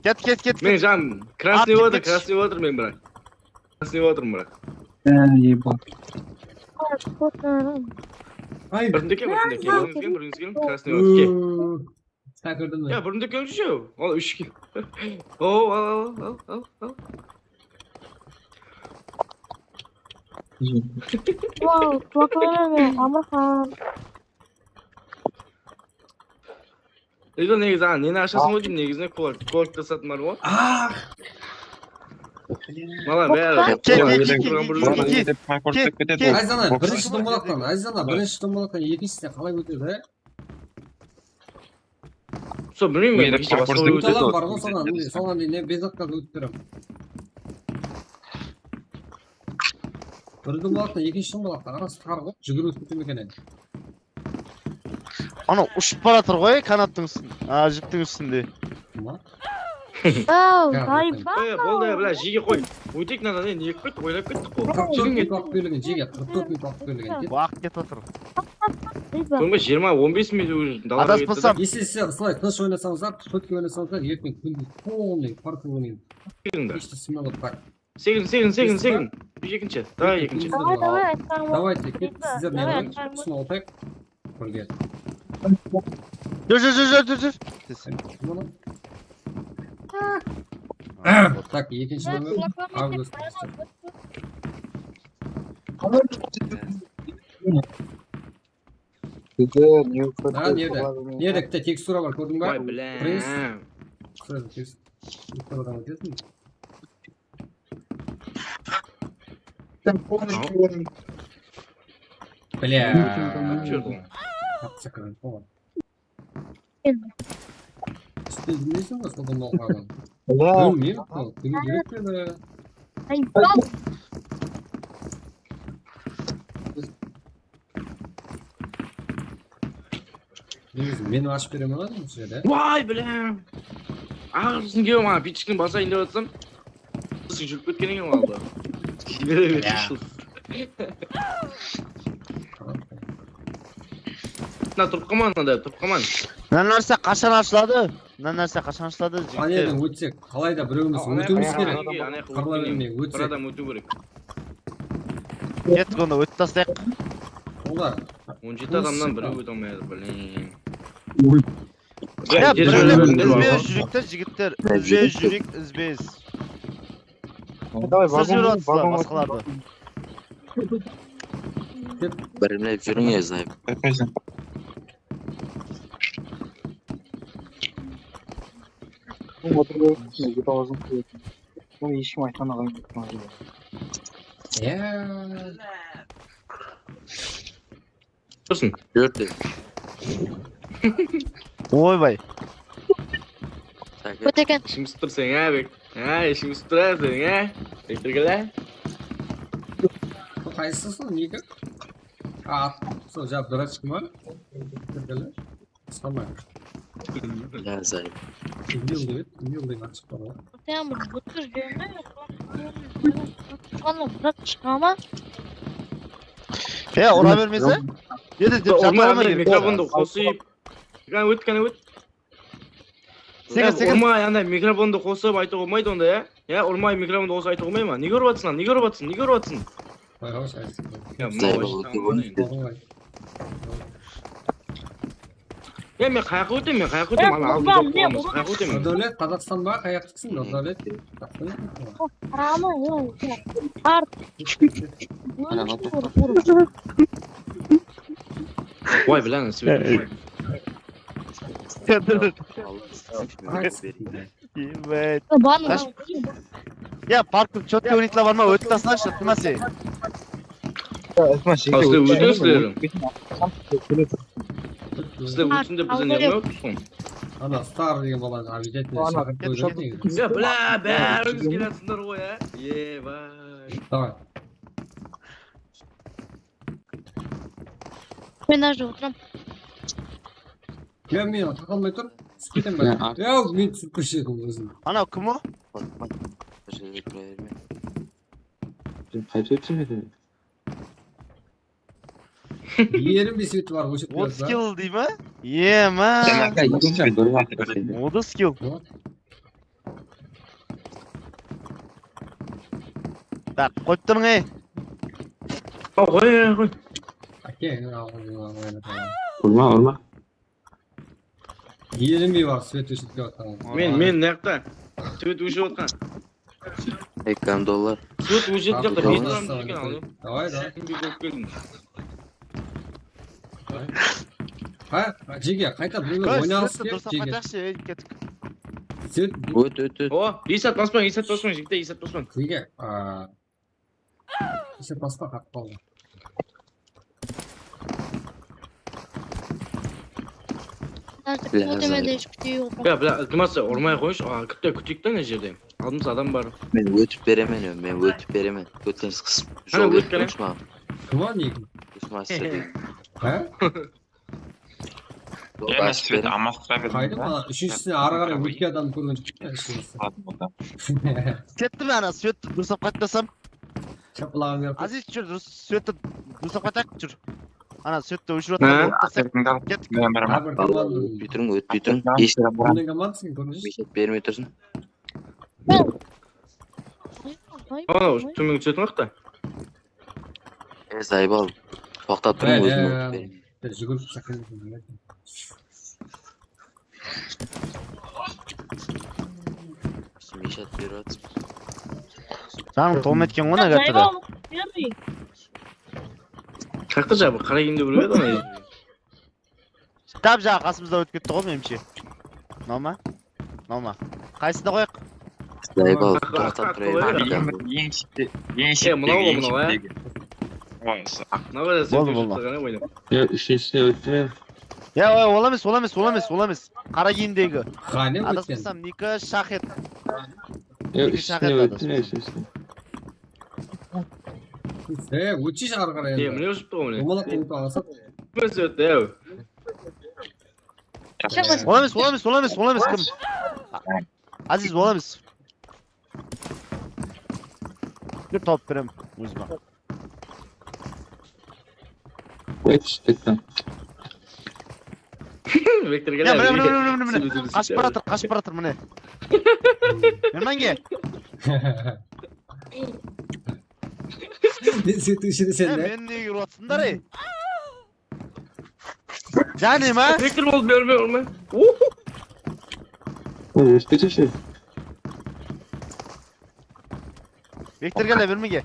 Ket, ket, ket, ket. Men janım, krasnıy otır, krasnıy otır men, brat. Krasnıy otırım, brat. Ay, eba. Ay. Birinde kel, birinde kel, birinde kel, birinde kel, krasnıy otır, kel. Sakırdım ben. Ya, birinde kel, ol úsh kel. O, al, al, al, al, al. Wow, quwaqlarım, Amirxan. Ego, negizi, a, neni ashasıń ǵoy deymen, negizinde kol-, kolektor satın bar ǵoy. Ah! Mala, bári. Kel, kel, kel, kel, kel, kel, kel. Azizana, birinshi domalaqtan, Azizana, birinshi domalaqtan ekinshisine qalay ótedi, he? Sol, bilmeymen, Mende men kеше pasport basqa yoq. ótedi. Soǵan bar ǵoy, soǵan, mine, soǵan deydi, men bezzatkaz ótip berem. Bir dumalaqtan ekinshi dumalaqqa qarası tar ǵoy, júgiriw súytim eken endi. Ana ushıp baratır ǵoy kanattıń ústinde. A, jiptiń ústinde. Kim bar? Wow, Ya, hayvan. Ey, boldı ya, bilá, jege qoy. Óteyik, nadan, ne qılıp kettik, oylap kettik ǵoy. Qırq tórt minut waqıt berilgen, jege, qırq tórt minut waqıt berilgen. Ket. Waqıt ketip atır. Hayvan. Sonda jigirma, on bes minut dalada kettik. Adaspasam. Если siz, ısılay, tınısh oynasańızlar, qırq tórtke oynasańızlar, erteń kúndiz полный parkı oynayın. Segirin, Eshte smelov tak. segirin, segirin, segirin, Eshte segirin. Jekkinshi, давай, ekkinshi. Давай, давай, aytqanım. Давайте, ket, sizler ne Давай, qılayın? aytqanım. Smelov tak. Birge. Júr, júr, júr, júr, júr, júr. Mana. A, Tak, ekinshi nómer. Avgust. Bizde New Ha, nerde? Nerde? Bitta tekstura bar, kórdiń ba? Vay, bilá. Prince. Sırada tekst-, teksturadan ótesiń. Bilá. Qapsa kirgen, tamam. Sen bilmeyseń ba, sodan oqıǵanın? Bilá. Bilmeymen, kúni kerek pedi. Ay, sal. Negizi, men ashıp beremen ǵoy, usı jerde. Vay, bilá. Aǵır bizge maǵan pitchkin basayın dep atırsań. Biz júrip ketken eken aldı. Jibere berdi. Mına turıp qalman, mınada turıp qalman. Mına nárse qashan ashıladı? Mına nárse qashan ashıladı, jigitler? Qáne edi, ótsek, qalayda birewimiz ótiwimiz kerek. Qırıla bermey, ótsek. Bir adam ótiw kerek. Kettik, onda ótip taslayıq. Olar. On jeti adamnan birew óte almay atır, blin. Ya, Tez birewler júriw, izbe-iz júriw. Júrikti, jigitler, izbe-iz júrik, izbe-iz. Давай, Siz júrip вагон, atırlar, вагон. Basqalardı. Birimlep júriń, Ezay. Bunı eshkim aytqan aǵam. Ya. Dursun. Júrdi. Oybay. Sáke. Óteken. Ishim isip tur seniń, a, Bek. A, ishim isip tur, a, seniń, a. Bektirgili. Qaysısı sol, niki? A, sol, ja, durachka ma? Bektirgili. Samay. Ya, Ezay. Yıl dep, yıl dep ashıp bar ǵoy. Sen bir butır jeme. Oǵan bırak shıǵama. Ya, ura bermese? Dedi, dep Urmay, jatırma anday kerek. Mikrofondı qosıp. Qáne ót, qáne ót. Segen, segen. Urmay, anday mikrofondı qosıp aytıp bolmaydı onda, ya? Ya, urmay mikrofondı qosıp aytıp bolmay ma? Nege urıp atırsań? Nege urıp atırsań? Nege urıp atırsań? Qoy, qoy, qoy. Ya, mınaw ashıp qalǵan endi. Ya, men qayaqqa ótemen, men qayaqqa ótemen? Ana, aldımda bolamız. Qayaqqa ótemen? Nurdáwlet, Qazaqstan ba? Qayaqqa shıqsın, Nurdáwlet? Qarama, ya. Art. Ólish ur, ur. Vay, bilań, svet. Bar. Ya, parkta chotki oynaytla bar ma? Ótip taslashı, Tımase. Ya, Isma, sheke Aslı, ótsin. ótiń sizler. Sizler ótsin dep bizden ne qılıp atırsań? Ana, Star degen balanı обязательно Ana, shaqırıp qoyıp ket, jatır. Ya, bilá, bárińiz kelatırlar ǵoy, ya. Ebay. Davay. Men mına jerde otıram. Ya, men taqa almay tur. Túsip ketemen ba? Ya, men túsip ketedi ózim. Anaw kim o? Bir jerde tura berme. Qaytıp ótsin edi. Erinbey svet bar, óshirip qoyasız ba? Otız kill dey ma? Ye ma? Otız kill. Tak, qoyıp turıń, ey. Qoy, qoy, qoy. Ake, Urma, urma. Erinbey bar, svet óshirip kiyatqan. Men, men mıyaqta. Svet óship atqan. Ekkan dollar. Svet óshirip kiyatqan. Tamam. Bes adam júrgen al. Davay, davay. Sen bir kórip keldiń. Ha, jege, qayta birewler oynaǵısı Dursa kelip, jege. Qaytaqshı, ey, kettik. Svet, Ót, ót, ót. O, esat baspań, esat baspań, jigitler, esat baspań. jege, a, esat baspa, qap qaldı. Artık bu demede hiç kütüğü yok. Ya, bla, iltimas, urmay-aq qoyıńızshı. Aa, kútte kúteyik ta, ne jerde. Aldımızda adam bar. Men ótip beremen, men ótip beremen. Kótemiz qısıp, jol berip turıńızshı maǵan. Kim o, ne? Iltimas, dedi. Ha? Emes, svet almastırıp berdim. Qayda, mana úshinshisine arı qaray ótken adamdı kórgen joqpan. Kettim, ana, svetti durıslap qaytpasam. Aziz, júr, durıs, svetti durıslap qaytayıq, júr. Ana, svetti óshirip atırıp. Kettik. Ótpey turıń, ótpey turıń. Eshik bermey tursın. Ana, tómenge túsetuǵın waqıtta. E, Zaybal, toqtap turıń, ózim ótip bereyin. Júgirip shıqqan. Mishat berip atır. Janım tolma etken ǵoy, nagartada. Qaqta jabi, qara kiyimde bir edi, ana. Tap jaǵı qasımızda ótip ketti ǵoy, menimshe. Mınaw ma? Mınaw ma? Qaysısına qoyaq? Zaybal, toqtap turayın. Eń shepte, eń sheptegi, eń sheptegi. Boldı, boldı. Ya, úshinshisine óttim. Ya, oy, ol emes, ol emes, ol emes, ol emes. Qara kiyimdegi. Adaspasam, niki Shahed. Ya, úshinshisine óttim, ya, úshinshisine. E, ótshi arı qaray endi. Mine, ushıptı ǵoy, mine. Domalaq bolıp alasat. Kútpes ótti, ew. Ol emes, ol emes, ol emes, ol emes, kim? Aziz, ol emes. Bir tawıp berem ózime. Vektor, kettim. Vektor, ya, mine, mine, mine, mine, mine. Qashıp baratır, qashıp baratır, mine. Bermenge. Ne setiwshini sen de? Meni nege urıp atırsınlar, ey? Jane ma? Vektor bolıp berme, urma. Ol ósip keteshe. Vektor, kele, bermege.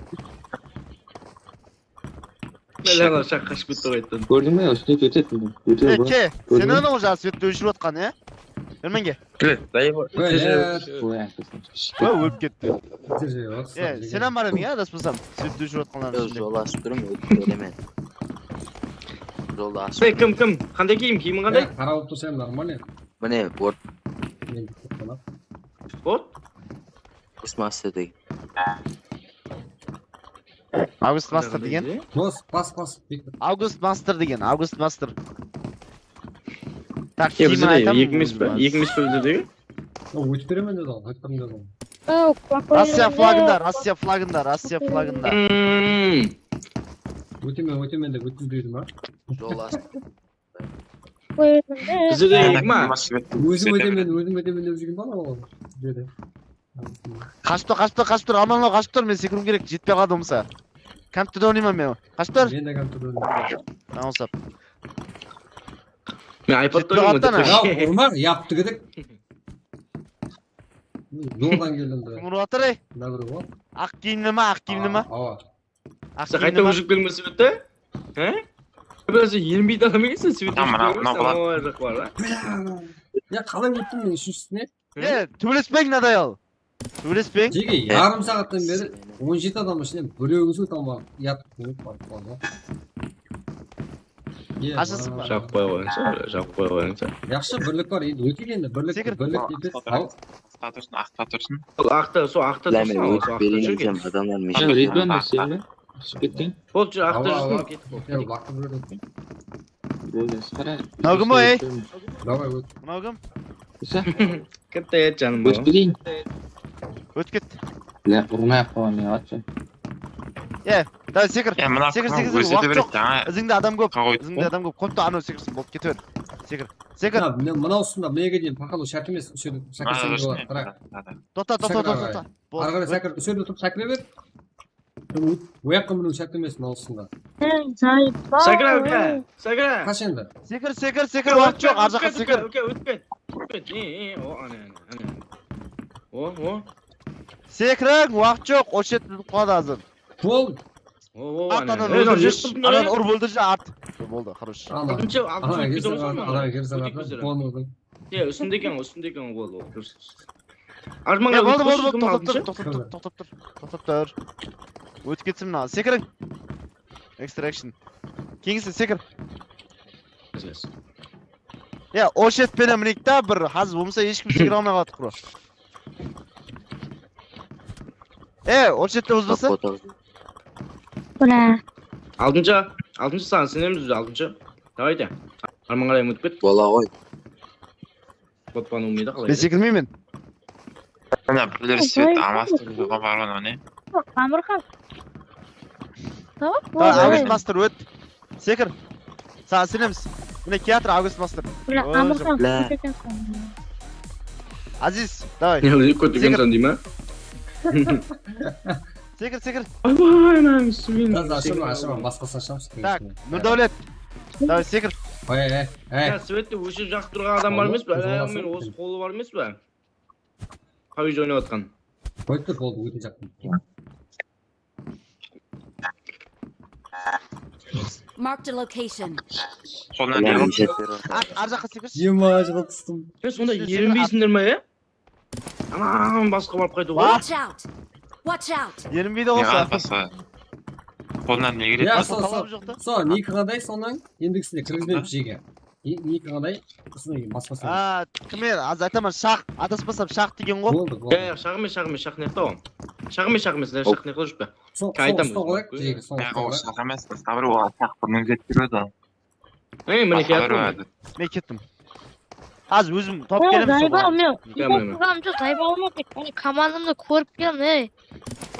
Mine, ana, shaq qashıp ketti ǵoy, ayttım. Kórdiń be, ústine ketedi. Ke, sen anaw jaǵı svetti óshirip atqan, ya? Bermenge. Kire, dayı. Óp ketti. Sen hám bar ediń, ya, adaspasam. Svetti óshirip atqanlardıń ishinde. Jol ashıp turım, ótip beremen. Joldı ashıp. Ey, kim, kim? Qanday kiyim? Kiyimi qanday? Qara bolıp tursa, normal ya. Mine, bot. Bot? Avgust Master degen. Avgust Master degen? Dos, bas, bas. Avgust Master degen, Avgust Master. Tak, ya, bizde de eki emes pe? Eki emes pe bizde degen? Ótip beremen dedi ǵoy, qaytqan dedi ǵoy. Rossiya flagında, Rossiya flagında, Rossiya flagında. Ótemen, ótemen dep ótkizbedi ma? Jol ash. Bizde de eki ma? Ózim ótemen, ózim ótemen dep júrgen bala ol. Dedi. Qashıp tur, qashıp tur, qashıp tur, amanlaw qashıp tur, men sekiriwim kerek, jetpey qaldı bolmasa. Kompyuterda oynayman men. Qashıp tur. Men de kompyuterda oynayman. Tańılsap. Men iPadta oynayman. Jetpey qaldı ana. Ya, urma, yaptı kedik. Joldan keldim de. Kim urıp atır, ey? Mına biri ǵoy. Aq kiyimli ma, aq kiyimli ma? Awa. Sen qayta óshirip kelmese edi? He? Biraz elinbeydi adam ekensiz, svet óshirip kelmese, mınaw jaq bar da. Ya, qalay óttim men úshinshisine? E, túbelespeń, nadayal. Túbelespeń. Jeke, yarım saattan beri on jeti adamnıń ishinen birewimiz óte almadı. Yatıp turıp batıp qaldı. Qashasız ba? Jawıp qoya qoyıńız, jawıp qoya qoyıńız. Yaqshı, birlik bar, endi óteyik endi, birlik, birlik. Aqta tursın, aqta tursın. Sol aqta, sol aqta tursın, sol aqta júrgen. Adamlar meshit. Ridvan ne sen be? Túsip ketken. Bol, júr, aqta júrsin, ketip bol. Mınaw kim o, ey? Mınaw kim? Katta edi, janım, ótip keteyin. Ótip ket. Bile, urmay-aq qoyaman men, atшы. E, davay, sekir. Sekir, sekir, sekir, waqıt joq. Izińde adam kóp. Izińde adam kóp. Qoyıp ta, anaw sekirsin, bolıp, kete ber. Sekir. Sekir. Mına, mına, mına usında, mına jerge deyin paqalaw shárt emes, usı jerdi shakasang boladı, qaraq. Toqta, toqta, toqta, toqta. Arı qaray sekir, usı jerde turıp sekire ber. Oyaqqa miniw shárt emes, mına usında. Sekir, aka, sekir. Qash endi. Sekir, sekir, sekir, waqıt joq, arjaqqa sekir. Uka, uka, ótip ket. Ótip ket. E, e, o, ana, ana, ana. O, o. Sekiriń, waqıt joq, oshette turıp qaladı házir. Bol. O, o, ana. Anan ur, anan ur, óldirshi, at. Boldı, хорош. Ana, ana, girsin, ana, girsin, ana. Bolmadı. Ya, ústinde eken, ústinde eken, ol, ol, durıs. Armanǵa boldı, boldı, boldı, toqtap tur, toqtap tur, toqtap tur. Ótip ketsin mına, sekiriń. Extraction. Keyingisi sekir. Ya, Orshet penen mineyik ta bir, házir bolmasa hesh kim sekire almay qaladı qurı. E, Orshet te uzbasa? Bra. Altınshı, altınshı saǵan isenemiz biz, altınshı. Davayte. Armanǵa qaray umıtıp ket. Bola ǵoy. Botpan umıydı qalay. Men sekirmeymen. Ana, bilir svet amastırıp joǵa barman, ne? Amirxan. Tamam, Tamam, Avgust Master, ót. Sekir. Saǵan isenemiz. Mine, kiyatır Avgust Master. Bra, Ózi. Amirxan. Bla. Aziz, davay. Ne, kótegen san deyme? Sekir, sekir. Aybay, anam, bismillah. Biraz ashırma, ashırma, basqasın ashamız. Tak, Nurdawlet. Davay, sekir. Oy, oy, oy. Ya, svette óshirip jaqıp turǵan adam bar emes pe? Ayaqmen osı qolı bar emes pe? Pavij oynap atqan. Qoyıp tur, boldı, óte jaqtım. Marked a location. Qoldan ne? Ar, ar jaqqa sekirshi. Ema, jıǵıp tústim. Ya, sonda Sesini erinbeysizler ma, ya? Anam, basqa barıp qaytıw ǵoy. Watch out! Watch out! Erinbeydi Ne ǵoy. atpasa? Qoldan ne keledi? Ya, Basqa sol, talabı sol, joq ta. Sol, niki qaday, sonnan endigisinde kirgizbeymiz jege. Niki qaday, usını basqasın. A, kim edi? Ataspasam, Shaq, ataspasam, Shaq degen ǵoy. Boldı, boldı. Ya, ya, Shaq emes, Shaq emes, Shaq ne qılaw? Shaq emes, Shaq emes, Shaq ne qılıp júrip? Sol, Aytamız, sol, sol, bak, jege, sol, Ya, sol. o Shaq emes, sabır, o Shaq burın ketip edi. Ey, mine, Sabır kiyatır. Vardı. Men kettim. Házir ózim tawıp kelemen. Zaybal, men Kiyatır. Zaybal, men komandamdı kórip keldim, ey.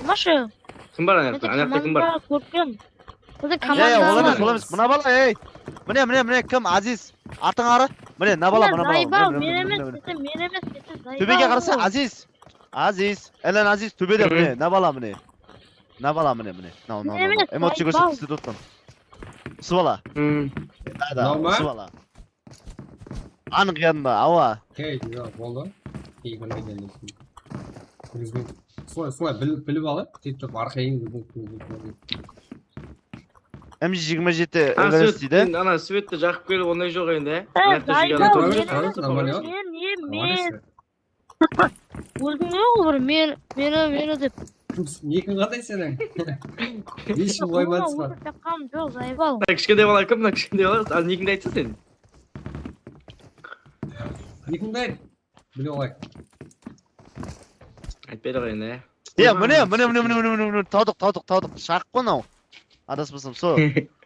Masha. Kim bar anaqta? Anaqta kim bar? Kórip keldim. Biziń Ya, ya, ol komandamız. emes, ol emes. Mına bala, ey. Mine, mine, mine, kim? Aziz. Artıń arı. Mine, mına bala, mına bala. Zaybal, Mine, mine, men mine, emes, mine. dese, men emes, dese, Zaybal. Tóbege qarasa, Aziz. Aziz. Elen Aziz, tóbede, mine, mına bala, mine. Mına bala, mine, mine. Mınaw, mınaw, mınaw. Emot jigirsin, sizdi tutqın. Usı bala. Da, da, usı bala. Anıq yanında, awa. Hey, ya, boldı. Keypine gelmesin. Bizden solay, solay bilip, bilip alıp, sóytip arqayın. M J jigirma jeti Everest deydi. Ana, svetti jaqıp kelip, onday joq endi. Zaybal, Normalno. men emes. Ózińe ol bir, men, meni, meni dep. Nikiń qaday seniń? Besh jıl qoymadıńız ba? Ótirip taqqanım joq, Zaybal. Mına kishkentay bala kim, mına kishkentay bala? Al, nikińdi aytsa sen. Nikińdi ayt. Bile qoy. Aytpaydı ǵoy endi. Ya, mine, mine, mine, tawdıq, tawdıq, tawdıq. Shaq ǵoy mınaw. Adaspasam, sol.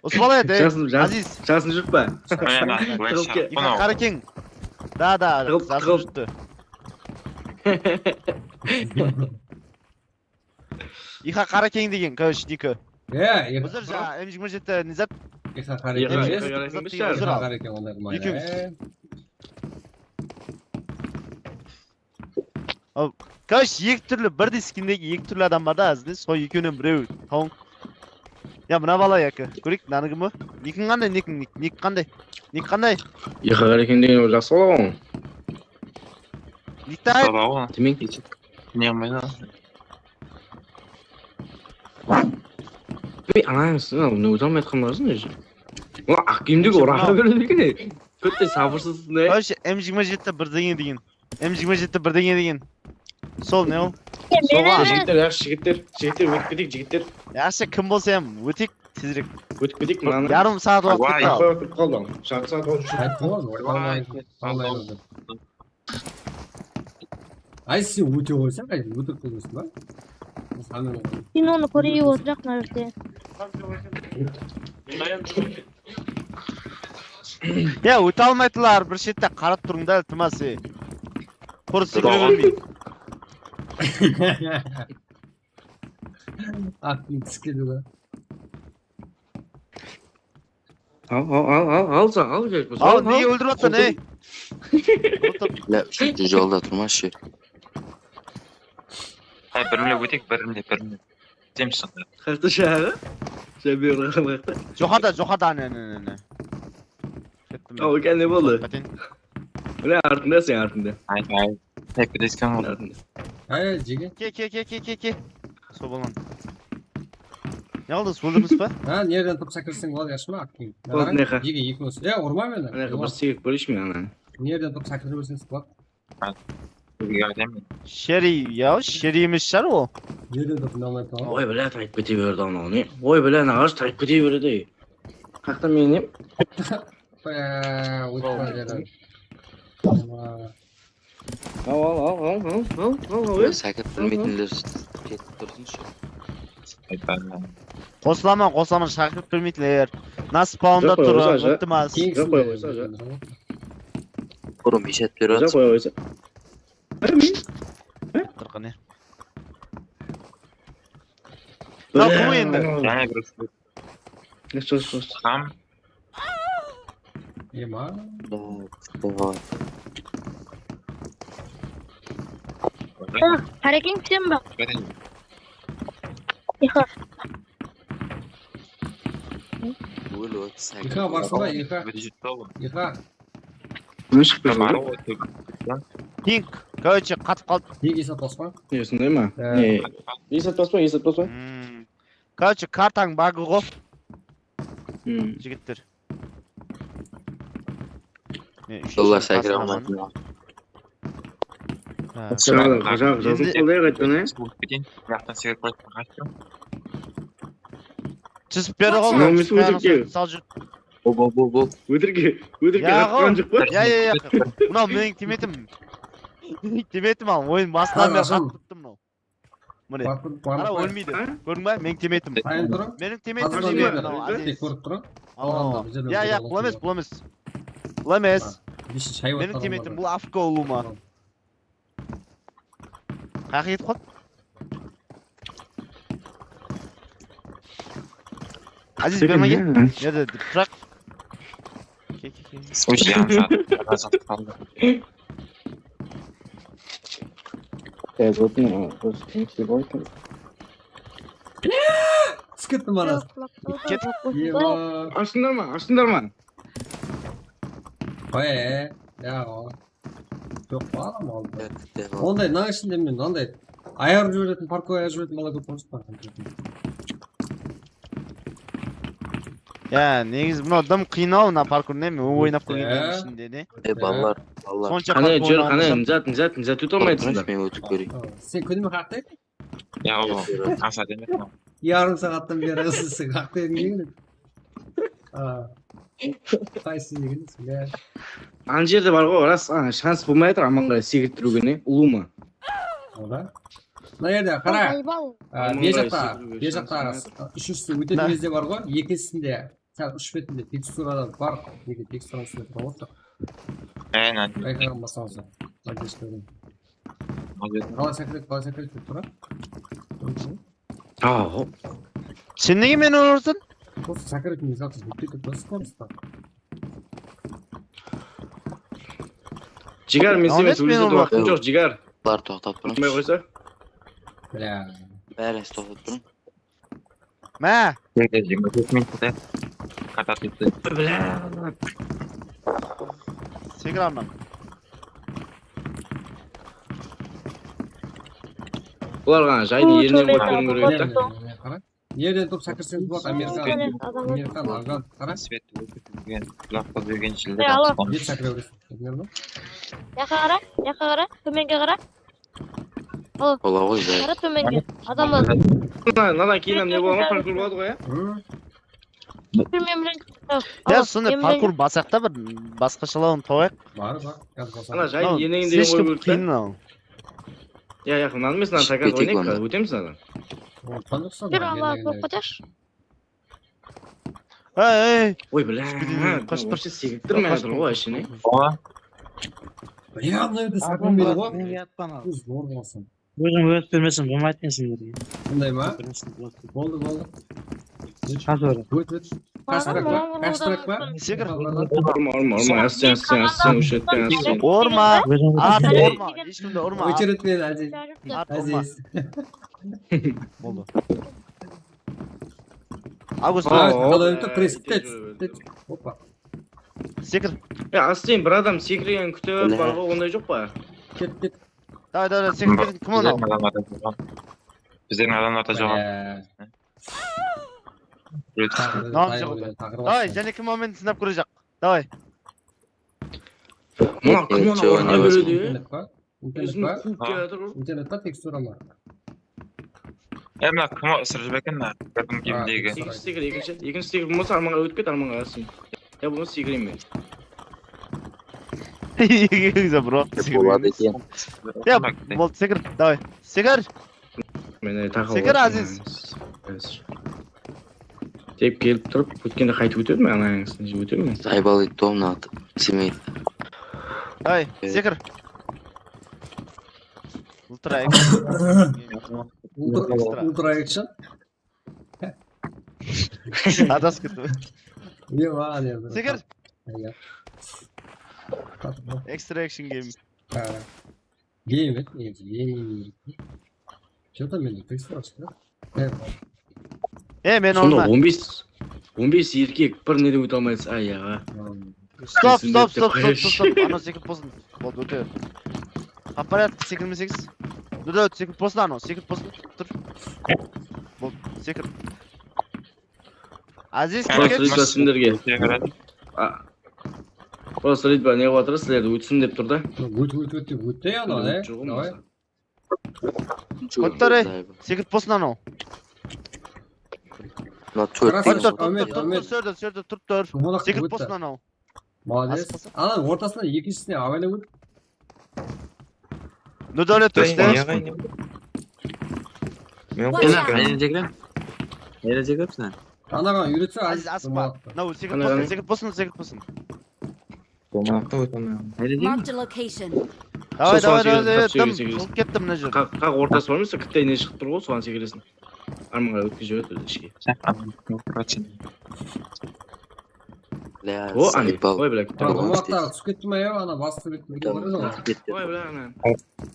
Usı bala edi, ey, Aziz. Jasın júrip pa? Mına, mına, Tırılıp Shaq, ke- mınaw. Qarekeń. Da, da, jasın júripti. Ixa Qarekeń degen, короче, niki. Ya, ya. Uzr, ja, M jigirma jeti ne zat? Ixa Qarekeń. Ixa Emes, Qarekeń emes, Ixa ja. Qarekeń, onday qılmaydı. Ekewimiz. E. Короче, eki túrli, birdey skindegi eki túrli adam bar da, izle, sol ekewinen birew tawıń. Ya, mına bala yaki. Kóreyik, mınaniki mi? Nikiń qanday, nikiń, nik, nik qanday? Nik qanday? Ixa Qarekeń degen ol jaqsı bala ǵoy. Nikti ayt. Baba, o. Demey ketip. Ne qılmaydı? Ey, anam, sen ne, óte almay atqan barsın, ne? Ol aq kiyimdegi uraǵa beredi eken. Kótte sabırsız ne? Короче, M jigirma jeti birdenge degen. M jigirma jeti birdenge degen. Sol ne ol? Soǵan, jigitler, yaqshı jigitler, jigitler, ótip keteyik, jigitler. Yaqshı, kim bolsa ham, óteyik tezirek. Ótip keteyik mınanı. Yarım saat waqıt Vay. ketip qaldı. Qoyıp qaldı. Jarım saat waqıt. Ayttım ǵoy, ortalmaydı. Ortalmaydı. Ay, sen óte qoysań, qaytip ótirip qoyasań ba? Sen Kinonı kórip otıraq mına jerde. Ya, óte almaydılar, bir shette qarap turıń da, iltimas, ey. Qurı sekire bermey. Aqtıń túsip ketiwi. Al, al, al, al, al, al, al, al, al, Al, nege óldirip atsań, ey? Bile, úshinshi jolda turmash. Hay, birimle ótek, birimle, birimle. Temiz sonda. Qayaqta jaǵı? Jabiyorǵa qayaqta? Joqarda, joqarda, áne, áne, áne, áne. Kettim men. Al, ne boldı? Paten. Mine, artıńda sen, artıńda. Hay, hay. Tepedesken oldı. Artıńda. Ay, jege. Ke, ke, ke, ke, ke, ke. Sol bolman. Ne qıldınız, óldirdińiz ba? Ha, nereden turıp sekirseń boladı, yaqshı ma, Aqkeń? Boldı, ne qa? Jege, ekewimiz. Ya, urma meni. Mine, bir sıyıq bólishi men ana. Nereden turıp sekirip berseńiz boladı. Uyga ketemiz. Sheri, ya, sheri emes shıǵar ol. Nereden turıp mınaw aytadı? Oy, bile, tayıp kete berdi anaw, ne? Oy, bile, nağash tayıp kete beredi. Qayaqta meniń nem? Eee, ótip baradı. Al, al, al, al, al, al, al, al, al. Sákirt bilmeytinler ketip tursınshı. Qosılaman, qosılaman, sákirt bilmeytinler. Mına spawnda tur, iltimas. Joq, qoya qoysa, joq. Burın eshet berip atır. Qoya qoysa. Qırqı ne? Mına kim endi? Jáne bir. Tam. Ema. Qarekeń, sen ba? Iha. Iha barsın ba, Iha? Iha. Pink, короче, qatıp qaldı. Pink, esat baspa? Ne, sonday ma? Ne? Esat baspa, esat baspa? Короче, kartań bagı ǵo. Jigitler. Jollar sákire almaydı. Jazıp qalday qayttan, e? Jazıp beri ǵo. Bol, bol, bol, bol. Ótirke, ótirke atqan joq pa? Ya, ya, ya. Mınaw meniń temetim. Meniń temetim al, oyın basınan beri qattı mınaw. Mine, qara, ólmeydi. Kórdiń ba? Meniń temetim. Meniń temetim jeydi mınaw, Aziz. Kórip turıń. Ya, ya, bul emes, bul emes. Bul emes. Meniń temetim, bul A F K ulıwma. Qayaqqa ketip qaldı? Aziz, bermege. Mına jerde turaq. Ke, ke, ke. Слушай, ya, satıp qaldı. Skip mana. Ashtıńlar ma? Ashtıńlar ma? Qoy, ya, o. Joq pa, adam aldı. Onday, mınań ishinde men mınanday ayarıp jiberetin, parkur ayarıp jiberetin bala kóp bolsın. Ya, negizi mınaw dım qıyın-aw, mına parkur ne, men oynap kórgenlerdiń ishinde ne. E, balalar, balalar. Sonsha parkur oynaǵan. Qáne, júr, qáne, mizat, mizat, mizat, óte almaydı. Men ótip kóreyik. Sen kúnime qaqtaysań? Ya, o, ansat emes. Yarım saattan beri ısısı qaqtaydı. Qaysı degenińiz, bля? Ana jerde bar ǵoy, ras, ana, shans bolmay atır, aman qaray sekirip turıwǵa ne, ulıwma. Oda? Mına jerde qara. Bal. Bejaqta, bejaqta úshinshisi ótetin gezde bar ǵoy, ekisinde sál úsh betinde teksturada bar, nege teksturasında turıp otır. Aynen. Ayqanın basańız. Podderská beriń. Qalay sekiredi, qalay sekiredi dep tur. Sen nege meni urırsın? Просто sekiredi, ne zat, bitti, bitti, просто. Jigar, men seni sóylesip waqtım joq, Jigar. Bular toqtap turıń. Qoysa. Bárin toqtap turıń. Má! Sekir alman. Bular ǵana jaydıń elinen qoyıp kórgim kelip edi. Nereden turıp sekirseńiz boladı, Amerikan, Amerikan, afgan, qara. Svet ótip júrgen, qulaq qılıp júrgen jildi. Ne sekire beresiz? Yaqqa qara, yaqqa qara, tómenge qara. Al. Bola ǵoy, jay. Qara tómenge. Adamlar. Mına, mınadan keyin ne bolǵan, parkur boladı ǵoy, ya? Bilmeymen. Ya, sonday parkur basaq ta, bir basqashalawın tawayıq. Bar, bar. Mına jay enegin degen qoyıp óldi. Qıyın mınaw. Ya, ya, mınadan emes, mınadan takaz oynayıq, ótemiz mınadan. Júr, Allah, qoyıp qoytayıqshı. Ey, ey. Oy, bля, qashıp tur. Sekirip tur, men atırman ǵoy, ashine. Ya, mına jerde sakın beri ǵoy. Óziń ótip bermeseń bolmaydı ekenseń derge. Bunday ma? Boldı, boldı. Qas ora. Ót, ót. Fast track pa? Fast track pa? Sekir. Urma, urma, urma, urma, asten, asten, asten, ush etten, asten. Urma. Artıq urma. Hesh kimdi urma. Óchirip ber, Aziz. Artıq urma. Aziz. Boldı. Avgust. Aa, qalay, press, press. Hoppa. Sekir. Ya, asten, bir adam sekirgen kútip bar ǵoy, onday joq pa? Ket, ket. Davay, davay, sekir, kim onaw? Bizlerdiń adamlarda joq. Davay, jáne kim omen sınap kórejaq? Davay. Mına kim onaw? Internet pa? Internet pa? Internet pa, tekstura ma? E, mına kim o, ısırıp jibergen mına, birdiń kebindegi. Ekinshi sekir, ekinshi, ekinshi sekir bolmasa, armanǵa ótip ket, armanǵa asten. Ya bolmasa sekireyim men. Egiz, bro. Boladı eken. Ya, boldı, sekir, davay. Sekir. Mine, taqıp Sekir, otırman. Aziz. Tep kelip turıp, ótkende qaytıp ótedim, anańızdan ótedim. Zaybal etti ǵoy mına atı. Semey. Davay, sekir. Ultra action. Ultra, ultra action. Adasıp kettim. Sekir. Extra action game. Game, game. Что-то mende tekst var. E, men sonda on bes, on bes erkek bir neden óte almaydı, ay, aǵa. Stop, stop, stop, stop, stop, stop. Anaw sekirip bolsın. Boldı, óte. Apparat sekirmeseńiz. Durdı, sekirip bolsın anaw, sekirip bolsın. Tur. Boldı, sekir. Aziz, Prosta ketket. Ritba sizlerge. Prosta Ritba ne qılıp atır, sizlerdi ótsin dep tur da. Ót, ót, ót, ót, ót, anaw, e? Davay. Kontore, sekirip bolsın anaw. Kontore, tur, tur, tur, tur, tur, tur. Sekirip bolsın anaw. Molodec. Ana, ortasına, ekinshisine awaylap ót. Nurdáwlet, óste. Anaǵa úyretse. Aziz, asıqpa. Mınaw sekirip bolsın, sekirip bolsın, sekirip bolsın. Domalaqta óte almayman. Marked a location. Davay, davay, davay, davay, dım, shıǵıp ketti mına jer. Qaq, qaq ortası bar emes, kittayınen shıǵıp tur ǵoy, soǵan sekireseń. Armanǵa ótkizip jiberedi ózi ishke. O, áne. Oy, bla, kittay. Domalaqtaǵı túsip ketti ma ya, ana bastı bet birge bardı ǵoy. Oy, bla, ana.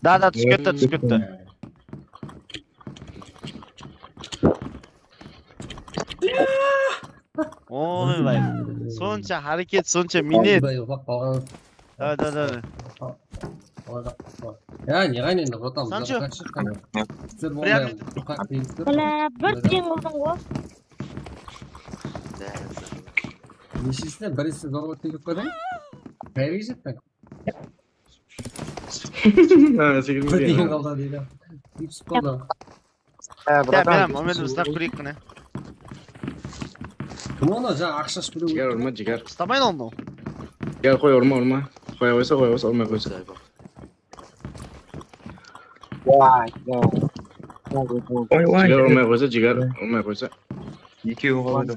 Da, da, túsip ketti, túsip ketti. Oy, bay. Sonsha háreket, sonsha miynet. Davay, davay, davay. Ya, ne qayın endi, bratан? Sancho. Bla, bir teń qıldıń ǵoy. Neshesine, birinshisi zor ótken joq pa edi? Qayerge jettiń? Ha, sekirip. Bir teń qaldı deydi. Túsip qaldı. Ya, bratан, men hám, men hám ıslap kóreyik qáne. Kim onı jańa aqsha ashıp birew? Jigar, urma, Jigar. Ustamaydı onı. Jigar, qoy, urma, urma. Qoya qoysa, qoya qoysa, urmay qoysa. Vay, vay. Vay, vay. Jigar urmay qoysa, Jigar urmay qoysa. Ekewi qaladı.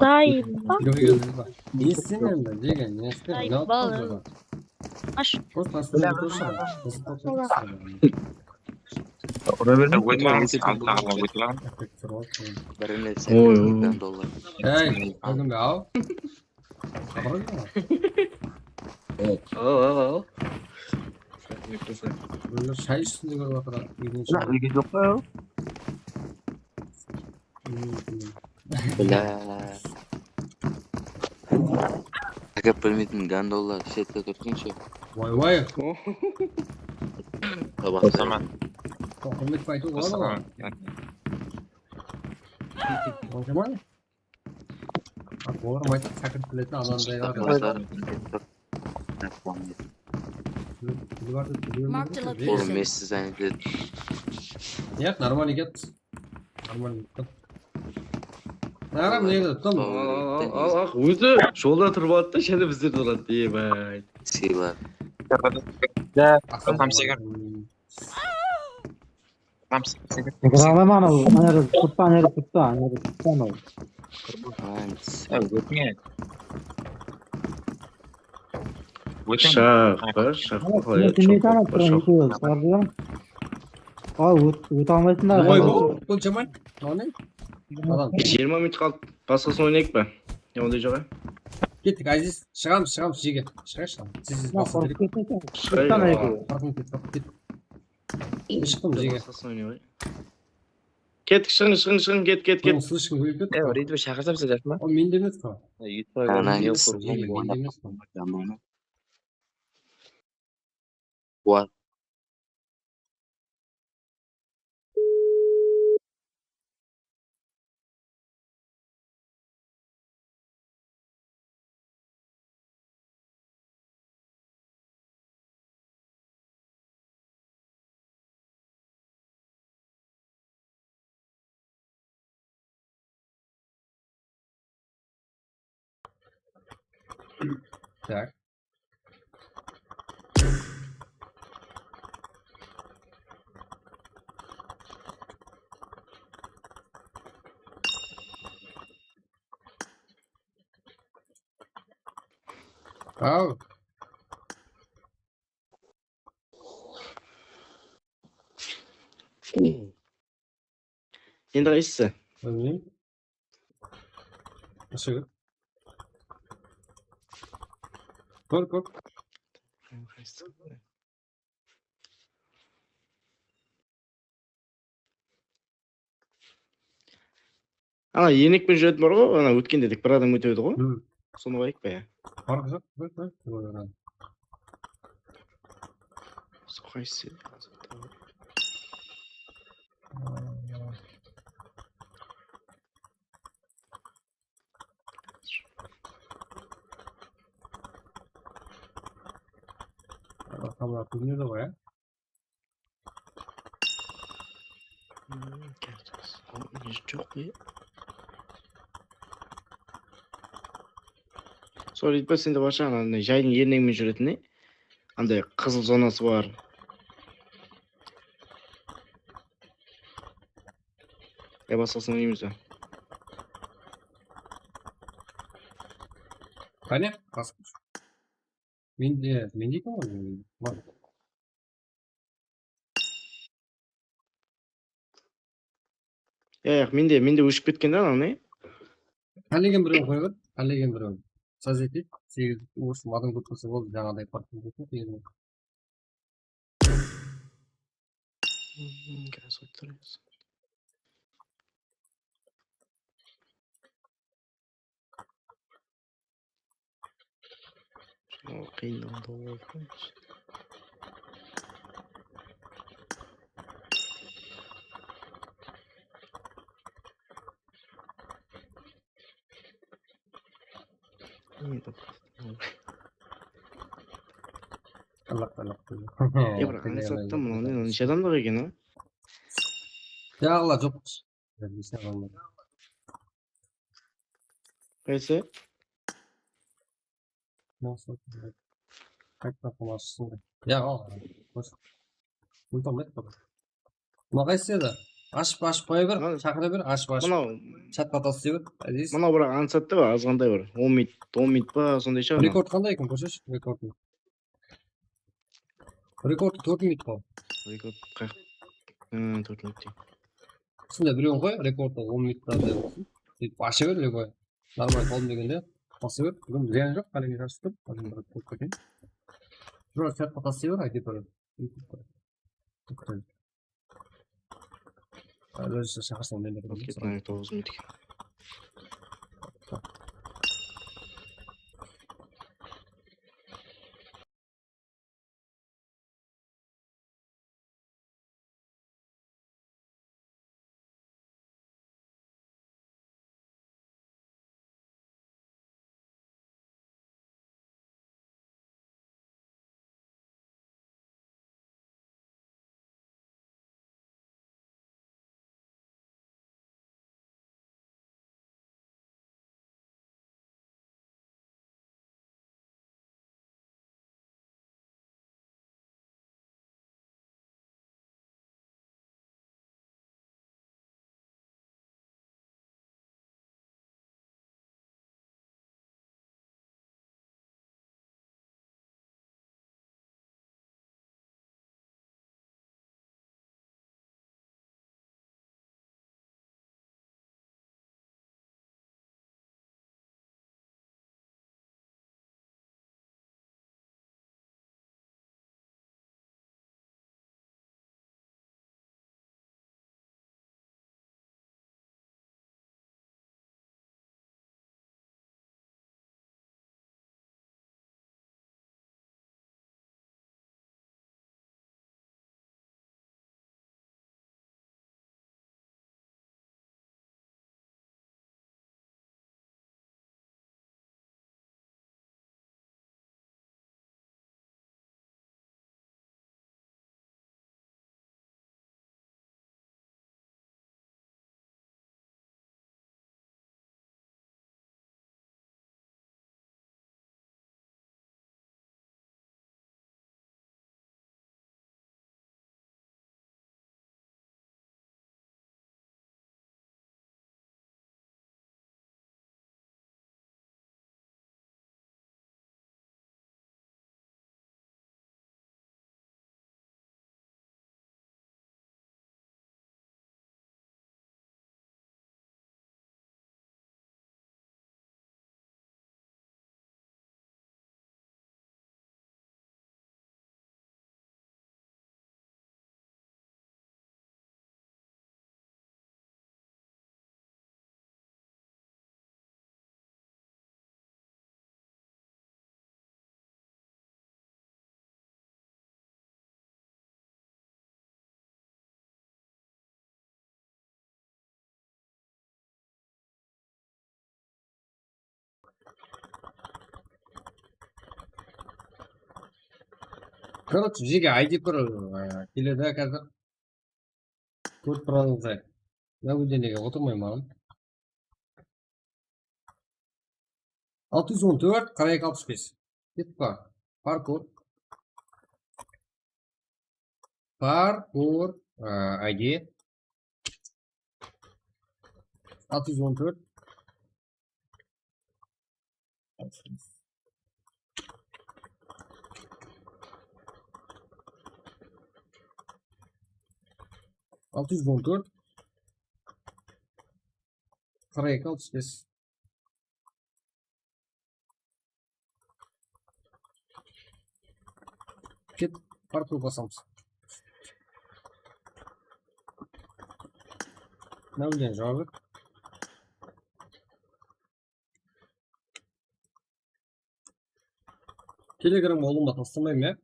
Zayıppa. Ne isteymen ben, degen, ne isteymen? Zayıppa. Ash. Ura berme. Ótme, ótme. Birine sen dollar. Ey, al. Al, al, al. Bunda shay ústinde kórip atır. Úyge joq pa? Bla. Ákep bilmeytin gandollar shette tursinshi. Vay, vay. Qosaman. Húrmet aytıw boladı. Qosaman. Olar aytıp, sákirip biletin adamday bar. Marked a location. Oğlum, Messi zannediledi. Yaq, нормально ket. Нормально ket. Naram ne edi? Tım. Al, al, al, al, al. Ózi jolda turıp aldı da, jáne bizlerdi uradı. Ebay. Sıylar. Ya, tam sekir. Qıraman ol, anarı turıptı, anarı turıptı, anarı turıptı ol. Ótme. Ótme. Shaqır, shaqır. Al, ót-, óte almaysań da. Oy, bul, bul Jamal. Adam. Jigirma minut qaldı. Basqasın oynayıq pa? Ne, onday joq, a? Kettik, Aziz. Shıǵamız, shıǵamız, jege. Shıǵayıq, shıǵamız. Siz, siz basın. Qorqıp kettiń sen. Shıǵayıq. Qorqıp kettim, qorqıp kettim. Shıqtım, jege. Basqasın oynayıq. Kettik, shıǵıń, shıǵıń, shıǵıń, ket, ket, ket. Oy, slishim ólip ketti. E, Ritmi shaqırsam, siz jaqsı ma? O mende emes pa? Ana, jege, mende emes pa? Tak. Al. Endi qaysısı? Bilmeymen. Ishigi. Kór, kór. Ana, enek penen júretin bar ǵoy, ana, ótkende tek bir adam ótedi ǵoy. Sonı qoyayıq pa, ya? Farqı joq, qoy, qoy. Qaysı? Adamlar bilmedi ǵoy, ya? Joq be? Sol, Ritbay, sende bar shıǵar, anday jaydıń erneńmen júretin, anday qızıl zonası bar. Ya basqasın oynaymiz ba? Qáne, basqası. Mende, mende eken ǵoy, mende. Bar. Yaq, mende, mende óship ketken da anaw ne? Qálegen birewin qoya ber, qálegen birewin. Saz eteyik, segiz, orıs adam kóp bolsa boldı, jańaday partiya bolsın, segiz. Qıyınnan da. Allah Allah. Ya, bir ańsattı mınaw, neshe adamdıq eken, a? Ya Allah, joq. Qaysı? Qaytpa qılmasın. Ya, al. Bos. Mınaw qaysı edi? Ashıp, ashıp qoya ber, shaqıra ber, ashıp, ashıp. Mınaw. Chatqa taslay ber, Aziz. Mınaw, biraq, ańsattı ǵoy, azǵanday bir. On minut, on minut pa, sonday shıǵar. Rekord qanday eken, kórsheshi, rekordın. Rekord tórt minut ǵoy. Rekord qaq-, hı, tórt minut deydi. Usınday birewin qoy, rekordtı on minutlarda bolsın. Sóytip asha ber, любой. Normal, qolım degende, basa ber. Búgin zıyan joq, qálegen jarıstı. Házir bir kóp keteyin. Jura chatqa taslay ber, aytep ber. Toqtaydı. Ózi shaqırsań, men de ketayin. Toǵız minut eken. Короче, bizge ayda bir, e, keledi házir. Kórip turǵanıńızday. Nablюдениеge otırmayman. Altı júz on tórt, qırq eki, alpıs bes. Ketip bar. Parkur. Parkur, e, ayda. Altı júz on tórt. Altı júz on tórt. Qırq eki, alpıs bes. Ket, parkur basamız. Nablюдение jawap et. Telegramǵa ulıwma taslamayman, ya.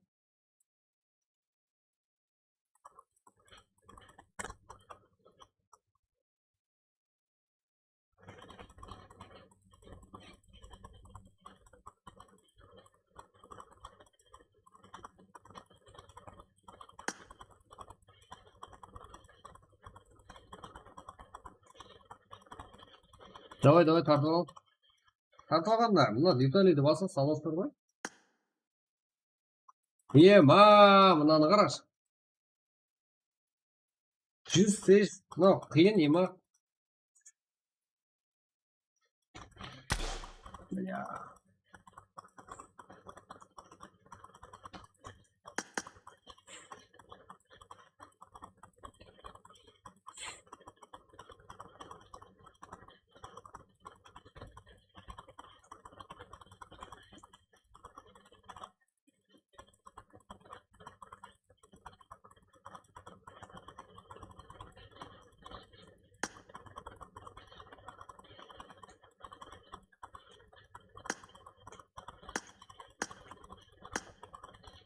Davay, davay, tartıp al. Tartıp alǵanda, mına Vitaliy dep alsaq, salawsızlar ǵoy. Ema, mınanı qarash. Júz segiz, mınaw qıyın, ema. Bля.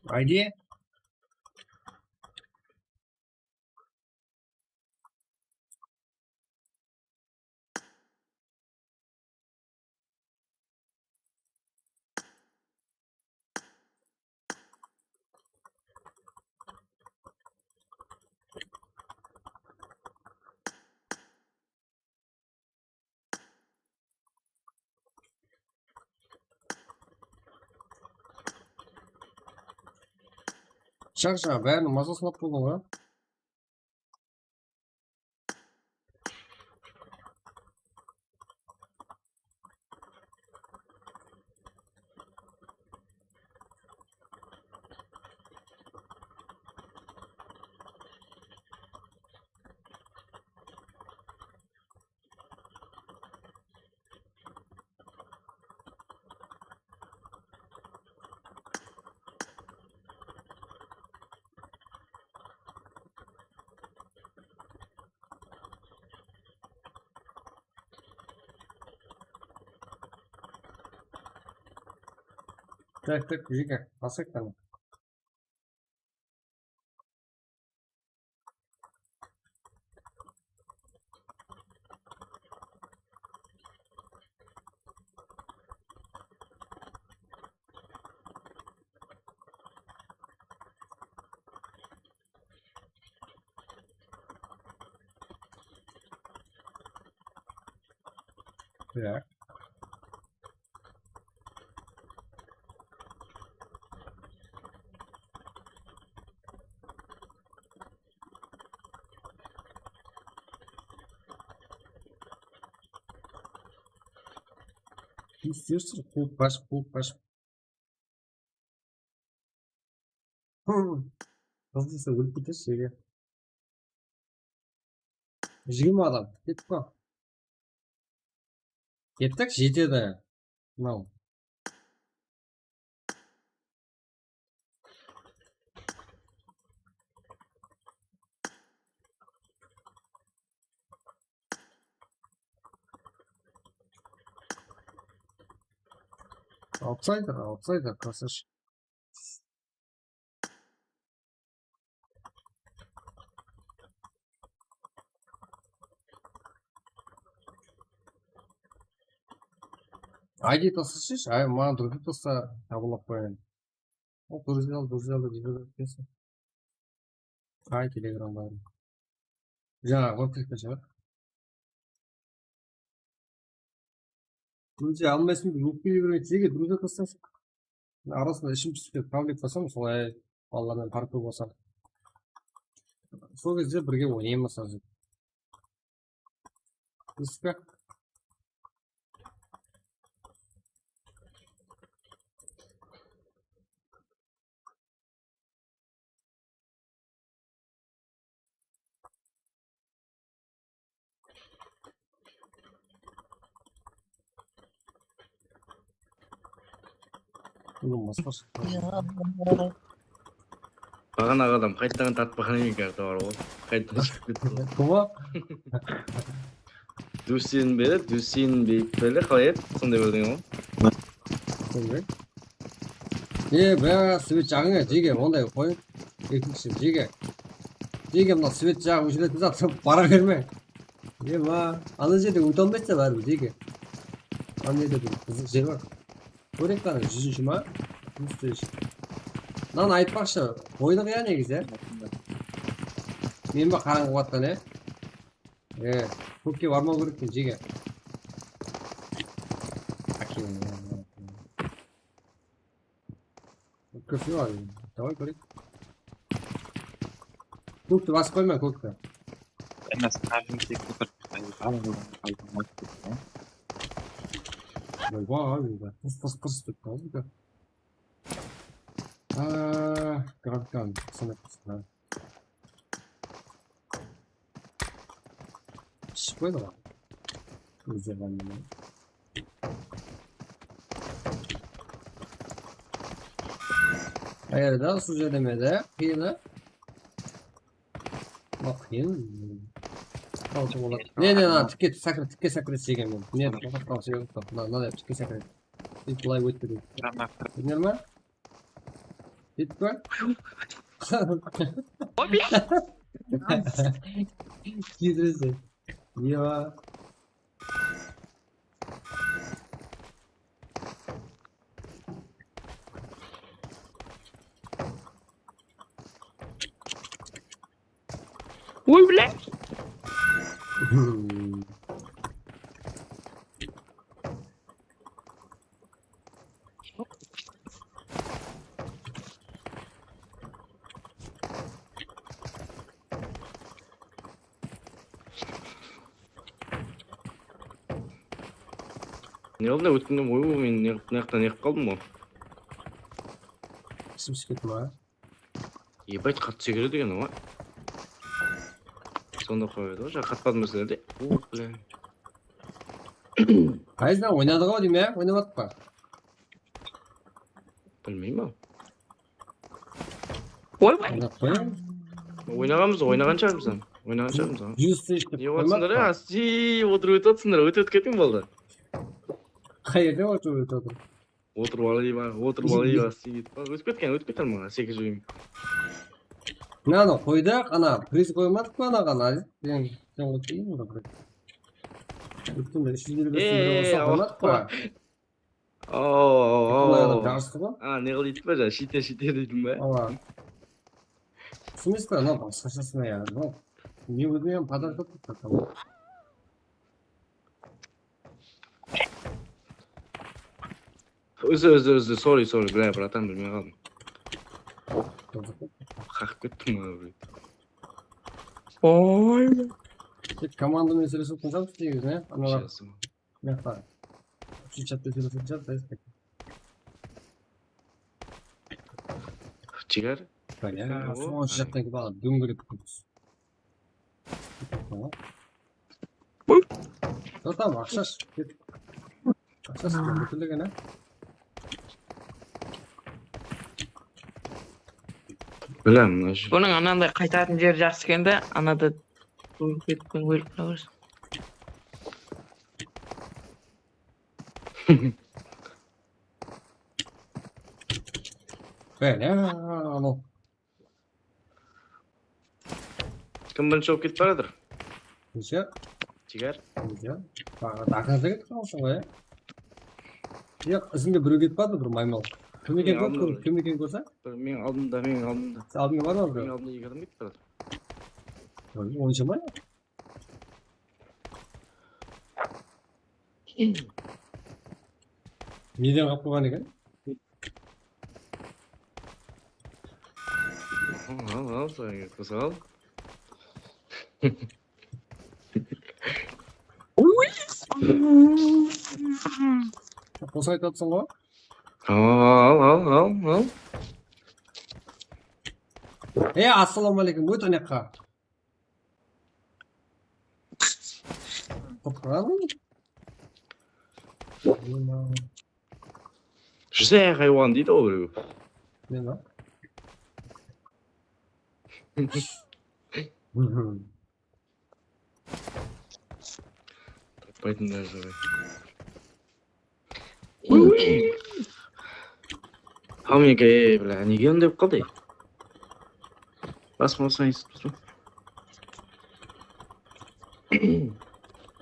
Ayda. Shaq, shaq, bárin masasılap boldı ǵoy. Так, так, Вика, посыпканы. Так. Istersiz, quvıp qashıp, quvıp qashıp. Hım. Qız dese ólip ketesiz, ege. Jigirma adam. Kettik pa? Kettik, jetedi. Mınaw. Аутсайдер, аутсайдер, красавчик. Айди тасласайшы, ай, маған другой тасла, табылып қояйын. O, Gruziyalı, Gruziyalı deydi, kesin. Ay, Telegram bar. Jańaǵı bolıp ketken shıǵar. Gruziya almaysın dep ókpeley bermeydi. Nege Gruziya taslasın? Arasında ishim túsip ketip, konflikt bolsa, solay balalardan parıp bolsa. Sol gezde birge oynaymız házir. Respekt. Bunıń basqasha. Baǵanaǵı adam qaytadan tartpaǵan eken, karta bar ǵoy. Qaytadan shıǵıp ketti. Kim o? Dustin be, Dustin be, qalay edi? Sonday birden ǵoy. Sonday. E, bayaǵı svet jaǵıń ya, jege, onday qoyıń. Ekinshi, jege. Jege, mına svet jaǵıp júretin zat, bara berme. E, ma, ana jerde óte almaysań báribir, jege. Ana jerde bir qızıq jer bar. Kóreyik qana, júzinshi ma? Júz. Mınanı aytpaqshı, qoydıq ya negizi, ya? Men ba qarańǵı qattan, e? E, kókke barmaw kerek eken, jege. Áke. Kókke bar. Davay kóreyik. Kókti basıp qoyma, kókti. Emes, qábim tek bir, ay, al, al, al, al, al. Oyba, oyba. Tırs, tırs, tırs dep qaldı. Aa, Gravkan, sınıp, sınıp. Shıqpaydı ǵoy. Ózde bar neme. Qayerda? Usı jerde me de? Qıyın, a? Baq, qıyın. Qaldı olar. Ne, ne, ne, tikke sákire, tikke sákire, jegen men. Ne, toqtat, toqtat, toqtat. Mına, mına, tikke sákire. Bıytılay ótpedi. Bildińler ma? Bitti. Oy, блядь! Kiydiresiz. Eva. Oy, блядь! Ne oldı, ótkende, oy, men ne, mına jaqta ne qılıp qaldım ǵoy? Isim túsip ketti ma? Ебать, qattı sekiredi eken ǵoy. Sonda qoyadı ǵoy, jańa qatpadım bizlerde. O, блин. Qaysınan oynadı ǵoy deymen, ya? Oynamadıq pa? Bilmeymen. Oy, oy. Oynap qoyayın. Oynaǵanbız, oynaǵan shıǵarmız. Oynaǵan shıǵarmız. Júz tınısh dep qoymadıq pa? Ne otırıp atırlar, astı, otırıp atırlar, ótip ketiń boldı. Qayerde otırıp atır? Otırıp alayın ba, otırıp alayın ba, astı, ketip. Baq, ótip ketken, ótip ketken maǵan, segiz oyın. Mınanı qoydıq, ana, priz qoymadıq pa anaǵan, Aziz? Sen, sen qoyıp qoyayın ba, priz? Ótkende úsh júz elli bes qoymadıq pa? Aw, aw, aw. Bunday adam jarıstı ǵoy. A, ne qıl deydi ba, jańa, shite, shite deydi ba? Awa. Smıslda, no, basqashasına ya, no. Ne ózime ham podarka qılıp tattım. Ózi, ózi, ózi, sorry, sorry, bля, bratan, bilmey qaldım. Qaqıp kettim ǵoy, bля. Oy. Tek komanda menen sóylesip otırmız, negizi, ne? Analar. Shıǵasın. Mıyaqta. Ushınshı chatta júrip atırıp, respekt. Jigar. Bále, o, sonshı jaqtan kelip aladı, dóńgelek qılıp. Tamam. Tamam, aqsha shıǵıp ketip. Aqsha shıǵıp ketip, a? Bilem, mına. Bunıń ananday qaytatın jeri jaqsı eken de, anada dóńgelek, dóńgelek qıla bersin. Bále, anaw. Kim birinshi bolıp ketip baratır? Neshe? Jigar. Neshe? Baǵa dakazda ketip qalsın ǵoy, ya. Yoq, izinde birew ketip bardı, bir maymal. Kim eken kór, kim eken kórse? Meniń aldımda, meniń aldımda. Sen aldınǵa barma biraq. Meniń aldımda eki adam ketip baradı. Oy, onsha ma? Neden qap qoyǵan eken? Al, al, al, sen qosal. Qosay aytıp atırsań ǵoy. Al, al, al, al, al. Ey, assalawma aleykum, ót anaqqa. Qutqaran. Júze haywan deydi ǵoy birew. Ne lan? Tappaytın da júre. Hámmege, bla, nege onday bolıp qaldı? Basma basma esitip turıp.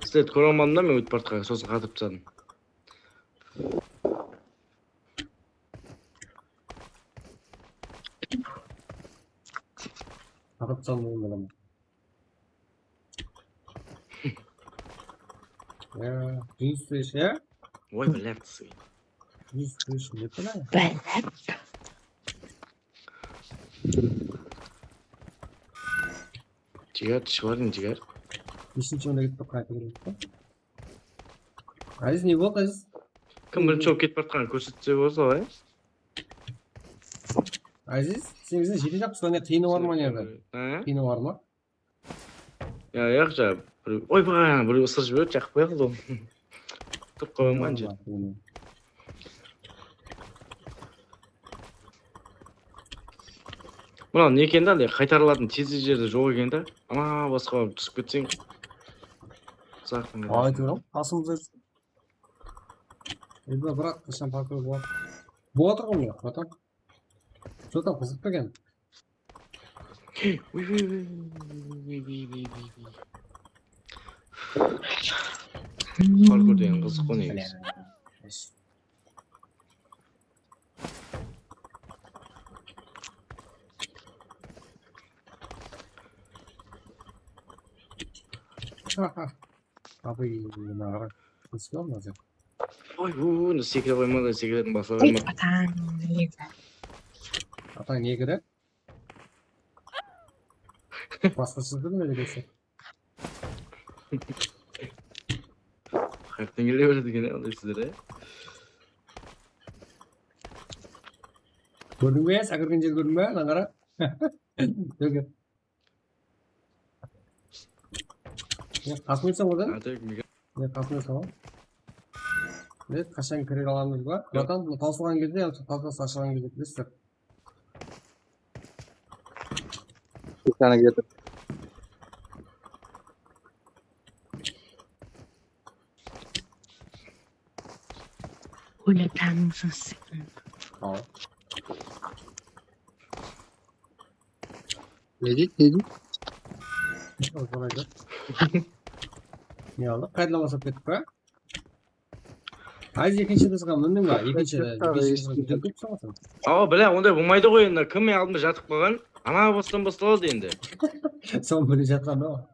Sizlerdi kóre almadım da men ótip baratqan, sosin qatırıp tasladım. Qatırıp tasladım. Ya, júz bes, ya? Oy, блядь, сы. Júz bes, ne kadar? Блядь. Jigar, shıbarın, jigar. Besinshi onda ketip qayta kiredi. Aziz, ne boldı, Aziz? Kim birinshi bolıp ketip baratqanın kórsetse bolsa, ya? Aziz, sen bizden jete japsın, ne qıyını bar ma, ne? Ha? Qıyını bar ma? Ya, yaq, ja, bir, oy, baǵana birew ısırıp jiberdi, jaqıp qoyadı ol. Turıp qoya almayın. Mınaw ne eken da, ande qaytarılatuǵın tez jerde joq eken da. Ana, basqa barıp túsip ketseń. Uzaqtan. Aytıp atırman, qasımızda júr. Endi, biraq, qashan parkur boladı? Bolıp atır ǵoy, mına, bratан. Что там, qızıq pa eken? Parkur degen qızıq ǵoy negizi. Abıy, mına qara. Kózge alma sen. Oy, u, sekire qoyma da, sekirediń basla qoyma. Atań ne kiri? Atań ne kiri? Basqasha kiri ne degenseń? Qayaqtan kele beredi eken, onday sizler, e? Kórdiń be? Sekirgen jer kórdiń be? Mına qara. Kór, kór. Ne, qasımdasań ǵoy sen? Atak Mika. Ne, qasımdasań ǵoy? Ne, qashan kire alamız ba? Bratан, bul tawsılǵan gezde, yamasa tawsılǵan sırtqa shıǵan gezde bilesizler. Sırtqa ketip. Óyle tanımsız. Al. Ne deydi, ne deydi? Ortalaydı. Ne aldı? Qaydaǵa basıp kettik pa? Qaysı ekinshi dızǵa mindiń ba? Ekinshi, ekinshi dızǵa júdá kóp soǵasań. Awa, bilá, onday bolmaydı ǵoy endi. Kim men aldımda jatıp qalǵan? Ana bastan baslanadı endi. Soń bile jatqan da.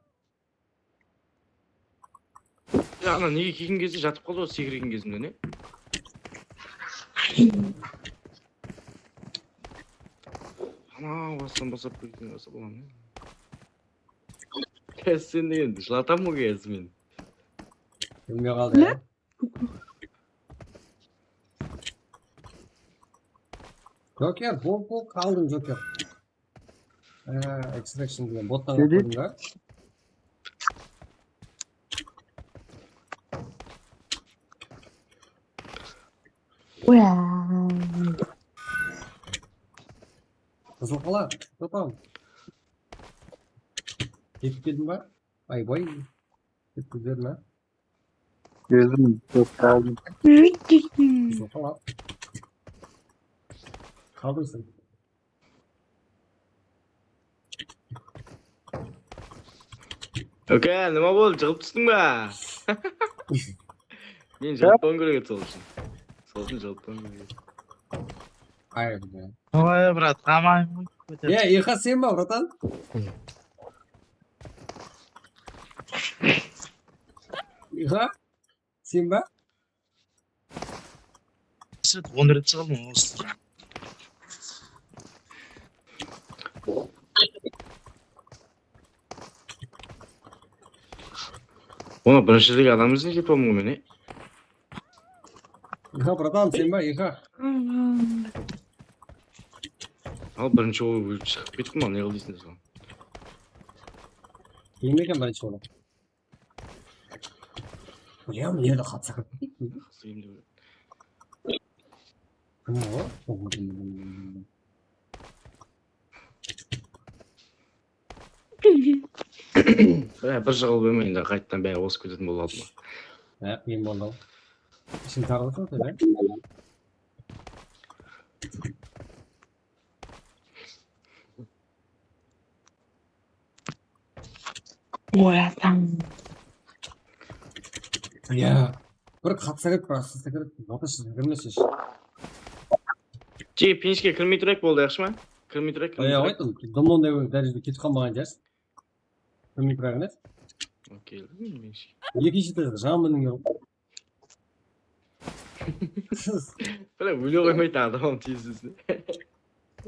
Ya, ana nege kiygen gezde jatıp qaldı ǵoy, sekiregen gezimde, ne? Ana bastan baslap ketken bolsa bolam, ne? Sen degen jılataman ǵoy, men. Bilmey qaldı, ya. Joker, bol, bol, qaldıń, Joker. Ee, extraction degen bottan alıp qoydım da. Qızıl qala, topam. Jetip keldim ba? Aybay. Jetip keldim ba? Keldim, kóp qaldım. Qızıl qala. Qaldıń sen. Oke, nima boldı? Jıǵılıp tústiń ba? Men jıǵılıp turǵan kerek edi sol ushın. Sol ushın jıǵılıp turǵan kerek edi. Ay, bile. Давай, брат, tamam. Ya, Ixa, sen ba, bratan? Ixa, sen ba? Svet, on birinshi qıldım, osı. Ona birinshi rege adam izlep kep aldım men, e? Ixa, bratan, sen ba, Ixa? Al, birinshi bolıp shıǵıp kettim, al, ne qıl deysiń soǵan? Kelmegen birinshi bolıp. Ya, mına jerde qatsa kirip ketpeydi. Qızıyım dep. Kim o? Mine, bir jıǵıl bermey, endi qaytadan bári ozıp ketetin bolıp aldı ma? Ya, qıyın boldı-aw. Ishim tarılıp atır, ya. Oy, atam. Ya, bir qatsa kirip, bir astasa kirip, batası kirmese. Jigit, pinishke kirmey turayıq, boldı, yaqshı ma? Kirmey turayıq, kirmey Ya, turayıq. Ayttım, domnonday dárejede ketip qalmaǵan jars. Kirmey turayıq, ne? Okey, pinishke. Ekinshi ettajda jańa mindiń. Bile, óle qoymaydı adam tez-tez.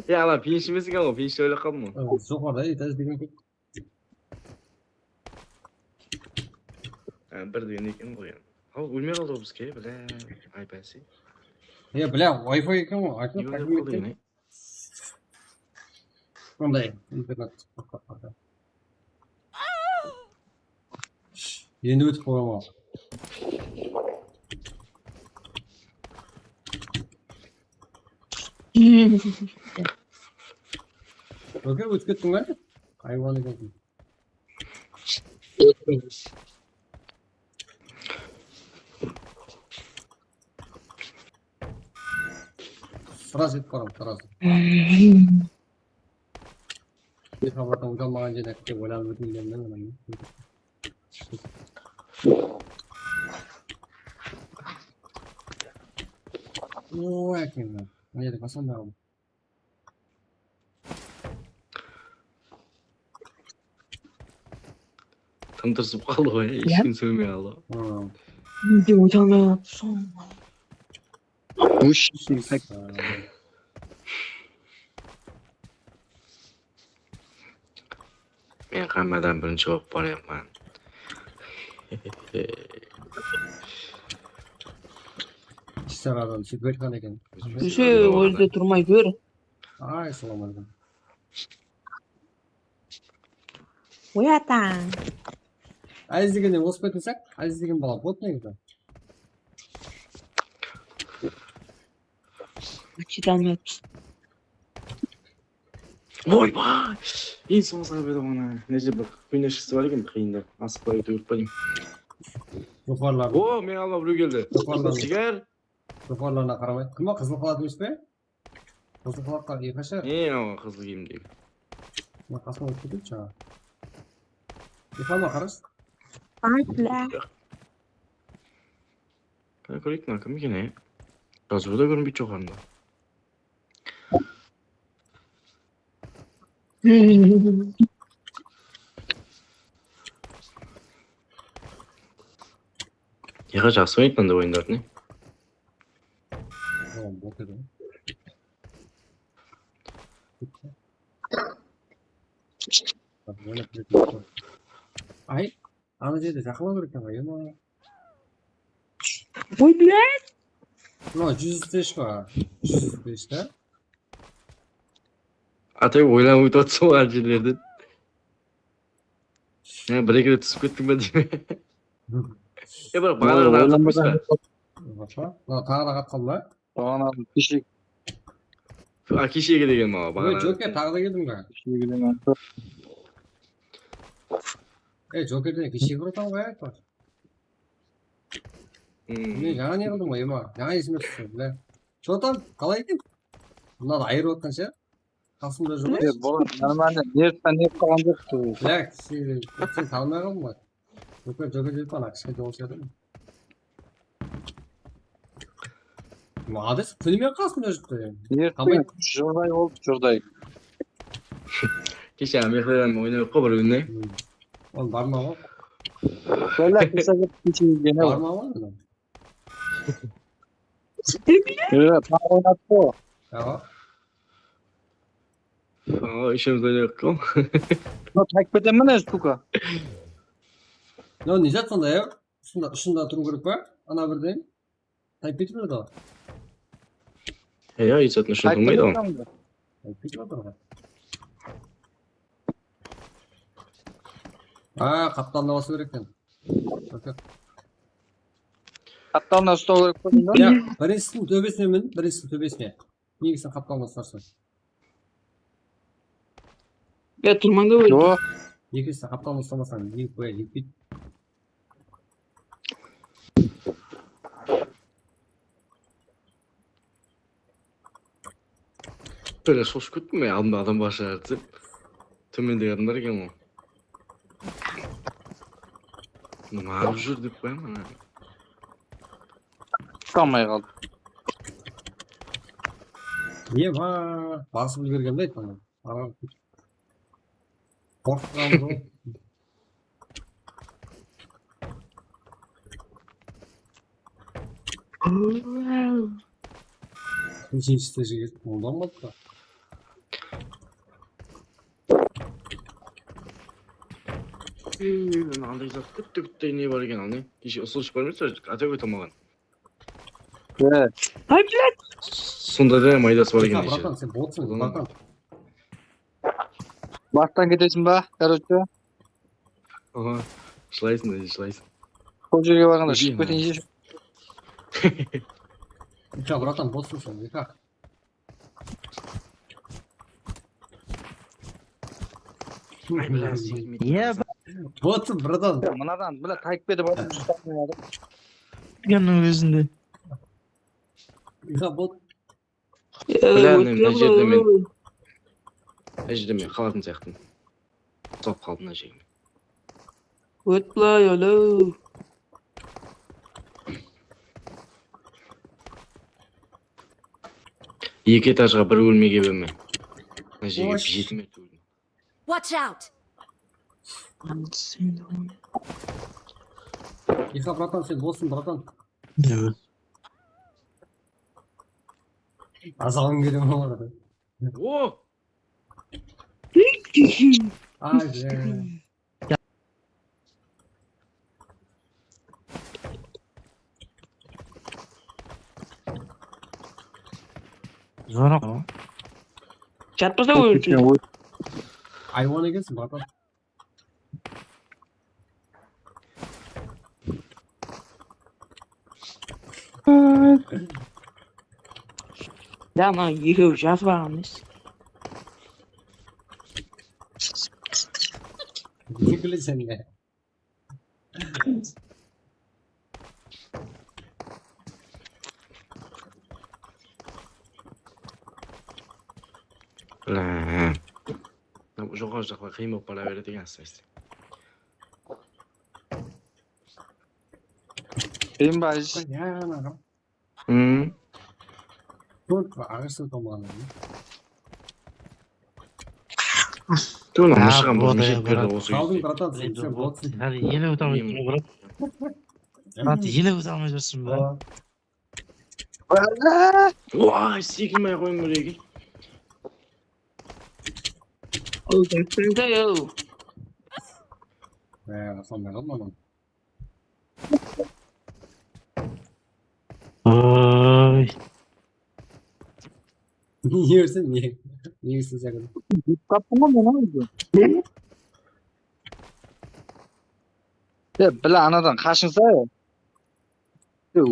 Ya, ana, pinshi emes eken ǵoy, pinshti oylap qaldım ǵoy. Joqarıda etaj degen kóp. Ha, bir degen eken ǵoy. Al, ólmey qaldı ǵoy bizge, bile. Ay, báse. Ya, bile, Wi-Fi eken ǵoy, aytın, Ne ólip qaldı eken? Mınday internet toqtap qaldı. Endi ótip qoyaman. Óke, ótip kettiń be? Haywan ekensiń. Sırası etip baraman, sırası. Bir xabardan utanmaǵan jerde dep oylanıp óteyinlerine. Oy, ákem. Mına jerde basam da. Tım tırsıp qaldı ǵoy, ya, eshkin sóymey qaldı ǵoy. Mende oylanmay qaldı. Ush, Men hámmeden birinshi bolıp barayapman. Ishsar adam sóytip aytqan eken. Dúrse, ózi turmay kór. Ay, assalamu aleykum. Oyatań. Aziz degende osıp ketpesek, Aziz degen bala bot negizde. Chidamay atır. Oybay! Eń sońǵısı berdim ona. Mına jerde bir kúyneshkisi bar eken, qıyında. Asıqpay ótip pa deyim. Joqarılar. O, men alma birew keldi. Joqarılar. Jigar. Joqarılarına qaramay. Kim o, qızıl xalat emes pe? Qızıl xalatqa Ixa shı. E, awa, qızıl kiyimdegi. Mına qasıma ótip ketedi jańa. Ixa ma, qarash. Ay, bla. Qara, kóreyik, mına kim eken, e? Jazıwı da kórinbeydi joqarında. Ixa jaqsı oynaydı mınday oyındardı, ne? Tamam, bot edi. Ay, ana jerde jaqınlaw kerek eken ǵoy, ema. Oy, блядь! Mına júz stage ǵoy, júz stage da. Atay, oylanıp ótip atırsań ǵoy, ana jerlerden. Ya, bir-eki ret túsip kettiń be deymen. Ya, biraq baǵanaǵıdan artıq emes pe? Mına taǵı da qatqan ba? Baǵanaǵı keshegi. A, keshegi degen maǵan, baǵanaǵı. Joker, taǵı da keldiń be? Keshegi degen. E, Jokerden keshegi urıp alǵay. Hmm. Men jańa ne qıldım ǵoy, ema? Jańa esime tústi, bile. Chotam, qalay eken? Mınadı ayırıp atqansha, qasımda joq. E, Bolat, normalno, nervtan ne qılǵan joq. Bile, sen, sen tanımay qaldım ǵoy. Joker, Joker dep ana kishkene jol isledi. Молодец, túnime qasında júripti. Erteń jurday boldı, jurday. Keshe Mehriban oynayıq ǵo bir oyunday. Ol barma ǵo. Bala, keshe ketip keshigene. Barma ǵo. Júre, taǵı oynattı ǵo. Awa. Awa, úshimiz oynayıq ǵo. Mına tayıp ketemen, suka. Mına ne zat sonda ya? Usında, usında turıw kerek pa? Ana birden. Tayıp ketip atır ǵo. E, ya, hech zatın ushın turmaydı ǵo. Tayıp ketip atır ǵo. A, qaptalına basıw kerek eken. Qaptalına uslaw kerek boldı. Ya, birinshisining tóbesine min, birinshisining tóbesine. Ekisini qaptalına uslarsań. Ya, turmań da, óldi. Joq. Ekisini qaptalına uslamasań, egip qoyaydı, egip. Böyle shosıp kettim men, aldımda adam bar shıǵar dep. Tómendegi adamlar eken ǵoy. Nima alıp júr dep qoyaman. Ushıp almay qaldı. Ema, basıp úlgergen de aytqanda. Qorqıp qaldı ǵoy. Úshinshi stajga ketip boldı ǵo. Mınanday zat kútti kútti ne bar eken al ne? Keshe usılıshı bar emes, atak óte almaǵan. Ay, блядь! Sonda da maydası bar eken. Bratan, sen botsıń, bratan. Bastan ketesiń ba, короче? Aha, shılaysıń da, shılaysıń. Sol jerge barǵanda shıǵıp ketinshe. Eka, bratan, botsıń sen, eka. Botsıń, bratan. Mınadan, bile, tayıp ketip atır. Turǵannıń ózinde. Eka, bot. Bile, mına jerde men, mına jerde men qalatın sıyaqtın. Usap qaldı mına jerge. Ót, bılay, alo. Eki etajǵa bir bólmege berme. Mına jerge jeti márte óldim. Watch out! Eka, bratan, sen bossıń, bratan. Azaǵıń kele ma? O! Ay, Zoraq. Jatpasa óldi. Haywan ekensiń, bratan. Ya, mına ekewi jazıp alǵan emes. Ne kúleseń be? Joqarı jaqlar qıyın bolıp bara beredi eken, asta-asta. Qıyın ba, Aziz? Hı. Kóp aǵashtan tomaǵan. Tuwla, mıshıǵam bul neshe berdi osı. Qaldıń, bratan, sen, sen botsıń. Házir ele óte almay turma, brat. Brat, ele óte almay júrseń be? Oy, sekirmey qoyıń bir eki. Ol jatpaydı, yo. Há, sonday qaldı. Ay. Niye ölsem, ne? Niye ölsem, sen? Qattım ǵoy men, ne oldı? Ya, bile anadan qashıńsa ya. Yo.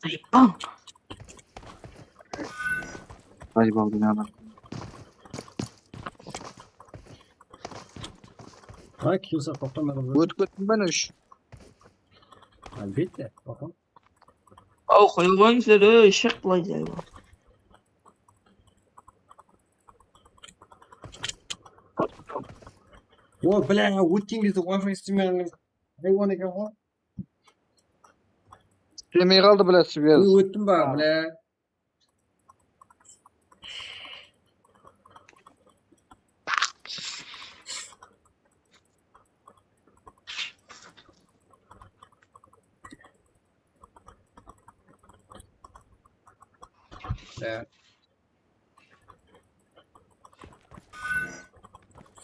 Ayıp. Ayıp aldı ne adam. Ha, Kiyosaq, toqta, men. Ótip kettim ben úsh. Álbette, toqta. Aw, qoya qoyıń sizler, ey, shıǵıp, bılay jay bar. O, bile, ótken gezde Wi-Fi islemegen haywan eken ǵoy. Demey qaldı, bla, Sibir. Óttim ba, bla? Bla.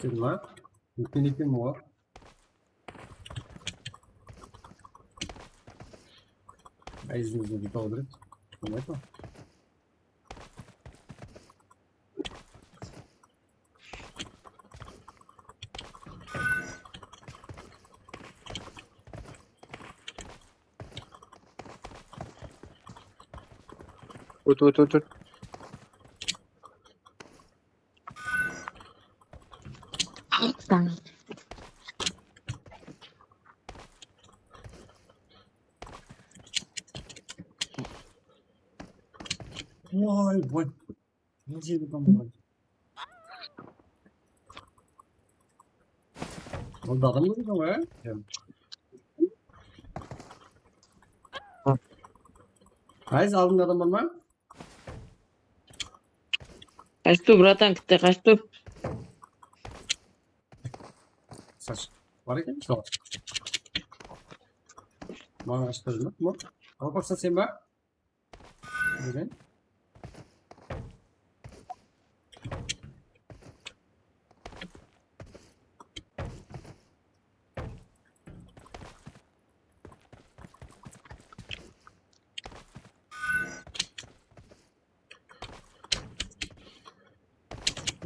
Sen ma? Neken eken oǵan? Ay, izin-izin bir tawdırıp. Bilmeydi. Ót, ót, ót, ót. Vay, vay. Ne jerde tam vay. Ol da adam kórdim ǵoy, á? Qaysı aldında adam bar ma? Qash tur, bratan, kitte qash tur. Sash. Bar eken, sol. Maǵan qash tur, ma? Alpaqsan sen ba? Neden?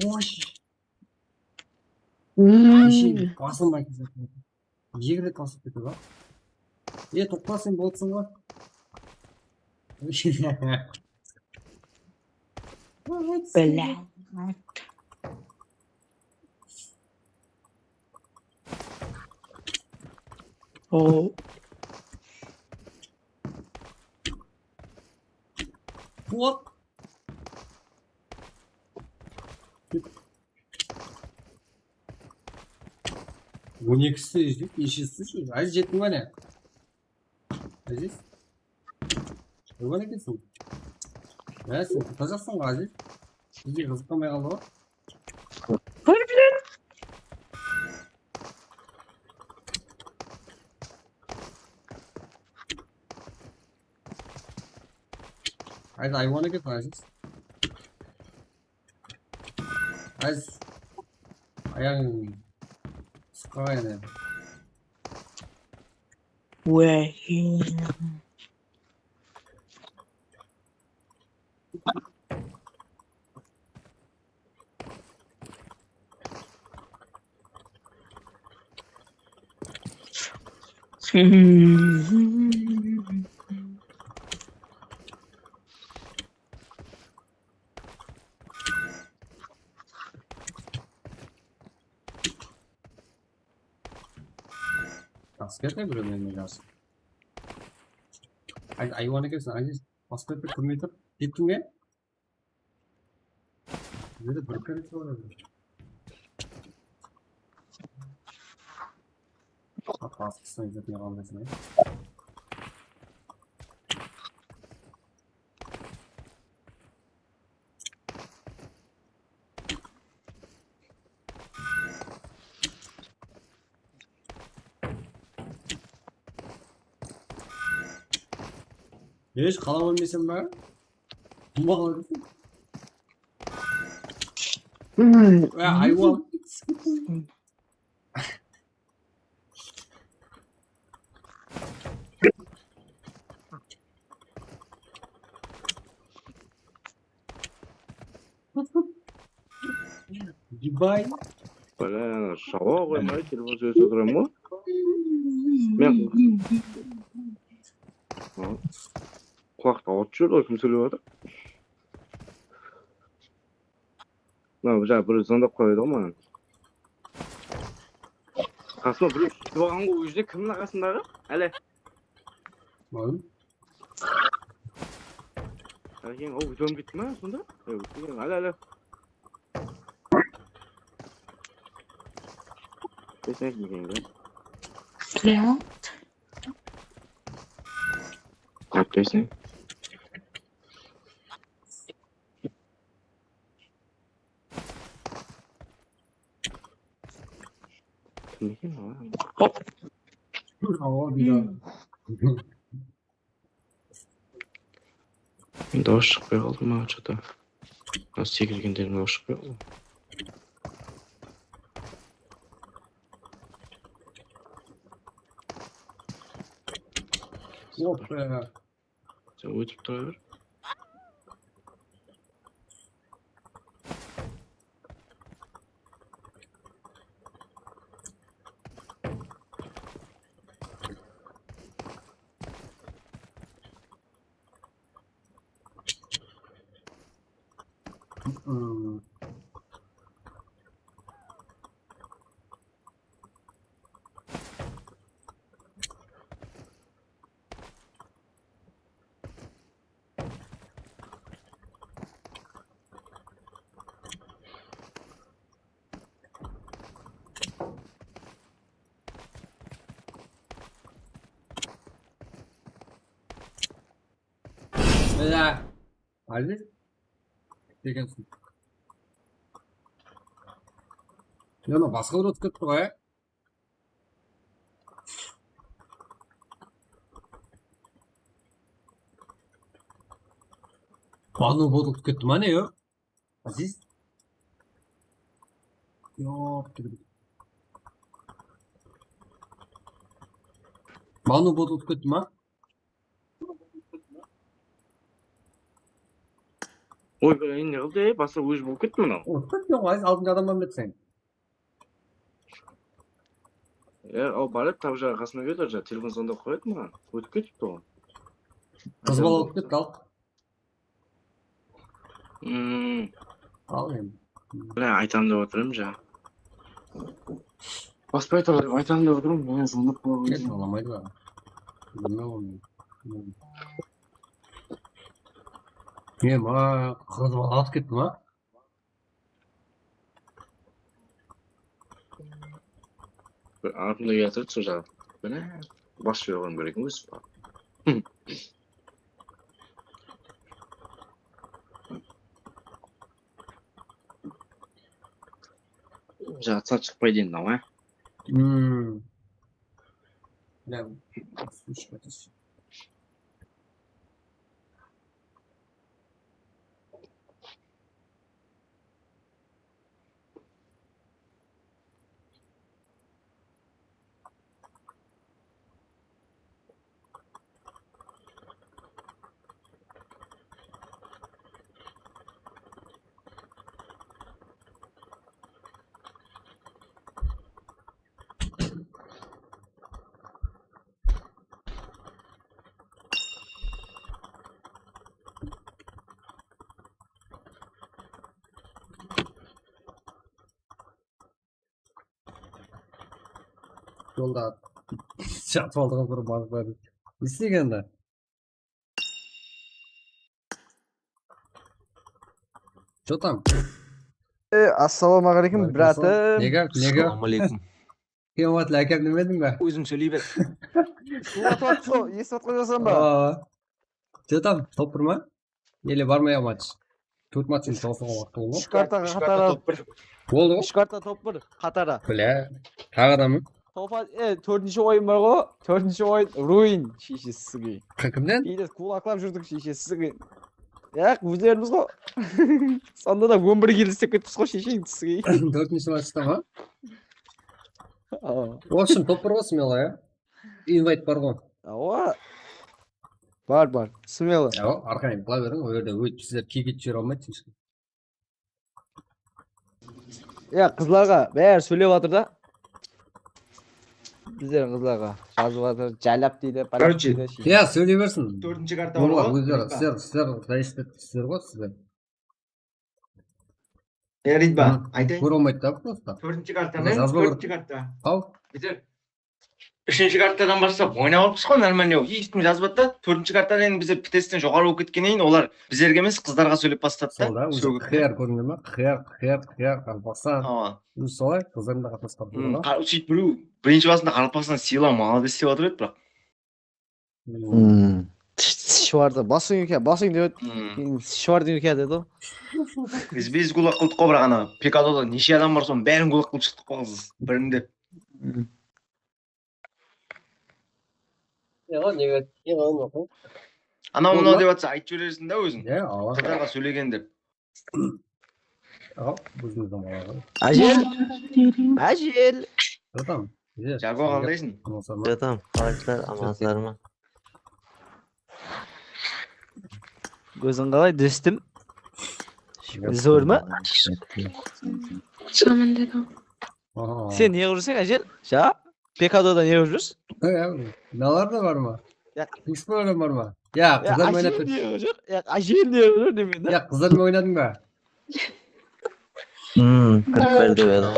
Oy. Esheyin, basılmay ketedi. Eki ret basıp ketedi ǵoy. E, toqta, sen boldısań ǵoy. Bla. O. Hop. On ekisi, eshisi, Aziz, jettiń be ne? Aziz? Qoyǵan ekensiń. Ya, sen qutqazaqsań ǵoy, Aziz. Bizge qızıq qalmay qaldı ǵoy. Harbiden. Aziz, aywan ekensiń, Aziz. Aziz. Ayaǵıń sıqqa yana. Basket ne bileyim, ne lazım. Ay, aywan ekensiń, Aziz. Basket bir kúrmey tur. Kettiń be? Bizde bir kere soradı. Bak, basqısına izletmey qalmasın, ya. Hesh, qalap ólmeyseń ba? Tumbaq uradı. Ya, aywan. Дубай. Блин, шаwa qoymay telefon sóylesip otırman ǵoy. Men qulaqta awıt júr ǵoy, kim sóylep atır? Mına, bir jaǵı bir zvondap qoydı ǵoy maǵan. Qasıma bir úsh bolǵan ǵoy, ózine kimniń qasındaǵı? Ále. Malım. Álekeń, o, ótip ketti ma sonda? Yoq, ótpegen. Ále, ále. Kesin aytmagan eken. Прям. Bileseń. Kim eken o? Hop. Awa, bir daha. Dawıs shıqpay qaldı ma, что-то? Sekirgenden dawıs shıqpay qaldı. Opa. Sen ótip tura ber. Mına. Aziz. Degensiń. Ya, mına basqa bir ótip ketti ǵoy, ya. Banu bot ótip ketti ma, ne, yo? Aziz? Yoq, tugil. Banu bot ótip ketti ma? Oy, báleyin, ne qıldı? Basqa ózi bolıp ketti mınaw. Ótip ketti, yoq, Aziz, aldınǵı adamman bet sen. Ya, al, bar edi, tap jaǵı qasına keldi, jańa telefon zvondap qoyadı maǵan. Ótip ketipti ǵoy. Qız bala ótip ketti, al. Hmm. Al endi. Mine, aytam dep otırım, ja. Baspa aytam, aytam dep otırım, mine, zıldırıp qoyıp. Ket, alamaydı da. Bilmem onı. Ne, ma, qız bala atıp ketti ma? Bir atımda uyatır, sol jaǵı. Mine, bas berip qoyıp beredi, ózi. Jatsap shıqpaydı endi, awa. Hmm. Ya, Jolda jatıp aldıq bir barıp. Ne islegendi? Что там? Э, ассалаумағалейкум, братым. Nega, nega? Ассалаумағалейкум. Kiyawatlı ákem demediń be? Óziń sóyley ber. Esitip atqan joqsań ba? Aa. Что там, top bir ma? Ele barmay-aq match. Tórt match jawsıǵan waqıt boldı. Úsh kartaǵa qatara. Boldı ǵo. Úsh karta top bir qatara. Bля. Taǵı da ma? Topa, e, tórtinshi oyın bar ǵo. Tórtinshi oyın Ruin, shiyshesiz. Kimnen? Deydi, kulaklap júrdik, shiyshesiz. Yaq, ózlerimiz ǵo. Sonda da on bir kill islep ketipsiz ǵo, shiyshesiz. Tórtinshi matchta ma? Awa. В общем, top bir ǵo, смело, ya. Invite bar ǵo. Awa. Bar, bar. Смело. Awa, arqayın qıla beriń, ol jerde óytip sizler kigit júre almaydı. Ya, qızlarǵa bári sóylep atır da. Bizlerdiń qızlarǵa jazıp atır, jaylap deydi, короче, deydi. Ya, sóyley bersin. Tórtinshi karta bar ǵo, ózleri, sizler, sizler, sizler ǵo, sizler. Ya, Ritba, aytayın. Kóre almaydı da, prosta. Tórtinshi karta, tórtinshi karta. Al. Bizler úshinshi kartadan baslap oynap alıppız ǵo, нормально. Hesh kim jazbadı da. Tórtinshi kartadan endi bizler P T S-ten joqarı bolıp ketkennen keyin olar bizlerge emes, qızlarǵa sóylep basladı da. Sonda ózi qıyar kórindi ma? Qıyar, qıyar, qıyar, qaraqalpaqstan. Awa. Ózi solay, qızlar da qatnasıp qaldı. Sóytip birew birinshi basında qaraqalpaqstan sıyla, молодец dep atır edi, biraq. Hmm. Shvarda basıń eken, basıń dep edi. Keyin shvarda eken dedi. Biz, biz gulak qıldıq qo, biraq ana Pekadoda neshe adam bar, sonıń bárin gulak qılıp shıqtıq qo, birinde. Anaw mınaw dep atsa, aytıp jiberersiń da óziń. Qızlarǵa sóylegen dep. Al, ózimizdiń balalar. Ájel! Ájel! Jatam. Jago, qaldaysıń? Jatam, qalaysalar, amansızlar ma? Óziń qalay, dosım? Zor ma? Jaman dedim. Sen ne qılıp júrseń, Ájel? Ja? Pekadoda ne qılıp júrsiz? Mınalar da bar ma? Ya. Xispalar bar ma? Ya, qızlar menen oynap. Ájel ne qılıp júr? Ya, Ájel ne qılıp júr demeydi. Ya, qızlar menen oynadıń ba? Hmm, kirip ber dep edim.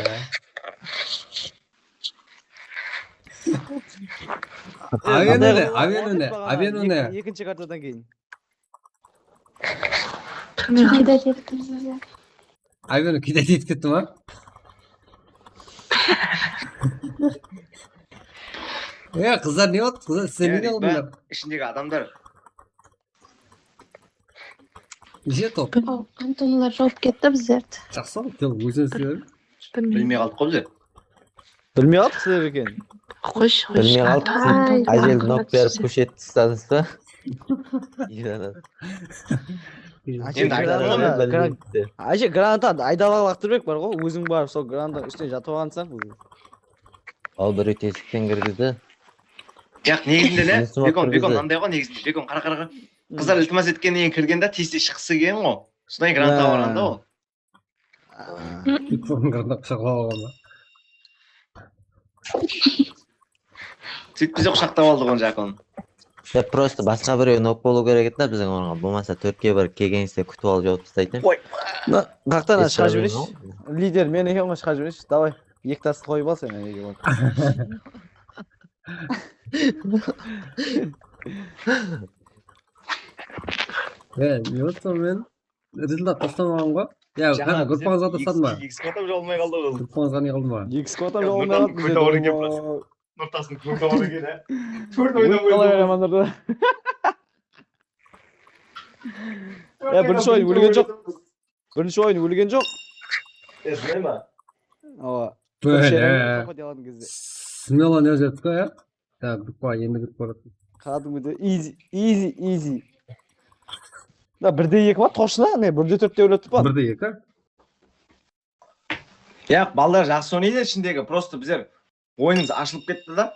Avion ne? Avion ne? Avion ne? Ekinshi kartadan keyin. Kidayda etip kettim. Aybeni kidayda etip ketti ma? Ya, qızlar ne boldı? Qızlar, sizler ne aldıńlar? Ishindegi adamlar. Neshe top? Antonlar jawıp ketti bizlerdi. Jaqsı, kel, ózin sizler. Bilmey qaldıq qo bizler. Bilmey qaldıq sizler eken. Xosh, xosh. Bilmey qaldıq. Ájel nok berip kóshetip tasladıńız ba? Endi aytaman. Áje, granata aydala laqtırıp bar ǵo, óziń barıp sol granata ústine jatıp alǵansań. Al, birew tesikten kirgizdi. Yaq, negizinde ne? Bekon, Bekon, mınday ǵo negizinde. Bekon, qara, qara, qara. Qızlar iltimas etkennen keyin kirgen da, tez-tez shıqqısı kelgen ǵo. Sonday granata barǵanda ol. Túlkiniń qırına qushaqlap alǵan ba? Sóytip bize qushaqtap aldıq onı, Jakon. Ya, prosto basqa birew nok bolıw kerek edi da biziń orınǵa. Bolmasa tórtke bir kelgeningizde kútip alıp jawıp taslaydı. Qoy. Mına, qaqtan shıǵarıp jibereyinshi. Lider men eken ǵoy, shıǵarıp jibereyinshi. Davay, eki tastı qoyıp al sen, men eke boldım. Ya, ne boldı men? Rezultat taslamağan ǵoy. Ya, jańa gruppańızǵa tasladım ba? X kvotam jawılmay qaldı ǵoy. Gruppańızǵa ne qıldı ma? X kvotam jawılmay qaldı bizde. Nurtasın kvotam bar eken, á. Tórt oydan qalay qoyaman Nurta? Ya, birinshi oyın ólgen joq. Birinshi oyın ólgen joq. Esine ma? Awa. Böyle. Smelo ne jazıptı ya? Ya, gruppa, endi gruppa. Qádimgidey easy, easy, easy. Da, bir de eki ma, toshna, ne, bir de tórtte óletip pa? Bir de eki. Yaq, balalar jaqsı oynaydı ishindegi, prosto bizler oyınımız ashılıp ketti da.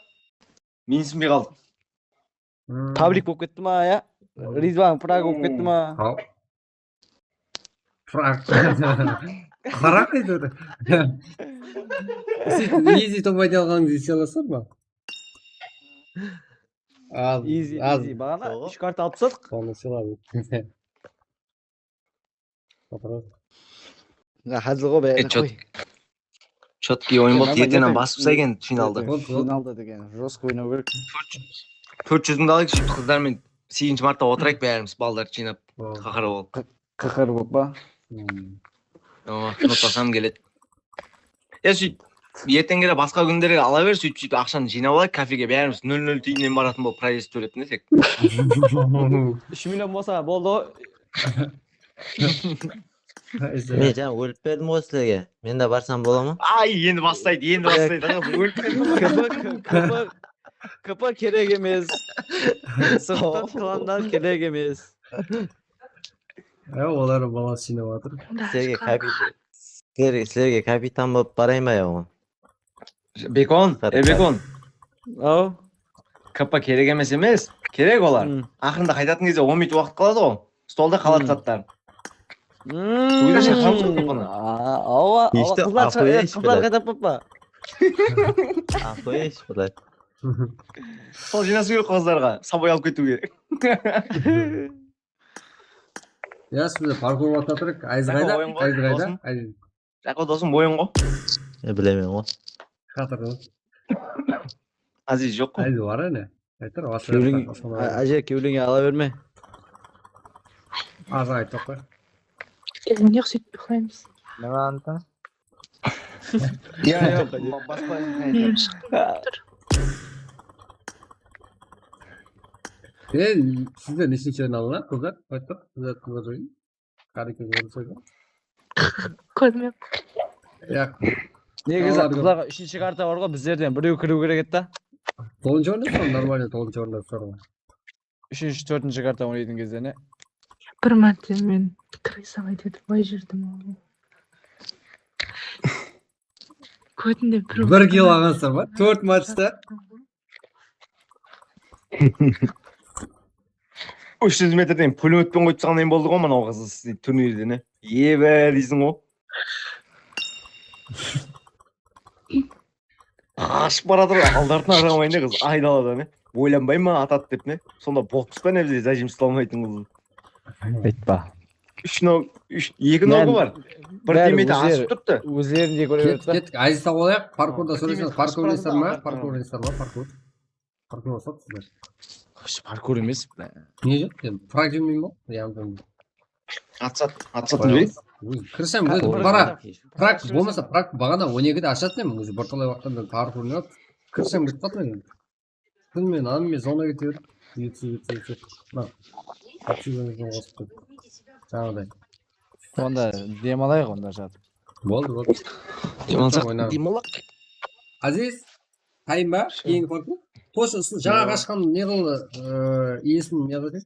Mensınbay qaldıq. Tabrik bolıp ketti ma, ya? Rizvan Prag bolıp ketti ma? Prag. Qaraq aytadı. Sóytip, easy top ayta alǵanıńızdı ese alasızlar ma? Easy, easy. Baǵana úsh karta alıp tasladıq. Sonı sıyladım. Házil ǵoy, bárin qoy. Chotkiy oyın boldı, ertennen basıp taslaǵan eken finaldı. Finalda degen, jostko oynaw kerek. Tórt júz mıń alayıq, sóytip qızlar menen segizinshi martta otırayıq bárimiz, balalar jıynap, qaqır bolıp. Qaqır bolıp pa? Awa, nottasam keledi. Ya, sóyt, ertengere basqa kúnlerge ala ber, sóytip, sóytip, aqshanı jıynap alayıq, kafege bárimiz nol nol tiyininen baratın bolıp, proezd tóletindesek. Úsh million bolsa boldı ǵoy. Men jańa ólip berdim ǵoy sizlerge. Men de barsam bola ma? Ay, endi baslaydı, endi baslaydı. Ólip berdim. K P, K P, K P kerek emes. Sırttan klanlar kerek emes. Ya, olar bala jıynap atır. Sizlerge kapitan, sizlerge, sizlerge kapitan bolıp barayın ba ya oǵan? Bekon, e, Bekon. Aw. K P kerek emes emes. Kerek olar. Aqırında qaytatın gezde on minut waqıt qaladı ǵoy. Stolda qaladı zatlar. Ózi shaqırıp bunı. Awa, awa, qızlar qaytap pa? Aqıyesh, brat. Sol jıynaw kerek qızlarǵa, sabay alıp ketiw kerek. Ya, sizler parkur atıp atırıq. Ayız qayda? Ayız qayda? Jaqo dosım, oyın ǵo. E, bilemen ǵo. Qatır ǵo. Aziz joq ǵo. Ayız bar ene. Aytır, Áje, kewlińe ala berme. Azı aytıq ǵo. Kewlińe uqsaydı, uqlaymız. Nima anta? Ya, ya, baspa. E, sizler neshinshi oyın alınadı, qızlar? Ayttıq, sizler qızlar oyın. Qárekeńiz bolsa. Kórmep. Yaq. Negizi Tamam, qızlarǵa úshinshi karta bar ǵoy, bizlerden birew kiriw kerek edi da. Toǵızınshı orında sol, normalno toǵızınshı orında sol. Úshinshi, tórtinshi karta oynaytuǵın gezde ne? Bir márte men krısa ayt etip, bılay júrdim. Kótinde bir Bir kill alǵansızlar ma? Tórt matchta. Úsh júz metrden pulemyotpen qoyıp salǵan boldı ǵoy mınaw qızdı siz turnirde ne? Ebe deysiń ǵoy. Qashıp baratır, aldı-artına qaramayın ne qız, aydalada ne? Oylanbay ma atadı dep ne? Sonda botpız ba ne bizler zajim uslay almaytın qızdı? Aytpa. Úsh no, úsh, eki nogı bar. Bir Bári demeti ózleri- asıp turıptı. Ózlerindey kóre Kettik, beredi da. kettik. Aziz, sawal ayaq. Parkurda Aa, sóylesemiz, demeti parkur qashqarda oynaysızlar ma? da Parkur parkur. Oynaysızlar ma? Parkur. Parkur basıp sizler. Xısh, parkur emes. Ne joq? Sen prak jemeymen ba? Yaǵnı Atsat, atsat jiberiń. Kirsem ózi bara. Prak bolmasa, prak baǵana on ekide ashatın edim. Ózi birtalay waqıttan beri parkur oynap. Kirsem ketip qaldı men. Bilmem, anam men zona kete berdim. Etse, etse, etse. Mına. Jańaday. Onda dem alayıq onda, jat. Boldı, boldı. Dem alsaq, Oyna. Dem alayıq. Aziz, tayın ba? Keyingi parkur. Xosh, usı jańa qashqan ne qıldı? Ee, iyesin ne qıldı?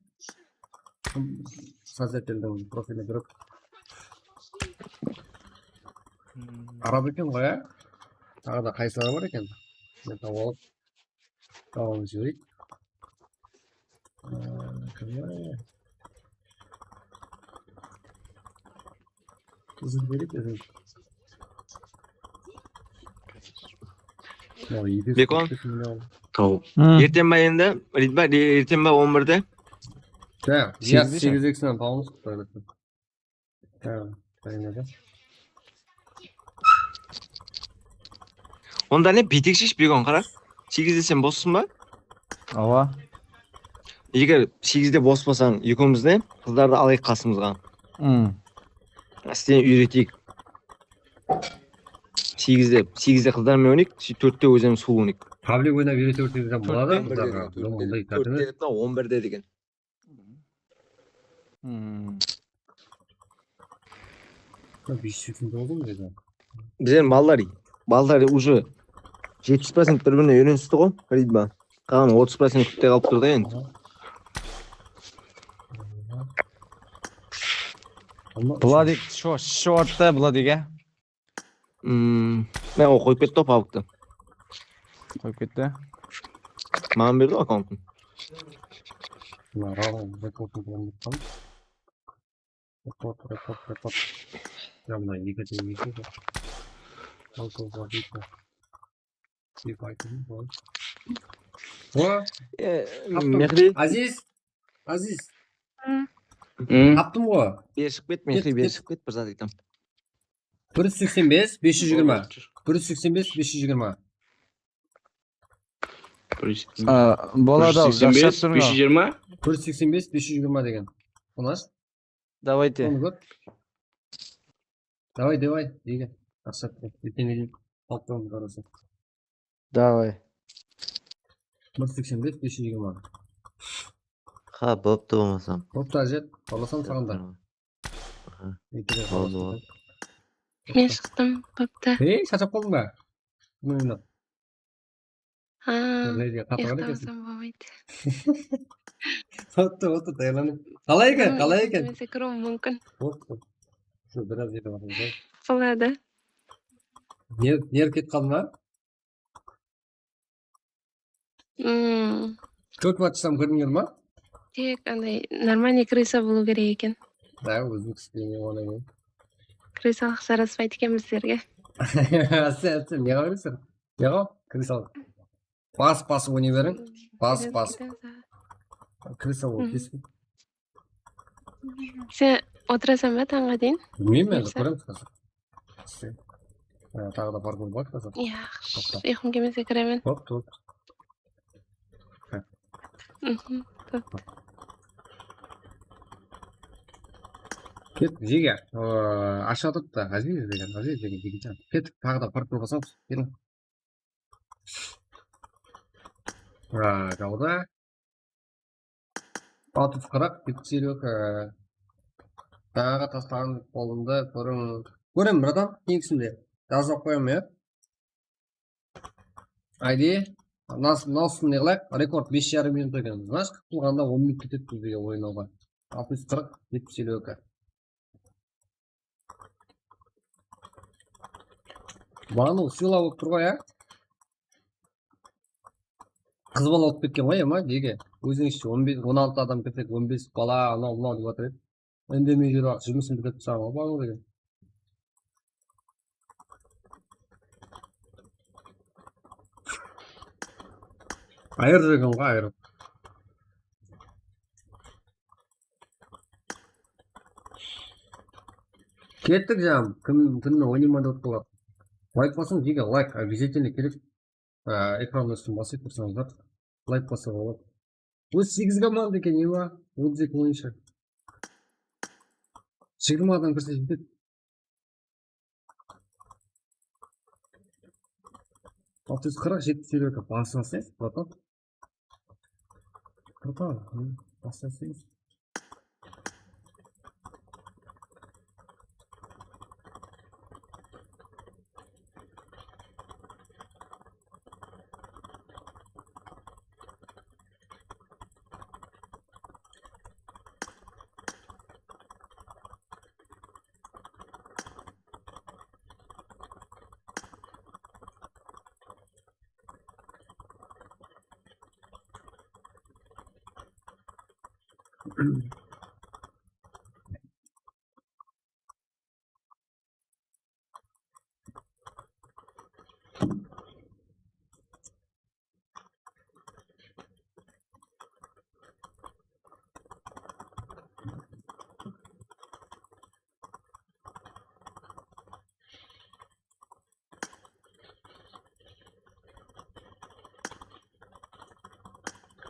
Sazateldiń profiline kirip. Arab eken ǵoy, á? Taǵı da qaysıları bar eken? Men tawıp alıp, dawamın jibereyik. Ee, kim ya? Qızıl berip, özüm. Ya, iyde Bekon? Tawıp. Erten ba endi? Ritba, erten ba on birde? Ya, Segiz segiz ekisinden tawımız. Ha, aynadı. Onda ne, betek shesh, Begon, qara. Segizde sen bossıń ba? Awa. Eger segizde bospasań, ekewimiz ne, qızdardı alayıq qasımızǵa. Hmm. Sen úyreteyik. Segizde, segizde qızdarmen oynayıq, tórtte ózim sulıw oynayıq. Pavlik oynap úyretip ótseńiz boladı, Tórtte, qızlarǵa. Bunıń onday tártibi. Tórtte on birde degen. Hmm. Bes júz seksen toǵız mı dedi? Bizler mallar, ballar уже jetpis procent bir-birine úyrenisti ǵoy, Ridba. Qalǵan otız procent kútte qalıp tur da endi. Vladik, sho-, shortta Vladik, á? Hmm, men o qoyıp ketti o pabıktı. Qoyıp ketti. Maǵan berdi akkauntın. Mına Raul rekordın bilen bitti. Rekord, rekord, rekord. Ya mına eki de eki de. Al, sol, sol, eki. Eki aytayın, bol. O, E, taptım. Mehri, Aziz. Aziz. Hmm. Taptım ǵoy. beri shıǵıp ket, Ket, Mehri, beri ket. Shıǵıp ket, bir zat aytam. Bir júz seksen bes, bes júz jigirma. Bir júz seksen bes, bes júz jigirma. Bir júz seksen bes, A, boladı, al, jaqshılap bes júz jigirma. Bir júz seksen bes, bes júz jigirma degen. Unas. Давайте. Onı kór. Davay, davay, deyge. Maqsat, ertene deyin alıp turamız, qarasa. Давай. Bir júz seksen bes, bes júz jigirma. Ha, boptı bolmasam. Boptı, Ájet. Xorlasam saǵan da. Aha. Eki de Boldı, xorlasam. boldı. Men shıqtım, boptı. Hey, sharshap qaldıń ba? Bunı oynap. Ha, Reyge qatı qara ekensiń. Uyıqtamasam bolmaydı. Ottı, ottı, tayarlanıp. Qalay eken, qalay eken? Kómese kiriwim múmkin. Ottı. Shu biraz jerde barmız. Boladı. Nerv, nerv ketip qaldı ma? Hmm, Tórt matchtan kirdińiz ma? tek anday нормальный крыса bolıw kerek eken. Da, ózbek stilińe ona men. Крысалıq jaraspaydı eken bizlerge. Sen, sen ne qılasań? Ne qıl? Krısalıq. Bas, bas, oynay beriń. Bas, bas. Krısa bolıp keske. Sen otırasań ba tańǵa deyin? Bilmeymen, endi Neyse. Kóremiz házir. Sen. Ha, taǵı da parkur bar házir. Ya, Toqta. Uyqım kelmese kiremen. Top, top. Mhm, top. Ket, jege. Aa, ashıp atırıptı. Aziz degen, Aziz degen jigitjan. Ket, taǵı da parkur basamız. Keliń. Aa, jawda. Altı júz qırq, jeti júz eliw eki. Jańaǵı taslaǵan qolımdı kóriń. Kórem, bratan, keyingisinde. Jazıp qoyam, ya. Ayde, mınas-, mınawsın ne qılayıq? Rekord bes jarım minut eken. Znash, qıpılǵanda on minut ketedi bizge oynawǵa. Altı júz qırq, jeti júz eliw eki. Banu, sıyla bolıp tur ǵoy, ya? Qız bala utıp ketken ǵoy, ema, nege? Ózińizshe on bes, on altı adam kirsek, on bes bala, anaw, mınaw dep atır edi. Indemey júrip aq, jumısın pitip taslaǵan ǵoy, Banu degen. Ayırıp júrgen ǵoy, ayırıp. Kettik, janım. Kim, kimniń oynayman dep atqanlar. Layk basıń, jeke layk, обязательно kerek. Á, ekrandıń ústin basıp tursańızlar. Layk basıp alıp. Ózi segiz komanda eken, ema? Otız eki oyınshı. Jigirma adam kirse jetedi. Altı júz qırq, jeti júz eliw eki, baslasayız, bratan. Bratan, hı, baslasayız.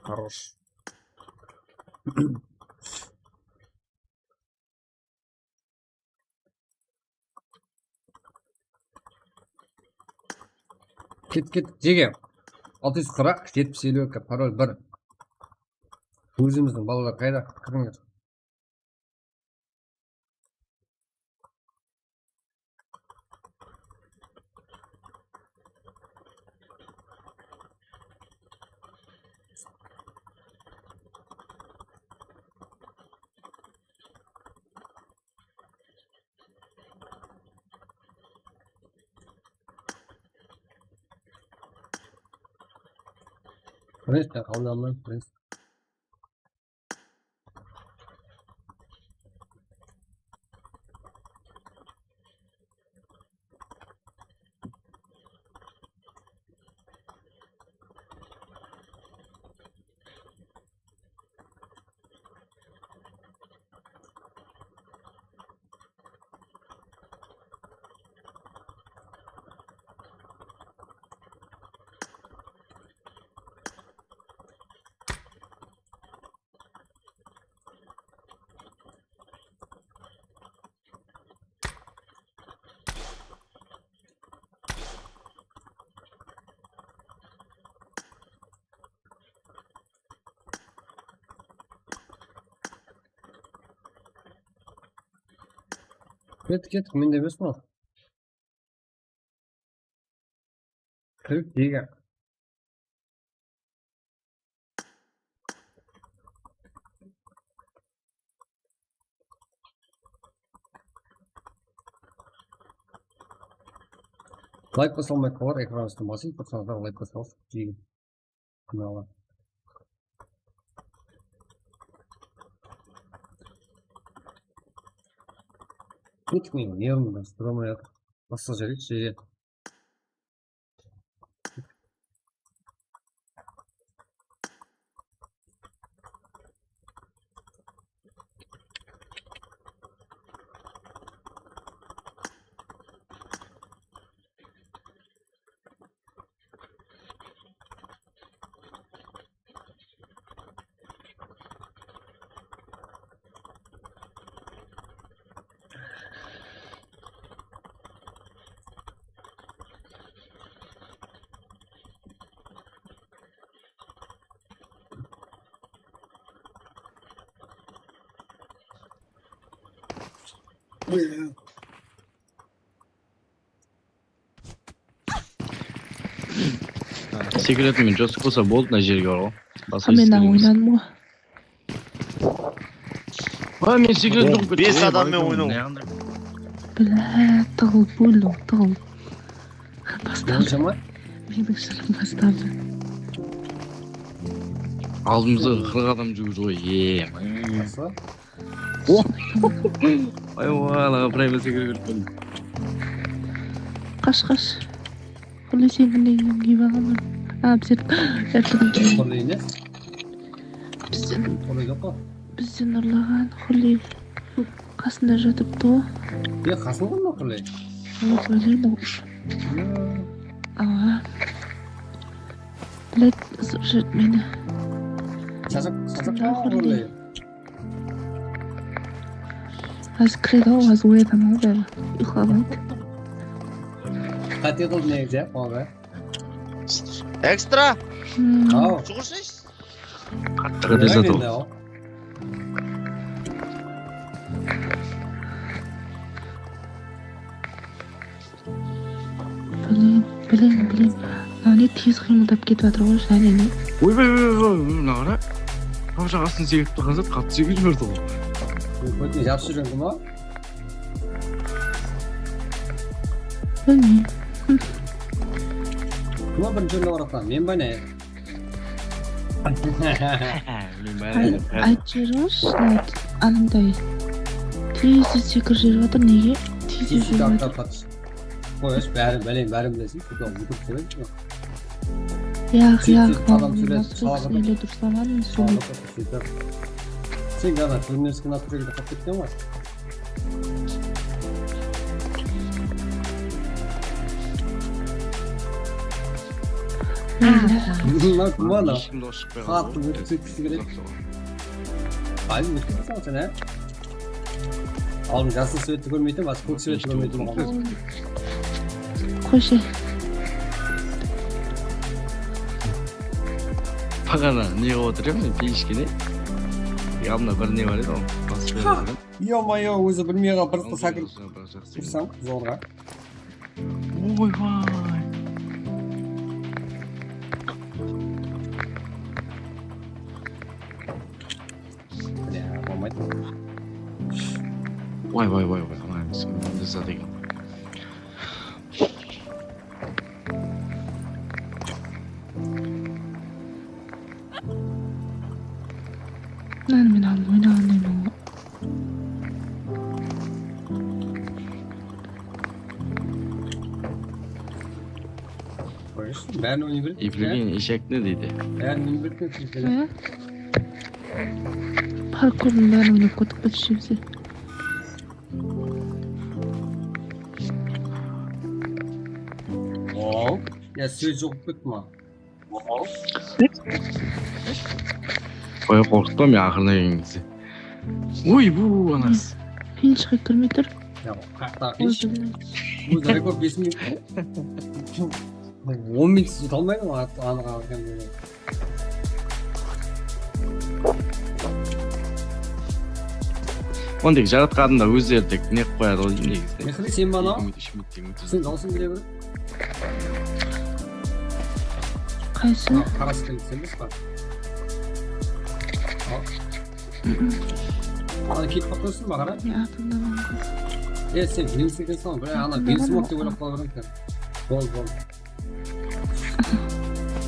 Хорош. Ket, ket, jege. Altı júz qırq, jetpis, eliw eki, parol bir. Ózimizdiń balalar qayda? Kirińler. Принц, sen qabıl almayman, принc. Kettik, kettik, mende emes ǵoy. Kirip, jege. Layk basa almay atqanlar ekran ústin basıń, tursańızlar, layk basa alıp, jege. Kanalı. Kettik, meniń nervim durmay atır. Basqa jerge, jege. Sekiretiń men josıq bolsa boldı, mına jerge bar ǵoy. Basqa. Ha, men oynadım ǵoy. Ha, men sekiretiń joq. Bes adam men oynadım. Bilá, tıǵıl, bóldim, tıǵıl. Bastaldı. Meniń shırım bastaldı. Aldımızda qırq adam júrip ǵoy. Em. Ay, wala, prayma sekirip júrip. Qash, qash. Qulay, sen qanday kiyip alǵanlar? A, bizler. Qulay ne? Bizden, qulay joq ǵoy. Bizden urlaǵan Qulay qasında jatırıptı ǵoy. Ya, qasında ma Qulay? Ol Qulay da ush. Awa. Biledi, ısırıp júredi meni. Shashaq, shashaq pa Qulay? Házir kiredi-aw, házir oyataman ǵoy bári. Uyqılamaydı. Qáte qıldı negizi, ya, Qulay. Ekstra! Aw. Juǵırsayız. Qattı qáte zato. Bileyim, bileyim, bileyim. Mınaw ne tez qıymıldap ketip atır ǵoy, jáne ne? Oy, oy, oy, oy, mına qara. Taw jaǵasın segip turǵan zat qattı segip jiberdi ǵoy. Kótine jabısıp júrgen kim o? Bilmeyim. Kim o birinshi orında baratqan? Men ba ne? Ay, aytıp júrmiz, ananday. Tez sekirip júrip atır, nege? Tez sekirip júrip atır. Qoysh, bárin, bálen, bárin bilesiz. Futbol unutıp qoyıń. Yaq, yaq, adam sóyledi, shalaqırdı. Durıslamadım, sóyledi. Sen gana turnerskiy nastroykadı qap ketken ǵoy. Mına kim ana? Qattı ótip ketkisi keledi. Ay, ótip ketken sen, á? Aldın jasıl svetti kórmeytin, basqa kók svetti kórmeytin. Qoysh. Baǵana ne qılıp otır edim men, peyishkene. Aldında bir ne bar edi, al. Basıp berdim. Yo-moyo, ózi bilmey qaldı, bir sekirip tursań, zorǵa. Oybay. Ya, bolmaydı. Vay, vay, vay, vay, ana emes, mınday zat eken. Mınanı men aldın oynaǵanday ǵoy. Qoyırsın, bárin oynay beredi. Ipirgen eshek ne deydi? Bárin oynay beredi. Hı? Parkurdıń bárin oynap kórdik, biz ishimizde. Wow. Ya, svet joq bolıp ketti ma? Qoy, qorqıtpa meni aqırına kelgen gezde. Oy, bu anası. Qıyınshıqqa kirmey tur. Ya, qaqta. Ózi rekord bes minut. On minut uta almaydı ǵoy, anıq alǵan. Onday jaratqanında ózleri tek ne qılıp qoyadı ǵoy, negizinde. Mehri, sen ba anaw? Sen dawısın bile ber. Qaysı? Mına, qarası keldi, sen emes pa? Al. Ana, ketip qaptırsın ba, qara. Ya, atımda bar. E, sen nemis ekensiń ǵoy, bir ana, bensmok dep oylap qala beremiz. Bol, bol.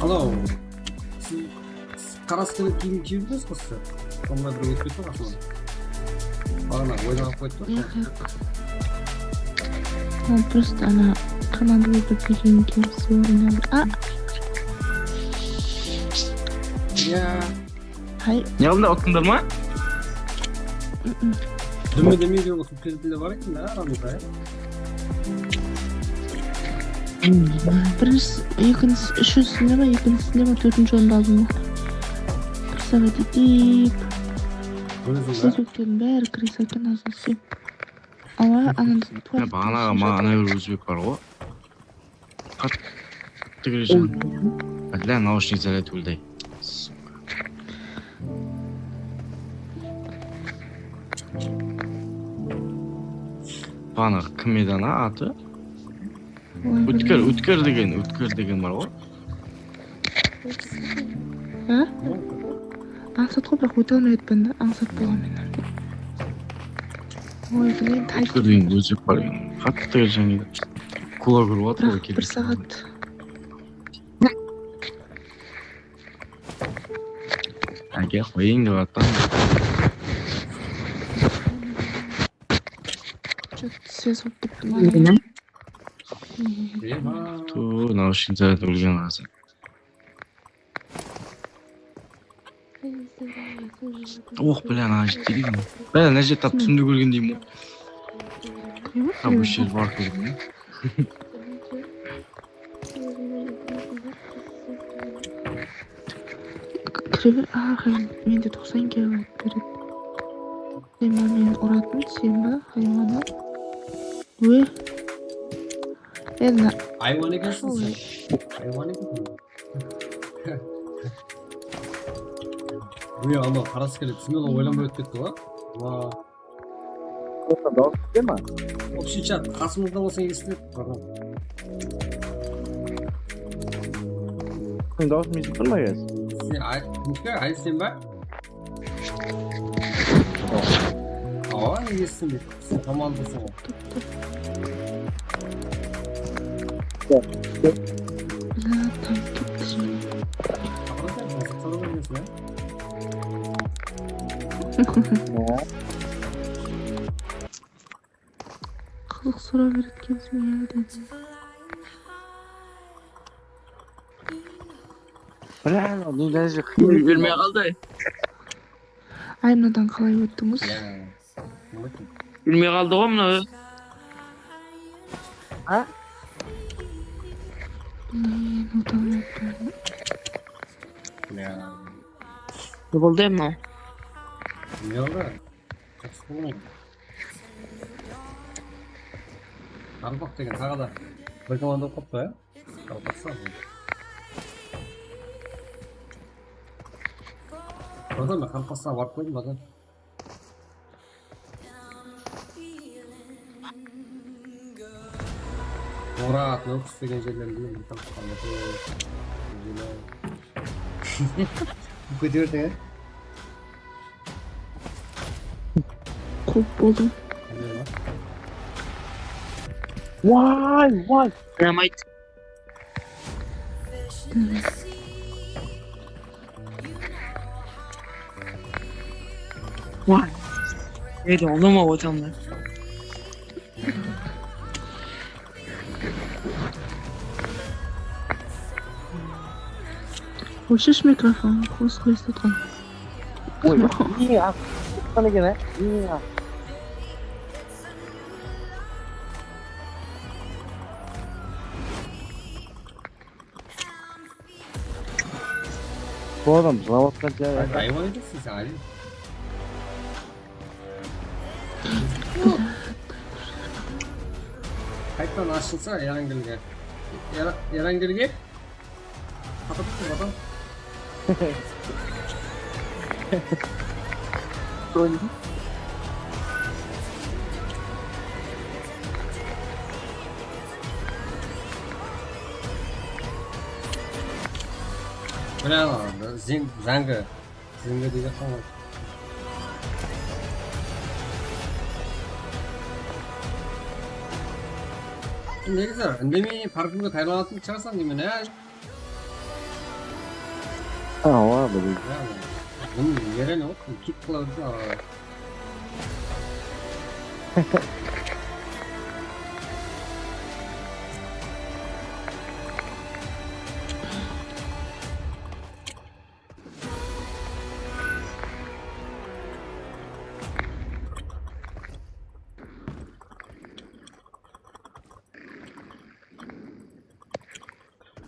Alo. Siz Qarası kelip kiyim kiyip emes qızdı. Sonday bir ótip ketti qasımnan. Baǵana oynaǵan qoydı da. Yoq, yoq. Ol prosta ana komanda bolıp kiyim kiyip oynadı. A! Ya. Hay. Ne qıldı, utqındır ma? Dúmme demeydi, utıp ketipler bar eken da aramızda, ya. Birinshisi, ekinshisi, úshinsinde ma, ekinshisinde ma, tórtinshi orındı aldım ǵoy. Kúrsaka deyip. Biz ótkenin bári kúrsaka eken, azın sen. Awa, anandı tuwalip. Baǵanaǵı maǵan ana bir ózbek bar ǵoy. Qattı kireceğim. Bля, naushnik zarya túgilday. Suka. Pana kim edi ana atı? Ótkir, Ótkir degen, Ótkir degen bar ǵoy. Há? Ańsat ǵoy, biraq óte almay atırman da, ańsat bolǵan men. Oy, bileyin, Ótkir degen ózek bar eken. Qattı jańa. Kular kórip atır. Biraq bir saat. Áke, qoyıń dep atpan. Что-то ses bolıp turıptı ma? Tuw, naushnik zarad ólgen házir. Oh, bля, ana jigit kelgen. Bля, mına jerde tap túsinde kórgendeyim ǵoy. Ha, bul jer bar kórdim. Kire ber, a, mende toqsan kilobayt beredi. Sen ba meni uratın, sen ba, haywanı? Óy. Endi. Haywan ekensiń sen. Haywan ekensiń. Óy, ana, qarası keledi. Túsinde oylanbay ótip ketti ǵoy. Wa. Dawıs kete ma? Общий чат, qasımızda bolsań esitedi. Sen dawısımdı esitip turma, Ayaz? Sen ay-, Ayaz sen ba? Awa, nege esitpeydi? Sen komandasıń ǵoy. Bla, tank ketti. Aqırı sen qızıq soraw bermesiń, ya? Qızıq soraw beretkensiń, ya, dedi. Bla, ne даже qıyın. Ólmey qaldı. Ay, mınadan qalay óttińiz? Ólmey qaldı ǵoy mınaw. Ha? Ne, mınadan óttim. Ne boldı mınaw? Ne boldı? Qaraqalpaq degen taǵı da bir komanda bolıp qaptı, ya? Qaraqalpaqstan. Bratan, men Qaraqalpaqstanǵa barıp qoydım, bratan. Murat, Nókis degen jerlerdi men tanıp qaldım. Kóte berdiń, ya? Quvıp boldım. Vay, vay. Dynamite. Vay. Edi, oldum o otamdı. Óshirshi mikrofon, qosıq esitip atırman. Oy, ne yap? Qana eken, a? Ne yap? Bu adam jılap atqan. Ay, haywan ekensiń sen, Ali. Qaytadan ashılsa, Erangelge. Era-, Erangelge. Qatı tutın, adam. Tony. Bla, zin-, zangı. Zangı degen qalay? Negizi, indemey parkimge tayarlanatın shıǵarsań deymen, ya. Awa, bildim. Ya, bunıń nereni otın, kit qıla berdi, awa.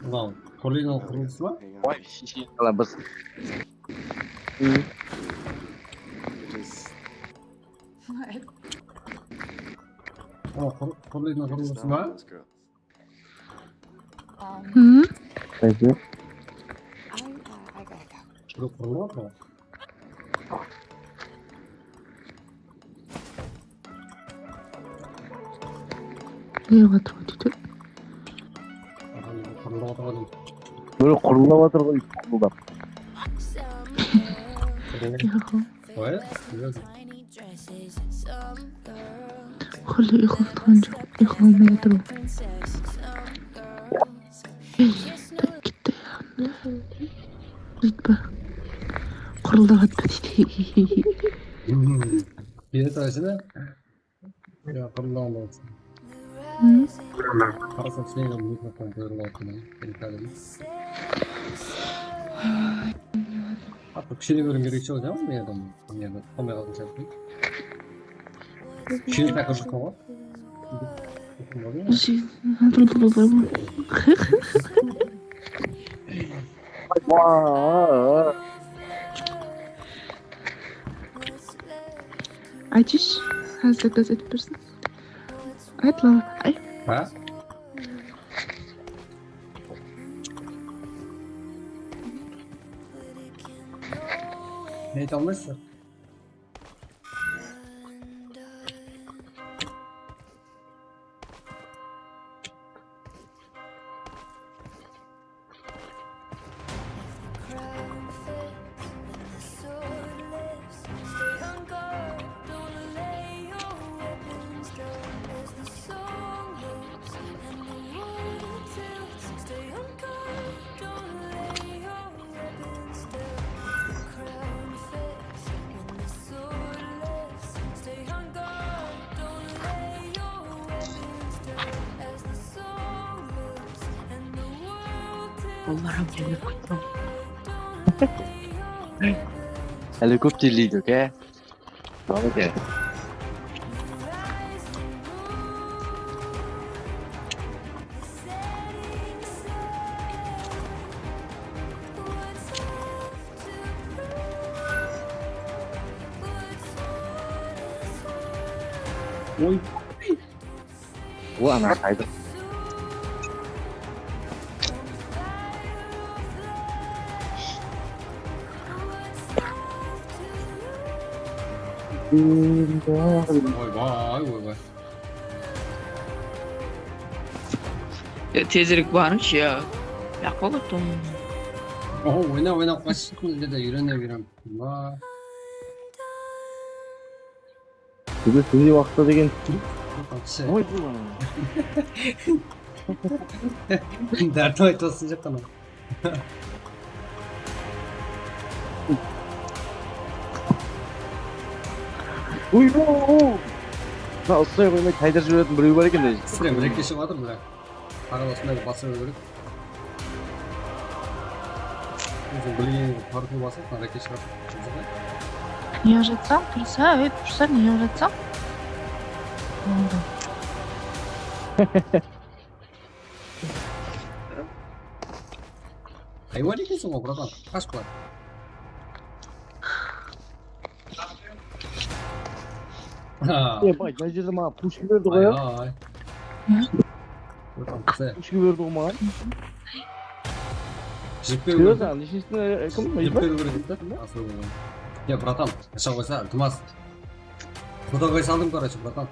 Mınaw, Kolinanıń qurıldısı ma? Oy, shishini qılamız. Mınaw, Kolinanıń qurıldısı ma? Hı? Qaysı? Qurılıp, qurılıp atır. Uyıǵa turıp otır. Biri qurıllap atır ǵoy, qurıldap. Uyıǵa. Qoy, Xolla uyqı tutqan joq, uyqı almay atır ol. Ey, tap ketti. Buytpa. Qurıldap atpa deydi. Kele turasın da. Ya, qurıldap atır. Qarasam, sen mikrofon qoyılıp atır. Atı kishirek bergen kerek shıǵar, ya, ne adam? Ne adam? Qolmay qalǵan shıǵar. Kishirek taqıp shıqqan ǵoy. Aytısh, házir zakaz etip bersin. Ayt, Lala, ay. Ha? Ne ayta almaysız? Olar hám helikopter. Helikopter deydi, oke? Oke. Oy. O ana qaydı. Oybay, oybay. Ya, tezirek barıńshı ya. Yaqpa qoydım. Oho, oyna, oyna, qash, bizde de úyrenip, úyrenip. Ba. Bizde sendey waqıtta degen. Oy, bu. Dárti aytıp atırsań jaqtan. Uy, o, o. Mına uslay qoymay taydırıp jiberetin birew bar eken de. Sizden bir eki shıǵıp atır, biraq. Taralı usınday bir basıp berip. Óziń bilgen parkı basıp, mına eki shıǵıp. Mına jatsań, tursa, ey, tursa, ne jatsań? Boldı. Haywan ekenseń ǵoy, bratan. Qashıp bar. Ha. E, bay, mına jerde maǵan pushka berdi ǵoy. Ay, ay. Bratan, sen. Pushka berdi ǵoy maǵan. Jip beru kerek. Seryoznı, neshesine, e, kim? Jip beru kerek edi. Asıl bolǵan. Ya, bratan, asha qoysa, iltimas. Qudagay saldım, короче, bratan.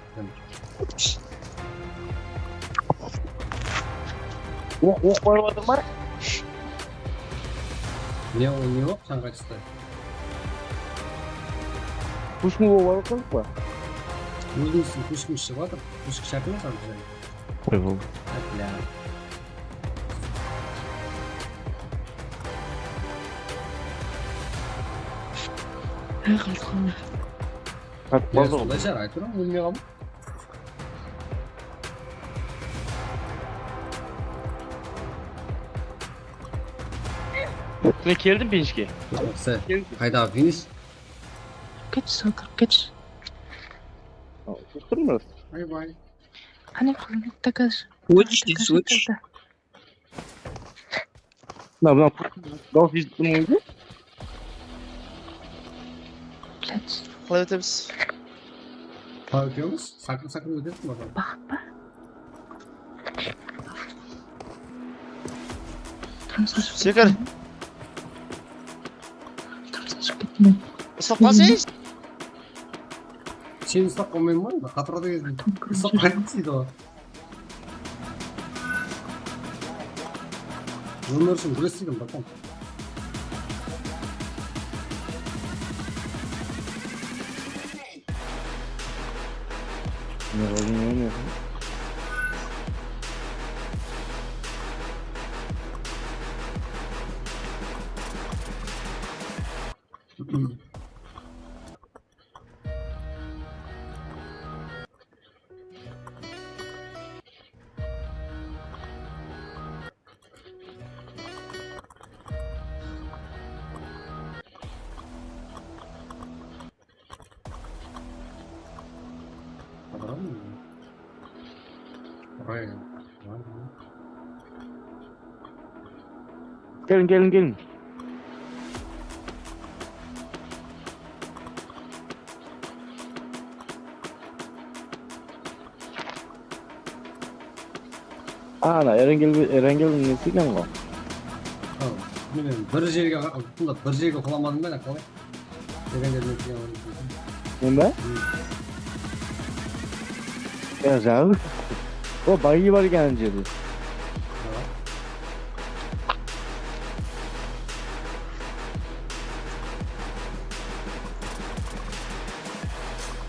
Oq, oq barıp atır ma? Ne o, ne oq, sańǵa tústi. Pushkin oq barıp atır ma? Ózimizdiń pushkin shıǵıp atır. Pushkin shárt emes, al bizlerge. Qoy, boldı. Ay, bля. Ay, qaldı, qaldı. Qatı qaldı ǵoy. Sonday shıǵar, aytıp turman, ólmey qaldım. Men keldim finishke. Jaqsı. Keldim. Qaydaǵı finish? Kesh, sol kirip kesh. Al, turmız. Bay bay. Qáne, qulım, dogaj. Ósh, dogaj, ósh. Mına, mına, dawıs esittim oydı. Qalay ótemiz? Qalay ótemiz? Sakın, sakın ótesiz, bakalım. Baxıt pa? Turmısqa shıǵıp kettim. Turmısqa shıǵıp kettim. Uslap qalsayız. Seni uslap qalmayman ǵoy, qatırada gezdim. Uslap qalsayız deydi ǵoy. Ómir ushın gúrestirgen, bratан. Ne qıldın, ne qıldın? Keliń, keliń, keliń. Ana, Erengel, Erengel nesi eken ǵo? Al, mine, bir jerge, bunda bir jerge qulamadıń ba, qalay? Erengel nesi eken? Men ba? Ya, jaǵıl. O, baǵı bar eken ana jerde.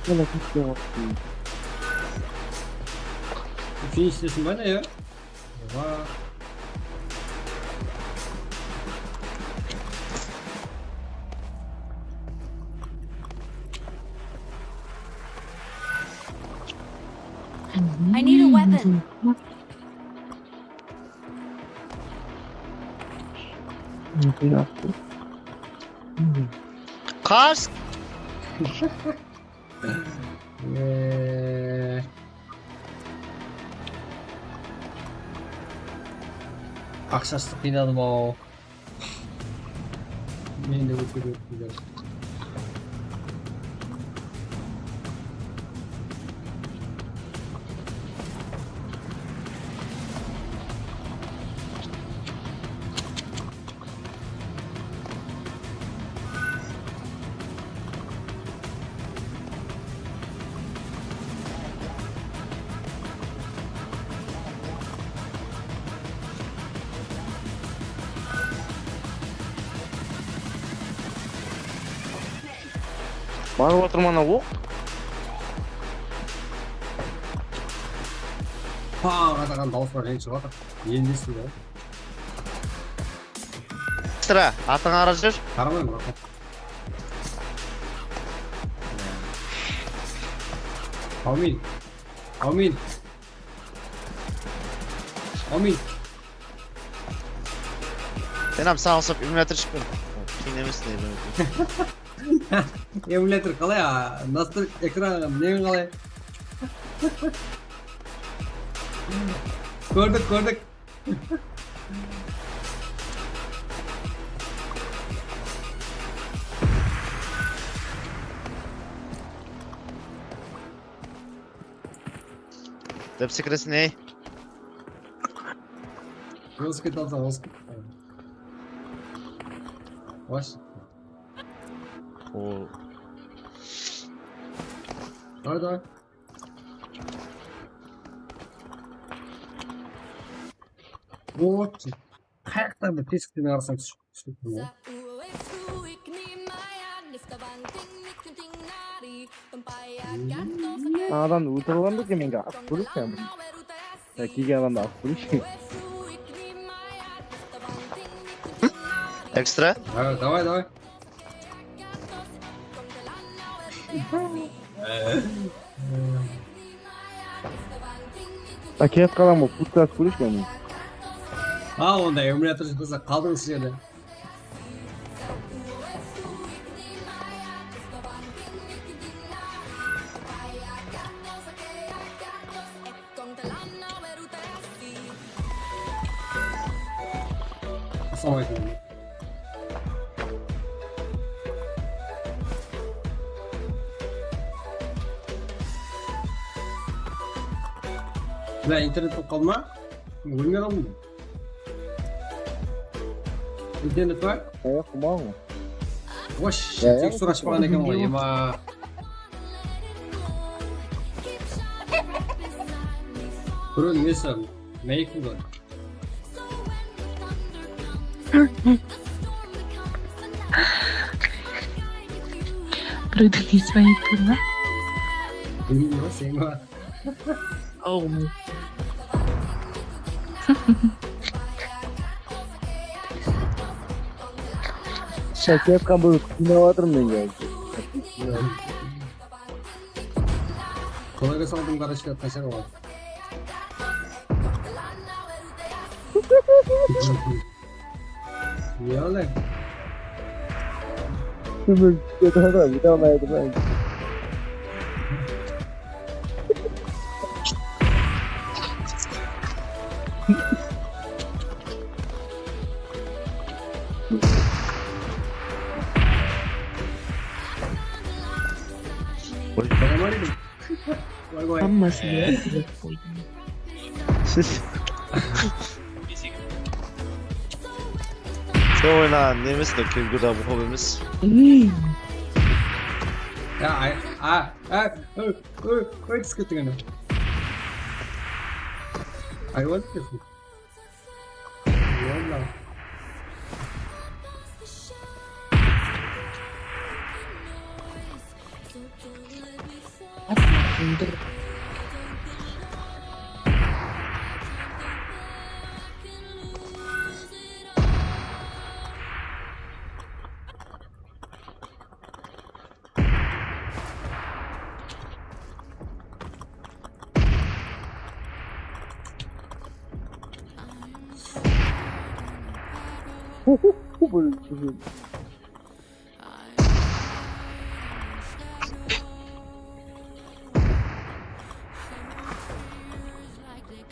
Mana, kútke. Finish desiń ba ne ya? Oha. I need a weapon. Qas! Eee. Aqshasız qıynadım-aw. Men de ótip ketiyormın. Barıp atırman, oq. Pań ataǵan dawıs bar, jeń shıǵıp atır. Endi esittim ya. Sıra, atıń ara júr. Qaramayman, bratан. Áwmin. Áwmin. Áwmin. Sen hám saǵıp emulyator shıqpın. Qıyın emes, ne bileyim. Emulyator qalay? A, nastroyka ekran, neń qalay? Kórdik, kórdik. Dep sekiresiń, ey. Velosiped alsam, velosiped. Baş. O. Давай, давай. Вот. Qayaqtan da tesikten qarasam, túsip, túsip turıp. Adamdı óltire alam ba eken, menge atıp kórish eken. Ya, kelgen adamdı atıp kórish eken. Ekstra? Ha, davay, davay. A, kiyat qalań ba, putkası kórish eken. A, onda emulyator shıqpasa, qaldıń usı jerde. Assalawma aleykum. Mına internet bolıp qaldı ma? Ólmey qaldım. İnternet bar? Yoq, qılmaǵan ǵoy. Vosh, ya, tek sur ashpaǵan eken ǵoy, ema. Birewdiń nesi, mayki bar. Birewdiń esime ayttı ma? Bilmeymen, sen ba? Aw. Shakir Qamburov, qıynap atırman men. Qolayǵa saldım, qarashılar, qashaǵa bar. Ne olay? Kúmil túskedi ǵoy, bile almaydı ma? Oy. Salam aleykum. Vay, vay. Hammasın da kúlip qoydım. Sen oynaǵan ne emes, Kengurda bu qop emes. Ey. Ya, ay, a, a, oy, oy, oy, túsip kettik ane. Aywan ketsin. Yolla.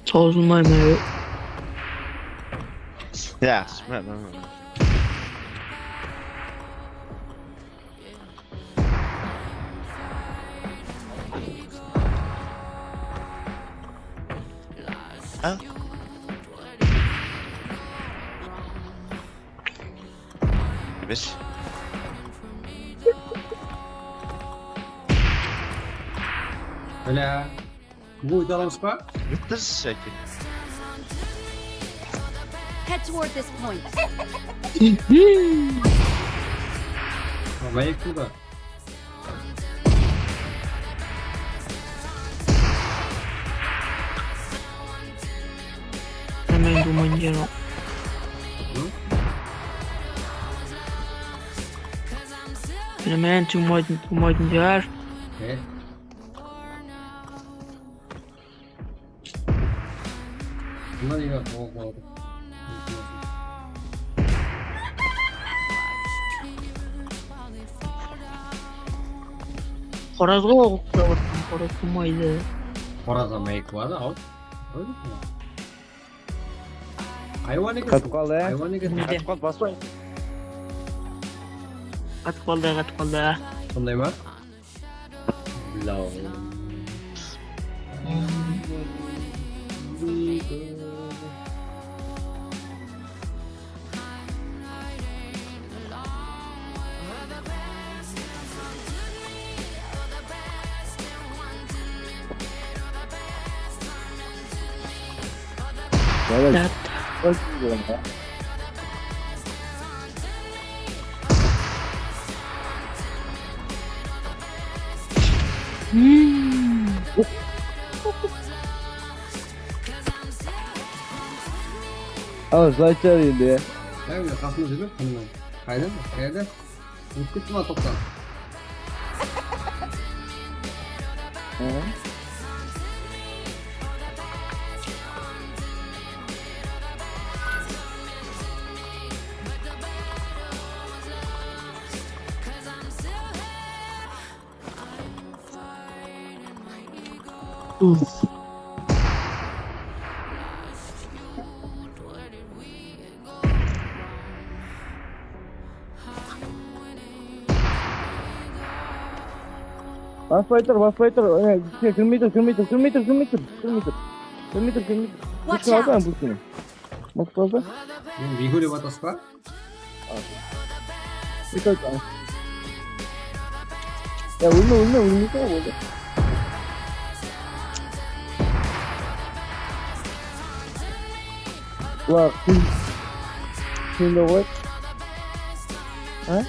Sozılmay ma? Ya, mına, mına, mına. Ha? Emes. Bla. Bu uyda alamız ba? Bitti shakir. Head toward this point. Mayık burada. Hemen duman yeri. Hı? Hemen duman, duman yer. Ne? Bunlar yine qawıp aldı. Qorazǵa oqıp turıptım, qoraz tuwmaydı. Qorazǵa mayık bardı, al. Aywan ekenseń. Qatıp qaldı, á? Aywan ekenseń. Nede? Qatıp qaldı, baspa. Qatıp qaldı, qatıp qaldı. Sonday ma? Давай. Да. Давай, давай. Al, zlaytı endi ya. Ya, ya, qasımda júrme, qanımnan. Qayda? Qayerde? Útip ketti ma, toqta. Hı? Baspay tur, baspay tur. Ine, kirmey tur, kirmey tur, kirmey tur, kirmey tur, kirmey tur. Kirmey tur, kirmey tur. Watch out! Bas qaldı. Men Vigorep atasız ba? Al. Bitta al. Ya, ólme, ólme, ólmeseń, boldı. Bular qıyın. Sen de qoy. Ha?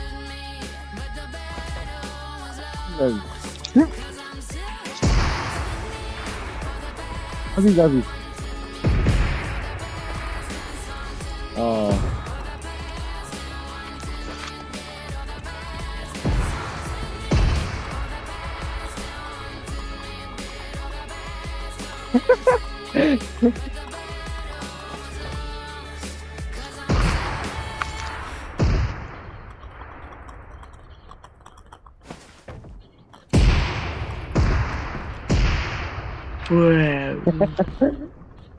Aziz, Aziz. Aa.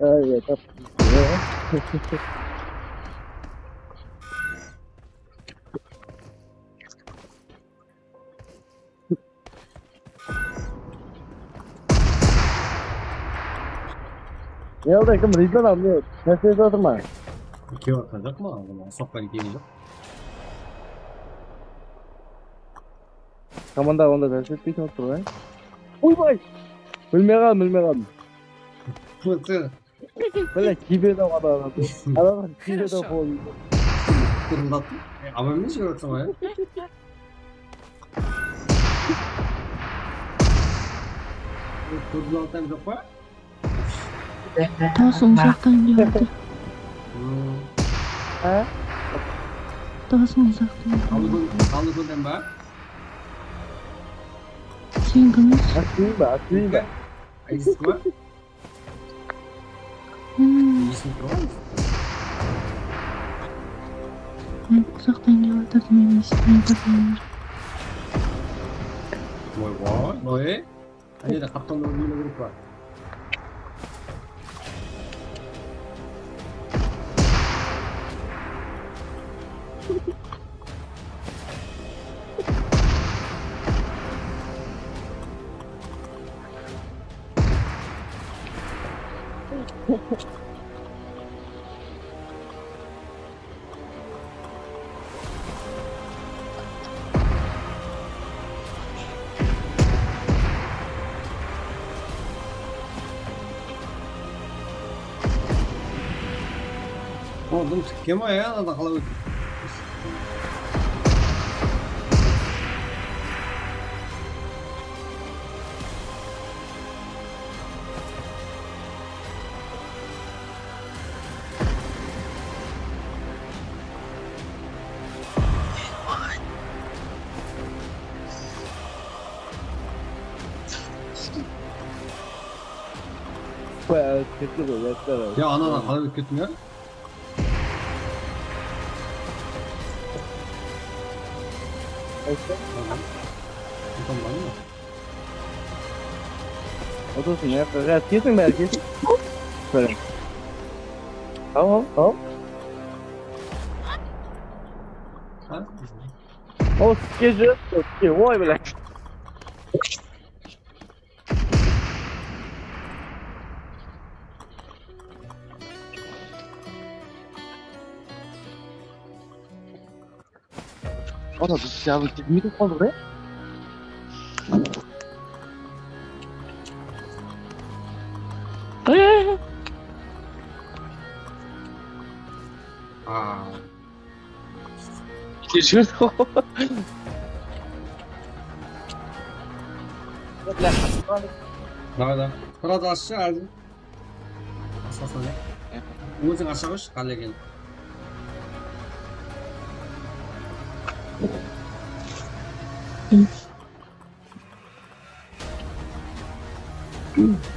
Ay, ya, tap. Ne oldı, kim? Rizdan al, ne? Ters etip atır ma? Kim atacak mı? Soqqan kiyimi joq. Komanda onda ters etpeytin otır ǵoy. Oybay! Bilmey qaldım, bilmey qaldım. Mıntı. Bile, kiybe de adam. Adam kiybe de qoydı. Tırıldattım. E, aman men jibirip atırman ya. Kórdin altı joq pa? Dawısıń uzaqtan kelip atır. Hmm. Ha? Dawısıń uzaqtan kelip atır. Qalıkól-, Qalıkólden ba? Sen kimsiń? Atlayın ba, atlayın ba? Ayzık pa? Hmm. Esin turǵan. Men uzaqtan kelip atırdım, men esitpey atırdım. Oy, oy, oy. Qáne de qaptalda ólmeli kerek pa? Oldum, tikke ma ya, anadan qalay ótip? Bayağı ketti bu, yaşlar abi. Ya, anadan qalay ótip kettim ya? Qaysı? Tamam. Tamam, tamam. Otırsın, ya, ya, kesiń bári, kesiń. Bári. Al, al, al. Ha? O, skeji, skeji, oy, bile. Ana, biz yanlış gitmeyip qaldı be? Aa. Keshir. Давай, давай. Biraz aşağı házir. Aslasın ya. Óziń aşaǵa shıq, qálegen.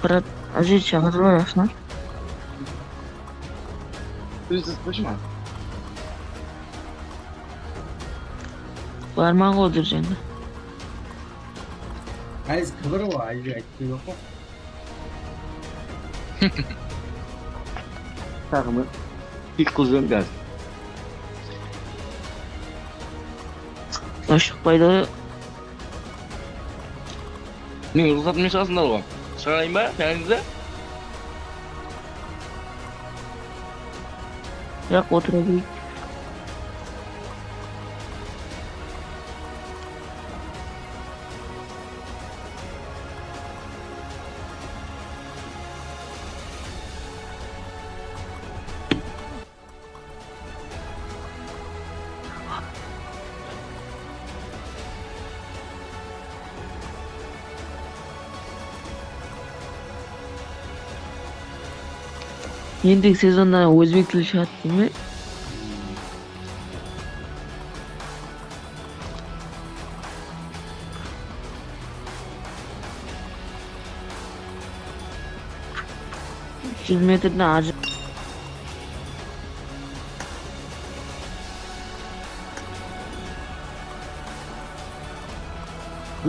Brat, Aziz, jańa jıl arasına. Biz, biz, biz, barman ǵoy, durıs endi. Qaysı kibir o, aytqan joq pa? Taǵımı. Hech qılsam házir. Shıqpaydı. Meniń ruxsatım menen shıǵasınlar ǵoy. Shıǵarayın ba, jánińizdi? Joq, otıra bereyik. Endigi sezonda ózbek tili shıǵadı deyme? Júz metrden ajı.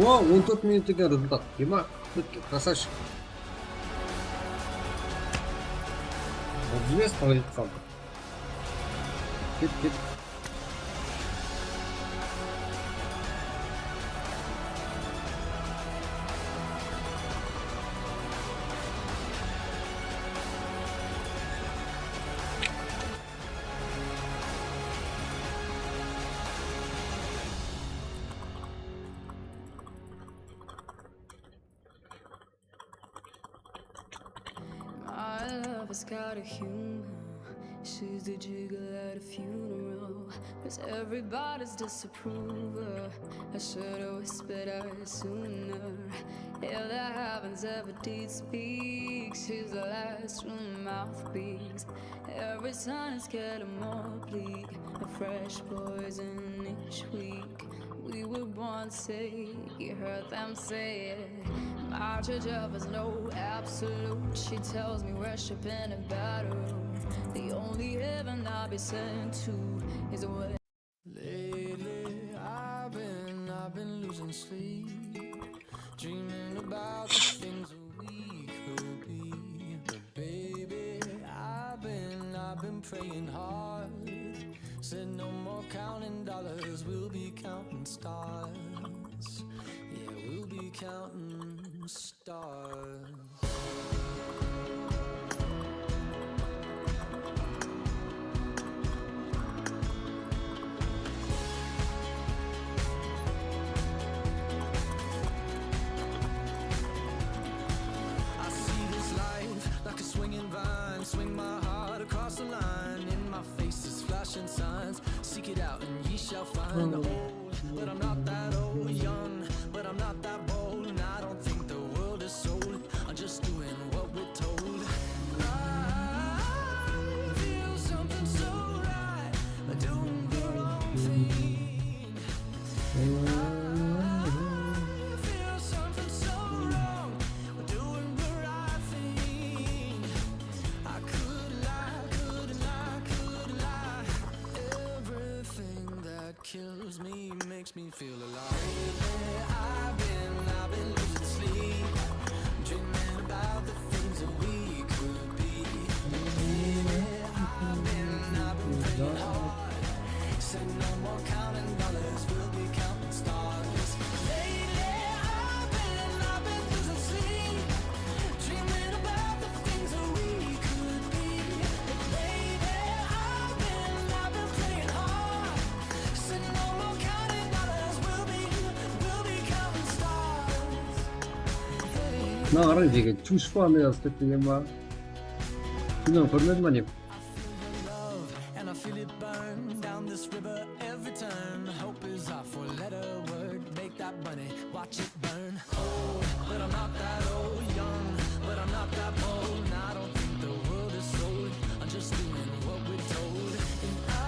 O, on tórt minut eken rezultat. Ema, bitti, красавчик. Otız bes, qalay qaldı. Ket, ket. My lover's got a humor. She's the jiggle at a funeral. Cause everybody's disapprover. I should've whispered her sooner. If the heavens ever did speak, she's the last true mouthpiece. Every sentence getting more bleak. A fresh poison each week. We were born sick, you heard them say it. My church of us no absolute. She tells me worship in a battle. The only heaven I'll be sent to is a Lately, I've been, I've been losing sleep, dreaming about the things that we could be. But baby, I've been, I've been praying hard. Said no more counting dollars, we'll be counting stars. Yeah, we'll be counting stars. I see this life like a swinging vine. Swing my heart across the line. In my face is flashing signs. Seek it out and ye shall find. Old, but I'm not that old. Young, but I'm not that bold. And I don't think the world is sold. I'm just doing what we're told. I feel something so right, doing the wrong thing. I feel something so wrong, doing the right thing. I could lie, could lie, could lie. Everything that kills me makes me feel alive. Lately, I've been, I've been losing sleep, dreaming about the things that we could be. Lately, I've been, I've been praying hard. Said no more counting dollars, we'll be counting stars. Lately, I've been, I've been losing sleep, dreaming about the things that we could be. Baby, I've been, I've been playing hard. Said no more counting dollars, we'll be, we'll be counting stars. Hey. Mına qarań, jeke, tyushpa ne yazıp ketken ba? Shunnan kórmediń ba ne? I feel the love and I feel it burn down this river every turn. Hope is our four-letter word. Make that money, watch it burn. Old, but I'm not that old. Young, but I'm not that bold. And I don't think the world is sold. I'm just doing what we're told. And I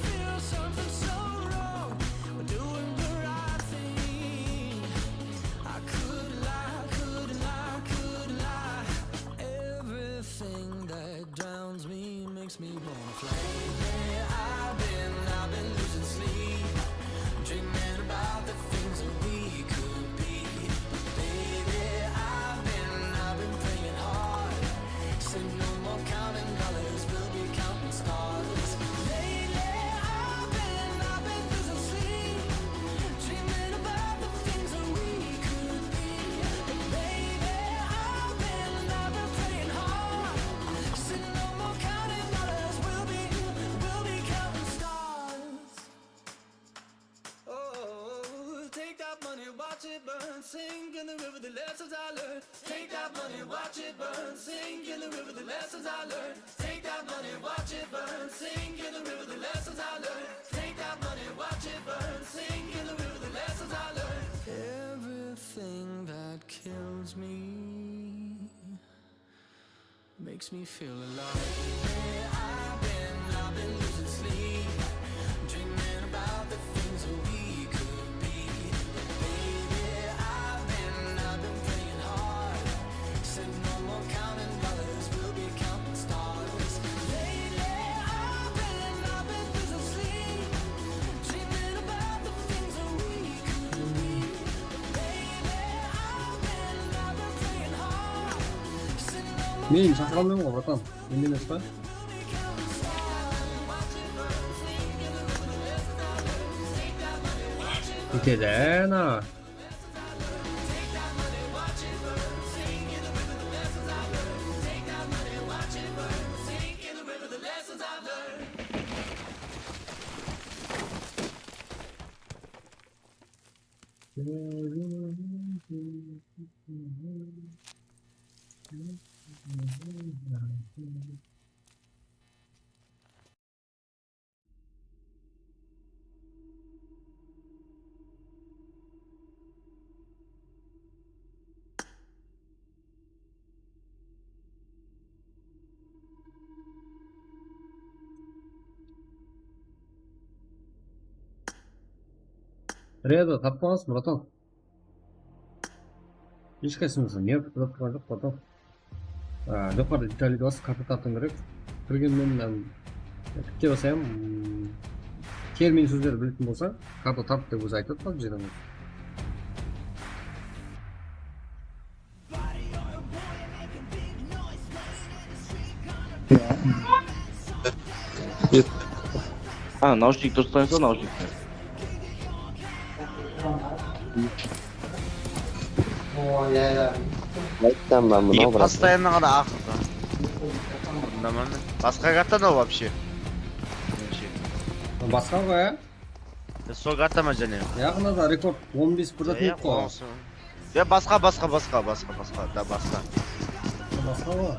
feel something so wrong. We're doing the right thing. I could lie, could lie, could lie. Everything that drowns me makes me wanna fly. Lately, I've been, I've been losing sleep, dreaming about the things that we could be. But baby, I've been, I've been praying hard. Said no more counting dollars, we'll be counting stars. Lately, I've been, I've been losing sleep, dreaming about the things that we could be. But baby, I've been, I've been praying hard. Said no more counting dollars, we'll be, we'll be counting stars. Oh, take that money, watch it burn, sink in the river, the lessons I learned. Take that money, watch it burn, sink in the river, the lessons I learned. Take that money, watch it burn, sink in the river, the lessons I learned. Take that money, watch it burn, sink in the river, the lessons I learned. Everything that kills me. Makes me feel alive. I've been, I've been losing sleep, dreaming about the things that we could be. Baby, I've been, I've been praying hard. Said no more counting dollars, we'll be counting stars. Lately, I've been, I've been losing sleep, dreaming about the things that we could be. Men shaqıra almayman ǵoy, bratan. Mende emes pa? Ketedi, ana. Redo, tappansız, bratan. Hesh qaysımızda nerv qıtırıp turǵan joq, bratan. Á, joqarıda detaliga basıp, karta tartıń kerek. Kirgennen, em, tipte basayım, mm, termin sózlerdi biletin bolsa, karta tart dep ózi aytıp atırdı, jerden. Ha, naushnik durıs qoyıńız, naushnik. Aytqan men mınaw, brat. Постоянно ǵana aqırdı. Basqa karta da вообще. Basqa ǵoy, ya? Ya, sol karta ma jáne? Yaqında da rekord on bes birde. Ya, ya, qoyıptı ǵoy. Qoyıńız. Ya, basqa, basqa, basqa, basqa, basqa, da basqa. Basqa ǵoy.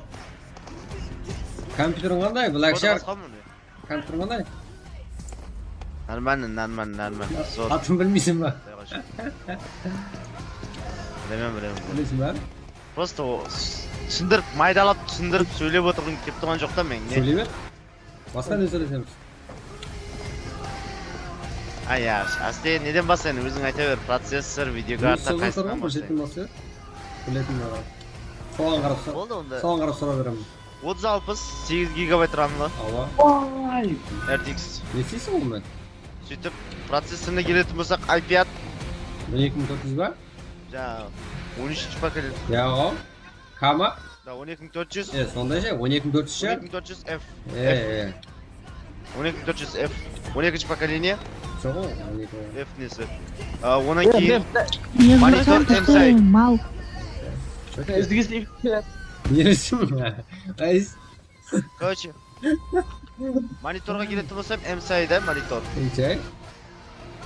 Kompyuteriń qanday, Black Shark? Basqa mı ne? Kompyuteriń qanday? Нормально, нормально, нормально. Zor. Atın bilmeyseń ba? Bilemen, bilemen. Bilmeyseń ba? Просто o s-, túsindirip, maydalap túsindirip sóylep otırǵım kelip turǵan joq ta men. Sóyley ber. Basqa ne sóylesemiz? Ay, ya, áste neden baslayın? Óziń ayta ber. Processor, videokarta, qaysınan baslayın? Biletin bolsa. Soǵan qarap sor-, boldı onda. Soǵan qarap sorap beremen. Otız alpıs, segiz gigabayt ramlı. Awa. Oy. R T X. Ne isteyseń onnan? Sóytip, processorına keletin bolsaq, i pять. Bir eki mıń tórt júz ba? Ja, on úshinshi pokoleniya. Ya, o. Kama? Da, on eki mıń tórt júz. E, sonday ja, on eki mıń tórt júz sha. On eki mıń tórt júz F. E, e. On eki mıń tórt júz F. On ekinshi pokoleniya. Joq, on eki. F nesi? A, onnan keyin monitor M S I. Mal. Neresi? Короче, monitorǵa keletin bolsam, M S I da monitor. M S I?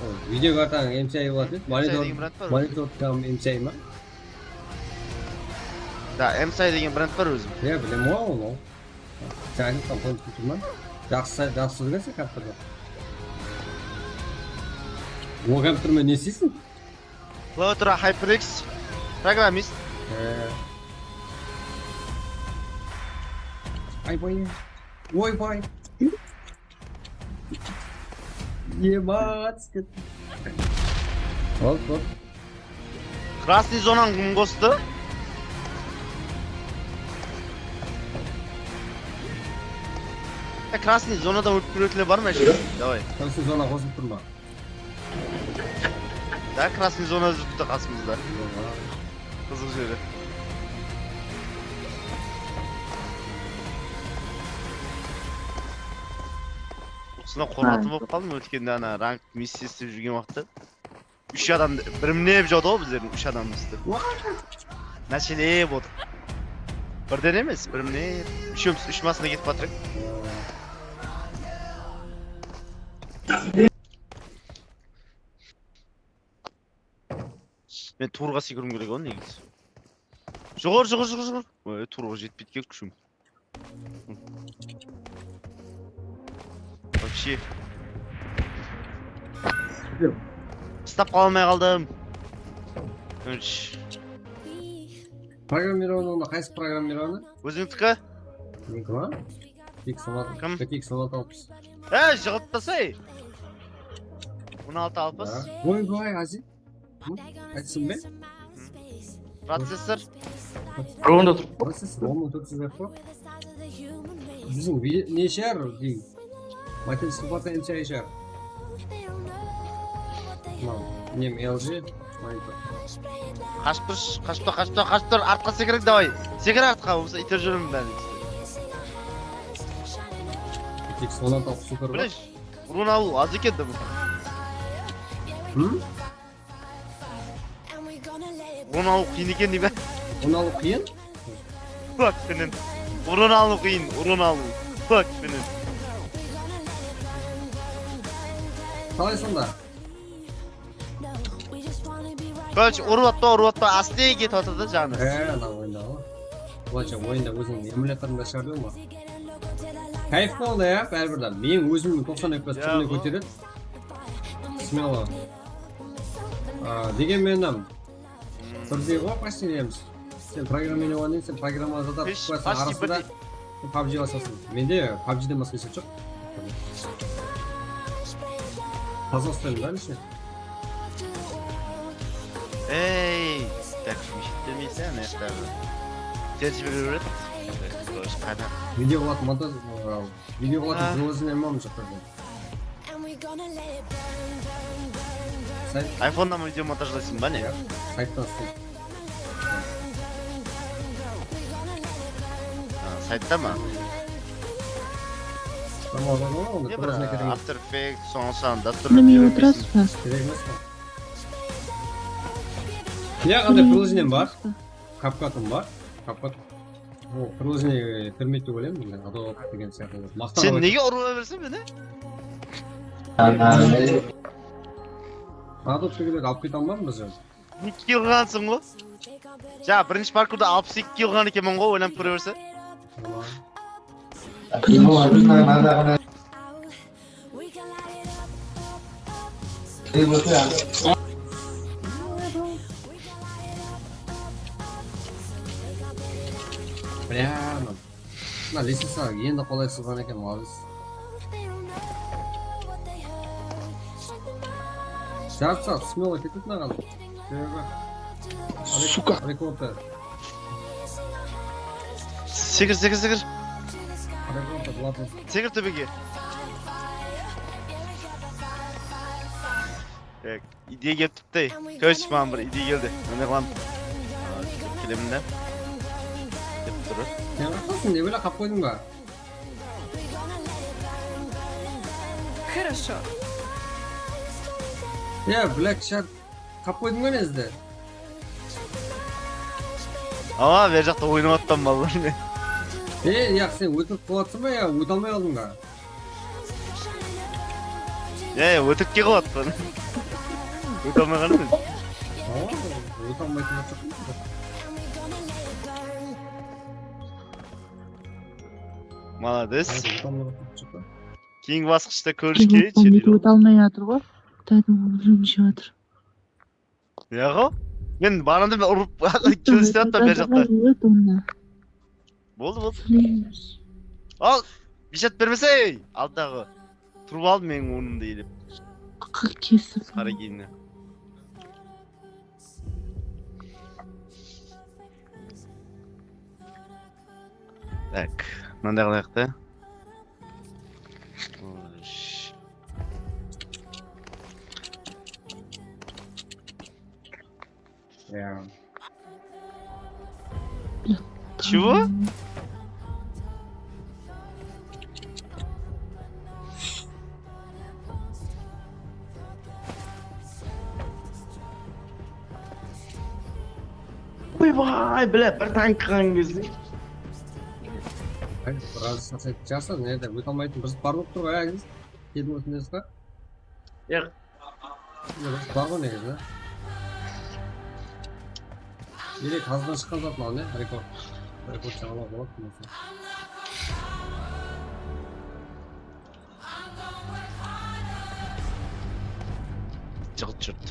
O, videokartanıń M S I boladı. Monitor, monitor tam M S I ma? Da, M S I degen brend bar ózi. Ya, bilem ǵoy onı. Jáne kompyuter ma? Jaqsı, jaqsı sózlese kompyuter. O kompyuter menen ne isleysiń? Klaviatura HyperX, programmist. Ee. Ay, boy. Oy, boy. Ебать. Hop, hop. Krasnıy zonanı kim qostı? Ya, krasnıy zonadan ótip júretinler bar ma? Davay. Krasnıy zona qosılıp tur ma? Da, krasnıy zona júripti qasımızda. Qızıq jeri. Usına qorqatın bolıp qaldım ótkende ana rank missiya islep júrgen waqıtta. Úsh adam birimlep jawdı ǵoy bizlerdiń úsh adamımızdı. Máshele boldı. Birden emes, birimlep. Úshewimiz úsh masına ketip atır edik. Men tuwrıǵa sekiriwim kerek ǵoy negizi. Joqarı, joqarı, joqarı, joqarı. Oy, tuwrıǵa jetpeydi eken kúshim. Вообще. Stop qala almay qaldım. Úsh. Programmirovanıy onda qaysı programmirovanıy? Ózińdiki? Meniki ma? X on altı. Kim? X on altı alpıs. E, jıǵıp tasay. On altı alpıs. Ya. Oy, oy, Aziz. Hı? Aytsın be? Processor. Ronda tur. Processor on mıń tórt júz F. Biziń vi-, ne shar deyim? Matel sıpatı M S I shar. Mınaw, nem L G monitor. Qashıp tur, qashıp tur, qashıp tur, qashıp tur. Artqa sekiriń, davay. Sekir artqa, bolmasa iter júremen bárin. X on altı super bar. Bilesh, urın alıw az eken de bul. Hı? Urın alıw qıyın eken deymen. Urın alıw qıyın? Fakt penen. Urın alıw qıyın, urın alıw. Fakt penen. Qalay sonda? Короче, urıp atpa, urıp atpa, astege ketip atır da janı. E, ana oyında ǵoy. Bulaysha oyında óziniń emulyatorında shar dep ma? Kayf boldı ya, báribir de. Meniń ózimniń toqsan F P S túrine kóteredi. Смело. A, degenmen, birdey ǵoy, почти deymiz. Sen programmирование, sen programma zatar qoyasań, arasında sen PUBG basasań. Mende PUBG-den basqa hesh zat joq. Пожалуйста, bári ishine. Ey, так, mıshıp demeysen, это. Sen jibere beredi. Qana. Video qılatın montaj, video qılatın priloženiyem bar mı joq pa? Sayt. iPhone-nan video montajlaysıń ba ne? Ya, sayttan sayt. Ha, saytta ma? Tamam, tamam, onda ne bir, priloženiye kerek emes. After Effects, soń-soń dásturlap úyrenbeysiń. Kerek emes pa? Ya, qanday prilojeniyem bar. CapCut-ım bar. CapCut. O, priloženiye kirmeydi dep oylayman, men Adobe degen sıyaqlı. Maqtan. Sen nege urıp aberseń meni? Adobe degenlerdi alıp kete almadım biz. Eki kill qılǵansıń ǵoy. Ja, birinshi parkurda alpıs eki kill qılǵan ekenmen ǵoy, oylanıp kóre berse. Прямо. Mına lestvica endi qolaysızǵan eken, молодец. Jarıtsa, смело ketedi maǵan. Sebebi Suka. Rekordı. Sekir, sekir, sekir. Rekordı, ладно. Sekir tóbege. Tak, ideya kelip turıptı. Короче, maǵan bir ideya keldi. Mine qılamız. Kilimdi. Dep turır. Sen raqtasın, ne bile qap qoydıń ba? Хорошо. Ya, Black Shark qap qoydıń ba nezde? Awa, ber jaqta oynap atpan ballar ne? E, yaq, sen ótip qoyatsań ba ya, óte almay qaldıń ba? Ya, ya, ótip ke qoyatpan. Óte almay qaldım men. Awa, óte almaytın bolsa. Молодец. Óte almay qaldıń bolsa. Keyingi basqıshta kóriskey. Óte almay atır ǵoy. Qıtaydıń ómirin jep atır. Yaǵo, men baranda men urıp kelistiriyattım ber jaqta. Boldı, boldı. Al, beshat bermesey, aldaǵı. Turıp al meniń ornımda elep. Kesir. Qara kiyinine. Tak, mınanday qılayıq ta. Xosh. Ya. Чего? Oybay, bile, bir tank qılǵan gezde. Ay, biraz sasayıp jasa, nerde óte almaytın bir zat bar bolıp tur ǵoy, Aziz. Kelip ótmesiz ba? Yaq. Bar ǵoy negizi. Ele tazıdan shıqqan zat mınaw ne? Rekord. Rekord jańalaw boladı. Jıǵıt jurt.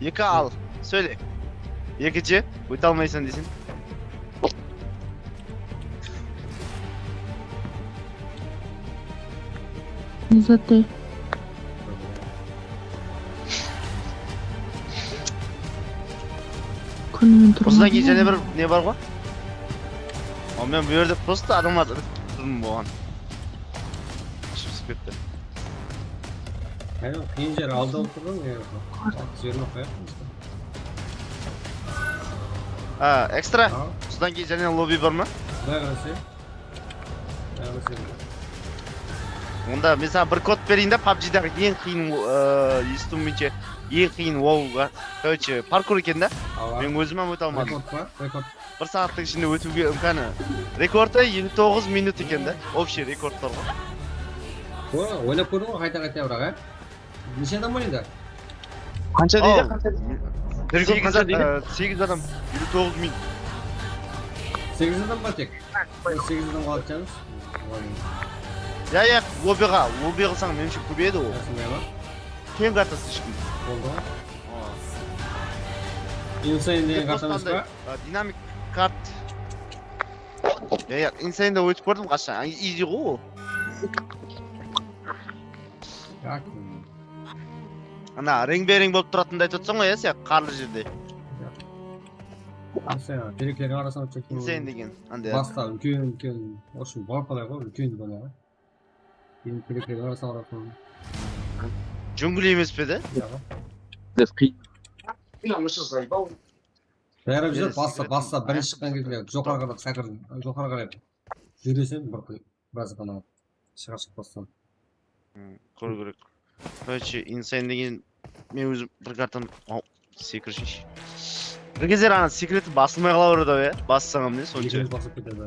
Eki al. Sóyle. Ekinshi. Óte almaysań deyseń. Ne zat ey? Kúnmen turmadı. Usıdan keyin jáne bir ne bar ǵoy? Al, men bu jerde prosta adamlardı iliktiriw bolǵan. Ashıp ketti. Qıyın jer alda otırǵan, jerin qoyapsız. A, Ekstra. Al. Usıdan keyin jáne lobby bar ma? Quday qálese. Quday qálese. Onda men saǵan bir kod bereyin da, pabjidaǵı eń qıyın, e, esitiwimshe, eń qıyın WoW-ǵa. Короче, parkur eken da. Awa. Men ózim hám óte almadım. Rekord pa? Rekord. Bir saattıń ishinde ótiwge imkanı. Rekordı eliw toǵız minut eken da. Общий rekordlar ǵoy. O, oynap kórdiń ǵoy, qayta-qayta, biraq, a? Neshe adam oynaydı? Qansha deydi, qansha deydi? Segiz ad-, e, segiz adam, eliw toǵız minut. Segiz adam ba tek? Segiz adam qaldı, janım. Ya, ya, lobbyǵa, lobby qılsań, menimshe, kóbeyedi ol. Rasın ba? Teń karta slishkim. Boldı ǵoy. Insane degen kartamız ba? A, dinamik kart. Ya, ya, Insane-de ótip kórdim qashan. Easy ǵoy ol. Ana, reńbe-reń bolıp turatınday aytıp atırsań ǵoy, ya, sen qarlı jerde. Insane, tereklerge qarasań, Insane degen, anda. Basta úlken, úlken, в общем, balkalay ǵoy, úlken zona ǵoy. Keyin tereklerge qarasań, urasań. Jungle emes pe de? Iya ǵoy. Dep qıyın. Bári júrip, basta, basta, birinshi shıqqan gezde joqarı qarap, sakır, joqarı qarap júreseń, bir, biraz ǵana shıǵar shıqpastan. Kóriw kerek. Короче, Insane degen men ózim bir kartam, aw, sekirshiyshi. Bir gezler ana sekretin basılmay qala beredi, ya. Bassań hám ne sonsha. Ekewimiz basıp ketedi.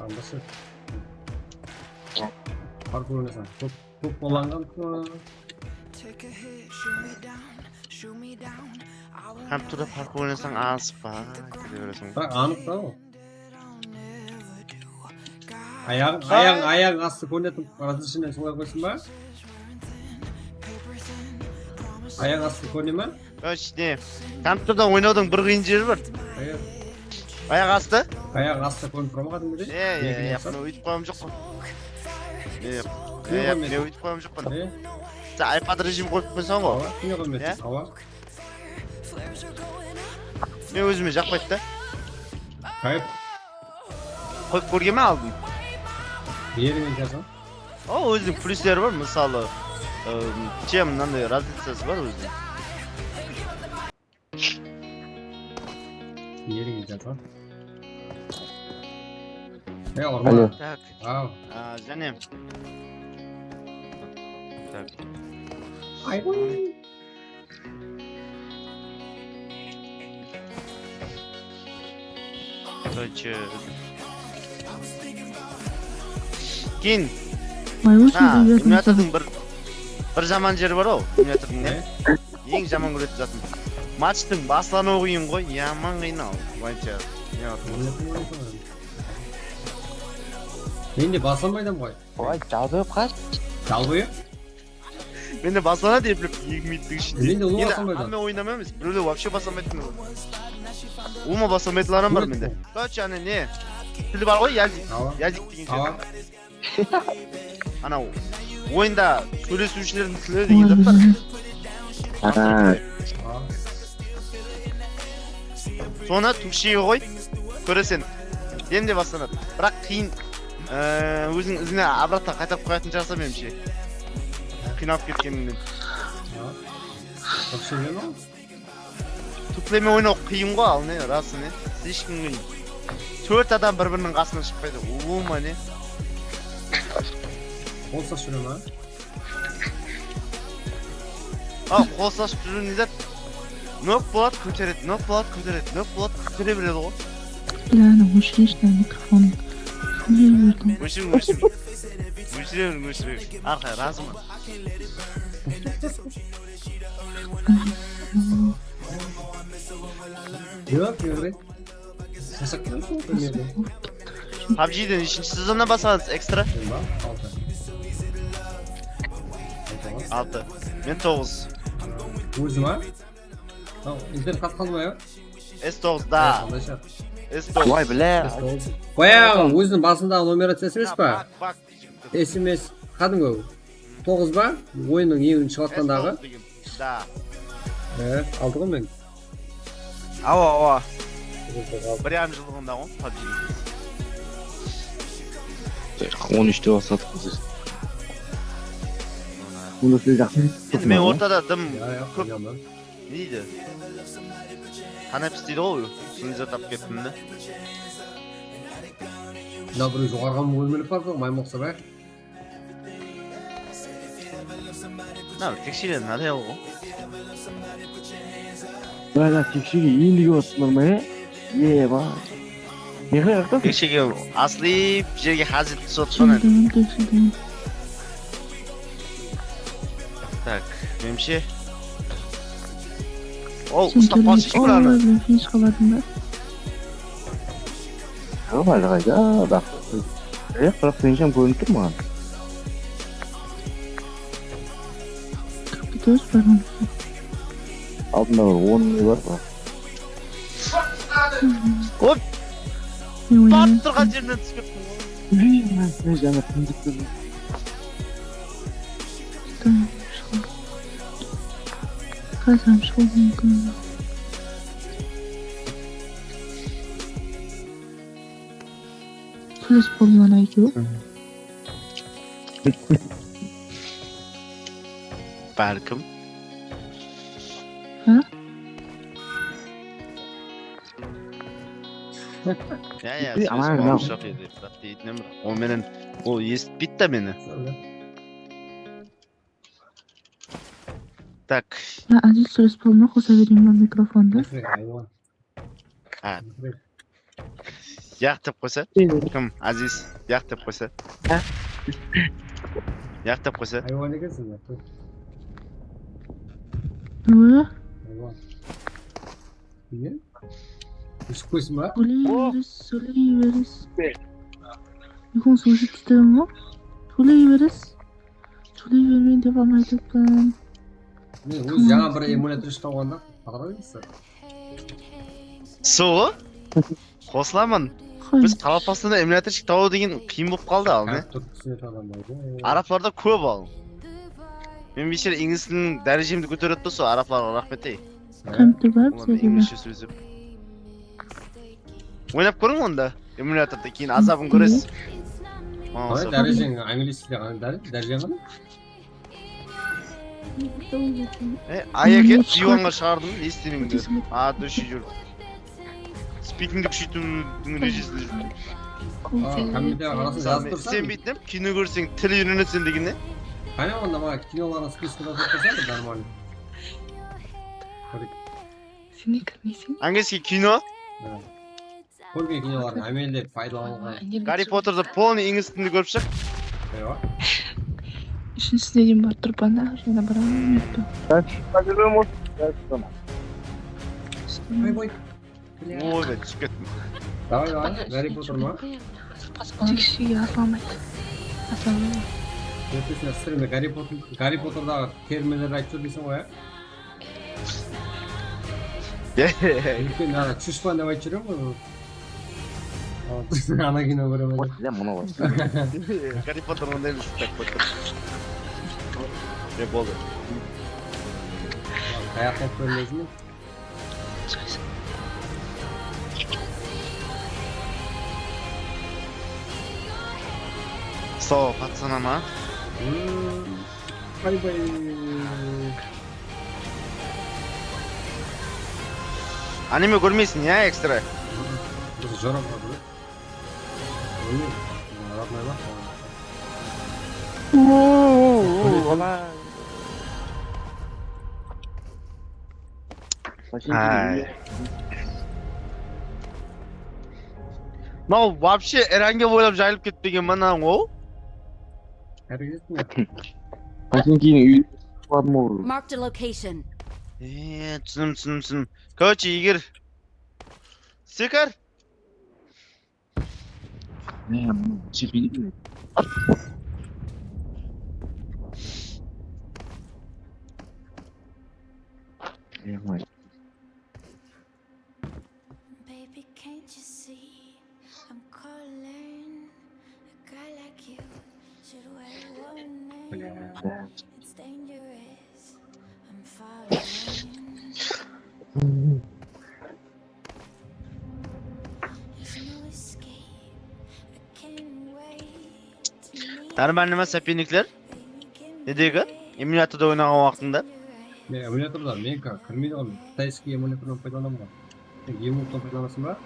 Andash. Parkur oynasań. Kóp, kóp bollanǵan. Kompyuterda parkur oynasań, asıqpa, kete bereseń. Biraq anıq ta ol. Ayaǵıń, ayaǵıń, ayaǵıń astı kórinetin razlishenie solay qoysın ba? Ayaǵıń astı kórine ma? Yosh, ne? Kompyuterden oynawdıń bir qıyın jeri bar. Ayaq. Ayaq astı? Ayaq astı kórinip tura ma qádimgidey? E, e, e, bunı óytip qoyam joq pa? E, e, men óytip qoyam joq pa? Sen iPad rejim qoyıp qoysań ǵoy. Awa, kine qoymaydı. Awa. Men ózime jaqpaydı da. Qayıp. Qoyıp kórgenmen aldın? Berimen jazań. O, óziniń plyusleri bar, mısalı, ım, чем mınanday razlicası bar óziniń. Berimen jazań. E, urma. Alo. Tak. Aw. A, jáne. Tak. Ay, oy. Короче. Keyin. Ay, oy, ha, emulyatordıń bir, bir jaman jeri bar-aw, emulyatordıń, ne? Eń jaman kóretin zatım. Matchtıń baslanıwı qıyın ǵoy, yaman qıyın-aw. Вообще. Ne qıyın? Mende baslanbaydı ǵoy. Oy, dalboyep qas. Dalboyep? Mende baslanadı eplep eki minuttıń ishinde. Mende ulıwma baslanbaydı. Endi hámme oynamaydı emes, birewler вообще baslamaydı. Ulıwma baslamaydılar bar mende. Короче, ana ne? Til bar ǵoy, Yazik. Awa. Yazik degen. Awa. Anaw oyında sóylesiwshilerdiń tili degen zat bar. Ha. Sonı túrkshege qoy, kóreseń. Endi baslanadı. Biraq qıyın, e, óziń izine обратно qaytarıp qoyatın shıǵarsań, menimshe. Qıynalıp ketkenińnen. Вообще, ne? Túpleme oynaw qıyın ǵoy, al ne, rası ne? Слишком qıyın. Tórt adam bir-biriniń qasınan shıqpaydı. Ulıwma ne? Qol usap júre ma? A, qol usap júriw ne zat? Nok boladı, kóteredi, nok boladı, kóteredi, nok boladı, kótere beredi ǵoy. Bля, ana, óshirshi, mikrofon. Shúmel berdim. Óshiriń, óshiriń. Óshire beriń, óshire beriń. Arqay, razıman. Yoq, yoq. Shashaq qılamız ǵoy, bilmeydi. PUBGden neshinshi sezonnan basladıńız, Ekstra? Men ba? Altı. Altı. Men toǵız. Ózi ma? Internet qatı qaldı ma ya? S toǵız da. Qanday shart? S toǵız. Vay, bilá. Bayaǵı óziniń basındaǵı numeraciyası emes pa? Bak, S M S qádimgi toǵız ba? Oyınnıń eń birinshi shıǵıp atqandaǵı. Da. E, aldı ǵoy men. Awa, awa. Bir yarım jıllıǵında ǵoy PUBG. On úshte basladıq bizler. Bunda siz jaqsı. Endi men ortada dım Ya, ya, kóp oynaman. Ne deydi? Qanapis deydi ǵoy, sınıza tap kettim de. Mına birew joqarıǵan ólmelep bar ǵoy, maymun uqsap, a? Mına bir tekshiredi, mınaday ǵoy. Bala, tekshege endigi bastılar ma, e? Eba. Ne qıyaqta? Tekshege asli jerge házir túsip atırman endi. Tak, menimshe. Ol uslap qalsın shıpırani. Finish qıladı ma? Joq, házir qayda, baq. Ey, qırq birinshi kórinip tur maǵan. Qırq toǵız bar onıki. Aldında bir on ne bar, baq. Hop, Men batıp oynamayman. turǵan jerinen túsip kettim. Bilmeymen, sen jańa kúndikti. Tamam, shıǵar. Qazam shıǵıwı múmkin. Plyus bolmalı ekew. Bálkim. Ha? Ya, ya, Bitti, sóz aman, qılamız aman. joq edi. Biraq deytinem, ol menen, ol esitpeydi da meni. Tak. Ha, Aziz, sóz bolma, qosa bereyim ba mikrofondı? Aywa. Ha. Yaq dep qoysa. Kim? Aziz, yaq dep qoysa. Yaq dep qoysa. Aywa ne ekensiń ya? Nima? Aywa. Ne? Óship qoysın ba? Sóyley beresiz, sóyley beresiz. Uyqıńız óship ketedi ma? Sóyley beresiz. Sóyley bermeń dep almay turıppan. Men ózi jańa bir emulyator iship tawǵanda qadar emes. Soǵı? Qosılaman. Biz Qaraqalpaqstanda emulyatorshik tabıw degen qıyın bolıp qaldı al ne? Kompyuter túsinetın adam bar ǵoy. Arablarda kóp al. Men biyshara ińlis tiliniń dárejemdi kóteredi de, sol arablarǵa raxmet ey. Kompyuter bar Olar bizde de. Ińlisshe sóylesip. Oynap kóriń onda, emulyatorda, keyin azabın kóresiz. Qalay dárejeń, angliyskiyde qanday dáre-, dárejeń qanday? E, ayeke, P one-ǵa shıǵardım, ne istemeyin de. A, dúrisi júr. Spikingdi kúsheytiwdiń rejesinde júr. A, kompyuterge qarasın, Mısalı, jazıp men tursa. isenbeytinem, kino kórseń, til úyreneseń degen ne? Qáne onda maǵan kinolardıń spiskada qoyıp qoysań bir normalno. Kóreyik. Sen ne kirmeyseń? Angliyskiy kino. Kórgen kinolardıń ámelde paydalanılǵan. Garri Potterdi polnıy ińlis tilinde kórip shıq. Aywa. Úshinshisine deyin barıp turıppan da, jana baraman. Oy, oy. Oy, men túsip kettim. Davay, davay, Garri Potter ma? Tek kishige asıla almaydı. Asıla almaydı. Ertesine strimde Garri Potter, Garri Potterdaǵı terminlerdi aytıp júr deyseń ǵoy, ya? Úlken, ana, túspan dep aytıp júrgen ǵoy. Al, ana kino kóremen. Bile mına bar. Garri Potter onday emes, tak, tak, tak. Ne boldı? Qayaqqa alıp kórmeysiz be? Слава пацанам, a? Bay bay. Anime kórmeyseń ya, ekstra? Biz jorap bar. Bilmeymen. Rodnay bar. Ay. Mınaw вообще Eranga boylap jayılıp ketpegen ma mınaw? Háreket etme. Qashen keyin úyge barma ol. Marked a location. Eee, túsindim, túsindim, túsindim. Короче, Igor. Sekar. Never mind. Baby, can't you see I'm calling? A guy like you should wear a warning. It's dangerous. I'm falling. There's no escape. I can't wait to meet Nármálnı ma sopinnikler? Nedegi? Emulyatorda oynaǵan waqtıńda? Men emulyatorda meniki kirmeydi ǵoy. Qıtayskiy emulyatordan paydalanamın ǵoy. Sen Gamelooptan paydalanasıń ba?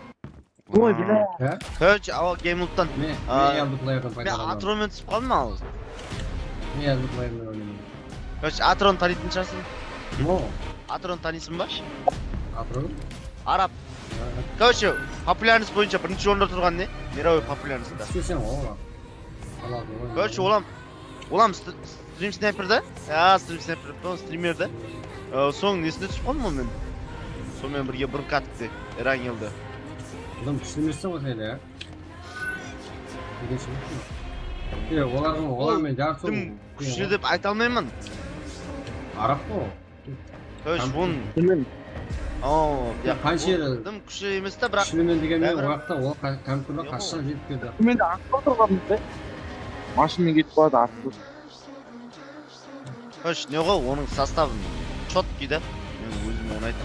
Oy, bile. Há? Korоче, awa Gamelooptan. Men, Aa, men Elder Playerdan Men paydalanamın. Atronmen túsip qaldım al. Men Elder Playerdan oynayman. Korоче, Atron tanıytın shıǵarsın. No. Atron tanıysın ba? Atron? Arab. Korоче, popularnost boyınsha birinshi orında turǵan ne? Мировой popularnostta. Túseseń ǵoy oǵan. Aladı ǵoy. Короче, olam, olam st- stream snayperde. Ya, stream snayperde, strimmerde. Ee, soń nesine túsip qaldım ǵoy men. Sonıń menen birge bir katkte, Erangelde. Adam kúshli emesseń ǵoy sen ya. Birinshi. Yoq, olardıń, olar men jarıs Dım kúshli dep ayta almayman. Arab ǵoy. Короче, Tam- bun. Bilmem. Oo, ya, Qansha dım kúshli emes te, biraq Shılı men degen men báribir- waqıtta ol kompyuterge Yoq, qashan jetip keldi. Men de artqa turǵanmın da. Mashinamen ketip baradı artqa. Xosh, ne ǵoy, onıń sostavın chotkiy da. Men ózime unaydı.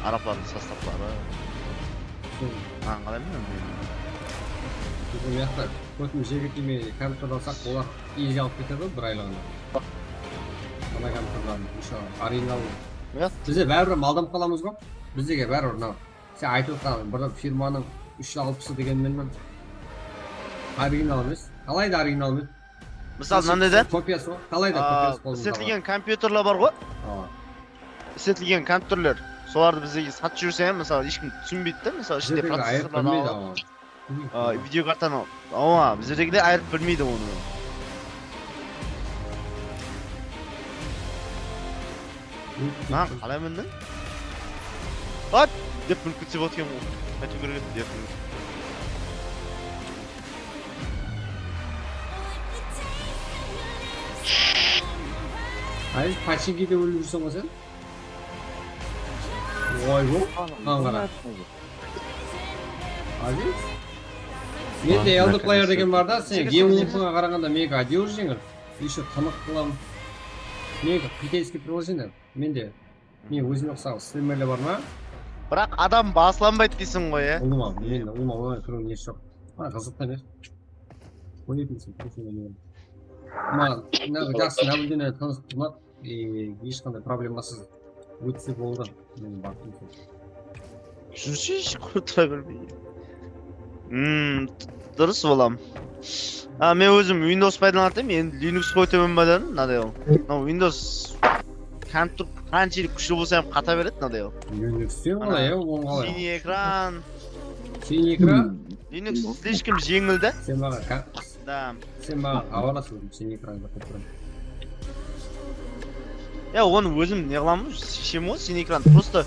Arablardıń sostavları. Maǵan qalay men? Biziń mıyaqta kótimiz jerge tiymey kompyuter alsaq, olar iyice alıp ketedi ǵoy bir aylıǵına. Mına kompyuterlerdi, ещё original. Mıyaq? Bizde báribir maldanıp qalamız ǵoy. Bizdege báribir mınaw. Sen aytıp otırǵan bir firmanıń úsh júz alpısı degen menen original emes. Qalay da original emes. Mısal, mınanday da. Kopiyası ǵoy. Qalay da Aa, kopiyası qolımızda bar. Isletilgen kompyuterler bar ǵoy. Aa. Isletilgen kompyuterler. Solardı bizge satıp júrse, mısalı, hesh kim túsinbeydi da, mısalı, ishinde Bizde ayırıp processorlar bilmeydi bar. awa. Aa, videokartanı. Awa, bizlerdegiler ayırıp bilmeydi onı. Lan, qalay mindiń? Hop! Dep minip ketsem otken ǵoy. Qaytıw kerek edi, dep. Aziz, Pachinkide ólip júrseń ǵoy sen? Oy, bu. Mınaǵan qara. Aziz? Mende Elder Player degen bar da, sen Game Loop'ına qaraǵanda meniki ádewir jeńil. Ещё tınıq qılam. Meniki qıtayskiy prilojenniy. Mende, men ózime uqsaǵan strimerler bar ma? Biraq adam baslanbaydı deyseń ǵoy, ya? Ulıwma, men ulıwma onay turıw nesi joq. Ha, qızıq ta emes. Oynaytın sen, kóshede ne? Ma, mına jaqsı, Nábildenen tanıstırma. E, hesh qanday problemasız ótse boldı. Meniń baxtım sol. Júrseshi, qurı tura bermey. Hmm, durıs, bolam. A, men ózim Windows paydalanatın, endi Linux qoyıp ótemen ba dedim, mınaday ol. Mınaw Windows kompyuter qanshelli kúshli bolsa hám qata beredi, mınaday ol. Linux te qalay, ya, oń qalay? Siniy ekran. Siniy ekran? Linux слишком jeńil da. Sen maǵan ka- Da. Sen maǵan xabarlas, ózim seniń ekranıńdı qoyıp turaman. Ya, onı ózim ne qılaman, sheshemen ǵoy, seniń ekrandı. Prosto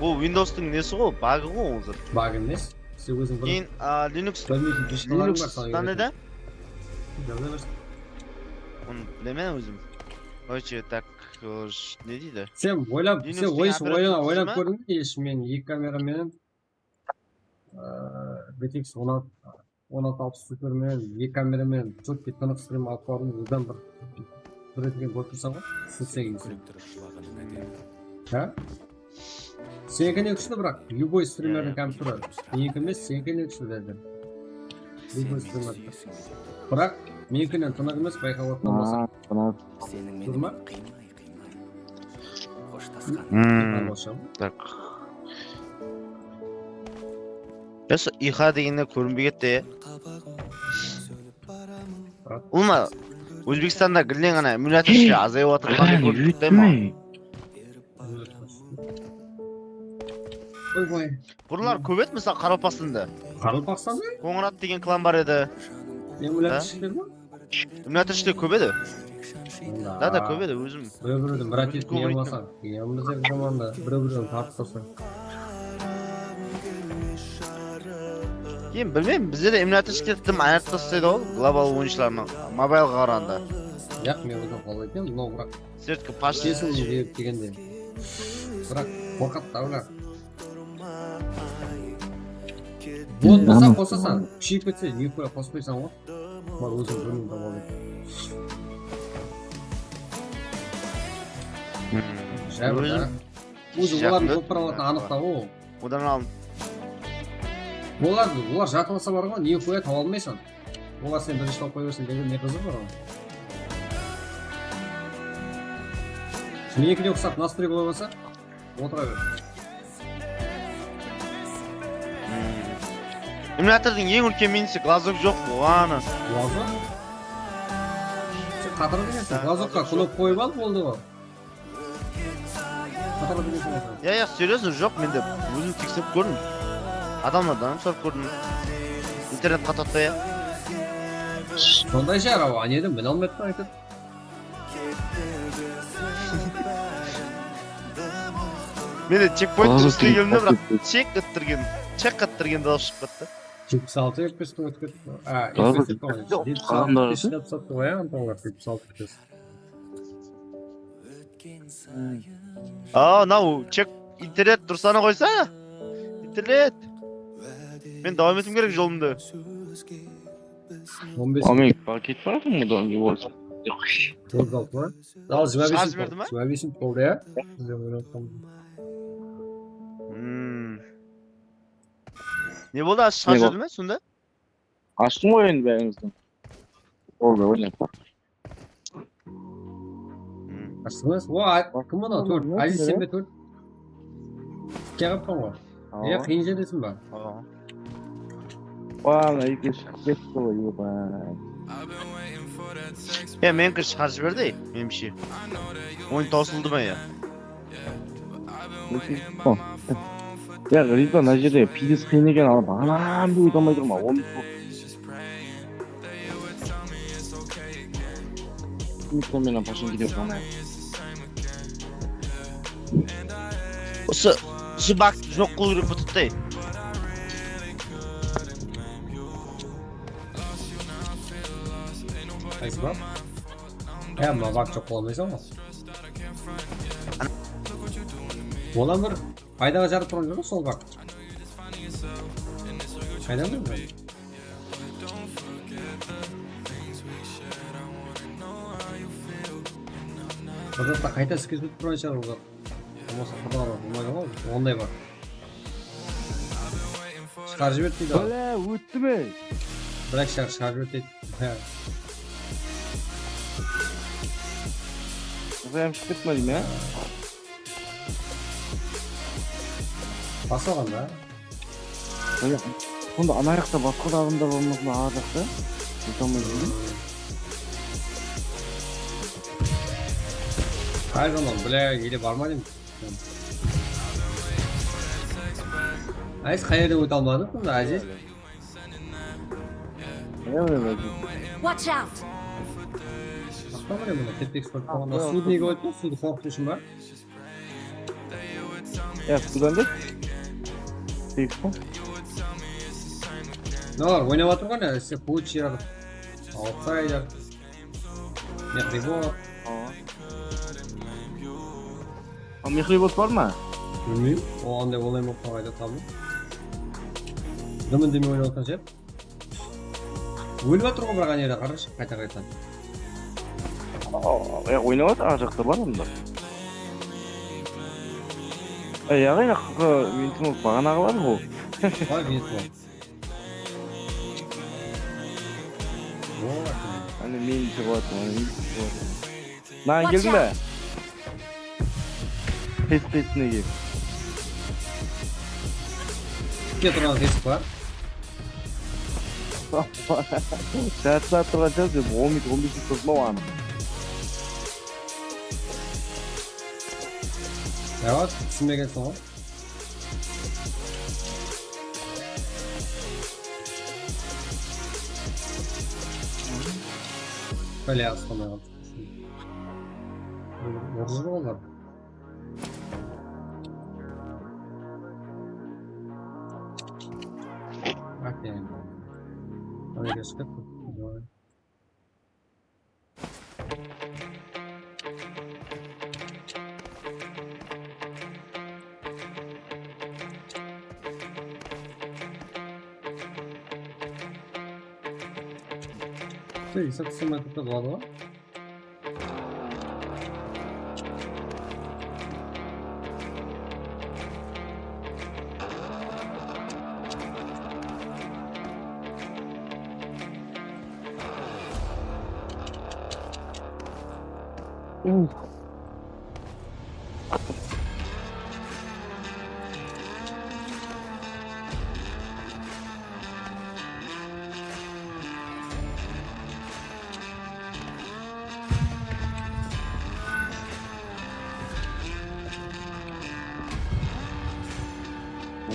bul Windowstıń nesi ǵoy, bagı ǵoy ol zat. Bag emes. Sen óziń bir Keyin, a, Linux, bilmeytuǵın fishkalar Linux bar, saǵan qanday da? Jaza bersin. Onı bilemen ózim. Короче, так, sh- ne deydi? Sen oylap, Linux sen degen oyış operating oylan, sistema? Oylap kórdiń be, esh, men eki kamera menen, e, GTX on altı, on altı alpıs Super menen, eki kamera menen, чётко tınıq strim alıp bardım, birden bir, bir etken kórip tursań ǵoy, setseń. Ha? Senikinen kúshli, biraq любой strimerdiń kompyuteri. Meniki emes, senikinen kúshli dedi. Любой strimer. Biraq menikinen tınıq emes, bayqap otırmasań. Aa, mına Durma. Hmm, так. Jası, iyha degende kórinbey ketti, ya. Ulıwma, Ózbekstanda gillen ǵana emulyator ishleri azayıp atır, qanday kórip turıptı ma? Oy, oy. Burınlar kóp edi, mısalı, Qaraqalpaqstanda. Qaraqalpaqstanda? Qońırat degen klan bar edi. Emulyator Ha? ishleri me? Emulyator ishleri kóp edi. Da, da, kóp edi, ózim. Birew-birewden mirát etip Kóbirek almasań. Endi bizlerdiń zamanında birew-birewden tartıp tursań. Keyin bilmeymen, bizde de emulyator ishleri dım ayırıp taslaydı ǵoy, global oyınshılardan, mobilǵa qaraǵanda. Yaq, men ózim qalay ekenim, mınaw biraq Сертка pash. Kesin dep degende. Biraq Qorqadı da bular. Bot bolsa qosasań, kúsheyip ketse, nihoya qospaysań ǵoy. Bar, óziń bir mıń tawıp al. Jábir da. Ózi olardıń kóp pıralatın anıqta ǵoy. Odan alın. Olar, olar jatırılsa bar ǵoy, nihoya tawıp almaysań. Olar sen birinshi tawıp qoya bersin, degen ne qızıq bar ǵoy. Meniki de uqsap nastroy qoya berse, otıra ber. Emulatordıń eń úlken minusı glazok joq bolǵanı. Glazok? Sen qatar degensiń, glazokqa knop qoyıp al, boldı ǵoy. Qatar degensiń, qatar. Ya, ya, seryoznıy joq, mende ózim tekserip kórdim. Adamlardan sorap kórdim. Internet qatatta, ya. Sonday shıǵar, awa, ne edi, mine almay atırman aytıp. Mende chekpoint ústine keldim de, biraq chek ettirgen, chek ettirgen dawıs shıǵıp ketti. Jetpis altı F P S-ti ótip ketti. A, F P S dep qoyǵan. Jetpis altı F P S dep sattı ǵoy, ya, ontalar jetpis altı F P S. Aa, mınaw chek internet durıs ana qoysa. Internet. Men dawam etiwim kerek jolımdı. On bes. Amik paket bar mı bundan yuvarsa? Toǵız altı ma? Al, jigirma bes. Shıǵarıp jiberdi ma? Jigirma bes boldı ya. Hmm. Ne boldı? Shıǵarıp jiberdi ma sonda? Ashtım ǵoy endi bárińizdi. Boldı, oyna. Astıńız? O, kim mınaw? Tórt. Aziz, sen be tórt? Tikke qappan ǵoy. Ya, qıyın jerdesiń ba? Aa, mına eki shıǵıp ketti ǵoy, eba. Ya, meniki shıǵarıp jiberdi, menimshe. Oyın tawsıldı ma ya? Ya, Rizba, mına jerde pidis qıyın eken, al, baǵanan beri óte almay turman, on minut boldı. Mikro menen pashın kete qoymayın. Usı, usı bak joq qılıw kerek boldı da. Qaysı bak? Há, mına bak joq qıla almaysań ǵoy. Olam bir paydaǵa jarıp turǵan joq, sol bak. Qaydan bildim? Qızıqta qayta iske túsip turǵan shıǵar ol zat. Bolmasa qadaǵalap bolmaydı ǵoy, onday bar. Shıǵarıp jiberdi deydi ǵoy. Bala, ótti me? Biraq shıǵar, shıǵarıp jiberdi deydi. Há. Qızı hám shıǵıp ketti me deymen, há? Baslaǵan da. Bala, sonda ana jaqta basqa da adamlar bar ma, sonda ar jaqta? Óte almay júrgen. Qay zaman, bla, ele barma deymen. Aziz, qay jerden óte almadıń, sonda, Aziz? Mine, mine, mine. Watch out! Aqta mine, mine, tep-tekis qoyıp qoyǵanda. Suwdı nege qoyıptı? Suwdı qorqıtıw ushın ba? Ya, suwdan da. Tekis qo. Mınalar oynap atır ǵoy, mine, Pucher, Outsider, Mehribot. Awa. Al, Mehribot bar ma? Bilmeymen. O anday onlayn bolıp qalǵan ayta tabın. Dım indemey oynap atqan shıǵar. Ólip atır ǵoy, biraq ane jerde qarash, qayta-qayta. Awa, ya, oynap atır, ar jaqta bar onda. Ay, yaǵıy, aq, Vintimov baǵanaǵı bar ǵoy. Bar, Vintimov. Ane, men jıǵıp atırman, men jıǵıp atırman. Naǵan keldiń be? Qıyısıq-qıyısıq nege? Tikke turǵan qıyısıq bar. Jatırıp turǵan shıǵar, sen on minut, on bes minut turdıń-aw anıq. Yawaz, túsinbegenseń ǵoy. Bálya, asqanay qaldı. Urıp júr olar. Bak endi. Qanday shıǵıp. Esap túsirmey turıp ta boladı ǵoy.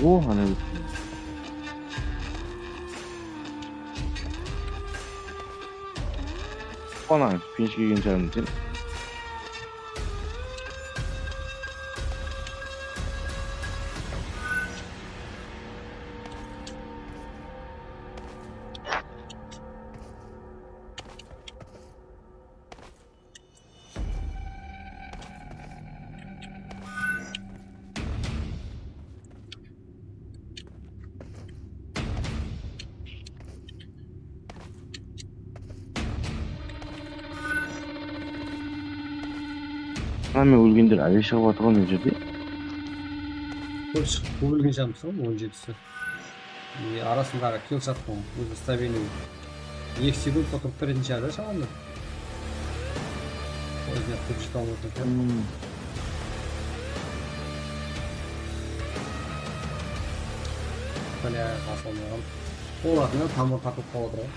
O, ana ótken. Ana, pinch kelgen shıǵarmın sen. Hámme ólgenler ále shıǵıp atır ǵoy mına jerde. Kóp shıqtı, kóp ólgen shıǵarmız ǵoy, on jetisi. E, arasındaǵı kill shottıń ózi stabilniy. Eki sekund pa turıp beretin shıǵar da, shamandı. Ózine kóp jete almay otır eken. Hmm. Bile, basılmaǵan. Olardıń tamır tartıp qalıp atır ǵoy.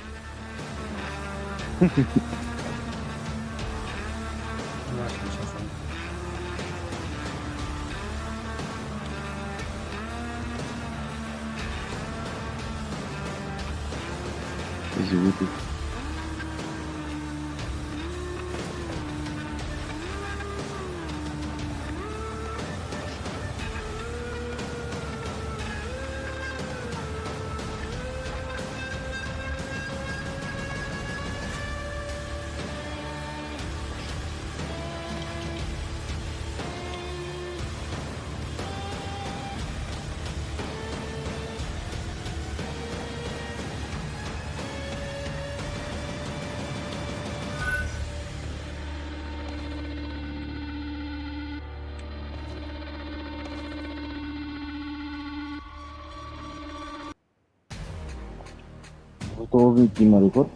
Toǵız minut deymen, rekord.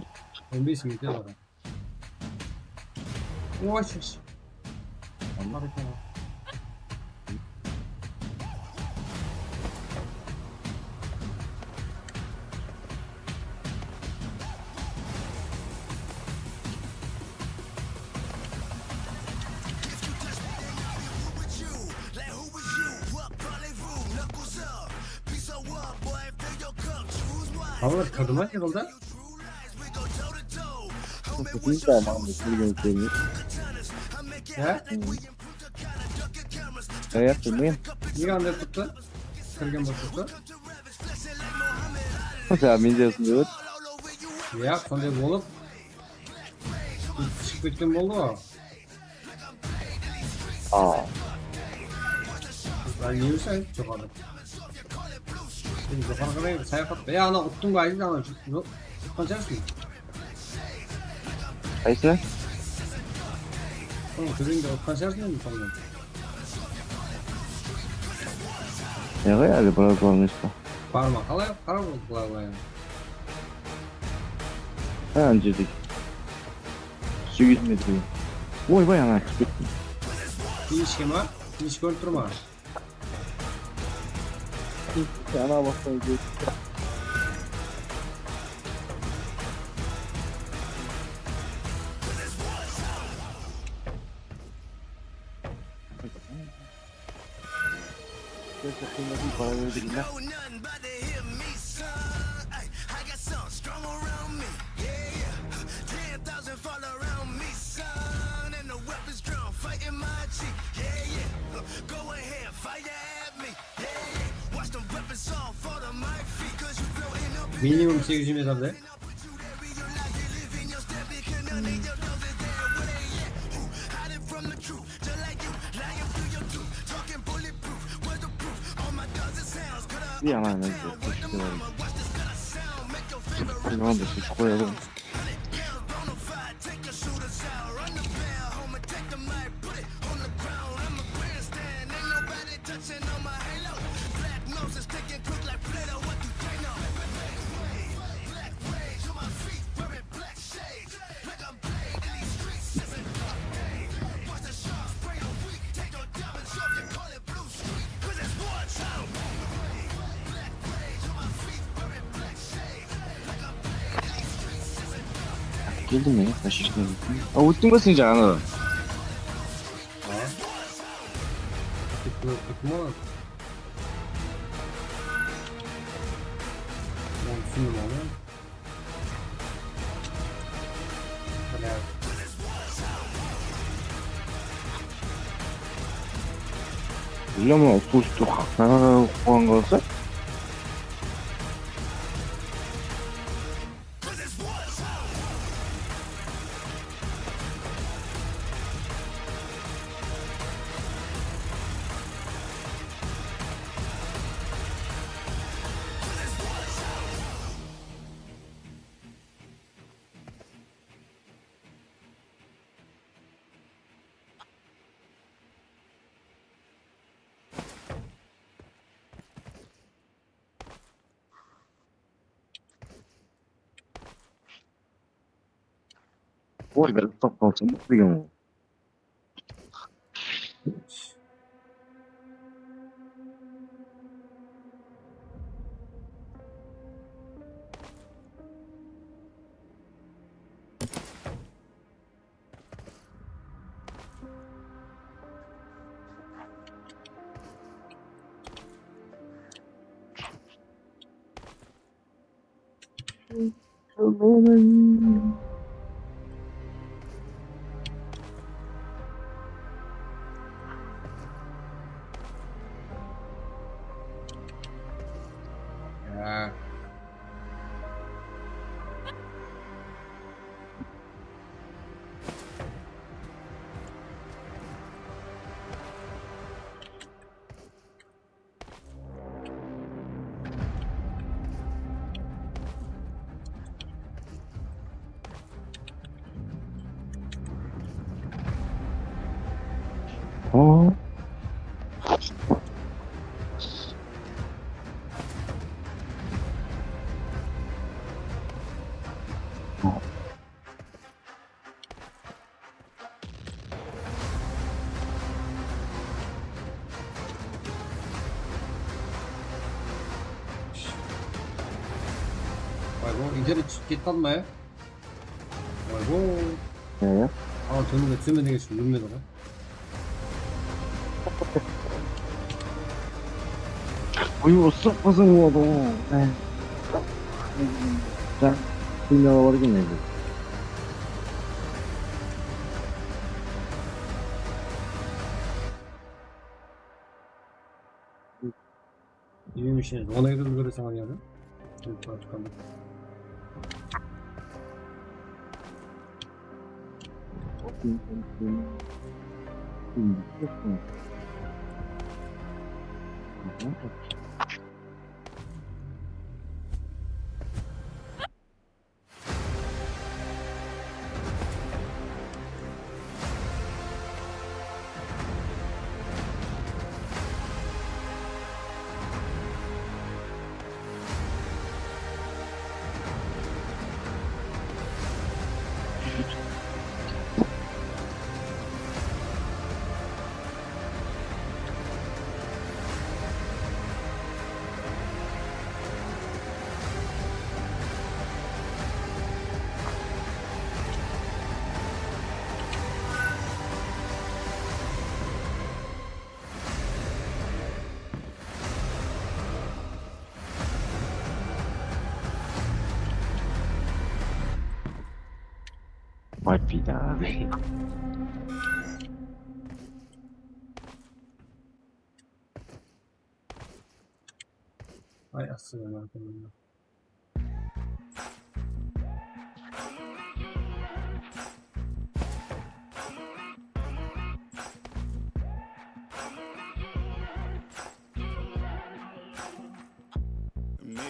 On bes minut ya, bar. Oy, shısh. Tamam. Balalar, kırdı ma, yıkıldı? Kırdı da, maǵan da kelgen kelmedi. Ya? Ayaq bilmeyim. Nege anday qılıptı? Kirgen bolıp turıptı. Mısalı, mende usınday boldı. Ya, sonday bolıp, shıǵıp ketken boldı ǵoy. Aa. Qızlar ne bolsa, joqarı. Sen joqarı qaray sayaxat. Ya, ana uttıń ba, Aziz, ana, jo-, utqan shıǵarsın. Qaysını? Soń, tóbende utqan shıǵarsın endi sońınan. Ya, ǵoy, ále biraz bar emes pa? Bar ma? Qalay, qara, bılay, bılay. Ha, ana jerde. Segiz metr. Oybay, ana, túsip kettim. Finishke ma? Finish kórip tur ma? Ana baqtan ketip. Minimum segiz júz metr de. Yaman, men de kúshli boldım. Yaman da kúshli qoyadı. Put it on the ground, I'm a grandstand. Ain't nobody touching on my halo. Black noses sticking quick like Play-Doh. What do they know? Black rage on my feet, wearing black shades. Like I'm playing in these streets, it's a dark day. Watch the sharks prey on weak. Take your diamonds off, you call it blue streak. 'Cause it's war time. Black rage on my feet, wearing black shades. Like I'm playing in these streets, it's a dark day. Keldim ya, qasha keldim. A, óttiń be sen jaǵına? Ha? Kim, kim o? Ben túsindim onı. Bile, mına usı usı haqtan qoyǵan qalsa. Oy, bir uxlap qalsam degen ǵoy. Ya. Vay, bu internet ketip qaldı ma ya? Vay, bu. Ya, ya. Al, tómenge túseme degen ushın ólmedi ǵoy. Oy, usı qızıq boldı ǵoy. Jan, kimya bar eken endi. Úyim ishine zvonek úlgereseń ǵoy, ya da? Kelip baratıp qaldı. Vay, piyda. Ay, aslanım.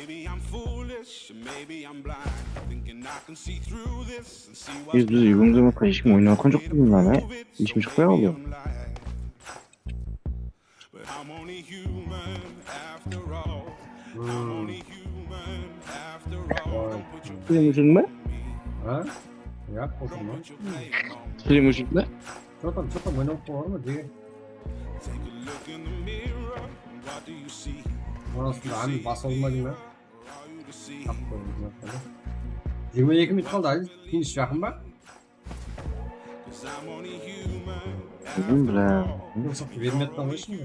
Maybe I'm foolish, maybe I'm blind. Thinking I can see through this and see what's behind. Biz, biz úyimizde hesh kim oynap atqan joq bunlar, á? Hesh kim shıqpay qaldı. But I'm only human after all. I'm only human after all. Don't put your blame on me. Ha? Ya, qoqırma. Don't put your blame on me. Stream ushın ba? Что там, что там, oynap qoyar ma, jigit? Take a look in the mirror. What do you see? Mına astında hámme bas aldı ma deymen? Jigirma eki minut qaldı, Aziz. Finish jaqın ba? Bilmeymen, bra. Fırsatı bermey atqan ǵoy shıńda.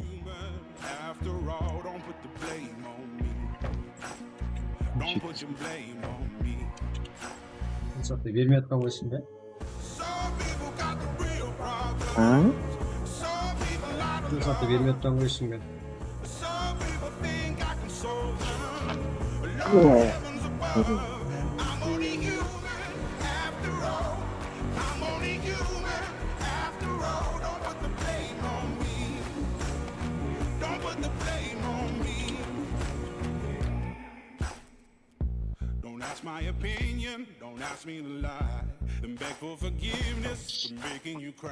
Fırsatı bermey atqan ǵoy shıńda. Ha? Fırsatı bermey atqan ǵoy shıńda. Don't ask my opinion, don't ask me to lie. Then beg for forgiveness for making you cry.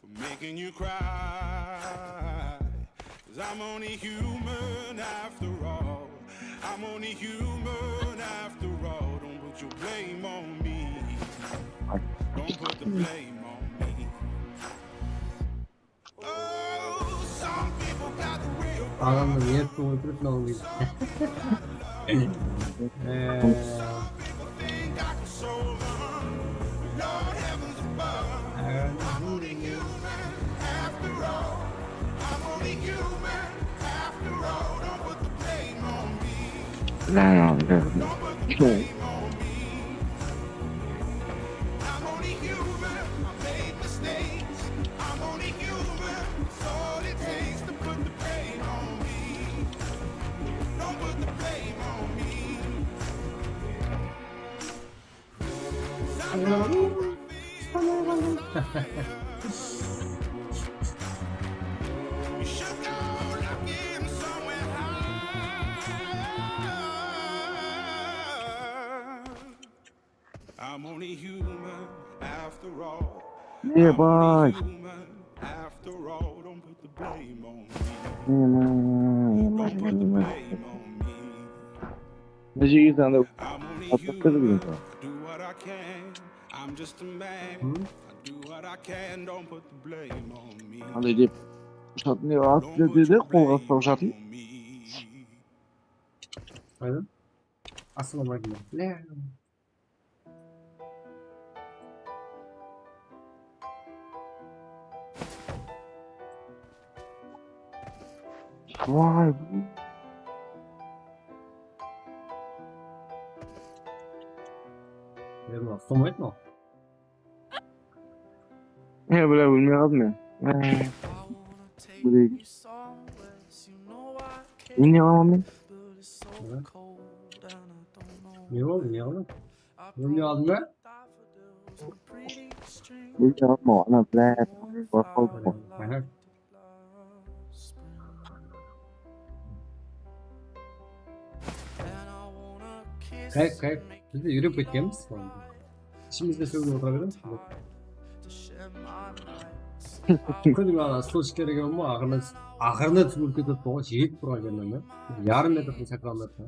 For making you cry. 'Cause I'm only human after all. I'm only human after all. Don't put your blame on me. Don't put the blame on me. Oh, some people got the real problems. Adamdı ne ettin, óltirip ne olmaydı. Ee, I'm only human after all. Ебать. I'm only human after all. Don't put the blame on me. Don't put the blame on me. Mına jerge anda atlıp ketip edi. Anday dep, ushatın dep atıp ketedi, qolǵa uslap ushatın. Qayda? Assalamu aleykum. Lá. Vay. Berma, uslamaydı mı? Ya, bile bilmey qaldım men. Bileyim. Bilmey qalaman men. Ne oldı, ne oldı? Bilmey qaldım ba? Bilmey qaldım, ana, bile. Qorqıp qaldım. Aha. Kayf, kayf. Biz de úyrenip ketkenbiz. Ishimizde sóylep otıra beremiz. Kúni ana stolshiklerge bolma, aqırına, aqırına túsirip ketedi ǵoy, jetip turǵan jerden. Yarım metrden saklanıp atır.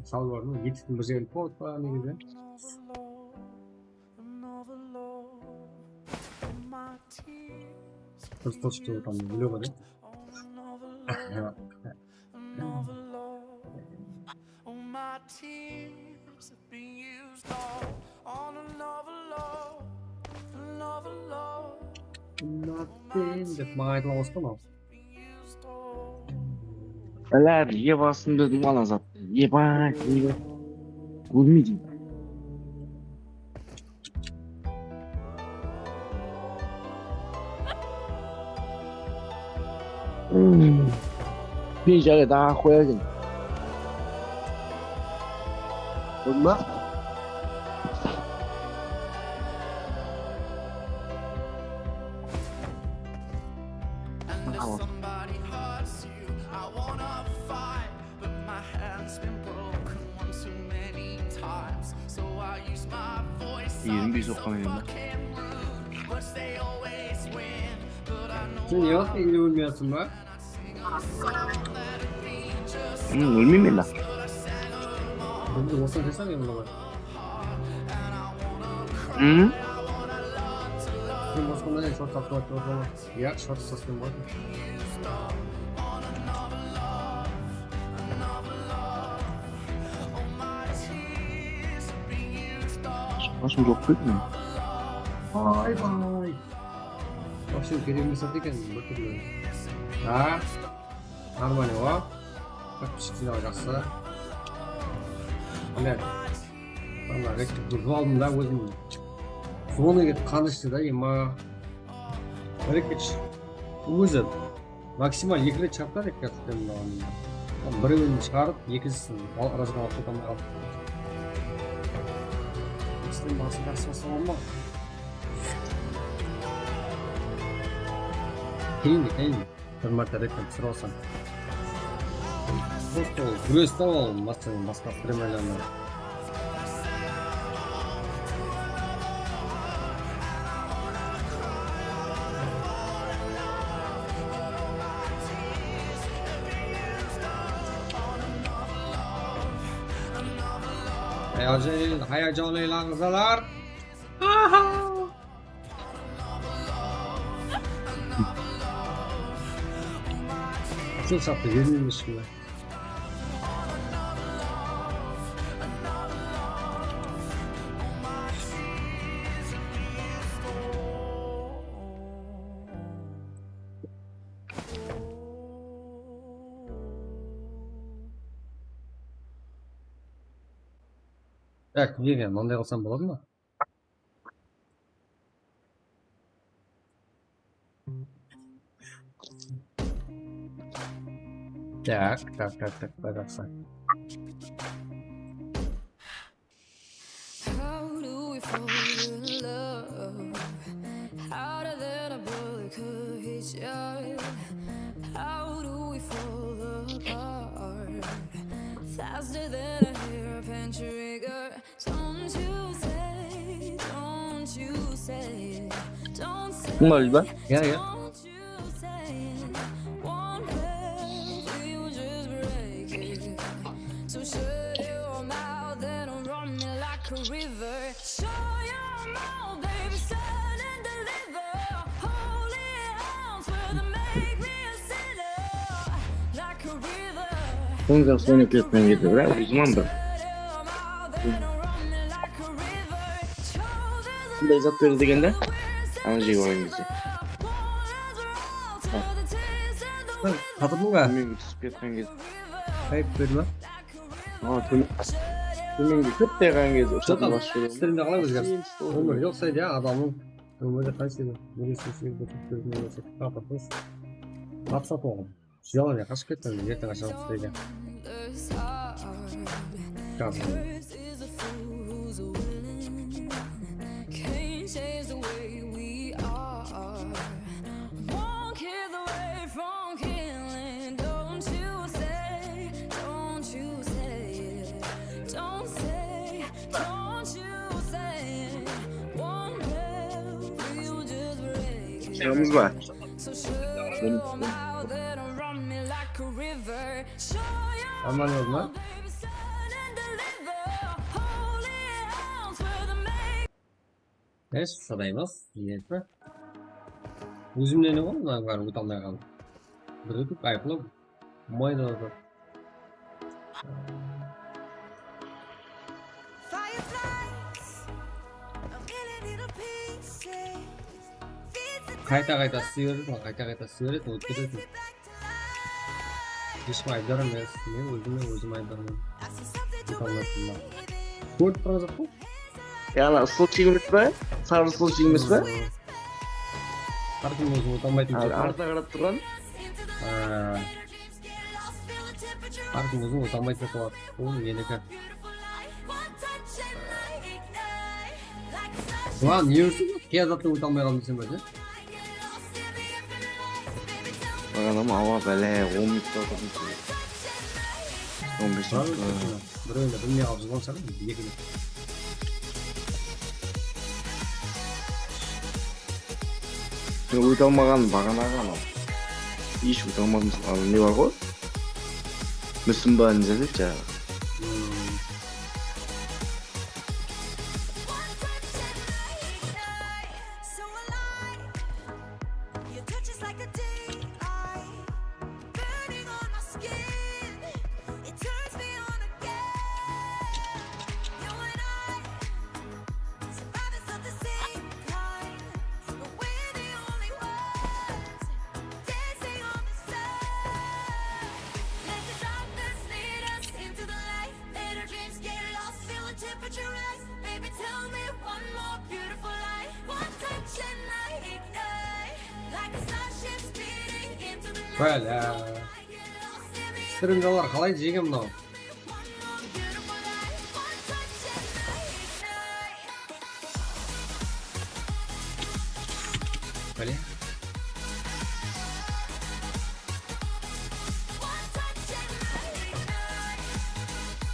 Sal bar ma, etiktiń bir jerin tolıp barǵan negizi. Просто что там, Лёва, да? Nothing dep maǵan aytıla qoyıptı mınaw. Báler, ye basın dedim, ala zat. Ye bay, ye. Ólmeydi. Hmm. Bir jere daha qoyayın. Bunlar. Tamam. Body hurts you. I wanna fight, but my hand's been broken one too many times. So I use my voice. Yerim bir soqqan endi. Fucking rude, but they always win. But I know Sen ne waqıtta ele ólmey atırsań ba? Hmm, ólmeymen da. Endi osınan kelseń endi bulaǵa. Hmm. Sen bosqanda ne short taqıp atırsań ba? Iya, short sasken boldı. Basım joq kettim. Ay bay. Вообще kerek emes zat eken bir túrli. Ha? Нормально, o. Подписчикler jaqsı. Блядь. Valla rektor durıp aldım da ózim. Zona ketip qanıshlı da, ema. Rektor. Ózi. Maksimal eki ret shaqtı rektor tutqanın aldım. Birewin shıǵarıp, ekinshisi razgol alıp kete almay qaldı. Ekisiniń basın jaqsı basıp alma. Keyin, keyin. Bir márte rektor túsirip alsam. Просто ol gúresti al, basqa, basqa stremerlerdi. Hayajon, hayajonlı lahzalar. Shul sattı, bermeymiz shunday. Tak, Vivian, mınday qılsam boladı ma? Tak, tak, tak, tak, tak, tak. How do we fall in love? Harder than a bullet could hit you. How do we fall apart? Faster than a hairpin trigger. Don't you say, don't you say, don't say. Kim var acaba? Ya, ya. Don't you say one word, we will just break it. So shut your mouth and run me like a river. Shut your mouth, baby, stand and deliver. Holy hands will make me a sinner like a river. Sońınan soń ketpen ketip, biraq ózim bir bunday zat berdi degende, ana jep alayın dese. Qatırdıń ba? Túsip ketken kez. Ayıp berme. Aa, tón-, tómenge kóp tayǵan kez ushaqqa basıp júredi. Streamde qalay ózgerdi? Keyin işte Ómir joq saydı ya, adamnıń ómiri qay seni? Nege sen seni bir túrtpermey bolsa, qapatız. Maqsat oǵan. Júz alay qashıp kettim, erteń asham isleydi. Kazım. Can't change the way we are. Won't give away from killing. Don't you say, don't you say it. Don't say, don't you say it. One breath, we will just break it. Sıramız var. So shut your mouth and run me like a river. Shut your Aman olma. mouth, baby, stand and deliver. Holy hands will make Neyse, sıraymız. Niyetli. Ózimnen ǵoy, mınalar óte almay qaldı. Bir ótip, ayıplı. Mayda. Fireflies, I'm in a little pieces. Qayta-qayta sıyırdı, qayta-qayta sıyırdı, ótkizedi. Hesh kim ayıptar emes, men ózimmen ózim ayıptarman. Óte almayman. Kórip turǵan joq pa? Ya, ana, slot jigirma pa? Sarı slot jigirma pa? Hár kim ózin óte almaytın. Al, arda qarap turǵan. Hár kim ózin óte almaytın. Bul meniki. Ulan, ne úrsin? Qıyazattan óte almay qaldım sen be? Baǵanama awa bále, on minutta otırdım. On bes minut. Bir oyunda bilmey qalıp jılǵan shıǵar, eki rет. Men óte almaǵanım baǵanaǵı anaw. Hesh óte almadım. Al, ne bar ǵoy? Músim ba, ne zat edi jańaǵı? Hmm. Bálá. Strimdalar qalay jegen mınaw? Bálá.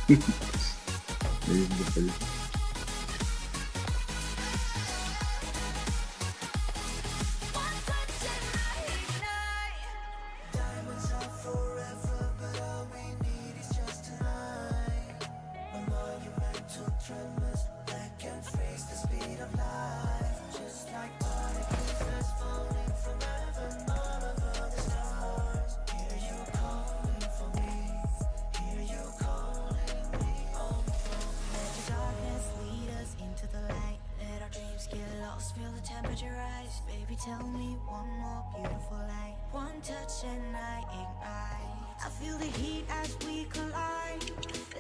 Let the darkness lead us into the light. Let our dreams get lost, feel the temperature rise. Baby, tell me one more beautiful lie. One touch and I ignite. I feel the heat as we collide.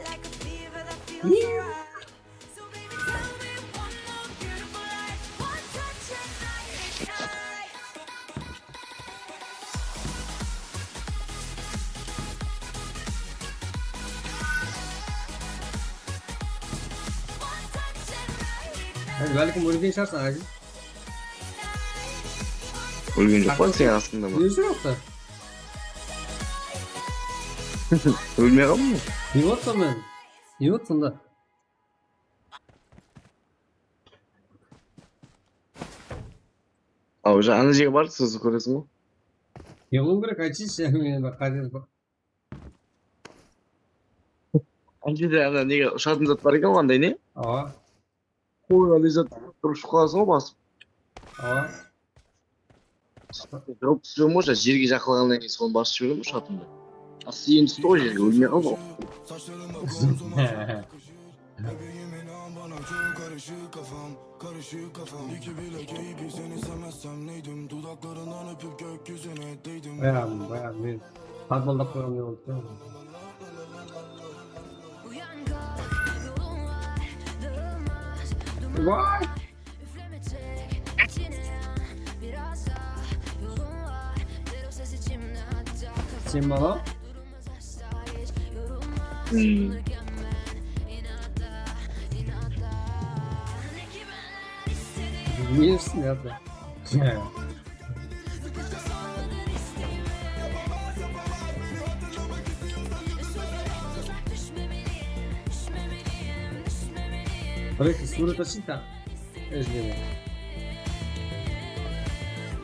Like a fever that feels right. So baby, tell me one more beautiful lie. One touch and I ignite. Házir bálkim ólgen shıǵarsań, Aziz. Ólgen joq pa, sen astında ma? Ne joq ta? Ólmey qaldım ǵoy. Ne boldı sonda? Ne boldı sonda? Aw, ja, ana jerge barıp siz kóresiz ǵoy. Ne qılıw kerek, aytshıshı, men bir qáte. Ana jerde ana nege ushatın zat bar eken ǵoy, anday ne? Awa. Qoyǵan zat turıp ushıp qalasań ǵoy basıp. Awa. Jawıp túsiwim ǵoy, ja, jerge jaqılǵannan keyin sonı basıp jiberemen ushatındı. A sen tústi ǵoy jerge, ólmey qaldı ǵoy. Bayaǵı, bayaǵı men tazbaladap qoyǵan ne boldı da. Vay! Sen bala? Bilmiyorsun ya da. Parece, surat así está. Es de.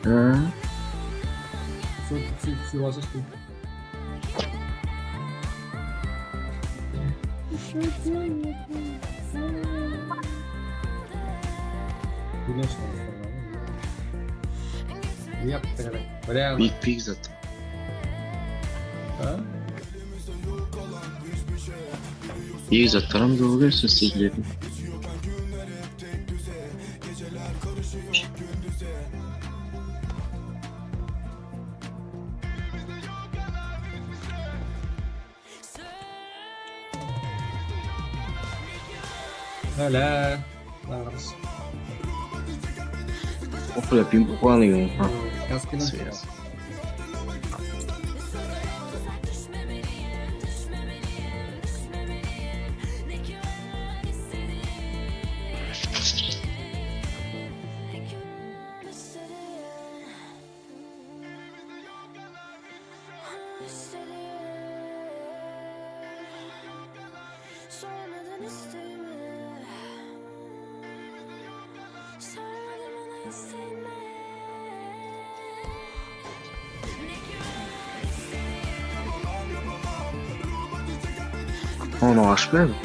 Hı. Su, su, su, su. Biyik, biyik zat. Ha? Biyik zatlar hám zor emes, sizlerdiń. Hele. Oxuyıp, oxuǵan eken. Gaz kelen. Onı ashpayım.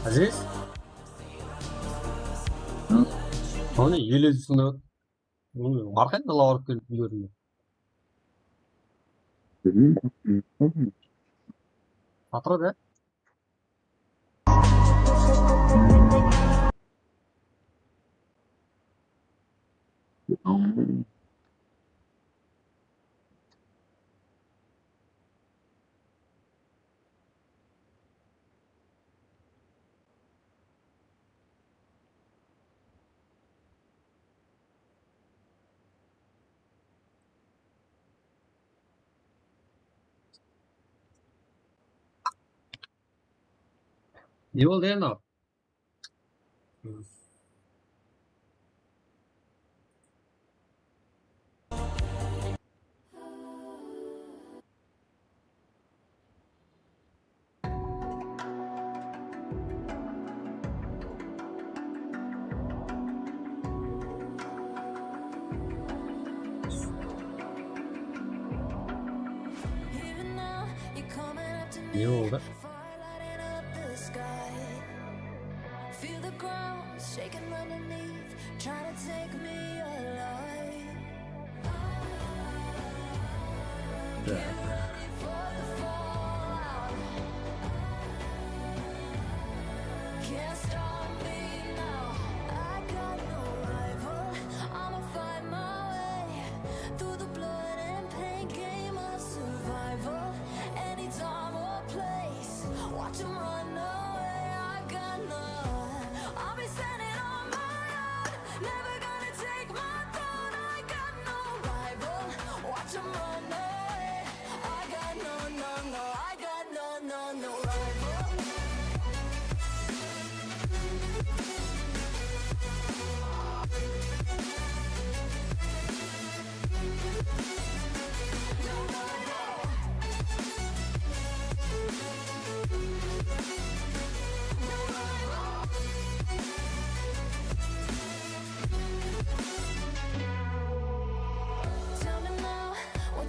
Aziz? Hı? Anı ele túsindi. Arqayın dala barıp kelip úlgerimen. Atırdı. Ne boldı endi? Ne boldı?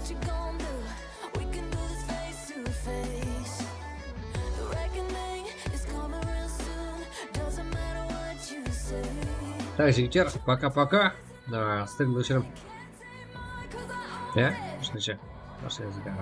you gonna do? We can do this face to face. The reckoning is coming real soon. Doesn't matter what you say. Так, жігіттер, пока-пока. А, сіздерді өшірем. Иә, осылайша. Осылай.